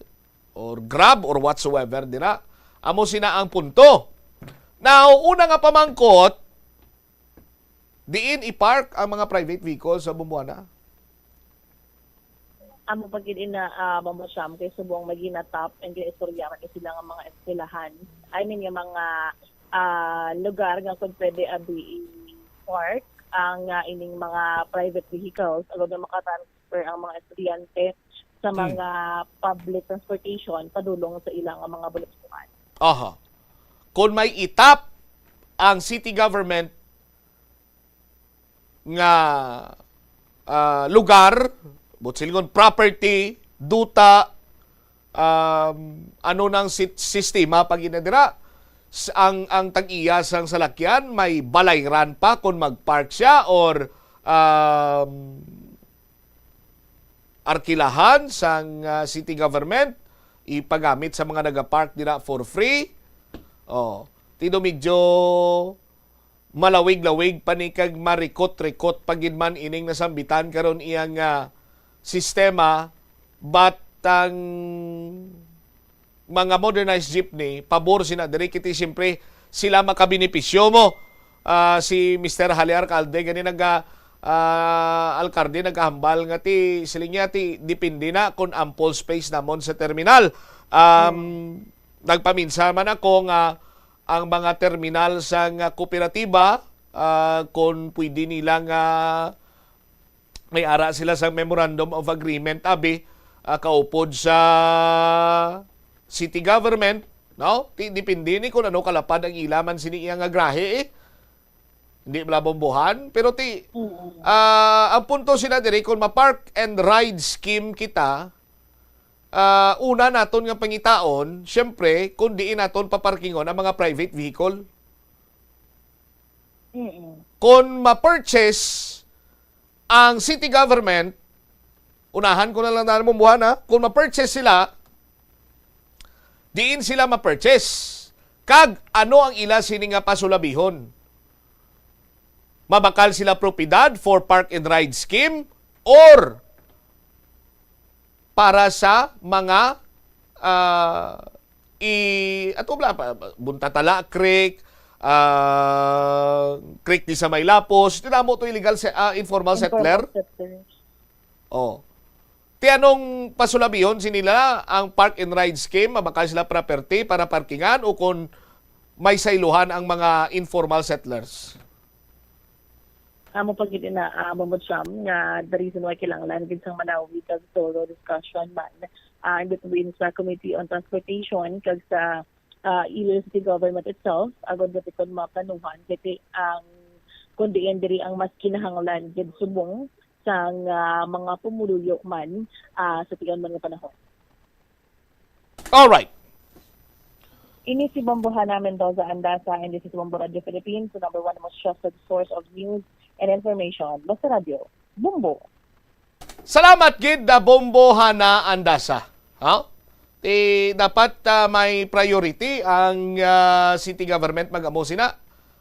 or Grab, or whatsoever dira. Amo sina ang punto. Now, una nga pamangkot, diin i-park ang mga private vehicles sa Bombohana? Amo pa gid ina, ah, Bombo Chang, kay subong may ginatap and ginaistorya man sila nga mga eskwelahan. I mean, nga mga, ah, lugar nga kung pwede abi i-park ang, ah, ining mga private vehicles, agod nga makatransfer ang mga estudyante sa Mm. mga public transportation padulong sa ilang mga bulatuhan. Aha. Kung may itap ang city government nga, ah, lugar, buot silingon, property, duta, um, ano nang sit-, sistema pag inadira, s-, ang, ang tag-iya sang salakyan may balayran pa kung mag-park siya or, um, arkilahan sang, ah, city government, ipagamit sa mga nagapark dira for free. Oh, tido medyo malawig-lawig pa ni kag marikot-rikot pa gid man ining nasambitan karon iyang, ah, sistema, but ang mga modernized jeepney, pabor sina diri, kiti siyempre sila makabenepisyo mo. Ah, si Mister Hali Alcalde gani naga-, ah, alkalde nagahambal nga ti, siling niya ti, depende na kung ample space namon sa terminal. Um, nagpaminsa man ako nga ang mga terminal sa nga kooperatiba, ah, kung pwede nila nga, may ara sila sa memorandum of agreement, abi, ah, kaupod sa city government, no? Ti-, depende ni kung ano kalapad ang ila man sini iya nga grahe, eh. Hindi malabombohan, pero ti-, Mm. ah, ang punto sina diri, kung ma-park and ride scheme kita, ah, una naton nga pangitaon, syempre, kung diin naton paparkingon ang mga private vehicle. Mm. Kung ma-purchase ang city government, unahan ko na lang na, Bombohana, kung ma-purchase sila, diin sila ma-purchase? Kag ano ang ila sini nga pasulabihon? Mabakal sila propiedad for park and ride scheme or para sa mga, ah, i-, ato bala, pa-, Buntatala Creek, ah, Creek di sa may Lapos, ito na mo to illegal se-, ah, informal settler? Informal settlers. Oh. Ti anong pasulabihon sini nila ang park and ride scheme? Mabakal sila property para parkingan o kung may saylohan ang mga informal settlers? Amo pa gid na, ah, Bombo Cham, nga the reason why kinahanglan gid sang manawi kag thorough discussion man, ah, in between sa Committee on Transportation kag sa, ah, Iloilo City Government itself, agod nga tikon maplanuhan, kay ang, kung diin diri ang mas kinahanglan gid subong sang, ah, mga pumuluyo man, ah, sa tiyan man nga panahon. Alright. Ini si Bombohana Mendoza Andasa, and this is Bombo Radio Philippines, the number one most trusted source of news and information. Basta Radio, Bombo. Salamat gid, da Bombohana Andasa. Ha? Ti dapat, ah, may priority ang, ah, city government mag-amo sina.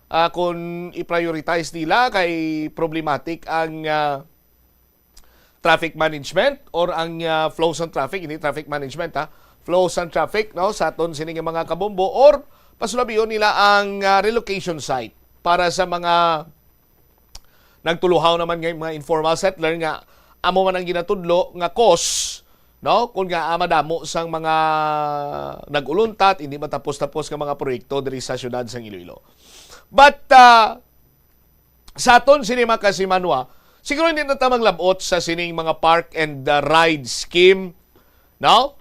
Ah, kung i-prioritize nila kay problematic ang, ah, traffic management or ang, ah, flow sang traffic, hindi traffic management, ha, flow sang traffic, no, sa aton sini nga mga kabombo, or pasulabihon nila ang, ah, relocation site para sa mga nagtuluhaw naman nga mga informal settler nga amo man ang ginatudlo nga cause, no, kung nga, ah, madamo sang mga nag-uluntat, hindi matapos-tapos nga mga proyekto diri sa siyudad sang Iloilo. But, ah, sa aton sini, mga kasimanwa, siguro hindi na ta manglabot sa sining mga park and, uh, ride scheme, no?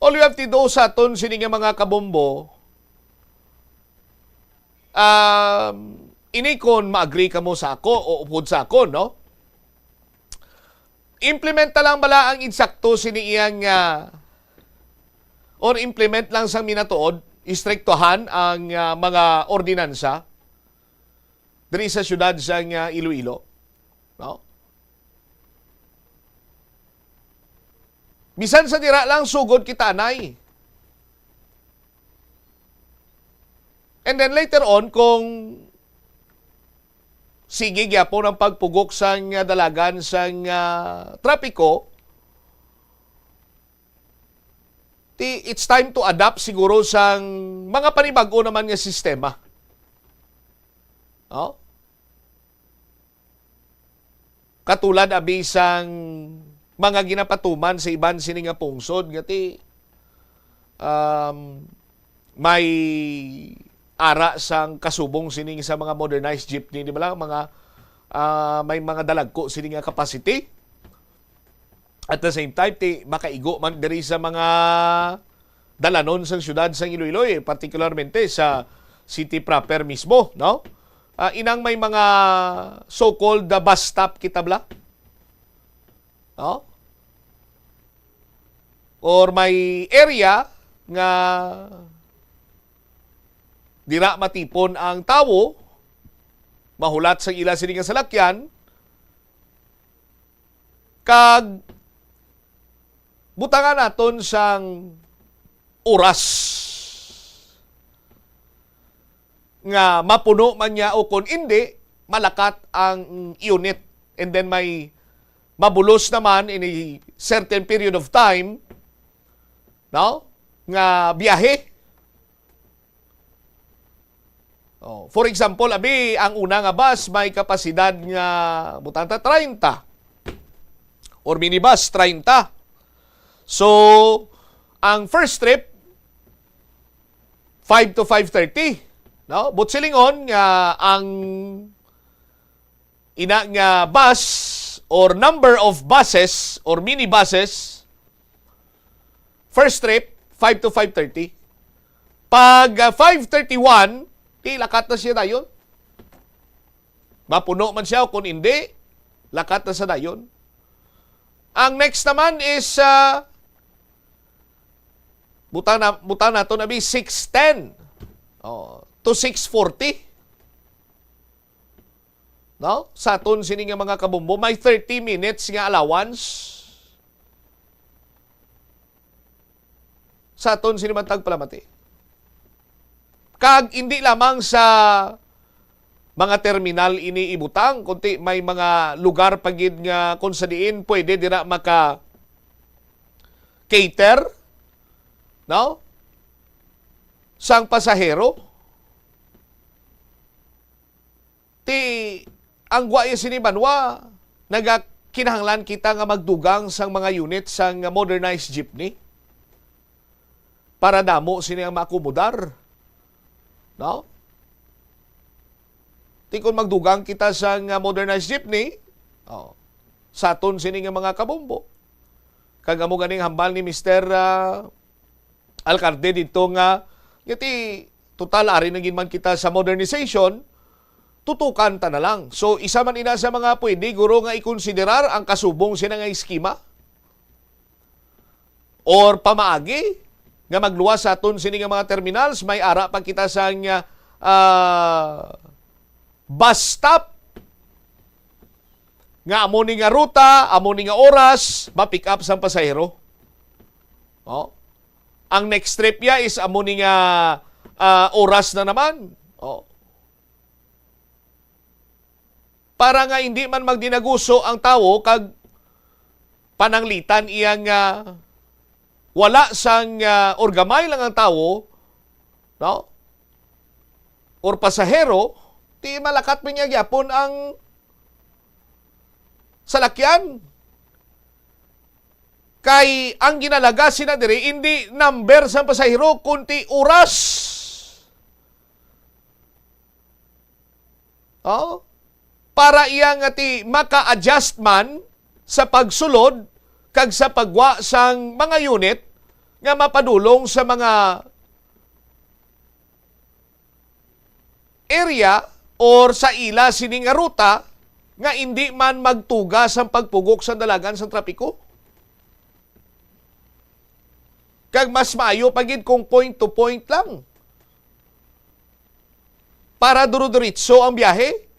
All you have to do sa aton sini nga mga kabombo, um, ini kon ma-agree kamo sa ako o upod sa ako, no? Implementa lang bala ang insakto sini iyang, ah, or implement lang sang minatuod, istriktuhan ang, ah, mga ordinansa diri sa siyudad sang, ah, Iloilo, no? Bisan sa dira lang, sugod kita anay. And then later on, kung sige gyapon ang pagpugok sang, ah, dalagan sang, ah, trapiko, ti, it's time to adapt siguro sang mga panibag-o naman nga sistema. No? Katulad abi sang mga ginapatuman sa iban sini nga pungsod nga ti, um, may ara sang kasubong sining sa mga modernized jeepney, di ba lang? Mga, ah, may mga dalagko sini nga capacity. At the same time, ti makaigo man diri sa mga dalanon sang siyudad sang Iloilo, eh, particularmente sa city proper mismo, no? Ah, inang may mga so-called, ah, bus stop kita bala, no? Or may area nga dira matipon ang tawo, mahulat sa ila sini nga salakyan, kag butangan naton sang oras nga mapuno man niya o kon indi, malakat ang unit. And then may mabulos naman in a certain period of time, no? Nga biyahe. Oh, for example, abi, ang una nga bus may kapasidad nga, butang ta, treinta. Or minibus, treinta. So, ang first trip, five to five thirty, no? But silingon nga ang ina nga bus or number of buses or minibuses, first trip, five to five thirty. Pag, ah, five thirty-one, di lakat na siya dayon. Mapuno man siya o kung hindi, lakat na sa dayon. Ang next naman is, ah, butang na, butang naton abi six ten, oh, to six forty. No? Sa aton sini nga mga kabombo, may thirty minutes nga allowance sa aton sini man tagpalamati. Kag hindi lamang sa mga terminal ini ibutang, kundi may mga lugar pa gid nga kung sa diin pwede dira maka-cater, no? Sang pasahero. Ti, ang gwa iya sini banwa, nagakinahanglan kita nga magdugang sang mga unit sang modernized jeepney para damo sini ang maakomodar. No? Ti kung magdugang kita sang modernized jeepney, oh, sa aton sini nga mga kabombo. Kag amo ganing hambal ni Mister, ah, alkalde didto nga, nga ti, total, ari na gid man kita sa modernization, tutukan ta na lang. So, isa man ina sa mga pwede, guro, nga ikonsiderar ang kasubong sina nga eskema or pamaagi nga magluwas sa aton sini nga mga terminals, may ara pa kita sang, ah, bus stop nga amo ni nga ruta, amo ni nga oras, ma-pick up sang pasahero. Oh. Ang next trip niya is amo ni nga, ah, oras na naman. Oh. Para nga hindi man magdinaguso ang tawo kag pananglitan iya nga wala sang, ah, or gamay lang ang tawo, no? Or pasahero, ti malakat man niya gyapon ang salakyan. Kay ang ginalaga sina diri, indi number sang pasahero, kundi oras. Oh? Para iya nga ti maka-adjust man sa pagsulod kag sa pagwa sang mga unit nga mapadulong sa mga area or sa ila sini nga ruta nga indi man magtuga sang pagpugok sang dalagan sang trapiko. Kag mas maayo pa gid kung point to point lang. Para duro-diritso ang biyahe.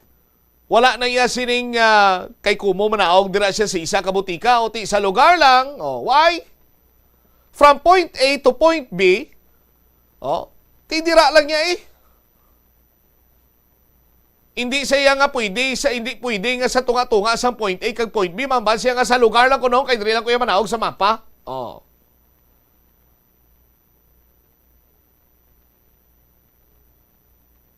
Wala na iya sining, ah, kay kumo manaog dira siya sa isa ka butika o ti sa lugar lang. Oh, why? From point A to point B, oh, ti dira lang niya eh. Hindi siya nga pwede, sa, hindi pwede nga sa tunga-tunga sang point A kag point B, mambal siya nga sa lugar lang kuno, kay diri lang ko iya manaog sa mapa. Oh.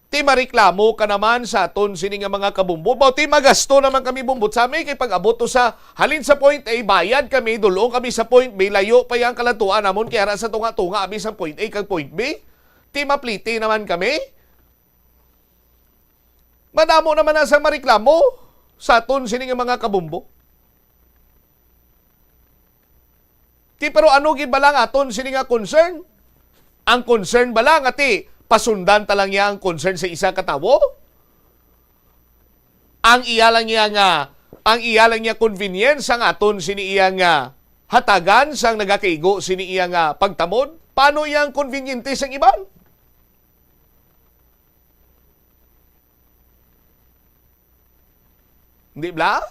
Ti mareklamo ka naman sa aton sini nga mga kabumbo. Baw ti magasto naman kami bumbot sa amin kay pag-abot to sa halin sa point A, bayad kami, dulong kami sa point B, layo pa yang kalantuan namon kay ara sa tunga-tunga abi sa point A kag point B. Ti mapliti naman kami. Madamo naman na sang mareklamo sa aton sini nga mga kabumbo. Ti, pero ano gid bala ang aton sini nga concern? Ang concern bala nga ti pasundan ta lang niya ang concern sa isa ka tawo? Ang iya lang niya nga, ang iya lang niya convenience ang aton sini iya nga hatagan sang nagakaigo sini iya nga pagtamod? Paano iya ang konbinyente sang iban? Di ba?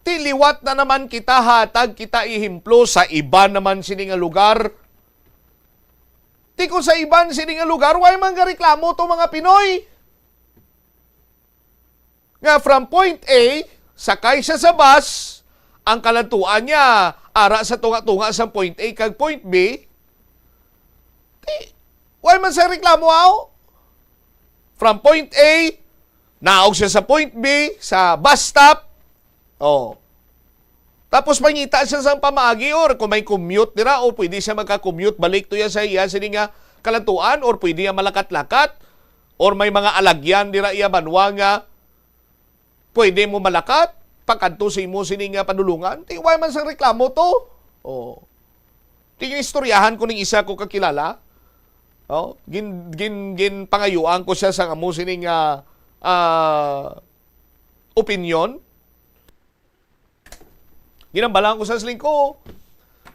Ti liwat na naman kita, hatag kita ehemplo sa iban naman sini nga lugar. Ti kung sa iban sini nga lugar, way man gareklamo to mga Pinoy. Nga from point A, sakay siya sa bus, ang kalantuan niya, ara sa tunga-tunga sa point A kag point B, ti, way man siya reklamo, aw. From point A, naog siya sa point B, sa bus stop. Oh. Tapos mangita siya sa pamaagi, or kung may commute dira, o pwede siya magka-commute balik to iya sa iya sini nga kalantuan, or pwede iya malakat-lakat, or may mga alagyan dira iya banwa nga Pwede mo malakat pakadto sa imo sini nga padulongan. Ti wala man sang reklamo to. Oh. Ti istoryahan ko ning isa ko kakilala. Oh, gin, gin, ginpangayuan ko siya sa amo sini nga, ah, opinyon. Ginambalan ko sa siling ko,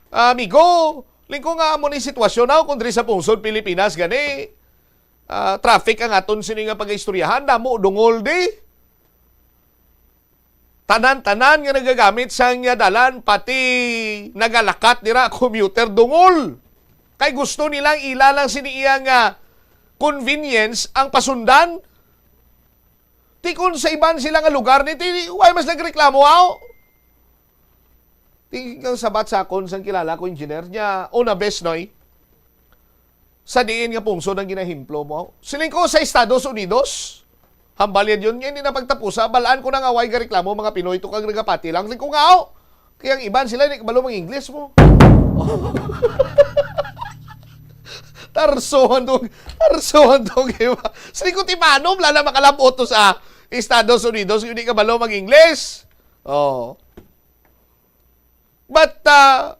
"Ah, amigo, lingko nga amo ni sitwasyon ako kung diri sa pungsod Pilipinas gani, ah, traffic ang aton sini nga pag-istoryahan, damo dungol di." Tanan-tanan nga nagagamit sang iya dalan, pati nagalakat dira, commuter, dungol. Kay gusto nilang ila lang sini iya nga convenience ang pasundan. Ti kon sa iban sila nga lugar ni, ti, why mas nagreklamo, aw? Ti, ang sabat sa akon sang kilala ko, engineer niya, una bes, noy, sa diin nga pungsod ang ginahimplo mo. Siling ko sa Estados Unidos, hambal yan yun, nga hindi na pagtapusa, balaan ko na nga way gareklamo, mga Pinoy to kag nagapati lang. Siling ko nga, oh, kaya ang iban sila, hindi kabalo mag-English mo. Tarsohan to, tarsohan to, kaya ba? Siling ko, ti paano, wala na makalabot to sa Estados Unidos, hindi kabalo mag-English. Oh. But, ah,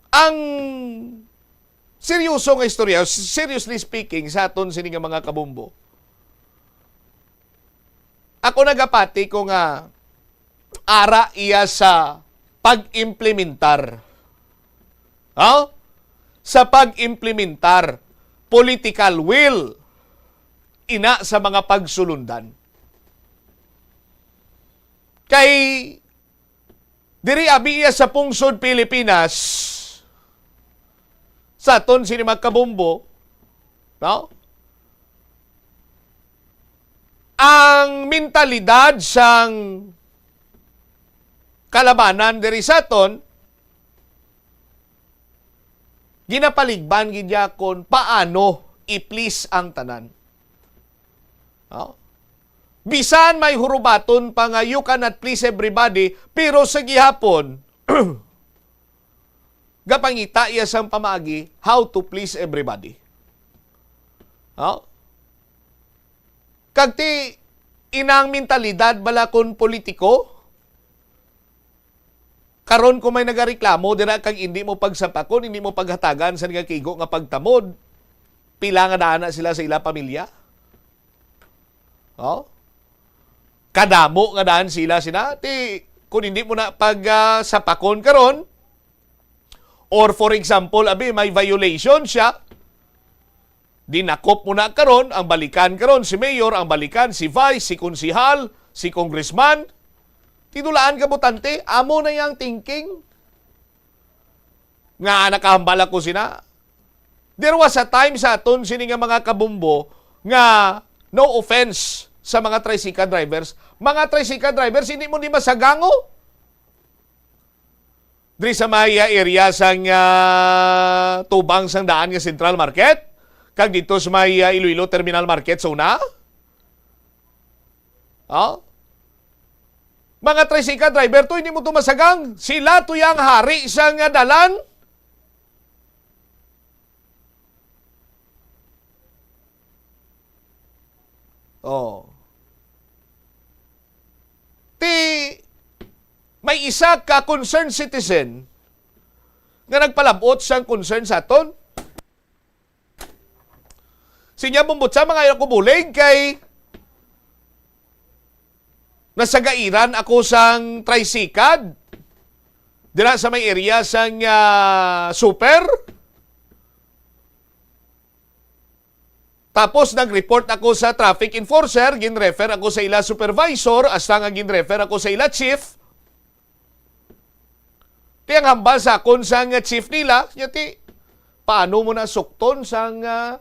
ang seryoso nga istorya, seriously speaking, sa aton sini nga mga kabumbo, ako nagapati ko nga ara iya sa pag-implementar. Ha? Sa pag-implementar, political will, ina sa mga pagsulundan. Kay diri abi iya sa pungsod Pilipinas, sa aton sini mga kabumbo, no? Ang mentalidad sang kalabanan diri sa aton, ginapaligban gid niya kon paano i-please ang tanan. No? Bisan may hurubaton pa nga you cannot please everybody, pero sa gihapon, gapangita iya sang pamaagi how to please everybody. No? Kag ti, inang mentalidad bala kon politiko, karon kung may nagareklamo dira kag hindi mo pagsapakon, hindi mo paghatagan sa nagakigo nga pagtamod, pila nga daan na sila sa ila pamilya? Oh? Kadamo nga daan sila sina. Ti, kung hindi mo na pag, ah, sapakon karon, or for example, abi, may violation siya, dinakop mo na karon, ang balikan karon, si mayor, ang balikan, si vice, si konsihal, si congressman. Tinulaan ka, botante, amo na yang thinking. Nga nakahambal ako sina. There was a time sa aton sini nga mga kabumbo nga no offense sa mga tricycle drivers. Mga tricycle drivers, hindi mo ni masagango. Diri sa may, ah, area sang, ah, tubang sang daan nga Central Market, kag dito sa may, ah, Iloilo Terminal Market sa una. Oh? Mga tricycle driver to, hindi mo to masagang. Sila to yang hari sang, ah, dalan. Oh. Ti, may isa ka concerned citizen nga nagpalabot sang concern sa aton. Sinya, bumbutsa, mga ila ko bulig kay nasagairan ako sang tricycle dira sa may area sang, ah, super. Tapos nag-report ako sa traffic enforcer, gin-refer ako sa ila supervisor, hasta nga gin-refer ako sa ila chief. Ti ang hambal sa akon sang chief nila, niya ti, paano mo na sukton sang, ah,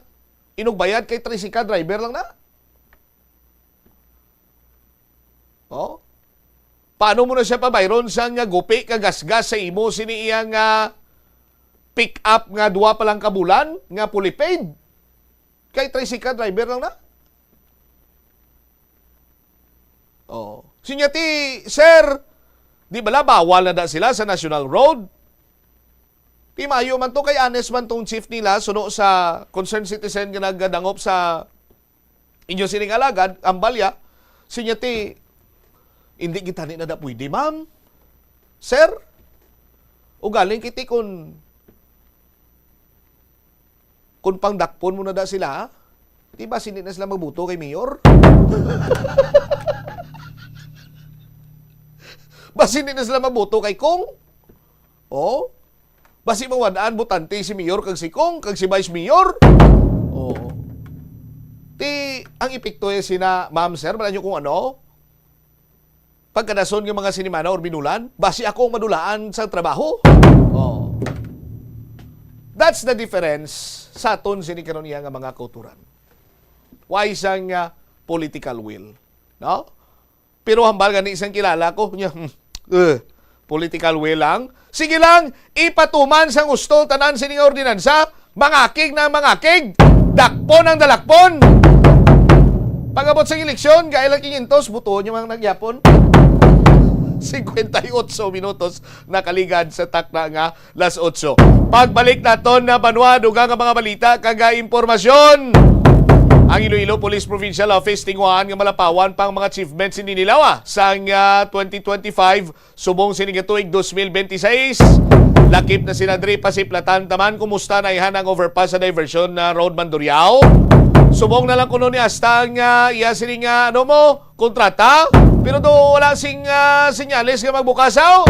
inugbayad kay tricycle driver lang na? Oh? Paano mo na siya pabayron sang gupi ka gasgas sa imo sini iya nga pick up nga dua pa lang ka bulan nga fully paid? Kay tricycle driver lang na. Oh. Sinya ti, sir, di bala bawal na da sila sa national road? Ti maayo man to kay honest man tong chief nila, suno sa concerned citizen nga nagdangop sa inyo sining alagad, ang balya. Sinya ti, hindi kita ni na pwede, ma'am, sir. Ugaling kiti kun, kun pangdakpon mo na da sila, di ba sini na sila magbuto kay mayor? Ba sini na sila magbuto kay Kong? Oh? Basi mawad-an botante si mayor kag si Kong kag si vice mayor. Oh. Ti ang epekto ya sina, ma'am, sir, bala nyo kung ano? Pagkadason nga mga sinimana or binulan, basi ako ang madulaan sa trabaho. Oh. That's the difference sa aton sini karon iya nga mga kauturan. Why sang, ah, political will, no? Pero hambal gani sang kilala ko niya, hmm, eh, political will lang. Sige lang, ipatuman sang husto tanan sini nga ordinansa. Mangakig na mangakig, dakpon ang dalakpon. Pag-abot sang eleksyon, gaya lang quinientos, butuon yung mga nagyapon. Cincuenta y ocho minutos nakaligad sa takna nga las otso. Pagbalik naton na banwa, dugang nga mga balita kag, ah, impormasyon. Ang Iloilo Police Provincial Office tinguhaan nga malapawan pa ang mga achievements ni nila sang, ah, twenty twenty-five subong sini nga tuig dos mil benti seis. Lakip na sila diri, pasiplatan ta man kumusta na ihan ang overpass sa diversion na Road Mandurriao. Subong na lang kuno ni hasta nga iya sini nga, ano mo, kontrata, pero do wala sing, ah, senyales nga magbukasaw.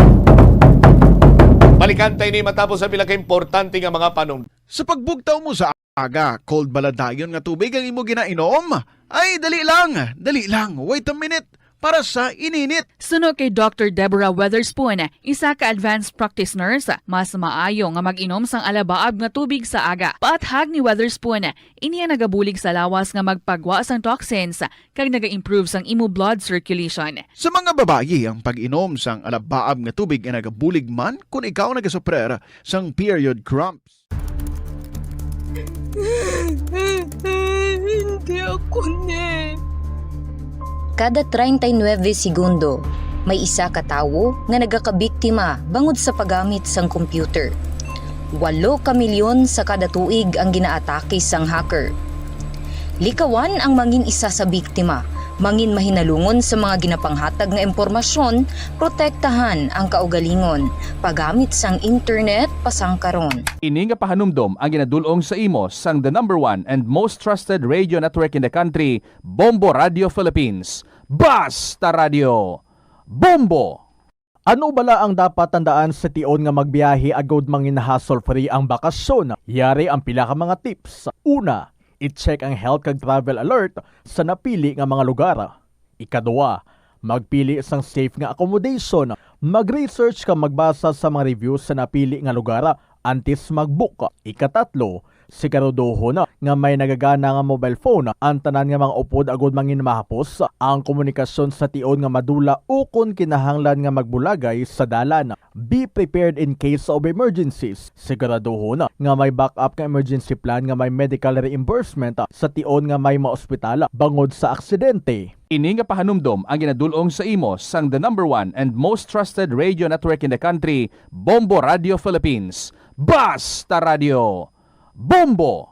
Balikan tayo ni matapos ang pila ka importante nga mga panong. Sa pagbugtaw mo sa aga, cold bala dayon nga tubig ang imo ginainom? Ay, dali lang, dali lang, wait a minute, para sa ininit. Suno kay Doctor Deborah Weatherspoon, isa ka advanced practice nurse, mas maayo nga mag-inom sang alabaab nga tubig sa aga. Paathag ni Weatherspoon, ini ang nagabulig sa lawas nga magpagwa sang toxins kag naga-improve sang imo blood circulation. Sa mga babayi, ang pag-inom sang alabaab nga tubig ay nagabulig man kon ikaw nagasuprer sang period cramps. Hindi ako ni. Kada treinta y nueve segundo, may isa ka tawo nga nagakabiktima bangod sa paggamit sang computer. Walo ka milyon sa kada tuig ang ginaatake sang hacker. Likawan ang mangin isa sa biktima, mangin mahinalungon sa mga ginapanghatag nga impormasyon, protektahan ang kaugalingon, paggamit sang internet pasangkaron. Ini nga pahanumdom ang ginadul-ong sa imo sang the number one and most trusted radio network in the country, Bombo Radio Philippines. Basta Radio! Bombo! Ano bala ang dapat tandaan sa tion nga magbiyahe agud mangin hassle-free ang bakasyon? Yari ang pila ka mga tips. Una, i-check ang health kag travel alert sa napili nga mga lugar. Ikaduha, magpili sang safe nga accommodation. Mag-research kag magbasa sa mga reviews sa napili nga lugar antes mag-book. Ikatatlo, siguraduhon nga may nagagana nga mobile phone ang tanan nga mga upod agud mangin mahapos ang komunikasyon sa tion nga madula ukon kinahanglan nga magbulagay sa dalan. Be prepared in case of emergencies. Siguraduhon nga may backup nga emergency plan nga may medical reimbursement sa tion nga may maospital bangod sa aksidente. Ini nga pahanumdom ang ginadul-ong sa imo sang the number one and most trusted radio network in the country, Bombo Radio Philippines. Basta Radio! Bombo!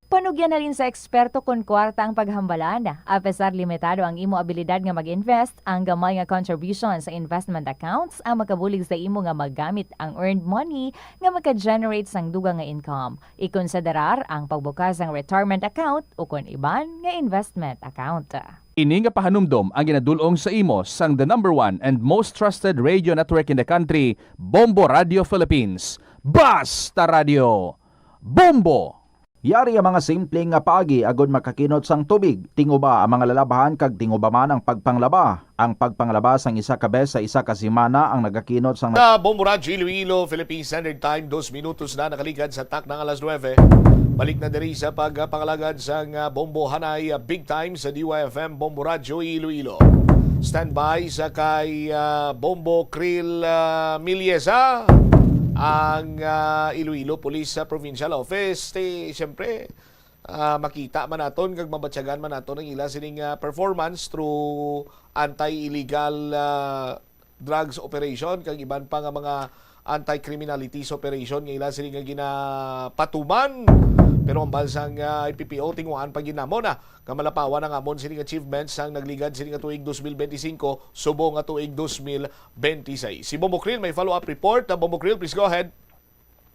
Panugyan na rin sa eksperto kon kwarta ang paghambalan. Apesar limitado ang imo abilidad nga mag-invest, ang gamay nga contribution sa investment accounts ang makabulig sa imo nga magamit ang earned money nga maka-generate sang dugang nga income. Ikonsiderar ang pagbukas sang retirement account ukon iban nga investment account. Ini nga pahanumdom ang ginadul-ong sa imo sang the number one and most trusted radio network in the country, Bombo Radio Philippines. Basta Radio! Bombo! Yari ang mga simple nga paagi agud makakinot sang tubig. Tinguba ang mga lalabhan kag tinguba man ang pagpanglaba. Ang pagpanglaba sang isa ka bes sa isa ka semana ang nagakinot sang Sa Bombo Radyo Iloilo, Philippine Standard Time, dos minutos na nakaligad sa takna nga alas nuebe. Balik na diri sa pagpangalagad sang, ah, Bombo Hanay, ah, Big Time sa D Y F M Bombo Radyo Iloilo. Standby sa kay, ah, Bombo Krill, ah, Miliesa, ang, ah, Iloilo Police, ah, Provincial Office. Ti, siyempre, ah, makita man naton kag mabatyagan man naton ang ila sining, ah, performance through anti-illegal, ah, drugs operation kag iban pa nga mga, anti-criminalities operation nga ila sini nga ginapatuman. Pero ang balsang, ah, I P P O, tinguhaan pa gid namon, ah, nga malapawan ang amon sining achievements sang nagligad sini nga tuig dos mil benti singko subong nga tuig dos mil benti seis. Si Bombo Krill may follow-up report. Ah, Bombo Krill, please go ahead.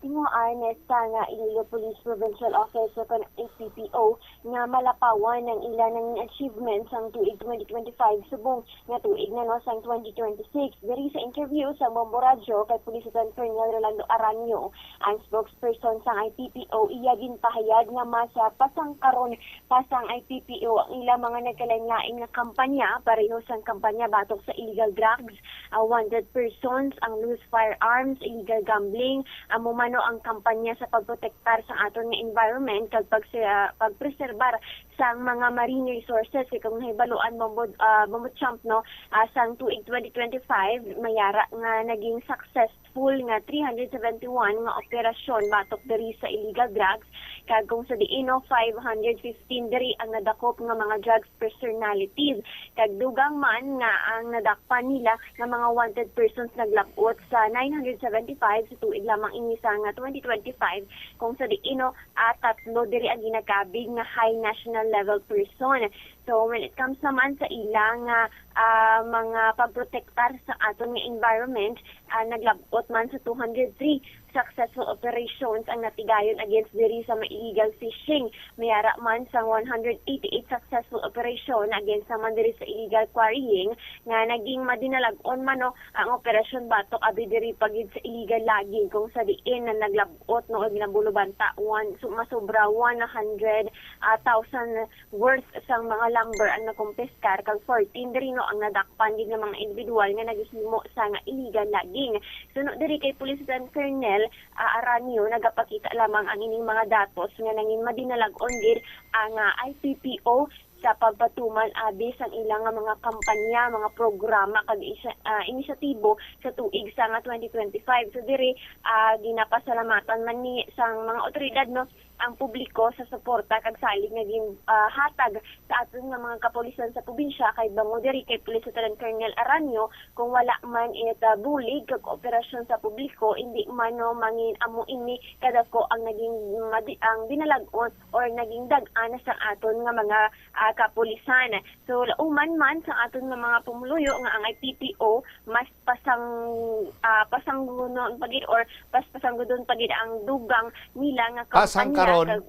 Tinguhaan sa nga Iloilo Police Provincial Office o kon I P P O nga malapawan ang ila nangin achievement sang tuig twenty twenty-five subong nga tuig na, no, sang twenty twenty-six. Diri sa interview sa Bombo Radyo kay Police Lieutenant Colonel Rolando Aranio, ang spokesperson sang I P P O, iya ginpahayag nga mas, ah, pasangkaron pa sang I P P O ang ilang mga nagkalain-lain nga kampanya, pareho sang kampanya batok sa illegal drugs, ah, wanted persons, ang loose firearms, illegal gambling, amo man, no, ang kampanya sa pagprotektar sa aton nga environment kag pagse-, ah, pagpreserbar sang mga marine resources. Kay kung nahibaluan mo, Bud-, ah, Bombo Champ, no, ah, sang tuig twenty twenty-five, mayara nga naging successful nga three hundred seventy-one nga operasyon batok diri sa illegal drugs, kag kung sa diin, no, five hundred fifteen diri ang nadakop nga mga drugs personalities. Kag dugang man nga ang nadakpan nila nga mga wanted persons naglab-ot sa nine hundred seventy-five sa tuig lamang ini sang twenty twenty-five, kung sa diin, no, ah, tatlo diri ang ginakabig nga high national level person. So, when it comes naman sa ilang, ah, ah, mga pagprotektar sa aton nga environment, ah, naglab-ot man sa two hundred three successful operations ang natigayon against diri sa mga illegal fishing. Mayara man sang one hundred eighty-eight successful operation against naman diri sa illegal quarrying nga naging madinalag-on man, no, ang operasyon batok abi diri pa gid sa illegal logging, kung sa diin na naglab-ot, no, o ginabulubanta one, su-, masobra one hundred, ah, thousand worth sang mga lumber ang nakumpiskar, kag fourteen diri, no, ang nadakpan gid nga mga individual nga naghihimo sa nga illegal logging. Suno diri kay Police Lieutenant Colonel, ah, Aranio, nagapakita lamang ang ining mga datos nga nangin madinalag-on gid ang, ah, I P P O sa pagpatuman abi sang ila nga mga kampanya, mga programa kag isya-, ah, inisyatibo sa tuig sa nga twenty twenty-five. So diri, ah, ginapasalamatan man ni sang mga otoridad, no, ang publiko sa suporta kag salig nga gin-, ah, hatag sa aton nga mga kapulisan sa probinsya, kay bangod diri kay Police Lieutenant Colonel Aranio, kung wala man it, ah, bulig kag kooperasyon sa publiko, indi man, no, mangin amo ini kadako ang naging madi-, ang dinalag-on or naging dag-an sang aton nga mga, ah, kapulisan. So, lauman man sa aton nga mga pumuluyo nga ang I P P O mas pasang-, ah, pasanggunon pa gid or pas-, pasanggudon pa gid ang dugang nila nga kampanya. Pasangkaron. Kag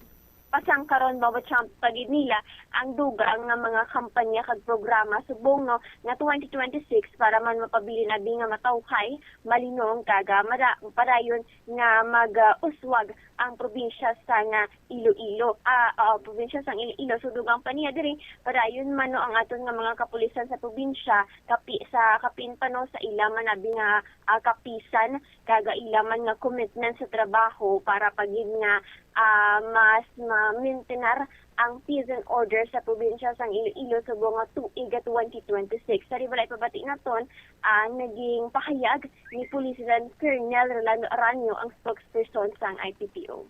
pasangkaron, Bombo Champ, pa gid nila ang dugang nga mga kampanya kag programa subong, no, nga twenty twenty-six para man mapabilin abi nga matawhay, malinong, kag, ah, mada-, padayon nga mag, ah, uswag ang probinsya sang, ah, Iloilo. Ah, ah, probinsya sang Iloilo. So, dugang pa niya diri, padayon man, no, ang aton nga mga kapulisan sa probinsya, kapi-, sa kapin pa, no, sa ila man abi nga, ah, kapisan, kag ila man nga commitment sa trabaho para pa gid nga, ah, mas ma-maintain ang peace and order sa probinsya sang Iloilo subong nga tuig nga twenty twenty-six. Sa balay pabati naton ang naging pahayag ni Police Lieutenant Colonel Rolando Aranio, ang spokesperson sang I P P O.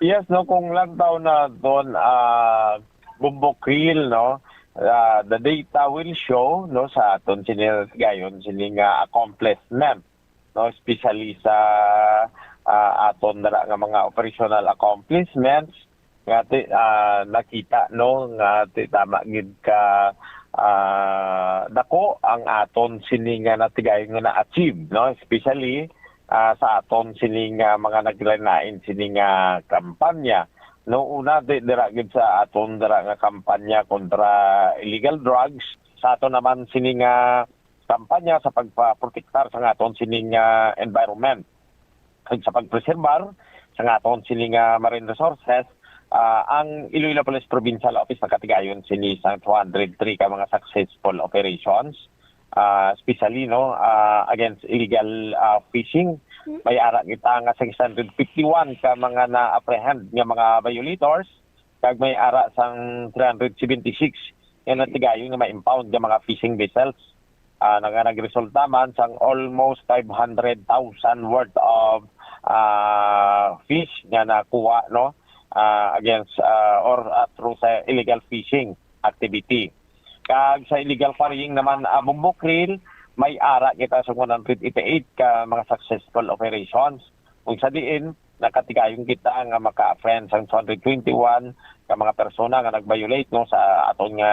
Yes, no, kung lantaw naton, ah, Bombo Krill, no, ah, the data will show, no, sa aton sini, gayon sini nga accomplishment, no, especially sa, ah, aton dala nga mga operational accomplishments nga ti-, ah, nakita, no, nga ti-, tama gid ka, ah, dako ang aton sini nga natigayon nga na-achieve, no, especially, ah, sa aton sini nga mga naglain-lain sini nga kampanya. No, una, di-, dira gid sa aton dira nga kampanya kontra illegal drugs, sa aton naman sini nga kampanya sa pagpaprotektar sa aton sini nga environment, kag sa pagpreserbar sa aton sini nga marine resources, ah, ang Iloilo Police Provincial Office nakatigayon sini sang two hundred three ka mga successful operations, ah, especially, no, ah, against illegal, ah, fishing. May ara kita nga six hundred fifty-one ka mga na-apprehend nga mga violators, kag may ara sang three hundred seventy-six nga natigayon nga ma-impound nga mga fishing vessels. Ah, nga nagresulta man sang almost five hundred thousand worth of, ah, fish nga nakuha, no, ah, against, ah, or, ah, through sa illegal fishing activity. Kag sa illegal quarrying naman, ah, Bombo Krill, may ara kita sa one hundred eighty-eight ka mga successful operations. Kung sa diin, nakatigayon kita nga maka-apprehend sang two hundred twenty-one ka mga persona nga nag-violate, no, sa aton nga,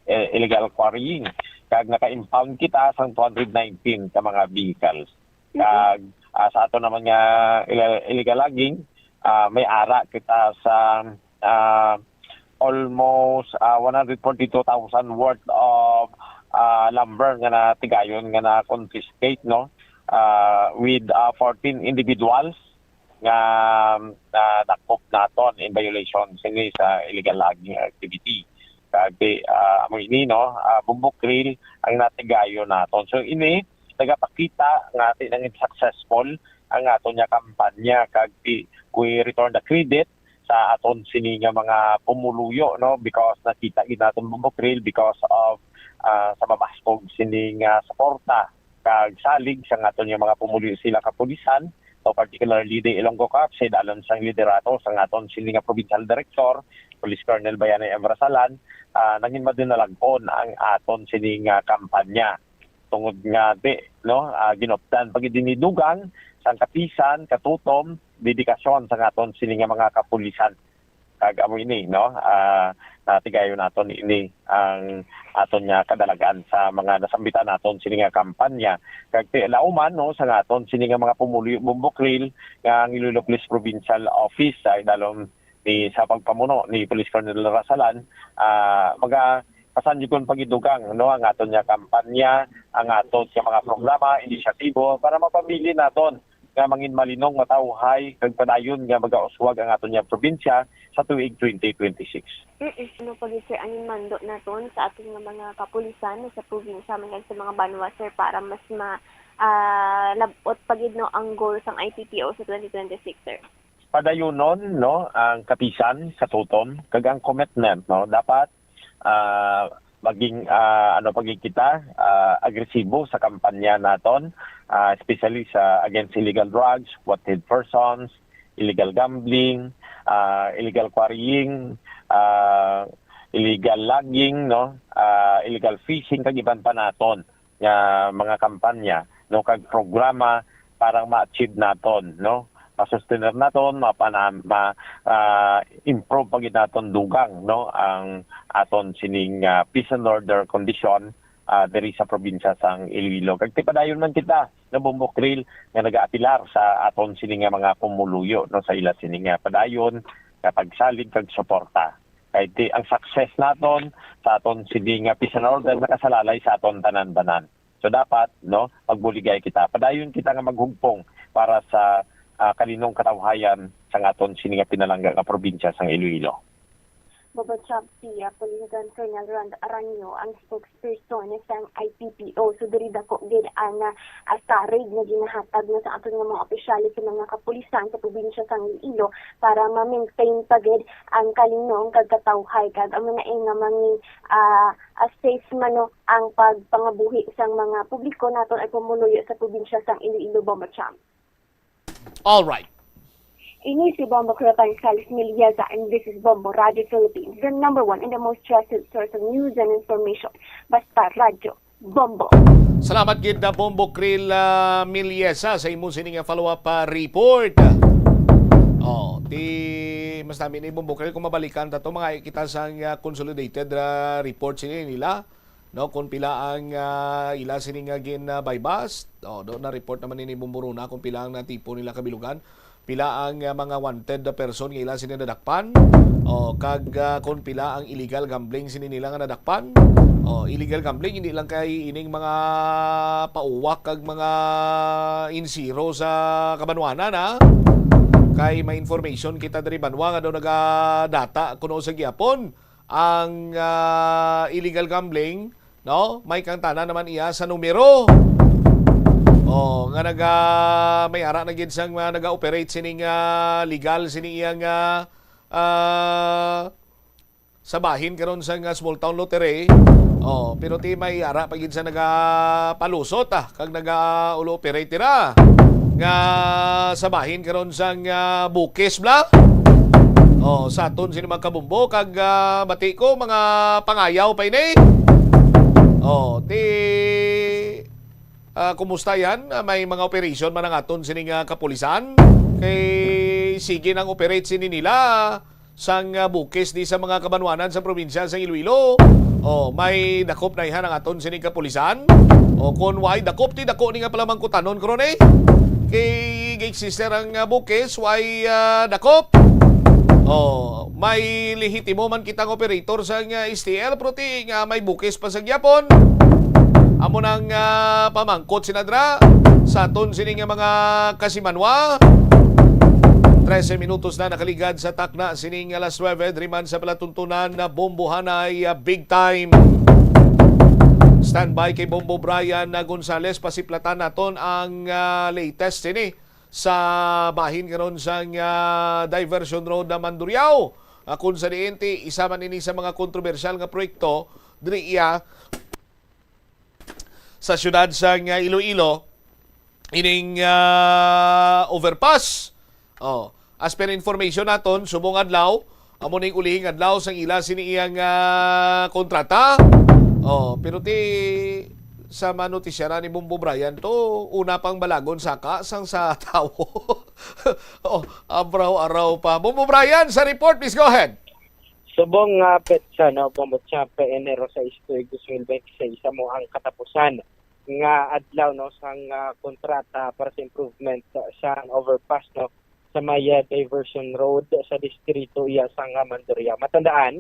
eh, illegal quarrying. Kag naka-impound kita sang two hundred nineteen ka mga vehicles. Mhm. Kag, ah, sa aton naman nga ille-, illegal logging, ah, may ara kita sa, ah, almost, ah, one hundred forty-two thousand worth of, ah, lumber nga natigayon nga na-confiscate, no? Ah, with, ah, fourteen individuals nga, ah, dakop naton in violation sini sa illegal logging activity. Kag, ah, amo ini, no, ah, Bombo Krill ang natigayon naton. So, ini nagapakita nga ati nangin successful ang aton nga kampanya, kag ti-, we return the credit sa aton sini nga mga pumuluyo, no, because nakita gid naton, Bombo Krill, because of, ah, sa mabaskog sini nga suporta kag salig sa aton nga mga pumuluyo sila kapulisan, no, particularly the Ilonggo Corps, sa idalom sang liderato sa aton sini nga provincial director, Police Colonel Bayani M. Rasalan, ah, nangin madinalag-on ang aton sini nga kampanya. Tungod nga di, no, ah, ginupdan pa gid ini dugang sang kapisan, katutom, dedikasyon sang aton sini nga mga kapulisan. Kag amo ini, no, ah, natigayon naton ini ang aton nga kadalagan sa mga nasambitan naton sini nga kampanya. Kag ti-, lauman, no, sa aton sini nga mga pumuluyo, Bombo Krill, nga ang Iloilo Police Provincial Office sa idalom ni, sa pagpamuno ni Police Colonel Rasalan, ah, maga-, pasandigon pa gid dugang, no, ang aton nga kampanya, ang aton nga mga programa, inisyatibo para mapabilin naton nga mangin malinong, matawhay, kag padayon nga magauswag ang aton nga probinsya sa tuig twenty twenty-six. Mm-mm. Ano pa gid, sir, ang mando naton sa aton nga mga kapulisan sa probinsya, man sa mga banwa, sir, para mas ma-, ah, lab-ot pa gid, no, ang goal sang I P P O sa twenty twenty-six, sir? Padayonon, no, ang kapisan, katutom, kag ang commitment, no, dapat, ah, maging, ah, ano pa gid kita, ah, agresibo sa kampanya naton, ah, especially sa against illegal drugs, wanted persons, illegal gambling, ah, illegal quarrying, ah, illegal logging, no, ah, illegal fishing, kag iban pa naton nga mga kampanya, no, kag programa para ma-achieve naton, no, ma-sustainer naton, mapana-, ma-, ah, improve pa gid naton dugang, no, ang aton sining, ah, peace and order condition, ah, diri sa probinsya sang Iloilo. Kag tipadayon man kita nga, Bombo Krill, nga nagaapilar sa aton sini nga mga pumuluyo, no, sa ila sini nga padayon nga pagsalig kag suporta. Kay ti-, ang success naton sa aton sini nga peace and order nakasalalay sa aton tanan-tanan. So dapat, no, magbuligay kita. Padayon kita nga maghugpong para sa, ah, kalinong katawhayan sang aton sini nga pinalangga nga probinsya sang Iloilo. Bobo Chap, si, ah, Police Lieutenant Colonel Rand Aranyo ang spokesperson sang I P P O. So, diri dako gid ang, ah, ah, sarig nga ginahatag na sa aton nga mga opisyales sa mga kapulisan sa probinsya sang Iloilo para ma-maintain pa gid ang kalinong kag katawhay, kag amo na, eh, nga mangin, ah, ah, safe man, no, ang pagpangabuhi sang mga publiko naton ay pumuluyo sa probinsya sang Iloilo, Bombo Cham. All right. Ini si Bombo Cretan Salis Miliesa, and this is Bombo Radio Philippines, the number one and the most trusted source of news and information. Basta Radyo Bombo. Salamat gid na Bombo Krill, ah, Miliesa sa imo sini nga follow-up, ah, report. Oh, ti mas nami ni Bombo Krill kung mabalikan ta to, mga kita sa, ah, consolidated, ah, report sini nila, no, kung pila ang, ah, ila sini nga gin, ah, buy bust. Oh, do na report naman ni Bombo Runa kung pila ang natipon nila kabilugan. Pila ang, ah, mga wanted na person nga ila sini nadakpan? O, kag, ah, kon pila ang illegal gambling sini nila nga nadakpan? O, illegal gambling, hindi lang kay ining mga pauwak kag mga insiro sa kabanwanan, ha? Kay may information kita diri banwa nga daw nagadata kuno sa gihapon ang, ah, illegal gambling, no? May kangtanan naman iya sa numero. Oh, nga naga, may ara na gid sang, ah, naga-operate sining, ah, legal sini iya nga, ah, sa bahin karon sang, ah, small town lottery. Oh, pero ti may ara pa gid sa nagapalusot, ah, kag naga-ulo-operate dira nga sa bahin karon sang, ah, bukis bla. Oh, sa aton sini mga kabumbo kag, ah, bati ko mga pangayaw pa ini. Oh, ti Ah, kumusta yan? Ah, may mga operation man ang aton sining, ah, kapulisan? Kay sige nang operate sini nila sang, ah, bukis di sa mga kabanwanan sa probinsya sa Iloilo. Oh, may dakop na ihan ang aton sining kapulisan. O kung why dakop, ti dako ni nga palamangkutanon karon eh. Kay gig sister ang, ah, bukis, why, ah, dakop? Oh, may lehitimo man kitang operator sa nga S T L, pero ti nga may bukis pa sa gyapon. Amo nang, ah, pamangkot sina dra sa aton sini nga mga kasimanwa. Trese minutos na nakaligad sa takna sining alas nuebe, diri man sa palatuntunan na Bombohanay, ah, Big Time. Standby kay Bombo Brian na Gonzales, pasiplatan naton ang, ah, latest sini sa bahin karon sang, ah, Diversion Road na Mandurriao. Ah, kung sa diin ti isa man ini sa mga kontrobersyal nga proyekto diri iya sa siyudad sang, ah, Iloilo, ining, ah, overpass. Oh, as per information naton, subong adlaw, amo ning ulihing adlaw sang ila sini iyang, ah, kontrata. Oh, pero ti sa manotisyaran ni Bombo Brian to, una pang balagon saka sang sa tawo. Oh, abraw-araw pa. Bombo Brian, sa report, please go ahead. Subong nga petsa, no, Bombo Champ, Enero sais, tuig dos mil benti seis, amo ang katapusan nga adlaw, no, sang, ah, kontrata para sa improvement sa overpass, no, sa may, ah, Diversion Road sa distrito iya sang, ah, Mandurriao. Matandaan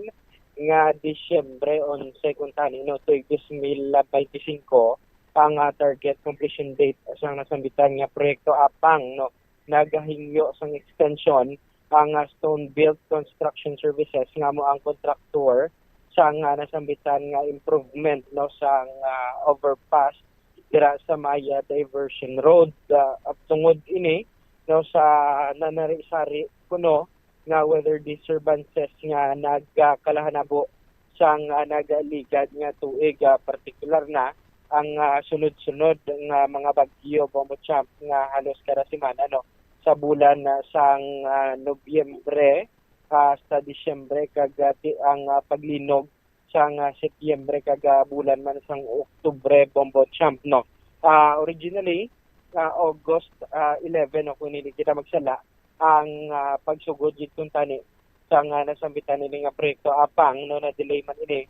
nga Disyembre onse kuntani, no, tuig dos mil benti singko ang, ah, target completion date sang nasambitan nga proyekto apang, no, nagahingyo sang extension ang, ah, Stone Built Construction Services nga amo ang kontraktor sang, ah, nasambitan nga improvement, no, sang, ah, overpass dira sa may, ah, Diversion Road. Ah, tungod ini, no, sa nanari-sari kuno nga weather disturbances nga nagkalahanabo sang, ah, nagaligad nga tuig, ah, partikular na ang, ah, sunod-sunod nga mga bagyo, Bombo Champ, nga halos kada semana, no, sa bulan, ah, sang, ah, Nobyembre hasta Disyembre, kag, ah, ti-, ang, ah, paglinog sang, ah, Setyembre kag, ah, bulan man sang Oktubre, Bombo Champ, no. Ah, originally, ah, August, ah, eleven, no, kung hindi kita magsala, ang, ah, pagsugod gid kuntani sang, ah, nasambitan ini nga proyekto apang, no, na-delay man ini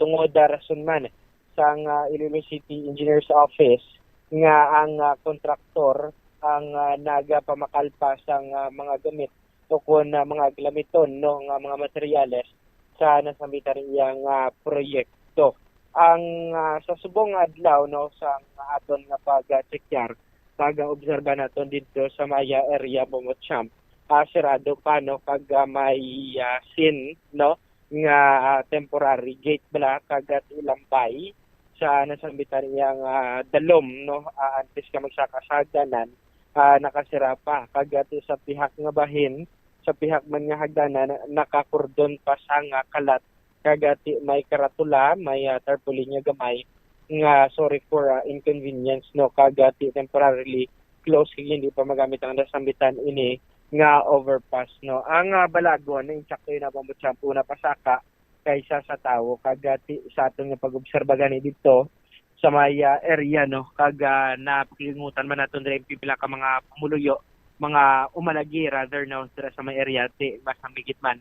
tungod, ah, rason man sang, ah, Iloilo City Engineers Office nga ang, ah, kontraktor ang, ah, nagapamakal pa sang, ah, mga gamit o kon, ah, mga gamiton, no, nga mga materyales sa nasambitan iyang, ah, proyekto. Ang, ah, sa subong nga adlaw, no, sa aton nga pag-checkar, pag-obserba naton didto sa Maya area, Bombo Champ, ah, sirado pa, no, kag, ah, may, ah, scene, no, nga, ah, temporary gate bala kag, ah, tilambay sa nasambitan iyang, ah, dalom, no, ah, antes ka magsaka sa hagdanan, ah, nakasira pa. Kag, ah, ti sa pihak nga bahin, sa pihak man nga hagdanan, nakakordon pa sa nga kalat, kag, ah, ti may karatula, may, ah, tarpaulin nga gamay nga sorry for, ah, inconvenience, no, kag, ah, ti temporarily close kag hindi pa magamit ang nasambitan ini nga overpass, no. Ang, ah, balagon, insakto yun, Bombo Champ, una pasaka kaysa sa tawo, kag, ah, ti sa aton nga pag-obserba gani didto sa may, ah, area, no, kag, ah, napakilingutan man naton diri ang pipila ka mga pumuluyo, mga umalagi rather, no, dira sa may area, ti mas namigit man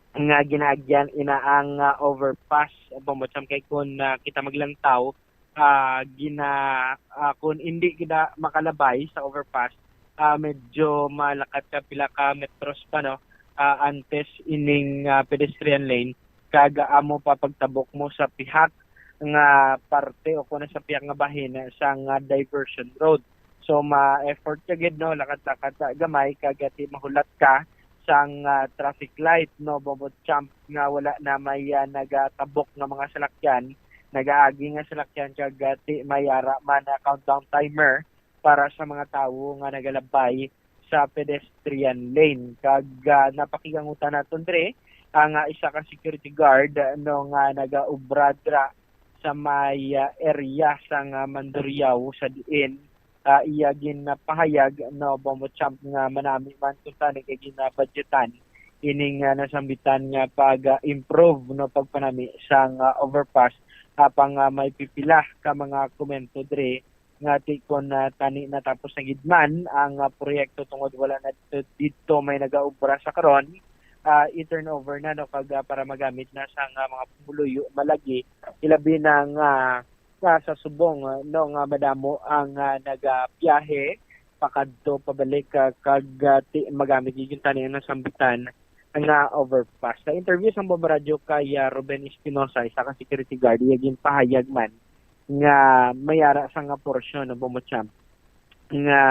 nga ginaagyan ina ang, ah, overpass, Bombo Champ, kay kun, ah, kita maglantaw, ah, gina-, ah, kun hindi kita makalabay sa overpass, ah, medyo malakat ka pila ka metros pa, no, ah, antes ining, ah, pedestrian lane, kag amo pa pagtabok mo sa pihak nga parte o kun sa pihak nga bahin sang, ah, diversion road. So, ma-effort ka gid, no, lakat-lakat sa gamay, kag ti mahulat ka sang, ah, traffic light, no, Bombo Champ, nga wala na may, ah, nagatabok nga mga salakyan, nagaagi nga salakyan, kag ti may ara man na countdown timer para sa mga tawo nga nagalabay sa pedestrian lane. Kag, ah, napakigangutan naton diri ang, ah, isa ka security guard, no, nga nagaobra dira sa may, ah, area sang, ah, Mandurriao, sa diin, ah, iya ginpahayag, no, Bombo Champ, nga manami man kuntani kay ginabudgetan ining, ah, nasambitan nga pag-improve, no, pagpanami sang, ah, overpass Apang, ah, may pipila ka mga komento diri nga ti kon, ah, tani natapos na gid man ang, ah, proyekto tungod wala na dito, dito may nagaobra sa karon, ah, i-turnover na, no, kag, ah, para magamit na sa nga mga pumuluyo malagi, ilabi na nga, nga sa subong, ah, no, nga madamo ang, ah, nagabiyahe pakadto pabalik, ah, kag, ah, ti, magamit gyud tani ang nasambitan nga overpass. Sa interview sa Bombo Radyo kay, ah, Ruben Espinosa, isa ka security guard, iya ginpahayag man nga may ara sa nga porsyon, no, Bombo Champ, nga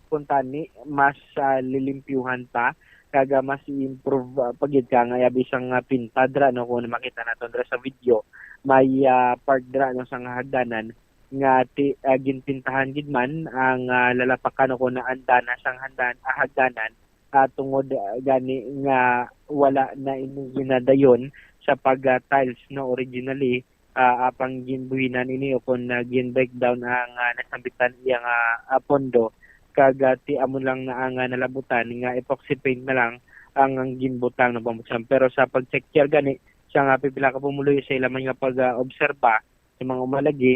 kuntani mas, ah, lilimpyuhan pa kag, ah, mas i-improve, ah, pa gid ka nga abi sang, ah, pinta dira, no, kung makita naton dira sa video, may, ah, part dira, no, sa nga hagdanan nga ti, ah, ginpintahan gid man ang, ah, lalapakan o kung andana sang handan-, ah, hagdanan, ah, tungod, ah, gani nga wala na ini ginadayon sa pag, ah, tiles, no, originally, ah, apang ginbuhinan ini o kon, ah, gin-breakdown ang, ah, nasambitan iya nga, ah, pondo, kag, ah, ti amo lang na ang, ah, nalabutan nga epoxy paint na lang ang, ang ginbutang na pamutsan. Pero sa pag-check gani sa nga pipila ka pumuluyo sa ila man nga pag, ah, obserba sa mga umalagi,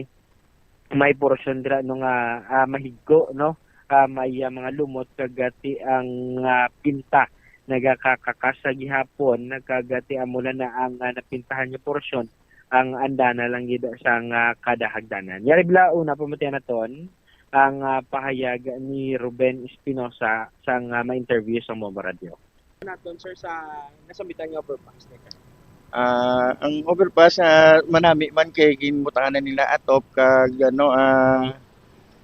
may portion dira, no, nga, ah, mahigko, no? Ah, may, ah, mga lumot kag, ah, ti ang, ah, pinta nagakakakas sa gihapon, kag, ah, ti amo lang na ang, ah, napintahan nga portion ang andana lang gid sang, ah, kada hagdanan. Yari bila una pamatian naton ang, ah, pahayag ni Ruben Espinosa sang, ah, ma-interview sa Momo Radio. Naton, sir, sa nasambitan nga overpass, sir? Ah, ang overpass, ah, manami man kay ginbutangan na nila atop kag, ano, ah,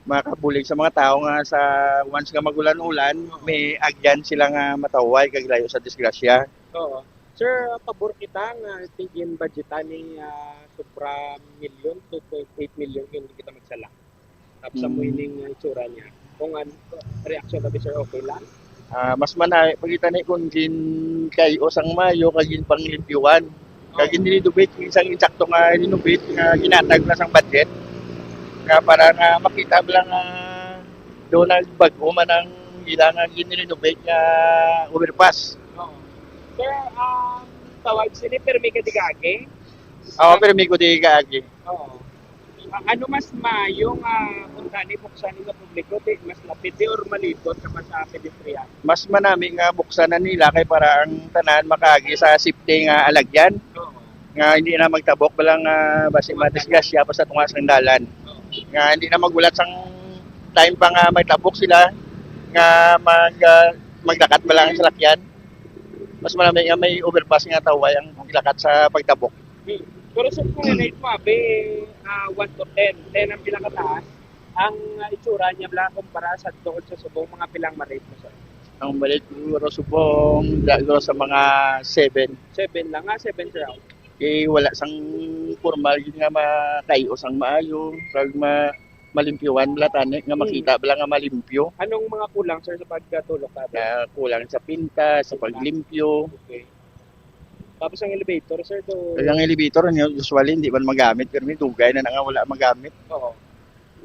makabulig sa mga tawo nga sa once nga magulan-ulan, may agyan sila nga matawhay kag layo sa disgrasya. Oo. Sir, pabor kita nga ti ginbudgetan ni, ah, sobra milyon, two point eight milyon, kung di kita magsala. Tapos sa Mm. mo ining, uh, itsura niya. Kung an-, reaksyon ka, sir, okay lang? Ah, mas manami pa kita ni kung gin-kayo sang maayo kag ginpanglimpyuhan. Kag Oo. Gin-renovate, isang insakto nga renovate nga ginhatag na sang budget. Nga para nga makita ba lang nga doon nagbag-o man ang ila nga gin-renovate nga overpass. Oo. Sir, um, tawag sini, permi ka di kaagi? Oo, permi ko di kaagi. Oo. Ah, ano mas maayo nga kung gani buksan nga publiko, di mas lapit, di, or malikot ka pa sa pedestrian? Mas manami nga buksan na nila kay para ang tanan makaagi sa safety nga alagyan. Oo. Nga hindi na magtabok bala nga basi Tumatala. Madisgrasya pa sa tunga sang dalan. Oo. Nga hindi na magulat sang time pa nga magtabok sila nga mag, ah, magdakat bala ang salakyan. Mas manami nga may overpass nga tawhay ang paglakat sa pagtabok. Hmm. Pero sa kung rate mo, abi, ah, one to ten, ten ang pinakataas. Ang, ah, itsura niya bala kumpara sa doon sa subong, mga pilang ma-rate mo, sir? Ang ma-rate ko siguro subong, dira siguro sa mga seven. Seven lang, ah, seven, sir, ako. Eh, wala sang formal yun nga makayo sang maayo, kag ma-, malimpyuhan bala tani, nga Hmm. makita bala nga malimpyo. Anong mga kulang, sir, sa pagtulok ka? Ah, kulang sa pinta, sa Pinta. Paglimpyo. Okay. Tapos ang elevator, sir, to Kaya ang elevator, ano, usually, hindi man magamit. Pero may dugay na na nga wala magamit. Oo.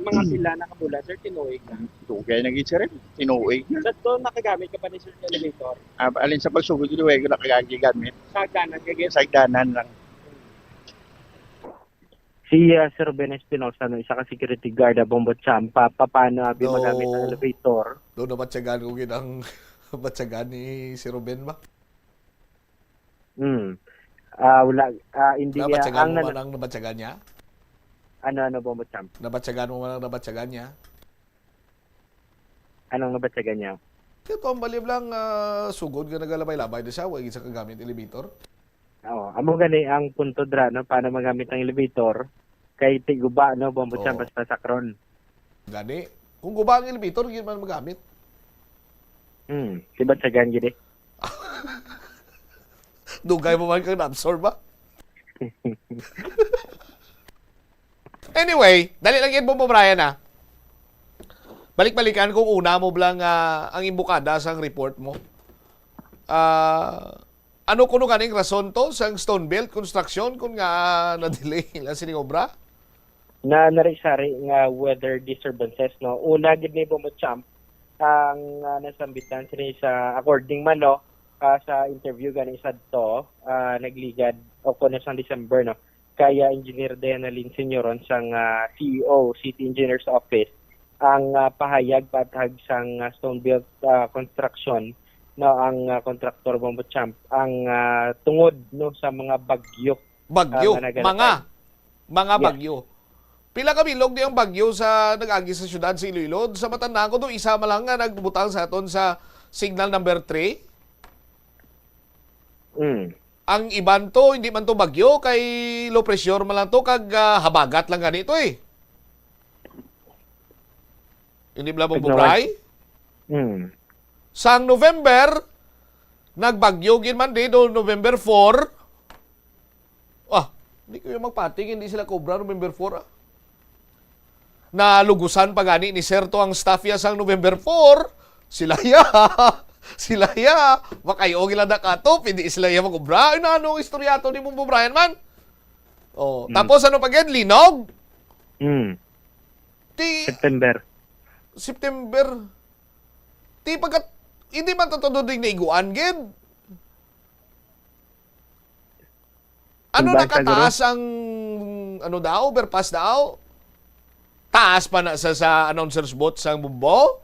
Mga Hmm. pila na ka bulan, sir, tinuig na? Dugay na gid, sir, eh. Tinuig na. Sa to, nakagamit ka pa ni sir sa elevator? Ah, alin sa pagsugod ko, wala ko nakagamit. Sa hagdanan, kaya Sa hagdanan lang. Si, ah, Sir Ben Espinosa, no, isa ka security guard, ah, Bombo Champ, pa, pa, paano, abi, magamit ang Do-, elevator? Do, nabatyagan ko gid ang batyagan ni Sir Ruben ba? Hmm. Ah, wala, ah, hindi, ah, Nabatyagan ang mo nan-, man ang nabatyagan niya? Ano, ano, Bombo Champ? Nabatyagan mo man ang nabatyagan niya? Anong nabatyagan niya? Kaya to ang balib lang, ah, sugod nga nagalabay-labay na siya, wa gid sa kagamit elevator. Oo, amo gani ang punto dra, no, paano magamit ang elevator kay ti guba, no, Bombo Champ, Oo. basta sakron. Gani, kung guba ang elevator, di man magamit. Hmm, si batyagan gid eh. Dugay mo man kang na-absorb, ba? Anyway, dali lang yan, Bombo Brian, ah. Balik-balikan kung una mo bala nga ang imbukada sang report mo. Ah, ano kuno ganing rason to sang Stone Belt Construction kung nga na-delay lang sining obra? Na nari-sari nga weather disturbances, no? Una gid ni, Bombo Champ, ang, ah, nasambitan sini sa, according man, no, ah, sa interview gani sadto, ah, nagligad o kuno sang December, no? kay, ah, Engineer Diana Lynn Senioron sang, ah, C E O, City Engineer's Office, ang, ah, pahayag patag sang, ah, Stone Belt, ah, Construction, no, ang, ah, kontraktor, Bombo Champ, ang, ah, tungod, no, sa mga bagyo, Bagyo, ah, nga mga, nagalatay. Mga Yes. Bagyo. Pila ka bilog di ang bagyo sa nag-agi sa syudad sa Iloilo? Sa matan-aw ko do, isa man lang nga nagbutang sa aton sa signal number three. Mm. Ang iban to, hindi man to bagyo, kay low pressure man lang to, kag, ah, habagat lang gani to eh. Hindi bala mo Tignawan. Bubray? Mm. Sang November, nagbagyo gid man di, do November four. Ah, di ko yung magpating, hindi sila cobra November four, ah. Nalugusan pa gani ni Sir to ang staff ya sang November four. Sila ya. Sila ya. Makayo gila na kato, pwede sila ya mag-obra. Ay, na, anong istorya to ni Bumbo Brian man? Oh, Hmm. Tapos ano pa gid? Linog? Hmm. Ti September. September. Ti pagkat, hindi man to todo ding naiguan gid. Ano Iba nakataas siguro. Ang, ano daw, overpass daw? Taas pa na sa, sa announcer's booth sang Bumbo?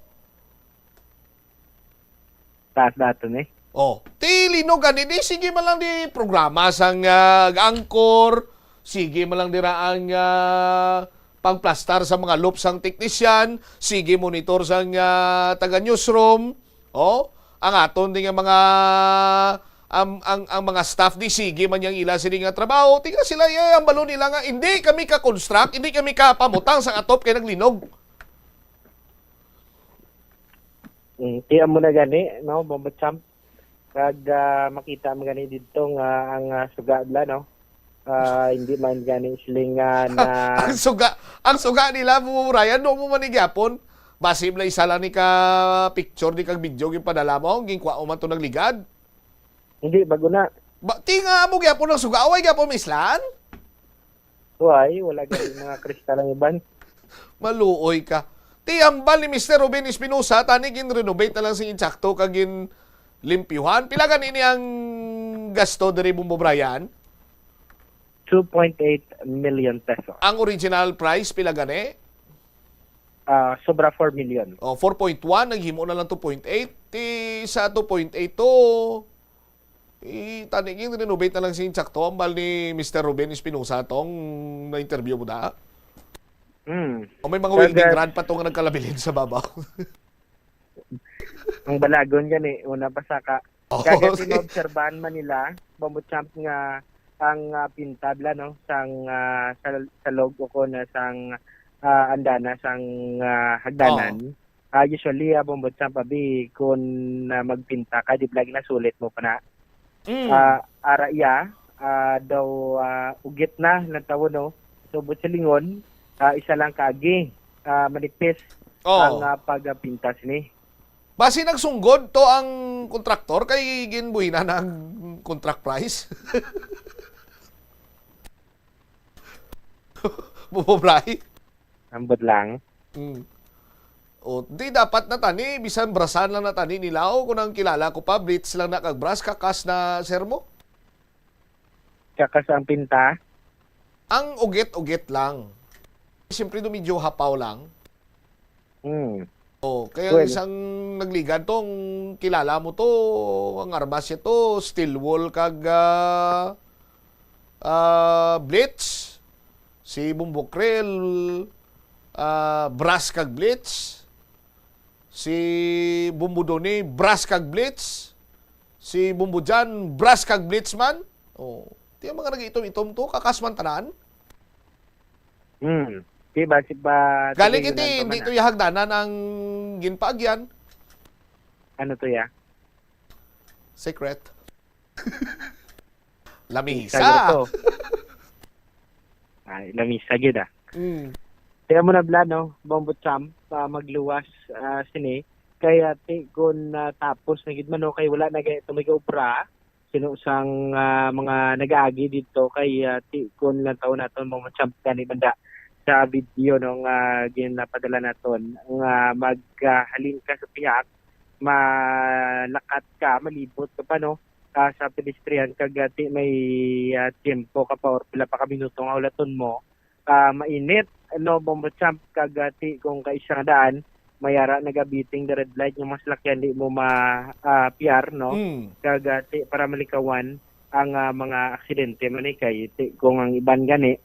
Taas dato ni. Oh, ti linog gani, di sige man lang di programa sang, ah, angkor, sige man lang dira ang, ah, pagplastar sa mga loop sang teknisyan, sige monitor sang, ah, taga newsroom. Oh, ang aton din nga mga, ang, ang, ang mga staff di sige man yang ila sini nga trabaho. Tingnan sila, eh, ang balon nila nga, "Hindi kami ka-construct, hindi kami kapamutang sa atop kay naglinog." Mm, ti amo na gani, no, Bombo Champ. Kag, ah, makita mo gani dito nga ang, ah, suga bala, no? Ah, hindi man gani siling, ah, na Ang suga, ang suga nila, Bumbo Brian, no mo man ni gyapon. Basi bala isa lang ni ka picture, di kag video, yung padala mo, ang ginkuha mo man to nagligad. Hindi, bago na. Ba, ti nga amo gyapon ang suga, away gyapon mislan? Why? Wala gani mga kristal ang iban. Maluoy ka. Ti hambal ni Mister Ruben Espinosa, tani gin-renovate na lang sing insakto kag gin-limpyuhan. Pila gani ni ang gasto diri, Bumbo Brian? Two point eight million pesos. Ang original price, pila gani? Ah, sobra four million. Oh, four point one, naghimo na lang two point eight. Ti sa two point eight to, i-, tani, gin-renovate na lang sing insakto. Hambal ni Mister Ruben Espinosa tong na-interview mo da. Hmm. O may mga Kag, welding ah, rod pa to nga nagkalabilin sa babaw. Ang balagon gani, una pa saka. Oh, Kag okay. Maobserbahan man nila, Bombo Champ, nga ang, ah, pinta bala, no, sang, ah, sa, sa log o kon, ah, sang, ah, andana, sang, ah, hagdanan. Oh. Ah, usually, ah, Bombo Champ, abi, kun, ah, magpinta ka, di bala ginasulit mo pa na. Mm. Ah, ara iya, ah, daw, ah, ugit na lang tawon, no? Subot sa lingon, ah, isa lang kaagi, ah, manipis Oh. Ang, ah, pagpintas ni. Basi nagsunggod to ang kontraktor kay ginbuhinan ang contract price. Bubobray. Ambot lang. Mm. O, di dapat na tani, bisan brasan lang na tani nila, o kung ang kilala ko pa, blitz lang na kag bras, kakas na, sir mo? Kakas ang pinta? Ang ugit-ugit lang. Siyempre, do medyo hapaw lang. Mm. Oh, kaya Well, isang nagligad to, ang kilala mo to, ang armas niya to, steel wool kag, ah, ah, blitz. Si Bumbo Krel, ah, brass kag blitz. Si Bumbo Doni, brass kag blitz. Si Bumbo Jan, brass kag blitz man. Oh, ti ang mga nag-itom-itom to, kakas man tanan. Hmm. Di ba, si ba, Galing sige, iti, yun ang hindi to yahagdanan ang ginpaagyan. Ano to ya? Secret. Lamisa. Siguro to. Ay, lamisa gid, ah. Mm. Kaya mo na bala, no, Bombo Champ, ah, magluwas, ah, sini. Kaya ti, kung, ah, tapos na gid man, no, kay wala na gay tumig obra, sino sang, ah, mga nag-aagi dito, kay, ah, ti, kung lang taon naton, Bombo Champ, gani banda sa video, no, nga ginapadala naton, nga mag, ah, halin ka sa pihak, malakat ka, malibot ka pa, no? ah, sa pedestrian, kag, ah, ti may, ah, tiyempo ka pa or pila pa ka minuto nga hulaton mo, ah, mainit, no, Bombo Champ, kag, ah, ti kung kaisa nga daan, may ara nagabiting the red light, yung mga salakyan di mo ma, ah, piar, no? Mm. Kag, ah, ti para malikawan ang, ah, mga aksidente man ni kay ti kung ang iban gani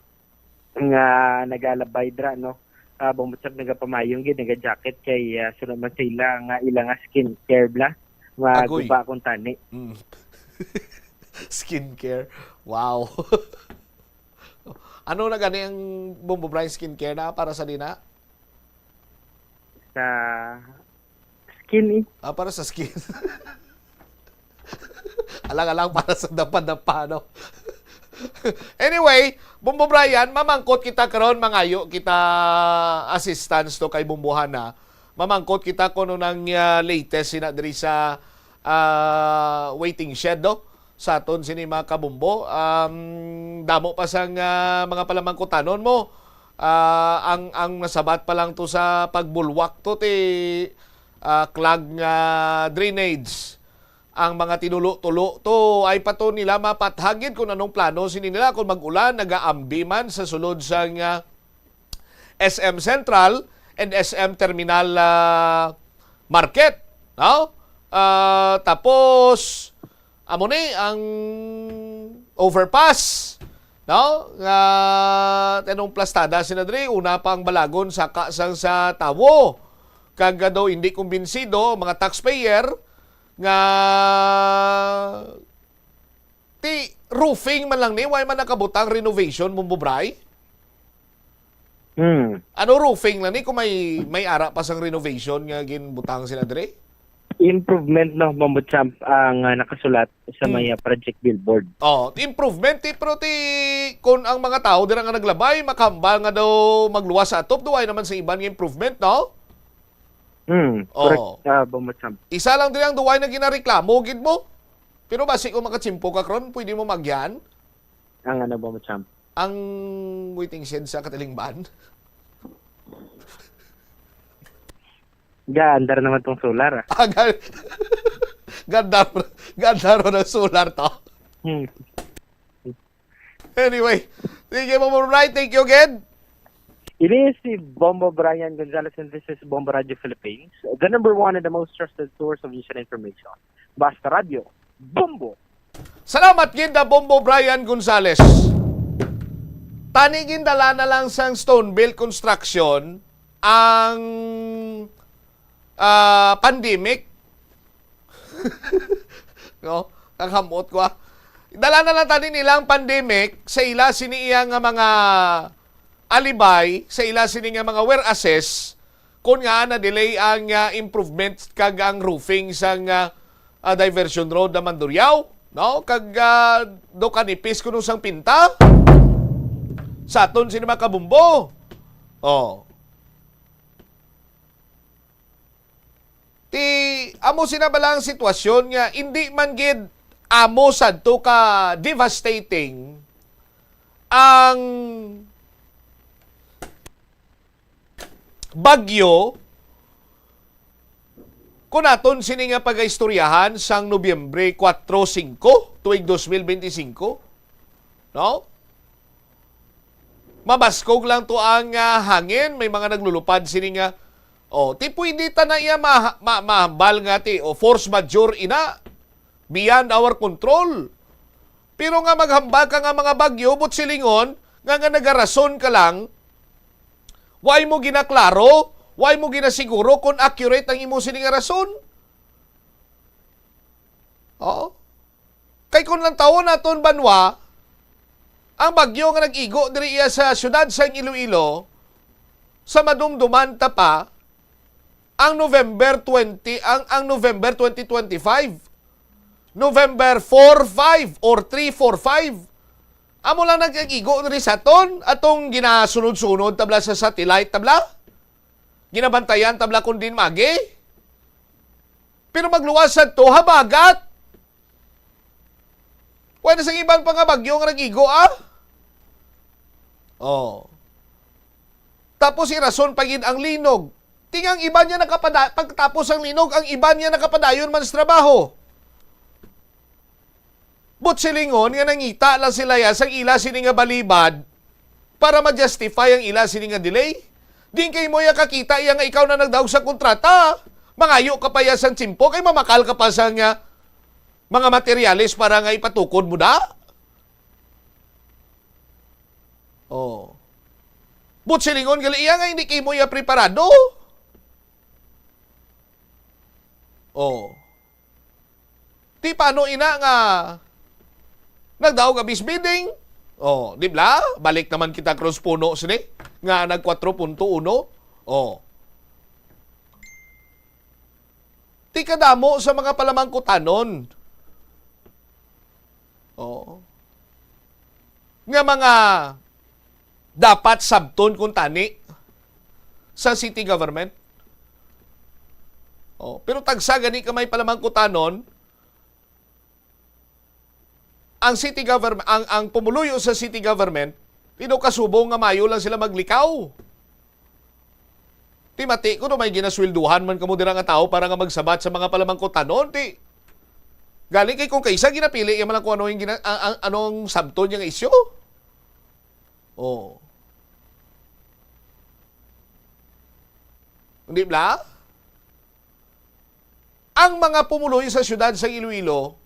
nga nagalabay dra, no? Ah, Bombo Champ, nagapamayong gid, naga-jacket kay, ah, sunod man sa ila nga ila nga skincare bla. Agoy. Maguba akong tani. Mm. Skincare. Wow. Ano na gani ang Bombo Brian skincare na para sa dina? Sa skin, eh. Ah, para sa skin. Alang-alang para sa dapa-dapa, no? Anyway, Bombo Brian, mamangkot kita karon, mangayo kita assistance to kay Bombohana. Mamangkot kita kung ano nang, ah, latest sina diri sa, ah, waiting shed, no? Sa aton sini, mga kabombo. Um, damo pa sang, ah, mga palamangkutanon mo. Ah, ang, ang nasabat pa lang to sa pagbulwak to, ti, ah, clog nga drainage. Ang mga tinulo-tulo to, ay pa to nila mapathagid kung anong plano sini nila kung mag-ulan, nagaambi man sa sulod sang, ah, S M Central and S M Terminal, ah, Market, no? Ah, tapos, amo ni ang overpass, no? Nga tinong plastada sina diri, una pa ang Balagon, saka sang sa Tawo. Kag daw hindi kumbinsido ang mga taxpayer nga ti roofing man lang ni, way man nakabutang renovation, Bombo Bray? Hmm. Ano roofing lang ni kung may, may ara pa sang renovation nga ginbutang sila diri? Improvement, no, Bombo Champ, ang, ah, nakasulat sa Hmm. may, ah, project billboard. Oh, improvement, ti, pero ti, kung ang mga tao dira nga naglabay, makahambal nga daw magluwas sa atop, duway naman sa iban nga improvement, no? Hmm, Oo. correct, ah, Bombo Champ. Isa lang diri ang duway na ginareklamo, gid mo? Pero basi kung makatsimpo ka karon, pwede mo magyan? Ang ano, Bombo Champ? Ang waiting shed sa Katilingban? Gaandar naman tong solar, ah. Ah, ga-, ganda, ganda ro ng solar to. Hmm. Anyway, sige, Bombo Brian, thank you again. Ini si Bombo Brian Gonzalez, and this is Bombo Radio Philippines, the number one and the most trusted source of news and information. Basta Radio, Bombo! Salamat gid na Bombo Brian Gonzalez. Tani gindala na lang sang Stoneville Construction ang, ah, pandemic. No? Ang hamot ko, ah. Dala na lang tani nila ang pandemic sa ila sini iya nga mga alibay, sa ila sini nga mga whereases, kung nga na-delay ang, ah, improvement kag ang roofing sang, ah, ah, diversion road na Mandurriao, no? Kag, ah, do kanipis kuno sang pinta sa aton sini mga kabumbo. Oh. Ti, amo sina bala ang sitwasyon nga indi man gid amo sadto ka devastating ang bagyo kung aton sini nga pagaistoryahan sang Nobyembre kuwatro, singko, tuig dos mil benti singko, no? Mabaskog lang to ang, ah, hangin, may mga naglulupad sini nga, oh, ti pwede ta na iya ma-, ma-, mahambal nga ti, oh, force majeure ina, beyond our control. Pero nga maghambal ka nga mga bagyo, but silingon, nga, nga nagarason ka lang, way mo ginaklaro, way mo ginasiguro kung accurate ang imo sini nga rason. Oo. Kay kung lantawon naton banwa, ang bagyo nga nag-igo diri iya sa siyudad sang Iloilo, sa madumduman ta pa, ang November twenty, ang, ang November twenty twenty-five, November four, five or three, four, five, amo lang nag-igo diri sa aton, atong ginasunod-sunod tabla sa satellite tabla, ginabantayan tabla kung din magi. Pero magluwas sadto, habagat. Pwede sa iban pa nga bagyo nga nag-igo, ah. Oh. Tapos irason pa gid ang linog. Ti ang iban niya nakapada-, pagtapos ang linog, ang iban niya nakapadayon man sa trabaho. But silingon nga nangita lang sila ya sang ila sini nga balibad para ma-justify ang ila sini nga delay. Din kay mo ya kakita iya nga ikaw na nagdaog sa kontrata. Mangayo ka pa ya sang tiyempo kay mamakal ka pa sa nga mga materyales para nga ipatukod mo na. Oh. But silingon gali iya nga hindi kay mo ya preparado. Oh. Ti paano ina nga nagdaog ang best bidding? Oh, di bla? Balik naman kita cross puno sini nga nag kwatro punto uno. Oh. Ti kadamo sa mga palamangkutanon. Oh. Nga mga dapat sabton kung tani sa city government. Oh, pero tagsa gani ka may palamangkutanon, ang city government, ang, ang pumuluyo sa city government, pino kasubong nga mayo lang sila maglikaw. Ti mati ko no may ginaswelduhan man kamo dira nga tawo para nga magsabat sa mga palamangkutanon, ti gali kay kung kaisa ginapili ya man lang kung ano yung gina, ang, ang, anong sabton niya nga isyu. Oh. Hindi bla? Ang mga pumuluyo sa siyudad sa Iloilo,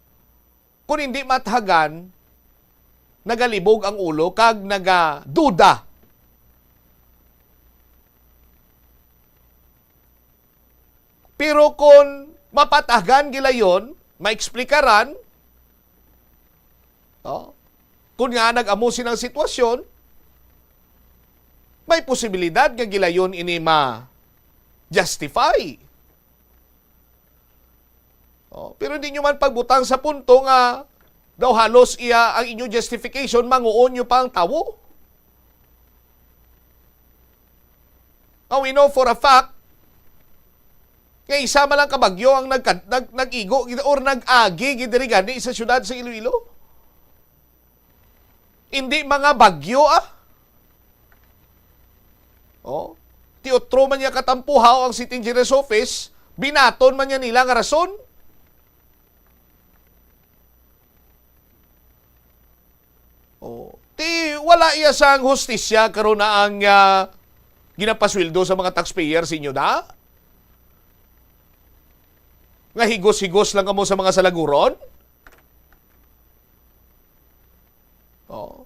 kung hindi mathagan, nagalibog ang ulo kag nagaduda. Pero kung mapatagan gilayon, maexplikaran, oh, kung nga nag-amo silang sitwasyon, may posibilidad nga gilayon ini ma-justify. Oh, pero hindi nyo man pagbutang sa punto nga daw halos iya ang inyo justification, manguon nyo pa ang tawo. Now, we know for a fact nga isa man lang ka bagyo ang nagka, nag, nag-igo gid or nag-agi gid diri gani sa siyudad sa Iloilo. Hindi mga bagyo, ah. Oh, ti otro man niya katampuhaw ang City Engineer's Office, binaton man niya nila nga rason. Oh, ti wala iya sang hustisya karon na ang, ah, ginapasweldo sa mga taxpayer sa inyo na? Nga higos-higos lang kamo sa mga salaguron? Oh.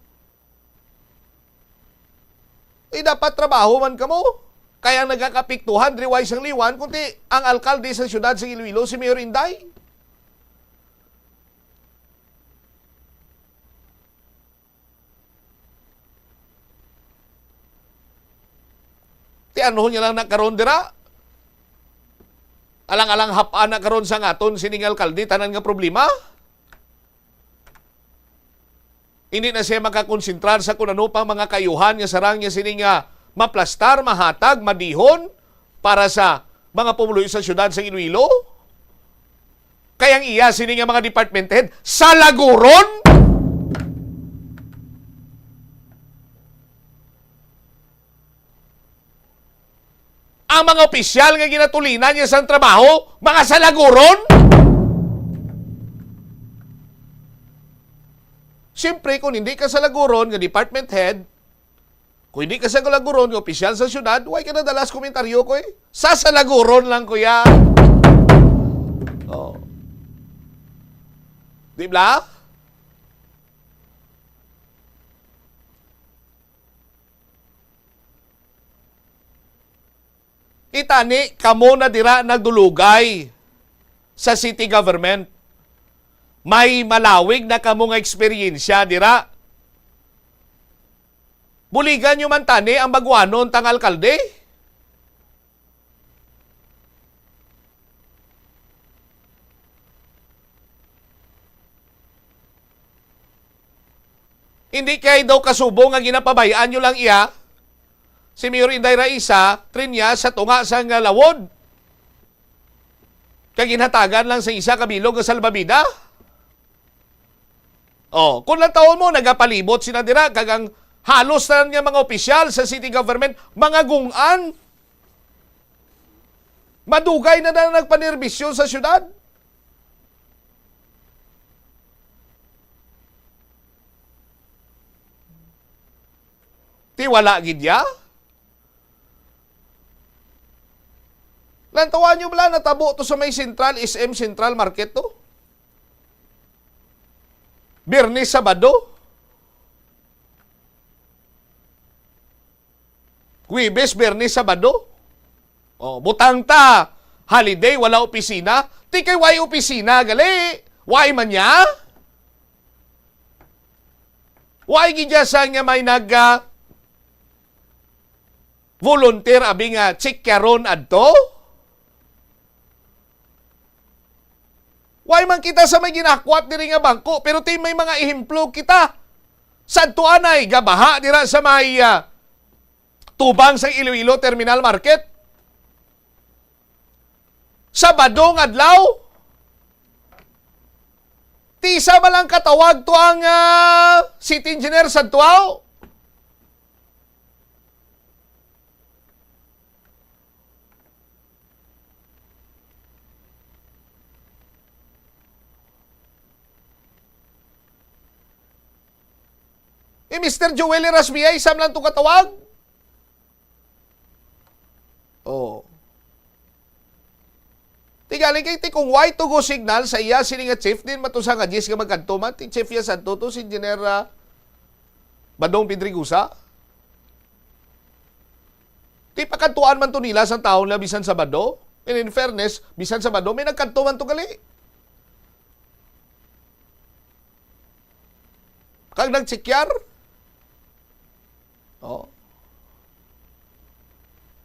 Eh, dapat trabaho man kamo. Kaya ang nagakapiktuhan, diri way sang liwan, kundi ang alkalde sa siyudad sa Iloilo, si Mayor Inday. Ti ano niya lang na karon dira? Alang-alang hap-an na karon sa ngaton sining alkalde, tanan nga problema? Hindi na siya makakonsentrar sa kung ano pang mga kaayuhan nga sarang niya sini nga maplastar, mahatag, madihon para sa mga pumuluyo sa siyudad sa Iloilo. Kay ang iya sini nga mga department head, salaguron! Ang mga opisyal nga ginatulinan niya sang trabaho, mga salaguron? Siyempre, kung hindi ka salaguron nga department head, kung hindi ka salaguron nga opisyal sa syudad, way ka nadala sa komentaryo ko eh. Sa salaguron lang, kuya. Oh. Di ba? Itani, kamo na dira nagdulugay sa city government. May malawig na kamo nga eksperyensya dira. Buligan nyo man tani ang baguanon tang alkalde. Hindi kay daw kasubo nga ginapabay-an nyo lang iya, si Mayor Inday Raisa, Triñas, sa tunga sang lawod. Kay ginhatagan lang sa isa ka bilog nga salbabida. Oh, kung lang taon mo, nagapalibot sila dira, kag ang halos tanan nga mga opisyal sa city government, mga gung-an. Madugay na na nagpanerbisyo sa syudad. Ti wala gid ya? Lantawan nyo bala, natabo to sa may Central, S M Central Market to? Biyernes, Sabado? Huwebes, Biyernes, Sabado? Oh, butang ta, holiday, wala opisina. Ti kay way opisina, gali. Way man niya? Way gid ya sa nga may nag, ah, volunteer, abi nga, chikyaron adto? Way man kita sa may ginahakwat diri nga bangko, pero ti may mga ehemplo kita. Sadto anay, gabaha dira sa may, ah, tubang sa Iloilo Terminal Market. Sabado nga adlaw, ti isa man lang katawag to ang, ah, city engineer sa tuaw. Eh, Mister Joel Erasmia, isa man lang to katawag. Oh. Ti gali kay ti kung way to go signal sa iya sini nga chief, din matusa nga diyes nga magkadto man, ti chief ya sadto to, si Engineer, ah, Badong Pedregosa. Ti pakadtuan man to nila sang taon nila bisan Sabado. And in fairness, bisan Sabado, may nagkadto man to gali. Kag nagtsikiyar. Oh.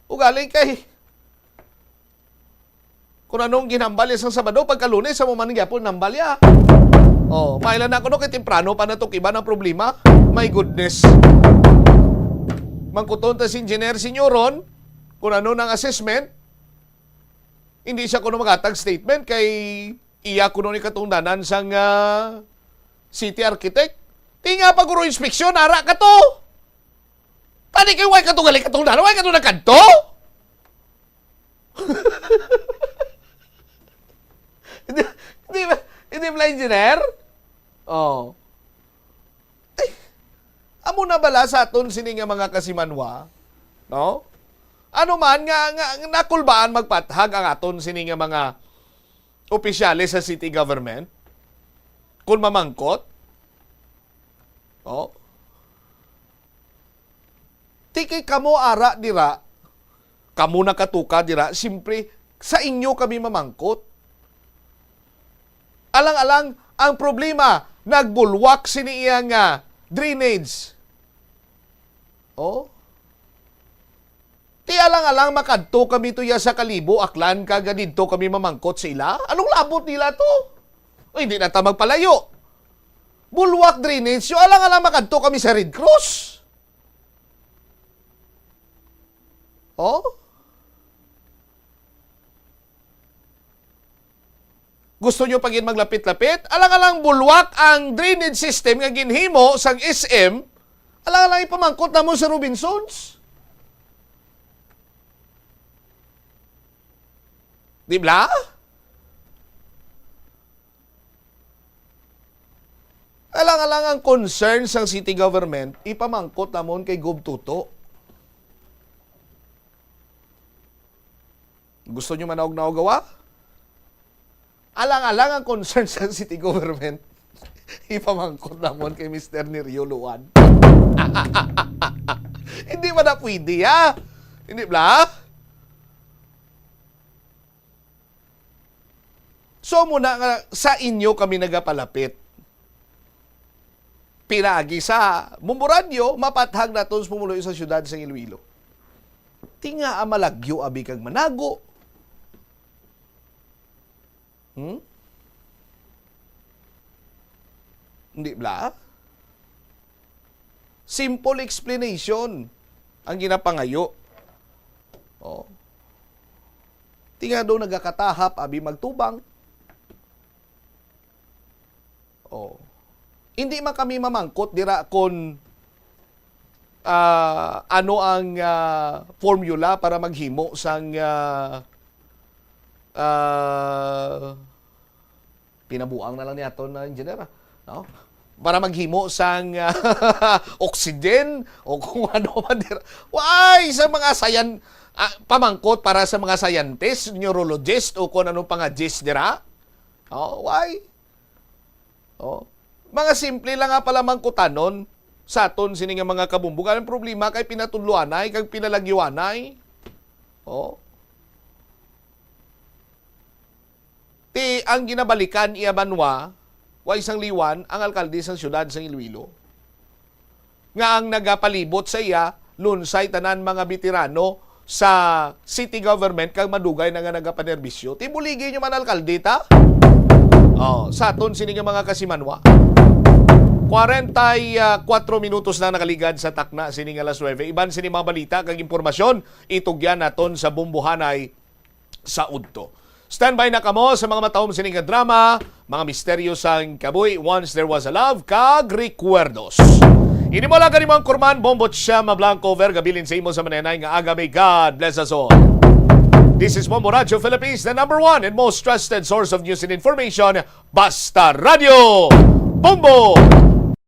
Ugaling kay, kung anong ginhambal niya sang Sabado, pagka Lunes, amo man gyapon nambal niya. Oh, maila na kuno kay temprano pa na to, iba ang problema. My goodness. Mangkuton ta si Engineer Senyoron kung ano nang assessment. Hindi siya kuno magatag statement kay iya kuno ni katungdanan sang, ah, city architect. Ti nga pag-uro inspeksyon, ara ka to. Tani kay way ka to gali katungdanan, way ka to nagkadto. Hindi, hindi ba, hindi ba engineer? Oh. Ay, amo na bala sa aton sini nga mga kasimanwa, no? Ano man nga, nga nakulbaan magpathag ang aton sini nga mga opisyales sa city government kung mamangkot? Oh. Ti kay kamo ara dira, kamo nakatuka dira, siyempre, sa inyo kami mamangkot. Alang-alang, ang problema, nagbulwak sini iya nga drainage. Oh? Ti alang-alang makadto kami to ya sa Kalibo, Aklan, kag didto kami mamangkot sa ila? Anong labot nila to? O, hindi na ta magpalayo. Bulwak drainage, yo, alang-alang makadto kami sa Red Cross. Oh? Gusto nyo pa gid maglapit-lapit? Alang-alang bulwak ang drainage system nga ginhimo sang S M, alang-alang ipamangkot namon sa Robinsons. Di ba? Alang-alang ang concern sang city government, ipamangkot namon kay Gov Toto. Gusto nyo manaog-naog gawa? Alang-alang ang concern sang city government, ipamangkot namon kay Mister Nerio Luan. Hindi man na pwede, ha? Hindi bla? So, muna nga sa inyo kami nagapalapit. Pinaagi sa memorandum, mapathag naton sa pumuluyo sa siyudad sa Iloilo. Ti nga, ah, malagyo abi kag manago. Hmm? Hindi bla? Simple explanation ang ginapangayo. Oh. Ti nga daw nagakatahap abi magtubang. Oh. Hindi man kami mamangkot dira kon, ah, ano ang, ah, formula para maghimo sang, ah, ah, pinabuang na lang ni aton na engineer, ah, no? para maghimo sang ah, oxygen o kung ano man dira. Why sa mga sayan ah, pamangkot para sa mga scientist, neurologist o kung anong pangagist dira? Oh, why? Oh. Mga simple lang nga pala mangkutanon sa aton sini nga mga kabumbugan. Ang problema kay pinatudloanay kag pinalagiwanay. Oh. Ti ang ginabalikan iya banwa, wa isang liwan ang alkalde sang siyudad sang Iloilo, nga ang nagapalibot sa iya lunsay tanan mga veterano sa city government kag madugay na nga nagapanerbisyo. Ti buligi nyo man alkalde ta? Oh, sa aton sini nga mga kasimanwa. Kwarenta y kuatro minutos na nakaligad sa takna sini nga alas nuebe. Iban sini mga balita kag impormasyon, itugyan naton sa bumbuhanay sa udto. Standby na kamo sa mga matahom sini nga drama, mga misteryo sang kabuhi, Once There Was a Love, kag Recuerdos. Ini mo lang kanimo ang kurman, Bombo Chama Blanco Verga, bilin sa imo sa manenay nga aga. May God bless us all. This is Bombo Radio Philippines, the number one and most trusted source of news and information. Basta Radio Bombo!